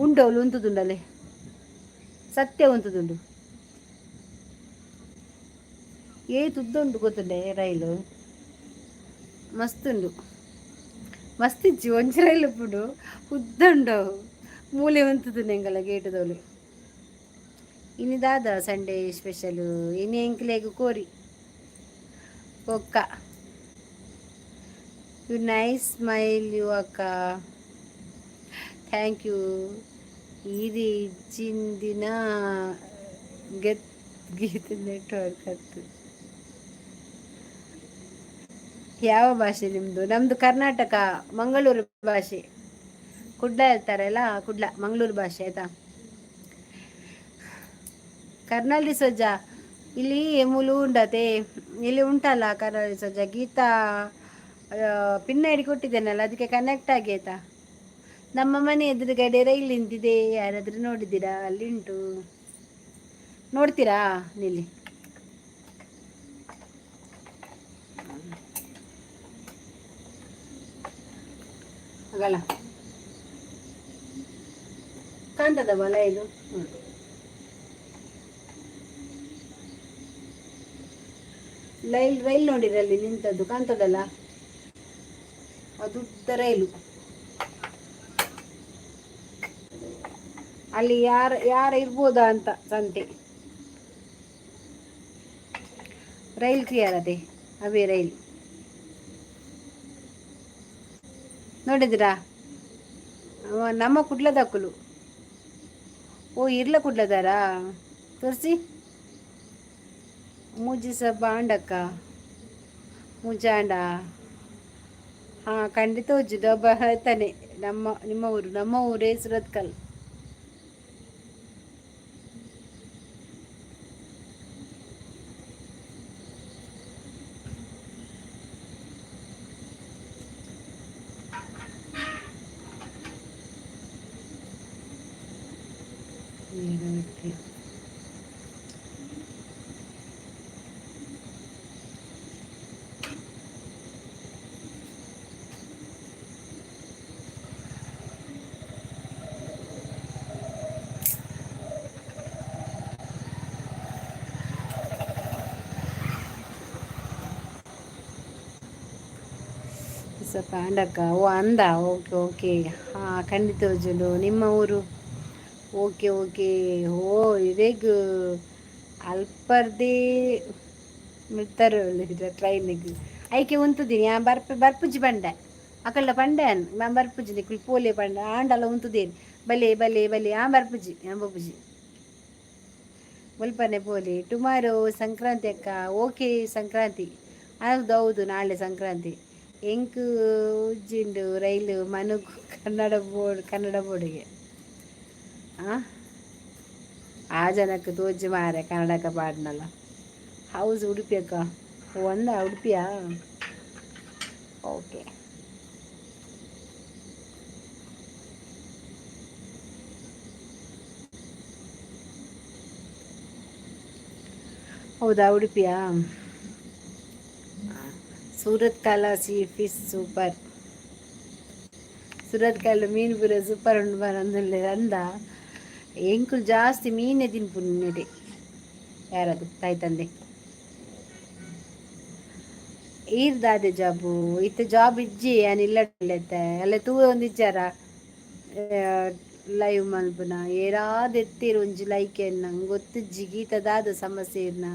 [SPEAKER 1] ಉಂಡು. ಅವಳು ಉಂತುದುಂಡಲೆ, ಸತ್ಯ ಉಂತುದುಂಡು. ಏತ್ ಉದ್ದ ಉಂಡು ಗೊತ್ತುಂಡೆ ರೈಲು? ಮಸ್ತ್ ಉಂಡು, ಮಸ್ತ್ ಇಜ್ಜಿ, ಒಂಜಿ ರೈಲು ಉಪ್ಪುಂಡು, ಉದ್ದ ಉಂಡು ಅವು. ಮೂಲೆ ಉಂತುದುಂಡು ಎಂಕಲ ಗೇಟದೌಲು. ಇನಿ ದಾದ ಸಂಡೇ ಸ್ಪೆಷಲು? ಇನಿ ಎಂಕ್ಲೆಗ್ ಕೋರಿ ಬೊಕ್ಕ. You nice smile you ಅಕ್ಕ, thank you. ಈರಿ ಇಜ್ಜಿಂದಿನ ಗೆತ್ ಗೀತ ನೆಟ್ವರ್ಕ್ ಹತ್ತು. ಯಾವ ಭಾಷೆ ನಿಮ್ಮದು? ನಮ್ಮದು ಕರ್ನಾಟಕ, ಮಂಗಳೂರು ಭಾಷೆ. ಕುಡ್ಲ ಹೇಳ್ತಾರಲ್ಲ, ಕುಡ್ಲ ಮಂಗಳೂರು ಭಾಷೆ ಆಯ್ತಾ? ಕರ್ನಾಲ್ಡಿ ಸಜ್ಜ ಇಲ್ಲಿ ಮೂಲು ಉಂಡತೆ, ಇಲ್ಲಿ ಉಂಟಲ್ಲ ಕರ್ನಾಲ್ಡಿ ಸಜ್ಜ. ಗೀತಾ ಪಿನ್ ಐಡಿ ಕೊಟ್ಟಿದ್ದೇನಲ್ಲ, ಅದಕ್ಕೆ ಕನೆಕ್ಟ್ ಆಗಿ ಆಯ್ತಾ. ನಮ್ಮ ಮನೆ ಎದುರುಗಡೆ ರೈಲ್ ನಿಂತಿದೆ, ಯಾರಾದರೂ ನೋಡಿದ್ದೀರಾ? ಅಲ್ಲಿ ಉಂಟು, ನೋಡ್ತೀರಾ? ನಿಲ್ಲಿ. ಆಗಲ್ಲ. ಕಾಣ್ತದ ರೈಲು? ರೈಲ್ ರೈಲ್ ನೋಡಿರಲ್ಲಿ ನಿಂತದ್ದು ಕಾಣ್ತದಲ್ಲ, ಅದು ಉದ್ದ ರೈಲು. ಅಲ್ಲಿ ಯಾರ ಯಾರ ಇರ್ಬೋದಾ ಅಂತ ಸಂತೆ. ರೈಲ್ ಕ್ಲಿಯರ್ ಅದೇ, ಅವೇ ರೈಲ್ ನೋಡಿದ್ರಾ? ಅವ ನಮ್ಮ ಕುಡ್ಲದಕ್ಕಲು. ಓ, ಇರ್ಲ ಕುಡ್ಲದಾರಾ? ತೋರಿಸಿ. ಮೂಜಿ ಬಾಂಡಕ್ಕ ಮುಜಾಂಡ. ಹಾಂ, ಖಂಡಿತ ಉಜ್ಜುದು ಒಬ್ಬ ಹೇಳ್ತಾನೆ. ನಮ್ಮ ನಿಮ್ಮ ಊರು? ನಮ್ಮ ಊರೇ ಸುರತ್ಕಲ್. ಪಾಂಡಕ್ಕ. ಓ, ಅಂದ. ಓಕೆ ಓಕೆ, ಹಾಂ, ಖಂಡಿತ ಉಜ್ಜುಂಡು. ನಿಮ್ಮ ಊರು? Okay okay. ಓ, ಇದೇಗ ಅಲ್ಪರ್ದೇ ಮಿತ್ತರು ಟ್ರೈನಿಗೆ ಐಕೆ ಉಂತುದೀನಿ. ಆ ಬರ್ಪ ಬರ್ಪುಜಿ ಪಂಡೆ ಅಕಲ್ಲ ಪಂಡೆ ಅನ್ ಬರ್ಪುಜಿ ನಿಕುಲು ಪೋಲೆ ಪಂಡ ಆಂಡಲ ಉಂತುದೇನು. ಬಲೆ ಬಲೆ ಬಲೆ. ಆ ಬರ್ಪುಜಿ, ಆ ಬಪ್ಪುಜಿ ಮುಲ್ಪನೆ ಪೋಲಿ. ಟುಮಾರೋ ಸಂಕ್ರಾಂತಿ ಅಕ್ಕ. ಓಕೆ, ಸಂಕ್ರಾಂತಿ. ಹೌದು ಹೌದು, ನಾಳೆ ಸಂಕ್ರಾಂತಿ. ಎಂಕ್ ಉಜ್ಜಿಂಡು ರೈಲು ಮನು ಕನ್ನಡ ಬೋರ್ಡ್, ಕನ್ನಡ ಬೋರ್ಡಿಗೆ. ಆ ಆ ಜನಕ್ಕೆ ತೋಜಿ ಮಾರೆ ಕನ್ನಡಕ ಪಾಡ್ನಲ್ಲ. ಹೌಸ್ ಉಡುಪಿ ಅಕ್ಕ. ಒಂದ ಉಡುಪಿಯಾ? ಓಕೆ. ಹೌದಾ, ಉಡುಪಿಯಾ? Surat sea fish super. Surathkal ಮೀನು ಪೂರ ಸೂಪರ್ ಉಂಡು ಬರಂದುಲ್ಲೆ ಅಂದ. ಎಂಕುಲು ಜಾಸ್ತಿ ಮೀನೇ ತಿನ್ಪುನೆಡೆ. ಯಾರದು ತಾಯಿ ತಂದೆ? ಈರ್ ದಾದೆ ಜಾಬು? ಇತ್ತೆ ಜಾಬ್ ಇಜ್ಜಿ, ಯಾನ್ ಇಲ್ಲತ್ತೆ ಅಲ್ಲ ತೂ ಒಂದಿಜ್ಜಾರ ಲೈವ್ ಮಲ್ಪುನ? ಏರಾದ್ ಎತ್ತೀರ್ ಒಂಜಿ ಲೈಕ್ ಎನ್ನ ಗೊತ್ತಿಜ್ಜಿ. ಗೀತ ದಾದ ಸಮಸ್ಯೆ ಇರ್ನ?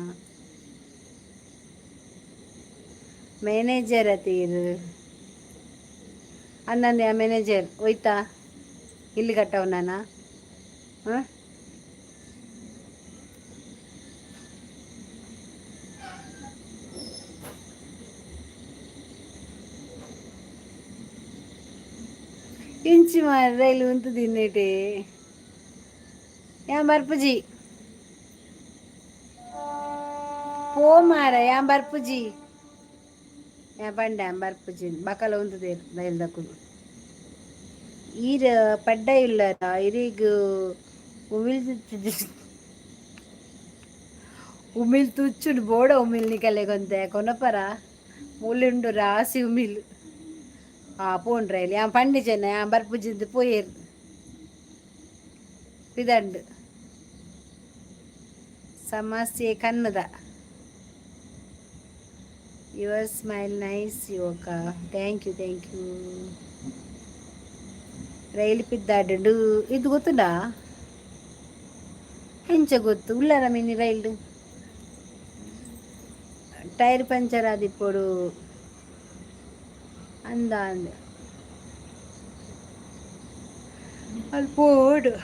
[SPEAKER 1] ಮ್ಯಾನೇಜರ್ ಅತೀರ್ ಅನ್ನಂದೆ. ಆ ಮ್ಯಾನೇಜರ್ ಹೋಯ್ತಾ? ಇಲ್ಲಿ ಕಟ್ಟವ್ ನಾನ. ಹಾಂ, ಇಂಚಿ ಮಾರ ರೈಲು ಉಂತುದಿನ್ನೇಟೆ. ಯಾನ್ ಬರ್ಪುಜಿ, ಪೋ ಮಾರ, ಯಾನ್ ಬರ್ಪುಜಿ. ಯಾ ಪಂಡೆ ಬರ್ಪುಜಿ. ಬಕಲ ಉಂತುದೇರ್ ರೈಲ್ದಕುಲು. ಈರ್ ಪಡ್ಡ ಇಲ್ಲರ ಇರಿಗ್ ಉಮಿಲ್ ಉಮಿಲ್ ತುಚ್ಚುಡು ಬೋಡ. ಉಮಿಲ್ ನಿಕಲೆಗೊಂತೆ ಕೊನಪರ ಮುಲ್ಲುಂಡು ರಾಸಿ ಉಮಿಲ್. ಆ ಪೋಂಡ್ರ ಇಲ್ಲಿ. ಯಾನ್ ಪಂಡಿ ಚೆನ್ನ, ಯಾನ್ ಬರ್ಪುಜಿಂದು ಪೋಯೇರ್ ಪಿದಂಡು. ಸಮಸ್ಯೆ ಕನ್ನದ. Your smile nice ಯೋಕ. Thank you, thank you. Rail ಪಿದ್ದಾಡು ಇದು ಗೊತ್ತುಂಡಾ? ಎಂಚ ಗೊತ್ತು ಉಳ್ಳಾರ ಮಿನಿ ರೈಲು ಟೈರ್ ಪಂಚರ್ ಆದಿಪ್ಪೊಡು ಅಂದ ಅಂದ ಅಲ್ಲಿ ಪೋಡು.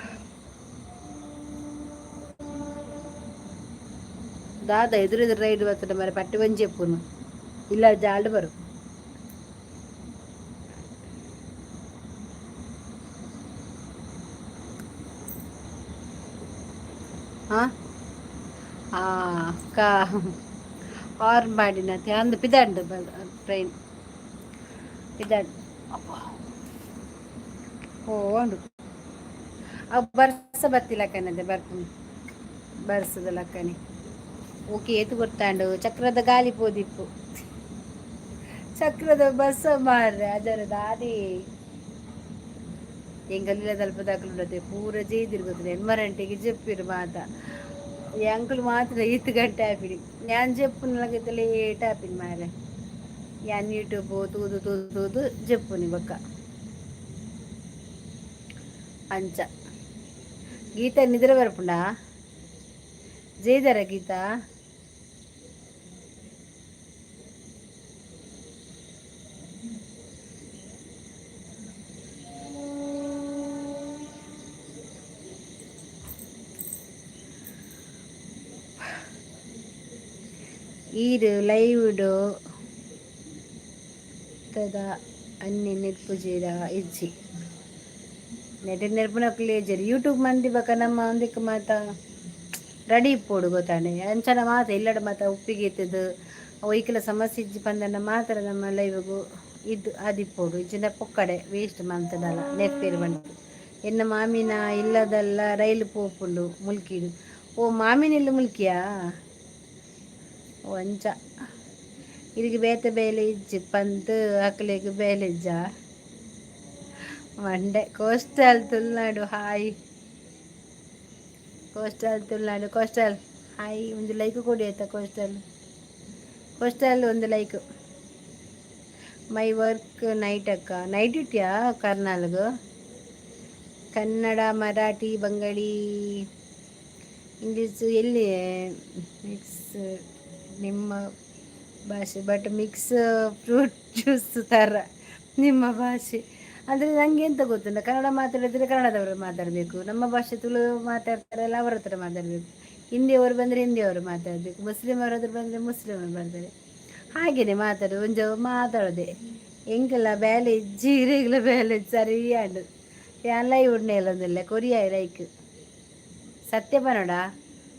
[SPEAKER 1] ದಾದ ಎದುರು ಎದುರು ರೈಡ್ ಬರ್ತದೆ ಮರೆ ಪಟ್ಟಿ ಒಂಜಿ ಎಪ್ಪುನು ಇಲ್ಲ ಜಾಲ್ಡ್ ಬರು. ಹಾಂ, ಕಾ ಹಾರ್ನ್ ಮಾಡಿನ ಅಂದು ಪಿದಾಂಡು ಟ್ರೈನ್ ಪಿದಾಂಡು. ಓಂಡು ಅವು ಬರ್ಸ ಬತ್ತಿಲಕ್ಕನದೆ ಬರ್ಪು ಬರ್ಸದ ಲಕ್ಕನೆ. ಓಕೆ, ಏತು ಗೊತ್ತಾಂಡು. ಚಕ್ರದ ಗಾಲಿ ಪೋದಿಪ್ಪು. ಚಕ್ರದ ಬಸ್ಸ ಮಾರ್ರೆ ಅದರ ದಾದಿ. ಎಂಕಲಿಲ್ಲ ತಲ್ಪದಾಕಲು ಪೂರ ಜೈದಿರ್ಗೊತ್ತಿಲ್ಲ ಎಣ್ಮರಂಟೆಗೆ ಜಪ್ಪಿರು ಮಾತ. ಅಂಕಲ್ ಮಾತ್ರ ಈತ್ ಗಂಟೆ ಆಪಿನಿ ಯಾನ್ ಜೆಪ್ಪುನಲಗೈತೆ ಲೇಟ್ ಆಪಿನಿ ಮಾರೆ. ಯಾನ್ ಯೂಟ್ಯೂಬ್ ತೂದು ತೂದು ತೂದು ಜೆಪ್ಪುನಿ ಬೊಕ್ಕ. ಅಂಚ ಗೀತಾ ನಿದ್ರೆ ಬರ್ಪುಂಡಾ? ಜೈದರ ಗೀತಾ? ಈರ್ ಲೈವ್ಡ್ ತದ ಅನ್ನಿ ನೆರ್ಪುಜೆರಾ? ಇಜ್ಜಿ, ನೆಟ್ ನೆರ್ಪುನಕುಲು ಇಜ್ಜೆರ್. ಯೂಟ್ಯೂಬ್ ಮಂದಿ ಬೊಕ ನಮ್ಮ ಒಂದಕ್ಕೆ ಮಾತ ರೆಡಿ ಇಪ್ಪೊಡು ಗೊತ್ತಾಂಡೆ. ಅಂಚನ ಮಾತ ಇಲ್ಲಡ ಮಾತ ಉಪ್ಪಿಗೆ ಇತ್ತದು ಒಯ್ಕಲ ಸಮಸ್ಯೆ ಇಜ್ಜಿ ಪಂದನ ಮಾತ್ರ ನಮ್ಮ ಲೈವ್ಗು ಇದ್ದು ಆದಿಪ್ಪೊಡು. ಇಜ್ಜಿಂಡ ಪೊಕ್ಕಡೆ ವೇಸ್ಟ್ ಮಂತುಡಲ ನೆರ್ಪೇರು ಬಂದು. ಎನ್ನ ಮಾಮಿನ ಇಲ್ಲದಲ್ಲ ರೈಲು ಪೋಪುಂಡು ಮುಲ್ಕಿಡು. ಓ, ಮಾಮಿನ ಇಲ್ಲ ಮುಲ್ಕಿಯಾ? ಓ, ಅಂಚ. ಇರಿಗೆ ಬೇತೆ ಬೇಲೆ ಇಜ್ಜಿ ಪಂದ್ ಅಕ್ಲೆಗ್ ಬೇಲೆ ಇಜ್ಜಾ ಮಂಡೆ. Coastal Tulunadu hi. Coastal Tulunadu, coastal hi. ಒಂದು ಲೈಕ್ ಕೊಡಿ ಆಯ್ತಾ ಕೋಸ್ಟಲ್? ಕೋಸ್ಟಲ್, ಒಂದು ಲೈಕ್. My work night ಅಕ್ಕ. ನೈಟ್ ಡ್ಯೂಟಿಯಾ ಕರ್ನಾಲ್ಗು? ಕನ್ನಡ, ಮರಾಠಿ, ಬಂಗಾಳಿ, ಇಂಗ್ಲೀಷ್ ಎಲ್ಲಿ ಮಿಕ್ಸ್ ನಿಮ್ಮ ಭಾಷೆ? ಬಟ್ ಮಿಕ್ಸ್ ಫ್ರೂಟ್ ಜ್ಯೂಸ್ ಥರ ನಿಮ್ಮ ಭಾಷೆ. ಅಂದರೆ ನನಗೆ ಎಂತ ಗೊತ್ತುಂಟ, ಕನ್ನಡ ಮಾತಾಡಿದರೆ ಕನ್ನಡದವರು ಮಾತಾಡಬೇಕು, ನಮ್ಮ ಭಾಷೆ ತುಳು ಮಾತಾಡ್ತಾರಲ್ಲ ಅವರ ಹತ್ರ ಮಾತಾಡಬೇಕು, ಹಿಂದಿಯವರು ಬಂದರೆ ಹಿಂದಿಯವರು ಮಾತಾಡಬೇಕು, ಮುಸ್ಲಿಮ್ ಅವರ ಬಂದರೆ ಮುಸ್ಲಿಮರು ಬರ್ತಾರೆ, ಹಾಗೆಯೇ ಮಾತಾಡೋದು. ಒಂಜಿ ಮಾತಾಡೋದೆ. ಎಂಕಲ್ಲ ಬೇಲೆ ಇಜ್ಜಿ, ಇರೆಗ್ಲ ಬೇಲೆ ಸರಿ ಆಂಡ್. ಯಾನ್ ಲೈವ್ ಉಣ್ಣೆಲ್ಲ ಕೊರಿಯ ಲೈಕ್ ಸತ್ಯ ಪನೋಡ.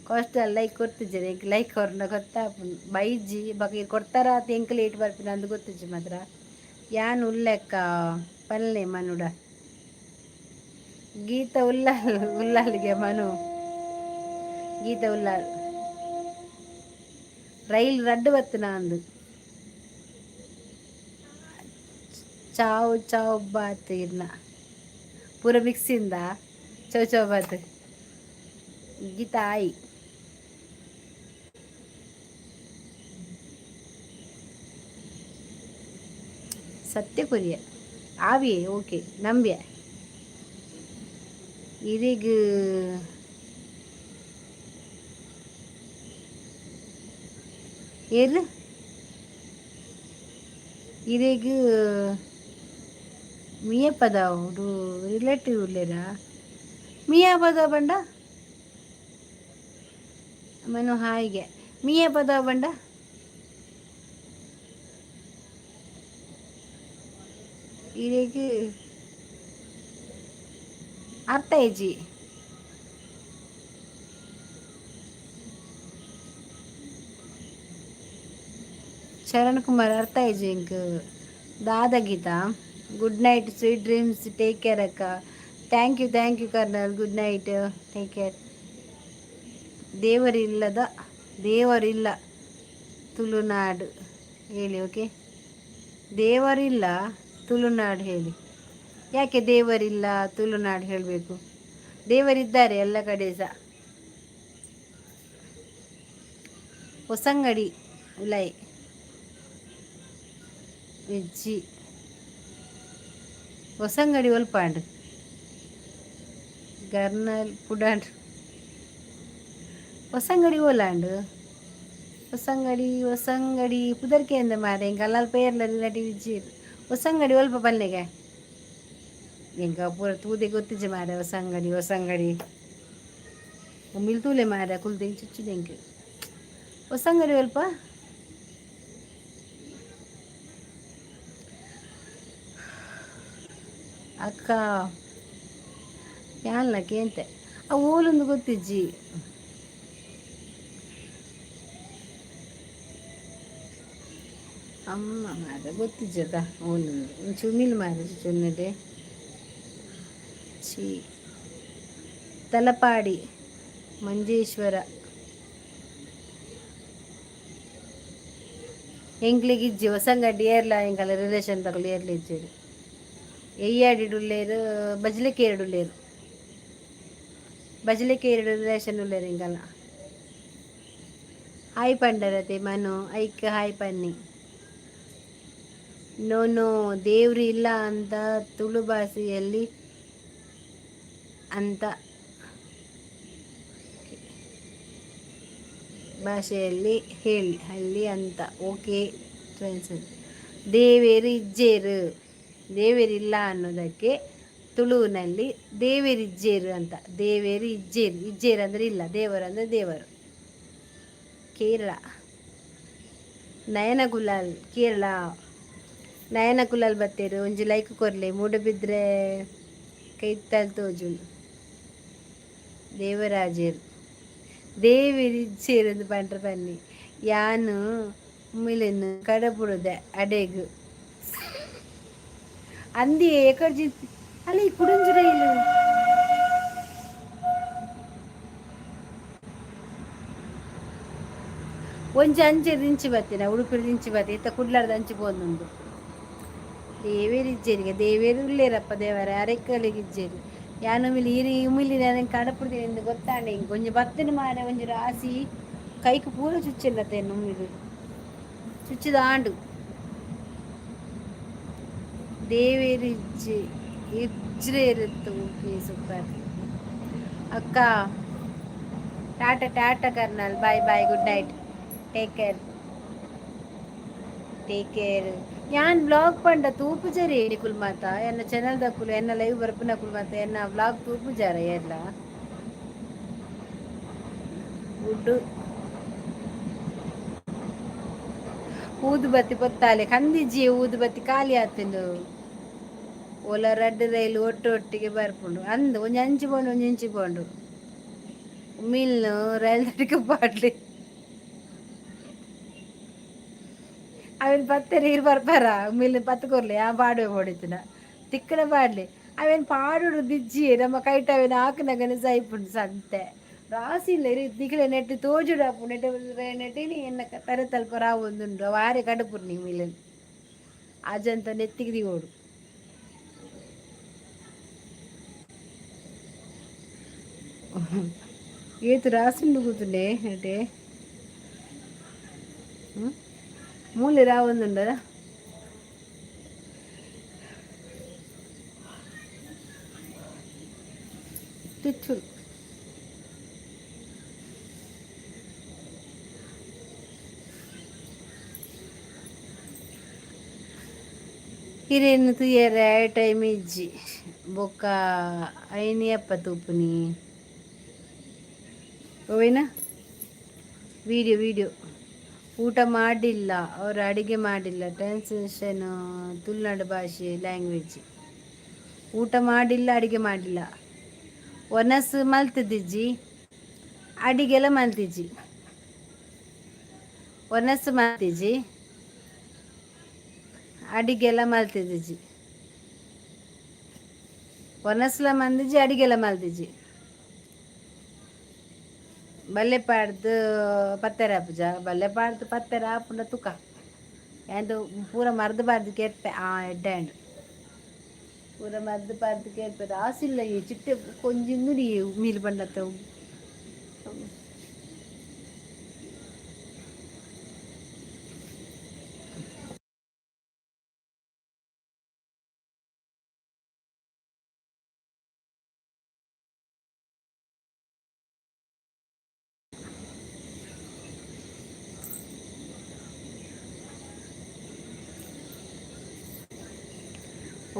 [SPEAKER 1] Coastal, like ಕೊರ್ತಿಜ್ಜೆ? ಎಂಕ್ ಲೈಕ್ ಕೊರ್ನ ಗೊತ್ತಾಪುಂಡು ಬೈಜಿ ಬೊಕ ಇರ್ ಕೊಡ್ತಾರ ಎಂಕ್ ಲೇಟ್ ಬರ್ಪಿನ ಅಂದ್ ಗೊತ್ತಿಜ್ಜಿ ಮಾತ್ರ. ಯಾನ್ ಉಲ್ಲೆಕ್ಕ ಪಲ್ಲೆ ಮನುಡ. ಗೀತ ಉಲ್ಲಾಲ್ ಉಲ್ಲಾಲ್ಗೆ ಮನು. ಗೀತ ಉಲ್ಲಾಲ್. ರೈಲ್ ರಡ್ಡು ಬತ್ತಿನ ಅಂದು. ಚಾವ್ ಚಾವ್ ಬಾತ್ ಇರ್ನ ಪೂರ ಮಿಕ್ಸಿಂದ ಚೌ ಚೌ ಬಾತ್. ಗೀತಾ ಆಯ್. ಸತ್ಯ ಕೊರಿಯ ಆವಿಯೇ? ಓಕೆ, ನಂಬ್ಯ. ಇರಿಗ್ ಏರು ಇರೆಗ್ ಮಿಯಪದ ರಿಲೇಟಿವ್ ಉಲ್ಲೇರಾ? ಮಿಯಪದ ಪಂಡ? ಮನು ಹಾಯ್ಗೆ. ಮಿಯಪದ ಪಂಡ? ಇರೆಗ್ ಅರ್ಥ ಇಜ್ಜಿ. ಶರಣ್ ಕುಮಾರ್, ಅರ್ಥ ಇಜ್ಜಿ ಎಂಕ್ ದಾದ. Gita, good night, sweet dreams, take care ಅಕ್ಕ. Thank you, thank you kernel. Good night, take care. ದೇವರಿಲ್ಲದ ದೇವರಿಲ್ಲ ತುಳುನಾಡು ಹೇಳಿ. ಓಕೆ, ದೇವರಿಲ್ಲ ತುಳುನಾಡು ಹೇಳಿ. ಯಾಕೆ ದೇವರಿಲ್ಲ ತುಳುನಾಡು ಹೇಳಬೇಕು? ದೇವರಿದ್ದಾರೆ ಎಲ್ಲ ಕಡೆ ಸಹ. ಹೊಸಂಗಡಿ ಉಲೈ ಇಜ್ಜಿ. ಹೊಸಂಗಡಿ ಒಲ್ಪಾಂಡ್ ಗರ್ನಲ್ ಪುಡಾಂಡ್. ಹೊಸಂಗಡಿ ಓಲಾಂಡ್? ಹೊಸಂಗಡಿ, ಹೊಸಂಗಡಿ ಪುದರ್ಕೆ ಎಂದ ಮಾರೆ? ಎಂಕ್ ಅಲ್ಲಾಲ್ ಪೇರ್ಲ ರಿಲೇಟಿವ್ ಇಜ್ಜೆರ್. ಹೊಸಂಗಡಿ ಒಲ್ಪ ಪನ್ಲೆಗೆ? ಎಂಕ ಪೂರ ತೂದೆ ಗೊತ್ತಿಜ್ಜಿ ಮಾರೆ. ಹೊಸಂಗಡಿ, ಹೊಸಂಗಡಿ ಉಮಿಲ್ ತೂಲೆ ಮಾರೆ. ಕುಲ್ದು ಇಂಚುಚ್ಚುದು ಎಂಕ್. ಹೊಸಂಗಡಿ ಒಲ್ಪ? ಅಕ್ಕ ಯಾನ್ಲ ಕೇಂತೆ. ಆ ಓಲೊಂದು ಗೊತ್ತಿಜ್ಜಿ. ಅಮ್ಮ ಮಾರೆ, ಗೊತ್ತಿಜ್ಜದ ಓಲುಂದು. ಒಂಚೂರು ಮಿಲ್ ಮಾರೆ ಚುಚ್ಚುನ್ನಡೆ ಚಿ. ತಲಪಾಡಿ, ಮಂಜೇಶ್ವರ. ಎಂಕ್ಲೆಗ್ ಇಜ್ಜಿ ಹೊಸಂಗಡ್ಡಿ ಏರ್ಲ. ಎಂಕಲ್ಲ ರಿಲೇಷನ್ ತಗೊಳ್ಳಿ ಏರ್ಲ ಇಜ್ಜೆರ್. ಎಯ್ಯಾಡಿಡುಲ್ಲೇರು, ಬಜ್ಲೆಕೇರಿಡುಲ್ಲೇರು. ಬಜ್ಲೆಕೇರಿಡು ರಿಲೇಷನ್ ಉಲ್ಲೇರು ಇಂಕಲ್ಲ. ಹಾಯ್ ಪಂಡರತೆ ಮನು, ಐಕ್ ಹಾಯ್ ಪನ್ನಿ. ನೋ ನೋ, ದೇವ್ರು ಇಲ್ಲ ಅಂತ ತುಳು ಭಾಷೆಯಲ್ಲಿ ಅಂತ ಭಾಷೆಯಲ್ಲಿ ಹೇಳಿ ಅಲ್ಲಿ ಅಂತ. Okay translate. ದೇವೇರು ಇಜ್ಜೇರು, ದೇವೇರಿಲ್ಲ ಅನ್ನೋದಕ್ಕೆ ತುಳುವಿನಲ್ಲಿ ದೇವೇರಿಜ್ಜೇರು ಅಂತ. ದೇವೇರು ಇಜ್ಜೇರು, ಇಜ್ಜೇರು ಅಂದರೆ ಇಲ್ಲ, ದೇವರು ಅಂದರೆ ದೇವರು. ಕೇರಳ ನಯನ ಗುಲಾಲ್, ಕೇರಳ ನಯನ ಕುಲಾಲ್ ಬತ್ತೇರು. ಒಂಜಿ ಲೈಕ್ ಕೊರ್ಲೆ. ಮೂಡಬಿದ್ರೆ ಕೈತಲ್ ತೋಜುಂಡು. ದೇವರಾಜೇರು ದೇವಿರಿಜ್ಜೇರು ಪಂಡ್ರ ಪನ್ನಿ. ಯಾನು ಉಮಿಲಿನ್ ಕಡಪುಡುದೆ ಅಡೆಗ್ ಅಂದಿ ಎಕಡ್ಜಿ ಅಲ್ಲಿ ಕುಡಂಜಿ ರೈಲು. ಒಂಜಿ ಅಂಚೆ ದಿಂಚಿ ಬತ್ತಿನ, ಉಡುಪಿ ದಿಂಚಿ ಬತ್ತಿ ಇತ್ತ ಕುಡ್ಲಾರ್ದ ಅಂಚಿ ಪೋಂದುಂಡು. ದೇವೇರು ಇಜ್ಜೇರಿಗೆ, ದೇವೇರು ಉಲ್ಲೇರಪ್ಪ. ದೇವರ ಅರೆಕ್ಕಲಿಗೆ ಇಜ್ಜೇರು. ಯಾನ್ ಉಮಿಲಿ ಈರಿ ಉಮಿಲಿ ನನಗೆ ಕಡಪುಡ್ದಿನಿ ಗೊತ್ತಾಂಡೆ. ಇಂಕ್ ಒಂಜಿ ಬತ್ತಿನ ಮಾರೆ, ಒಂಜಿ ರಾಸಿ ಕೈಕ್ ಪೂರ ಚುಚ್ಚಿಲ್ಲತೆ. ಉಮಿಲಿ ಚುಚ್ಚಿದ ಆಂಡು. ದೇವೇರು ಇಜ್ಜೆ ಇಜ್ರೇರುತ್ತು. ಓಕೆ, ಸೂಪರ್ ಅಕ್ಕ. Tata Tata kernel, bye bye, good night, take care, take care. ಯಾನ್ ವ್ಲಾಗ್ ಪಂಡ ತೂಪುಜರಿ ನಿಕುಲ್ ಮಾತ. ಎನ್ನ ಚಾನೆಲ್ ದಕುಲು, ಎನ್ನ ಲೈವ್ ಬರ್ಪುನಕುಲು ಮಾತ ಎನ್ನ ವ್ಲಾಗ್ ತೂಪುಜಾರ ಏರ್ಲ? ವುಡ್ ಊದುಬತ್ತಿ ಪೊತ್ತಾಲೆ ಕಂದಿಜ್ಜಿ, ಊದುಬತ್ತಿ ಖಾಲಿ ಆತುಂಡು. ಓಲ ರಡ್ಡ್ ರೈಲು ಒಟ್ಟು ಒಟ್ಟಿಗೆ ಬರ್ಪುಂಡು ಅಂದ್. ಒಂಜಿ ಅಂಚಿ ಪೋಂಡು, ಒಂಜಿ ಇಂಚಿ ಪೋಂಡು. ಉಮಿಲ್ನು ರೈಲ್ ದಡಿಕ್ ಪಾಡ್ಲೆ. ಅವೆನ್ ಪತ್ತೆರೆ ಈರ್ ಬರ್ಪರ? ಉಮಿಲ್ನ್ ಪತ್ತ್ ಕೊರ್ಲೆ. ಯಾನ್ ಪಾಡುವೆ ಬೋಡಿತ್ತಿನ ತಿಕ್ಕಡ ಪಾಡ್ಲೆ. ಅವೆನ್ ಪಾಡುಡು ದಿಜ್ಜಿ, ನಮ್ಮ ಕೈಟ್ ಅವೆನ್ ಆಕುನಗನೆ ಸೈಪುಂಡು ಸಂತೆ. ರಾಸಿ ಇಲ್ಲ ನಿಕ್ಲೆ ನೆಟ್ ತೋಜುಡಾಪುಂಡು. ನೆಟ್ ನೆಟ್ ಎನ್ನ ತರೆ ತಲ್ಪ ರಾವೊಂದುಂಡು. ಅವು ಆರೆ ಕಡಪುರ್ನಿ ಉಮಿಲ್ನ್ ಅಜಂತ ನೆತ್ತಿಗೆ ದೀವೊಡು. ಏತ್ ರಾಸುಂಡು ಕೂತುಂಡೆ ನೆಟೆ ಮೂಲೆ ರಾವೊಂದುಂಡದ. ತುಚ್ಚುಲು ಇರೇನು ತೂಯೆರೆ ಟೈಮ್ ಇಜ್ಜಿ. ಬೊಕ್ಕ ಐನಿ ಅಪ್ಪ ತೂಪುನಿ. ಓವೇನಾ ವಿಡಿಯೋ ವಿಡಿಯೋ. ಊಟ ಮಾಡಿಲ್ಲ ಅವರು, ಅಡಿಗೆ ಮಾಡಿಲ್ಲ. ಟ್ರಾನ್ಸ್ಲೇಷನ್ ತುಳುನಾಡು ಭಾಷೆ ಲ್ಯಾಂಗ್ವೇಜ್. ಊಟ ಮಾಡಿಲ್ಲ, ಅಡಿಗೆ ಮಾಡಿಲ್ಲ. ಒನಸ್ ಮಲ್ತದಿಜ್ಜಿ, ಅಡಿಗೆಲ್ಲ ಮಲ್ತಿಜ್ಜಿ. ಒನಸ್ ಮಲ್ತಿಜ್ಜಿ, ಅಡಿಗೆಲ್ಲ ಮಲ್ತಿದ್ದಿಜ್ಜಿ. ಒನಸ್ಲ ಮಂದಿಜ್ಜಿ, ಅಡಿಗೆಲ್ಲ ಮಲ್ತಿಜ್ಜಿ. ಬಲ್ಲೆ ಪಾಡ್ದು ಪತ್ತೆರ ಆಪುಜ? ಬಲ್ಲೆ ಪಾಡ್ದು ಪತ್ತೆರ ಆಪುಂಡ ತುಕ. ಎಂದು ಪೂರ ಮರ್ದ್ ಪಾಡ್ದು ಕೆರ್ಪೆ. ಆ ಎಡ್ಡೆ ಆಂಡ್. ಪೂರ ಮರ್ದ್ ಪಾಡ್ದು ಕೆರ್ಪೆ. ರಾಸಿಲ್ಲ ಈ ಚಿಟ್ಟೆ ಕೊಂಜಿಂದು ಮೀಲ್ ಬಂಡತ್ತ.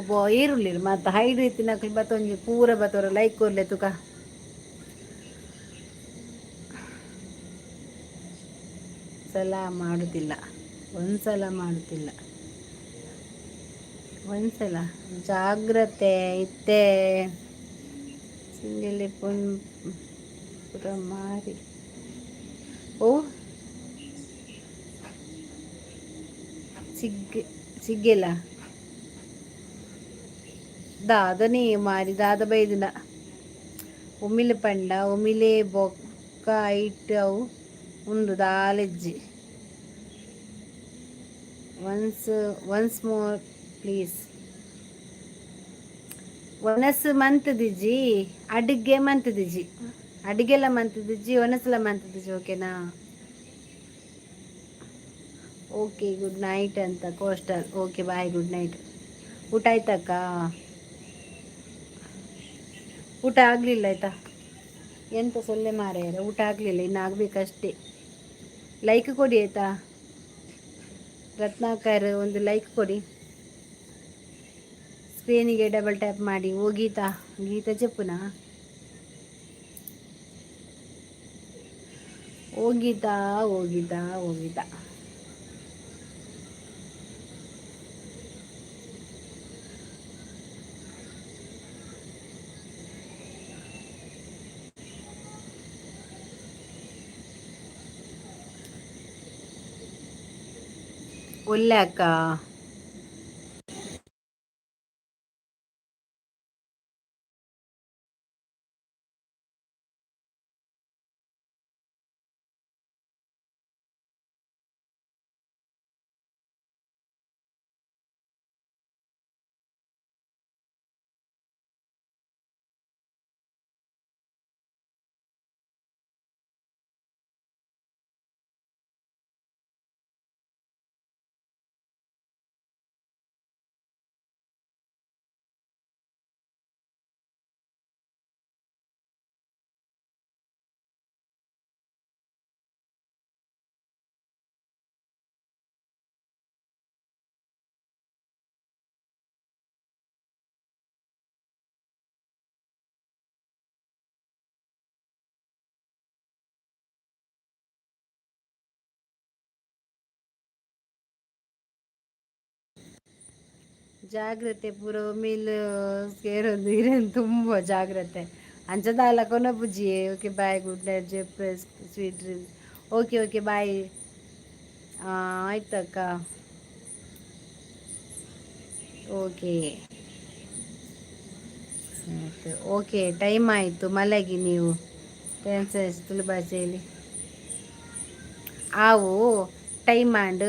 [SPEAKER 1] ಒಬ್ಬ ಏರುಳ್ಳಿರು ಮತ್ತು ಹೈಡ್ ಇತ್ತಿನಕುಲು ಬತ್ತೊಂಜಿ ಪೂರ ಬತ್ತೋರ ಲೈಕ್ ಕೊರ್ಲೆ ತುಕ. ಸಲ ಮಾಡುತ್ತಿಲ್ಲ, ಒಂದ್ಸಲ ಮಾಡುತ್ತಿಲ್ಲ, ಒಂದ್ಸಲ. ಜಾಗ್ರತೆ ಇತ್ತೆ ಸಿಂಗಲಿ ಪುನ್ ಪುರ ಮಾರಿ. ಓ ಸಿಗ್ ಸಿಗ್ಗಿಲ್ಲ. ದಾದನೆ ಮಾರಿ ದಾದ ಬೈದಿನ ಉಮಿಲ್ ಪಂಡ ಉಮಿಲೆ ಬೊಕ್ಕ ಐಟ್ ಅವು ಉಂಡು ದಾಲೆಜ್ಜಿ. Once once more please. ಒನಸು ಮಂತದಿಜ್ಜಿ, ಅಡುಗೆ ಮಂತದಿಜ್ಜಿ, ಅಡುಗೆಲ್ಲ ಮಂತದಿಜ್ಜಿ, ಒನಸುಲ ಮಂತದಿಜ್ಜಿ. ಓಕೆನಾ? ಓಕೆ, ಗುಡ್ ನೈಟ್ ಅಂತ coastal. Okay, bye, good night. ಊಟ ಆಯ್ತಕ್ಕ? ಊಟ ಆಗಲಿಲ್ಲ ಆಯ್ತಾ? ಎಂತ ಸೊಲ್ಲೆ ಮಾರಾಯರ, ಊಟ ಆಗಲಿಲ್ಲ, ಇನ್ನು ಆಗಬೇಕಷ್ಟೇ. ಲೈಕ್ ಕೊಡಿ ಆಯ್ತಾ? ರತ್ನಾಕರ್, ಒಂದು ಲೈಕ್ ಕೊಡಿ. ಸ್ಕ್ರೀನಿಗೆ ಡಬಲ್ ಟ್ಯಾಪ್ ಮಾಡಿ. ಓ ಗೀತಾ, ಗೀತಾ ಚೆಪ್ಪುನಾ? ಓ ಗೀತಾ, ಓ ಗೀತಾ, ಓ ಗೀತಾ. ಒಳ್ಳೆ ಅಕ್ಕ. ಜಾಗ್ರತೆ ಪೂರ ಮಿಲ್ ಸೇರೊಂದು ಇರೇನು ತುಂಬ ಜಾಗ್ರತೆ ಅಂಚದಾಲ ಕೊನಪುಜಿ. ಓಕೆ, ಬಾಯ್, ಗುಡ್ ನೈಟ್ ಜೆಪ್ರೆಸ್, sweet dreams. Okay okay, bye. ಆಯ್ತಕ್ಕ. ಓಕೆ ಆಯಿತು, ಓಕೆ, ಟೈಮ್ ಆಯಿತು, ಮಲಗಿ ನೀವು. ಟೆನ್ಸಸ್ ತುಳು ಭಾಷೆಯಲ್ಲಿ ಆವು ಟೈಮ್ ಆಂಡ್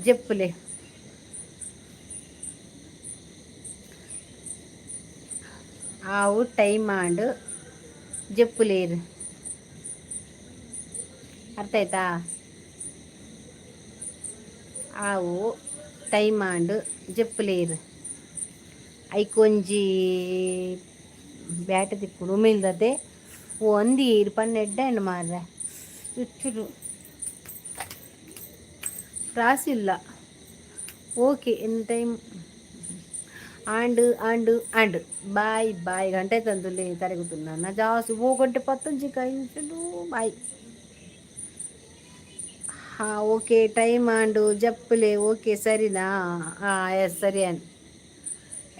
[SPEAKER 1] ಜೆಪ್ಪುಲೆ. ಆವು ಟೈಮ್ ಆಂಡ್ ಜೆಪ್ಪುಲೇರು, ಅರ್ಥ ಆಯ್ತಾ? ಆವು ಟೈಮ್ ಆಂಡ್ ಜೆಪ್ಪುಲೇರು. ಐಕೊಂಜಿ ಬ್ಯಾಟ್ ತಿಕ್ಕುಡು ಉಮಿಲ್ದತೆ. ಓ ಅಂದಿ ಇರು ಪನ್ನೆಡ್ಡೆ ಅಂಡ್ ಮಾರ್ರೆ ಚುಚ್ಚುಡು ಇಲ್ಲ. ಓಕೆ, ಎನ್ ಟೈಮ್ ಆಂಡ್ ಆಂಡ್ ಆಂಡ್. Bye bye. ಗಂಟೆ ತಂದುಲೆ ತರಗುతున్నా ಜಾಸ್ತಿ. ಓ ಗಂಟೆ ಪತ್ತೊಂಜಿ ಕೈ. ಬಾಯ್. ಹಾಂ, ಓಕೆ, ಟೈಮ್ ಆಂಡು ಜಪ್ಪುಲೆ. ಓಕೆ, ಸರಿನಾ? ಹಾಂ, ಎಸ್, ಸರಿ. ಅನ್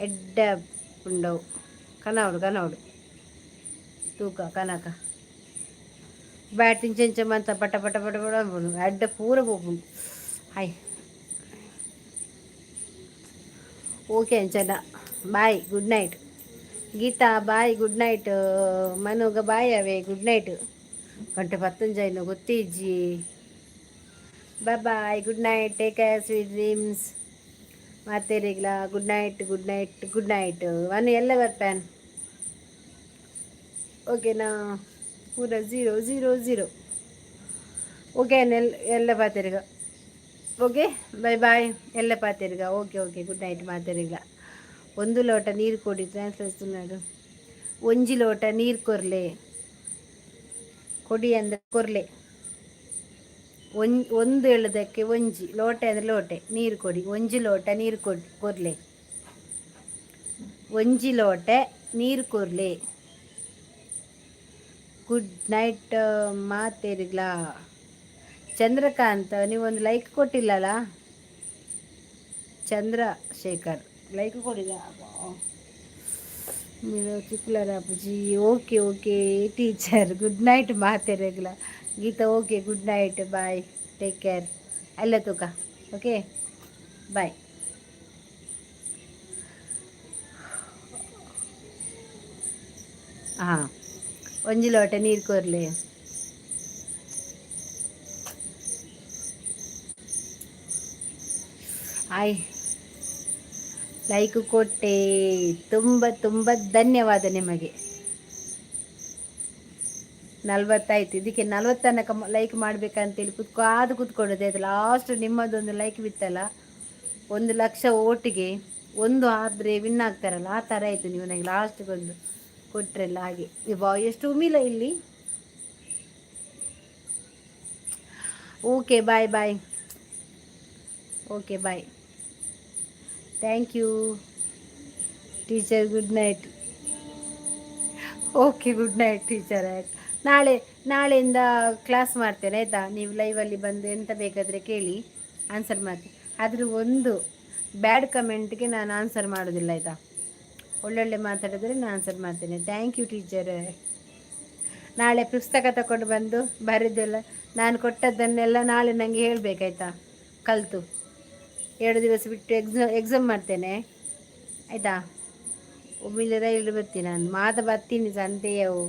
[SPEAKER 1] ಎಡ್ಡೆ ಉಂಡವು ಕನವಡು ಕನವಡು ತೂಕ ಕನಕ ಬ್ಯಾಟ್ ಇಂಚ ಮಂತ ಪಟ ಪಟ ಪಟ ಪಟ ಅನ್ಪುಂಡು, ಎಡ್ಡೆ ಪೂರ ಪೋಪುಂಡು. ಹಾಯ್, ಓಕೆ ಅಂಚನ. Bye, good night Geetha, bye, good night ಮನುಗ, ಬಾಯ್ ಅವೇ, ಗುಡ್ ನೈಟ್. ಗಂಟೆ ಪತ್ತೊಂಜಾಯಿನ ಗೊತ್ತಿಜ್ಜಿ. Bye bye, good night, take care, sweet dreams. ಮಾತೇರಿಗ್ಲ good night, good night, good night. One ಎಲ್ಲ ಬರ್ಪ್ಯಾನ್, ಓಕೆನಾ? ಪೂರ ಝೀರೋ ಝೀರೋ ಝೀರೋ. ಓಕೆ, ಎಲ್ಲ ಎಲ್ಲ ಪಾತೆರ್ಗ. ಓಕೆ, ಬಾಯ್ ಬಾಯ್ ಎಲ್ಲ ಪಾತೆರ್ಗ. ಓಕೆ ಓಕೆ, ಗುಡ್ ನೈಟ್ ಮಾತೆರಿಗ್ಲ. ಒಂದು ಲೋಟ ನೀರು ಕೊಡಿ. ಟ್ರಾನ್ಸ್ಲೇಟ್. ಒಂಜಿ ಲೋಟ ನೀರು ಕೊರ್ಲೆ. ಕೊಡಿ ಅಂದರೆ ಕೊರ್ಲೆ. ಒಂದು ಹೇಳೋದಕ್ಕೆ ಒಂಜಿ, ಲೋಟೆ ಅಂದರೆ ಲೋಟೆ. ನೀರು ಕೊಡಿ, ಒಂಜಿ ಲೋಟ ನೀರು ಕೊಡಿ, ಕೊರ್ಲೆ. ಒಂಜಿ ಲೋಟೆ ನೀರು ಕೊರ್ಲೆ. ಗುಡ್ ನೈಟ್ ಮಾತೇರಿಗ್ಲಾ. ಚಂದ್ರಕಾಂತ್, ನೀವೊಂದು ಲೈಕ್ ಕೊಟ್ಟಿಲ್ಲಲ್ಲ? ಚಂದ್ರಶೇಖರ್ ಲೈಕ್ ಕೊಡಿಲ್ಲ. ಚಿಕ್ಕುಲರ ಅಪ್ಪಾಜಿ. Okay okay teacher, good night ಮಾತೇರಿಗ್ಲ. Geetha, okay, good night, bye, take care ಎಲ್ಲ ತೂಕ. Okay, bye. ಹಾಂ, ಒಂಜಿ ಲೋಟ ನೀರು ಕೊರ್ಲೆ. ಆಯ್ ಲೈಕ್ ಕೊಟ್ಟೆ. ತುಂಬ ತುಂಬ ಧನ್ಯವಾದ ನಿಮಗೆ. 40 ಆಯ್ತು. ಇದಕ್ಕೆ 40 ತನಕ ಲೈಕ್ ಮಾಡಬೇಕಂತೇಳಿ ಕುತ್ಕಾದು ಕೂತ್ಕೊಂಡದ್ದು ಆಯ್ತು. ಲಾಸ್ಟ್ ನಿಮ್ಮದೊಂದು ಲೈಕ್ ಬಿತ್ತಲ್ಲ, 1 ಲಕ್ಷ ಓಟಿಗೆ ಒಂದು ಆದರೆ ವಿನ್ ಆಗ್ತಾರಲ್ಲ, ಆ ಥರ ಆಯಿತು. ನೀವು ನನಗೆ ಲಾಸ್ಟ್ಗೆ ಒಂದು ಕೊಟ್ಟರೆಲ್ಲ ಹಾಗೆ. ಇವಾ ಎಷ್ಟು ಉಮಿಲ್ಲ ಇಲ್ಲಿ. Okay, bye bye. Okay, bye. Thank you teacher. Good night. Okay, good night teacher. ಆಯ್ತು, ನಾಳೆಯಿಂದ ಕ್ಲಾಸ್ ಮಾಡ್ತೇನೆ, ಆಯಿತಾ? ನೀವು ಲೈವಲ್ಲಿ ಬಂದು ಎಂತ ಬೇಕಾದರೆ ಕೇಳಿ, ಆನ್ಸರ್ ಮಾಡ್ತೀನಿ. ಆದರೂ ಒಂದು ಬ್ಯಾಡ್ ಕಮೆಂಟ್ಗೆ ನಾನು ಆನ್ಸರ್ ಮಾಡೋದಿಲ್ಲ, ಆಯಿತಾ? ಒಳ್ಳೊಳ್ಳೆ ಮಾತಾಡಿದ್ರೆ ನಾನು ಆನ್ಸರ್ ಮಾಡ್ತೇನೆ. Thank you teacher. ನಾಳೆ ಪುಸ್ತಕ ತಗೊಂಡು ಬಂದು ಬರೆದೆಲ್ಲ, ನಾನು ಕೊಟ್ಟದ್ದನ್ನೆಲ್ಲ ನಾಳೆ ನನಗೆ ಹೇಳಬೇಕಾಯ್ತಾ? ಕಲಿತು 2 ದಿವಸ ಬಿಟ್ಟು ಎಕ್ಸಾಮ್ ಎಕ್ಸಾಮ್ ಮಾಡ್ತೇನೆ, ಆಯಿತಾ? ಒಮ್ಮಿಲೆ ರೈಲು ಬರ್ತೀನಿ ನಾನು. ಮಾತ ಬರ್ತೀನಿ ಸಂತೆಯವು.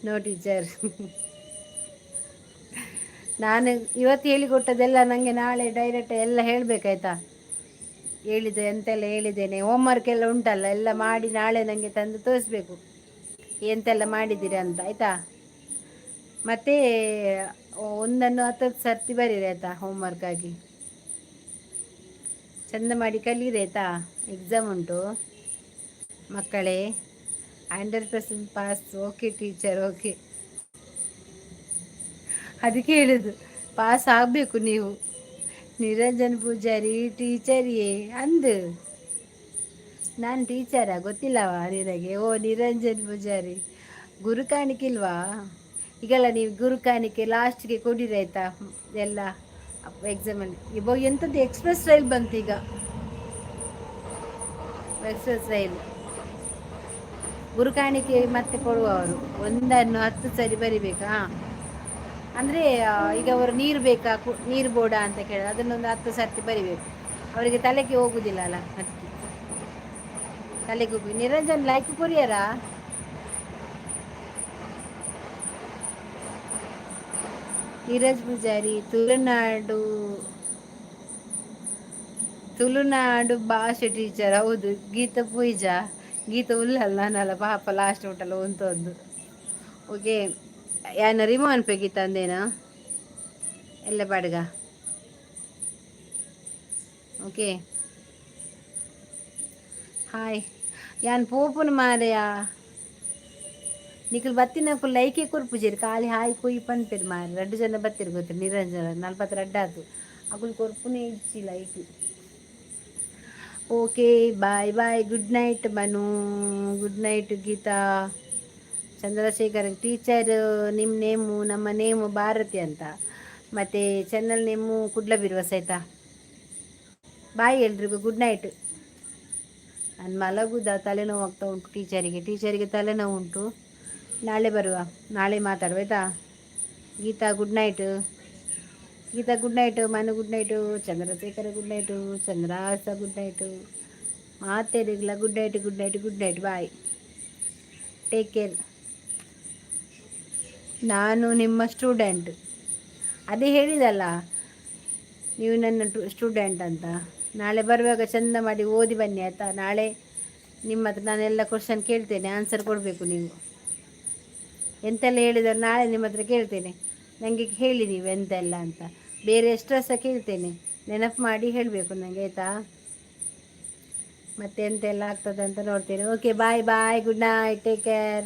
[SPEAKER 1] ನೋ ಟೀಚರ್, ನಾನು ಇವತ್ತು ಹೇಳಿಕೊಟ್ಟದೆಲ್ಲ ನನಗೆ ನಾಳೆ ಡೈರೆಕ್ಟ್ ಎಲ್ಲ ಹೇಳಬೇಕಾಯ್ತಾ? ಹೇಳಿದೆ, ಎಂತೆಲ್ಲ ಹೇಳಿದ್ದೇನೆ, ಹೋಮ್ವರ್ಕ್ ಎಲ್ಲ ಉಂಟಲ್ಲ, ಎಲ್ಲ ಮಾಡಿ ನಾಳೆ ನನಗೆ ತಂದು ತೋರಿಸ್ಬೇಕು ಎಂತೆಲ್ಲ ಮಾಡಿದ್ದೀರಿ ಅಂತ, ಆಯಿತಾ? ಮತ್ತು ಒಂದನ್ನು 10 10 ಸರ್ತಿ ಬರೀರಿ, ಆಯಿತಾ? ಹೋಮ್ವರ್ಕ್ ಆಗಿ ಚಂದ ಮಾಡಿ ಕಲೀರಿ, ಆಯಿತಾ? ಎಕ್ಸಾಮ್ ಉಂಟು ಮಕ್ಕಳೇ. 100% pass. Okay teacher, okay. ಅದಕ್ಕೆ ಹೇಳುದು, ಪಾಸ್ ಆಗಬೇಕು ನೀವು. ನಿರಂಜನ್ ಪೂಜಾರಿ ಟೀಚರಿಯೇ ಅಂದು. ನಾನು ಟೀಚರಾ? ಗೊತ್ತಿಲ್ಲವಾ ನಿನಗೆ? ಓ ನಿರಂಜನ್ ಪೂಜಾರಿ, ಗುರು ಕಾಣಿಕೆ ಇಲ್ವಾ? ಈಗೆಲ್ಲ ನೀವು ಗುರು ಕಾಣಿಕೆ ಲಾಸ್ಟ್ಗೆ ಕೊಡಿರಿ, ಆಯ್ತಾ? ಎಲ್ಲ ಎಕ್ಸಾಮಲ್ಲಿ. ಇವಾಗ ಎಂಥದ್ದು ಎಕ್ಸ್ಪ್ರೆಸ್ ರೈಲ್ ಬಂತು ಈಗ. Express rail. ಗುರುಕಾಣಿಕೆ ಮತ್ತೆ ಕೊಡುವವರು. ಒಂದನ್ನು 10 ಸರಿ ಬರಿಬೇಕಾ? ಅಂದರೆ ಈಗ ಅವರು ನೀರು ಬೇಕಾ, ನೀರು ಬೋಡ ಅಂತ ಕೇಳಿ ಅದನ್ನೊಂದು 10 ಸರ್ತಿ ಬರಿಬೇಕು. ಅವರಿಗೆ ತಲೆಗೆ ಹೋಗುದಿಲ್ಲ ಅಲ್ಲ, ಅದಕ್ಕೆ ತಲೆಗೆ ಹೋಗಿ. ನಿರಂಜನ್, ಲೈಕ್ ಕೊರಿಯರಾ? ನೀರಜ್ ಪೂಜಾರಿ, ತುಳುನಾಡು ತುಳುನಾಡು ಭಾಷೆ ಟೀಚರ್. ಹೌದು. ಗೀತಾ ಪೂಜಾ, ಗೀತಾ ಉಲ್ಲಲ್ಲ ನಾನಲ್ಲ ಪಾಪ. ಲಾಸ್ಟ್ ಉಂಟಲ್ಲ ಒಂದು. ಓಕೆ, ಯಾನ ರಿಮೂವ್ ಅನ್ಪೆ ಗೀತಾ ಅಂದೇನ ಎಲ್ಲ ಪಾಡ್ಗ. Okay, hi. ಯಾನ್ ಪೋಪುನ ಮಾರೆಯಾ. ನಿಕುಲು ಬತ್ತಿನಕುಲು ಲೈಕೆ ಕೊರ್ಪುಜೆರ್, ಖಾಲಿ ಹಾಯ್ ಕೊಯ್ ಪನ್ಪೆರ್ ಮಾರೆ. ರಡ್ಡು ಜನ ಬತ್ತಿರ್ ಗೊತ್ತು. ನಿರಂಜನ 42 ಆತು. ಅಕುಲು ಕೊರ್ಪುನೇ ಇಜ್ಜಿ like. Okay, bye bye, good night Manu, good night Geetha. Chandrashekhar teacher, ನಿಮ್ಮ ನೇಮು? ನಮ್ಮ ನೇಮು ಭಾರತಿ ಅಂತ. ಮತ್ತು ಚಾನಲ್ ನೇಮು ಕುಡ್ಲ ಬಿರ್ವಸ್, ಆಯಿತಾ? ಬಾಯ್ ಎಲ್ರಿಗೂ, ಗುಡ್ ನೈಟ್. ನಾನು ಮಲಗುದ, ತಲೆನೋವು ಆಗ್ತಾ ಉಂಟು ಟೀಚರಿಗೆ. ಟೀಚರಿಗೆ ತಲೆನೋವು ಉಂಟು. ನಾಳೆ ಬರುವ, ನಾಳೆ ಮಾತಾಡುವ, ಆಯಿತಾ? Gita, good night. Geetha, good night. Manu, good night. Chandrashekhara, good night. ಚಂದ್ರಾಸ, good night. ಮಾತೇರಿಗ್ಲ good night, good night, good night. Bye, take care. ನಾನು ನಿಮ್ಮ ಸ್ಟೂಡೆಂಟ್. ಅದೇ ಹೇಳಿದಲ್ಲ, ನೀವು ನನ್ನ ಸ್ಟೂಡೆಂಟ್ ಅಂತ. ನಾಳೆ ಬರುವಾಗ ಚಂದ ಮಾಡಿ ಓದಿ ಬನ್ನಿ, ಆಯಿತಾ? ನಾಳೆ ನಿಮ್ಮ ಹತ್ರ ನಾನೆಲ್ಲ ಕ್ವಶನ್ ಕೇಳ್ತೇನೆ, ಆನ್ಸರ್ ಕೊಡಬೇಕು ನೀವು. ಎಂತೆಲ್ಲ ಹೇಳಿದರೆ ನಾಳೆ ನಿಮ್ಮ ಹತ್ರ ಕೇಳ್ತೇನೆ. ನನಗೆ ಹೇಳಿ ನೀವು ಎಂತೆಲ್ಲ ಅಂತ. ಬೇರೆ ಎಷ್ಟು ಸಹ ಕೇಳ್ತೇನೆ, ನೆನಪು ಮಾಡಿ ಹೇಳಬೇಕು ನನಗೆ, ಆಯಿತಾ? ಮತ್ತೆ ಎಂತೆಲ್ಲ ಆಗ್ತದೆ ಅಂತ ನೋಡ್ತೇನೆ. Okay, bye bye, good night, take care.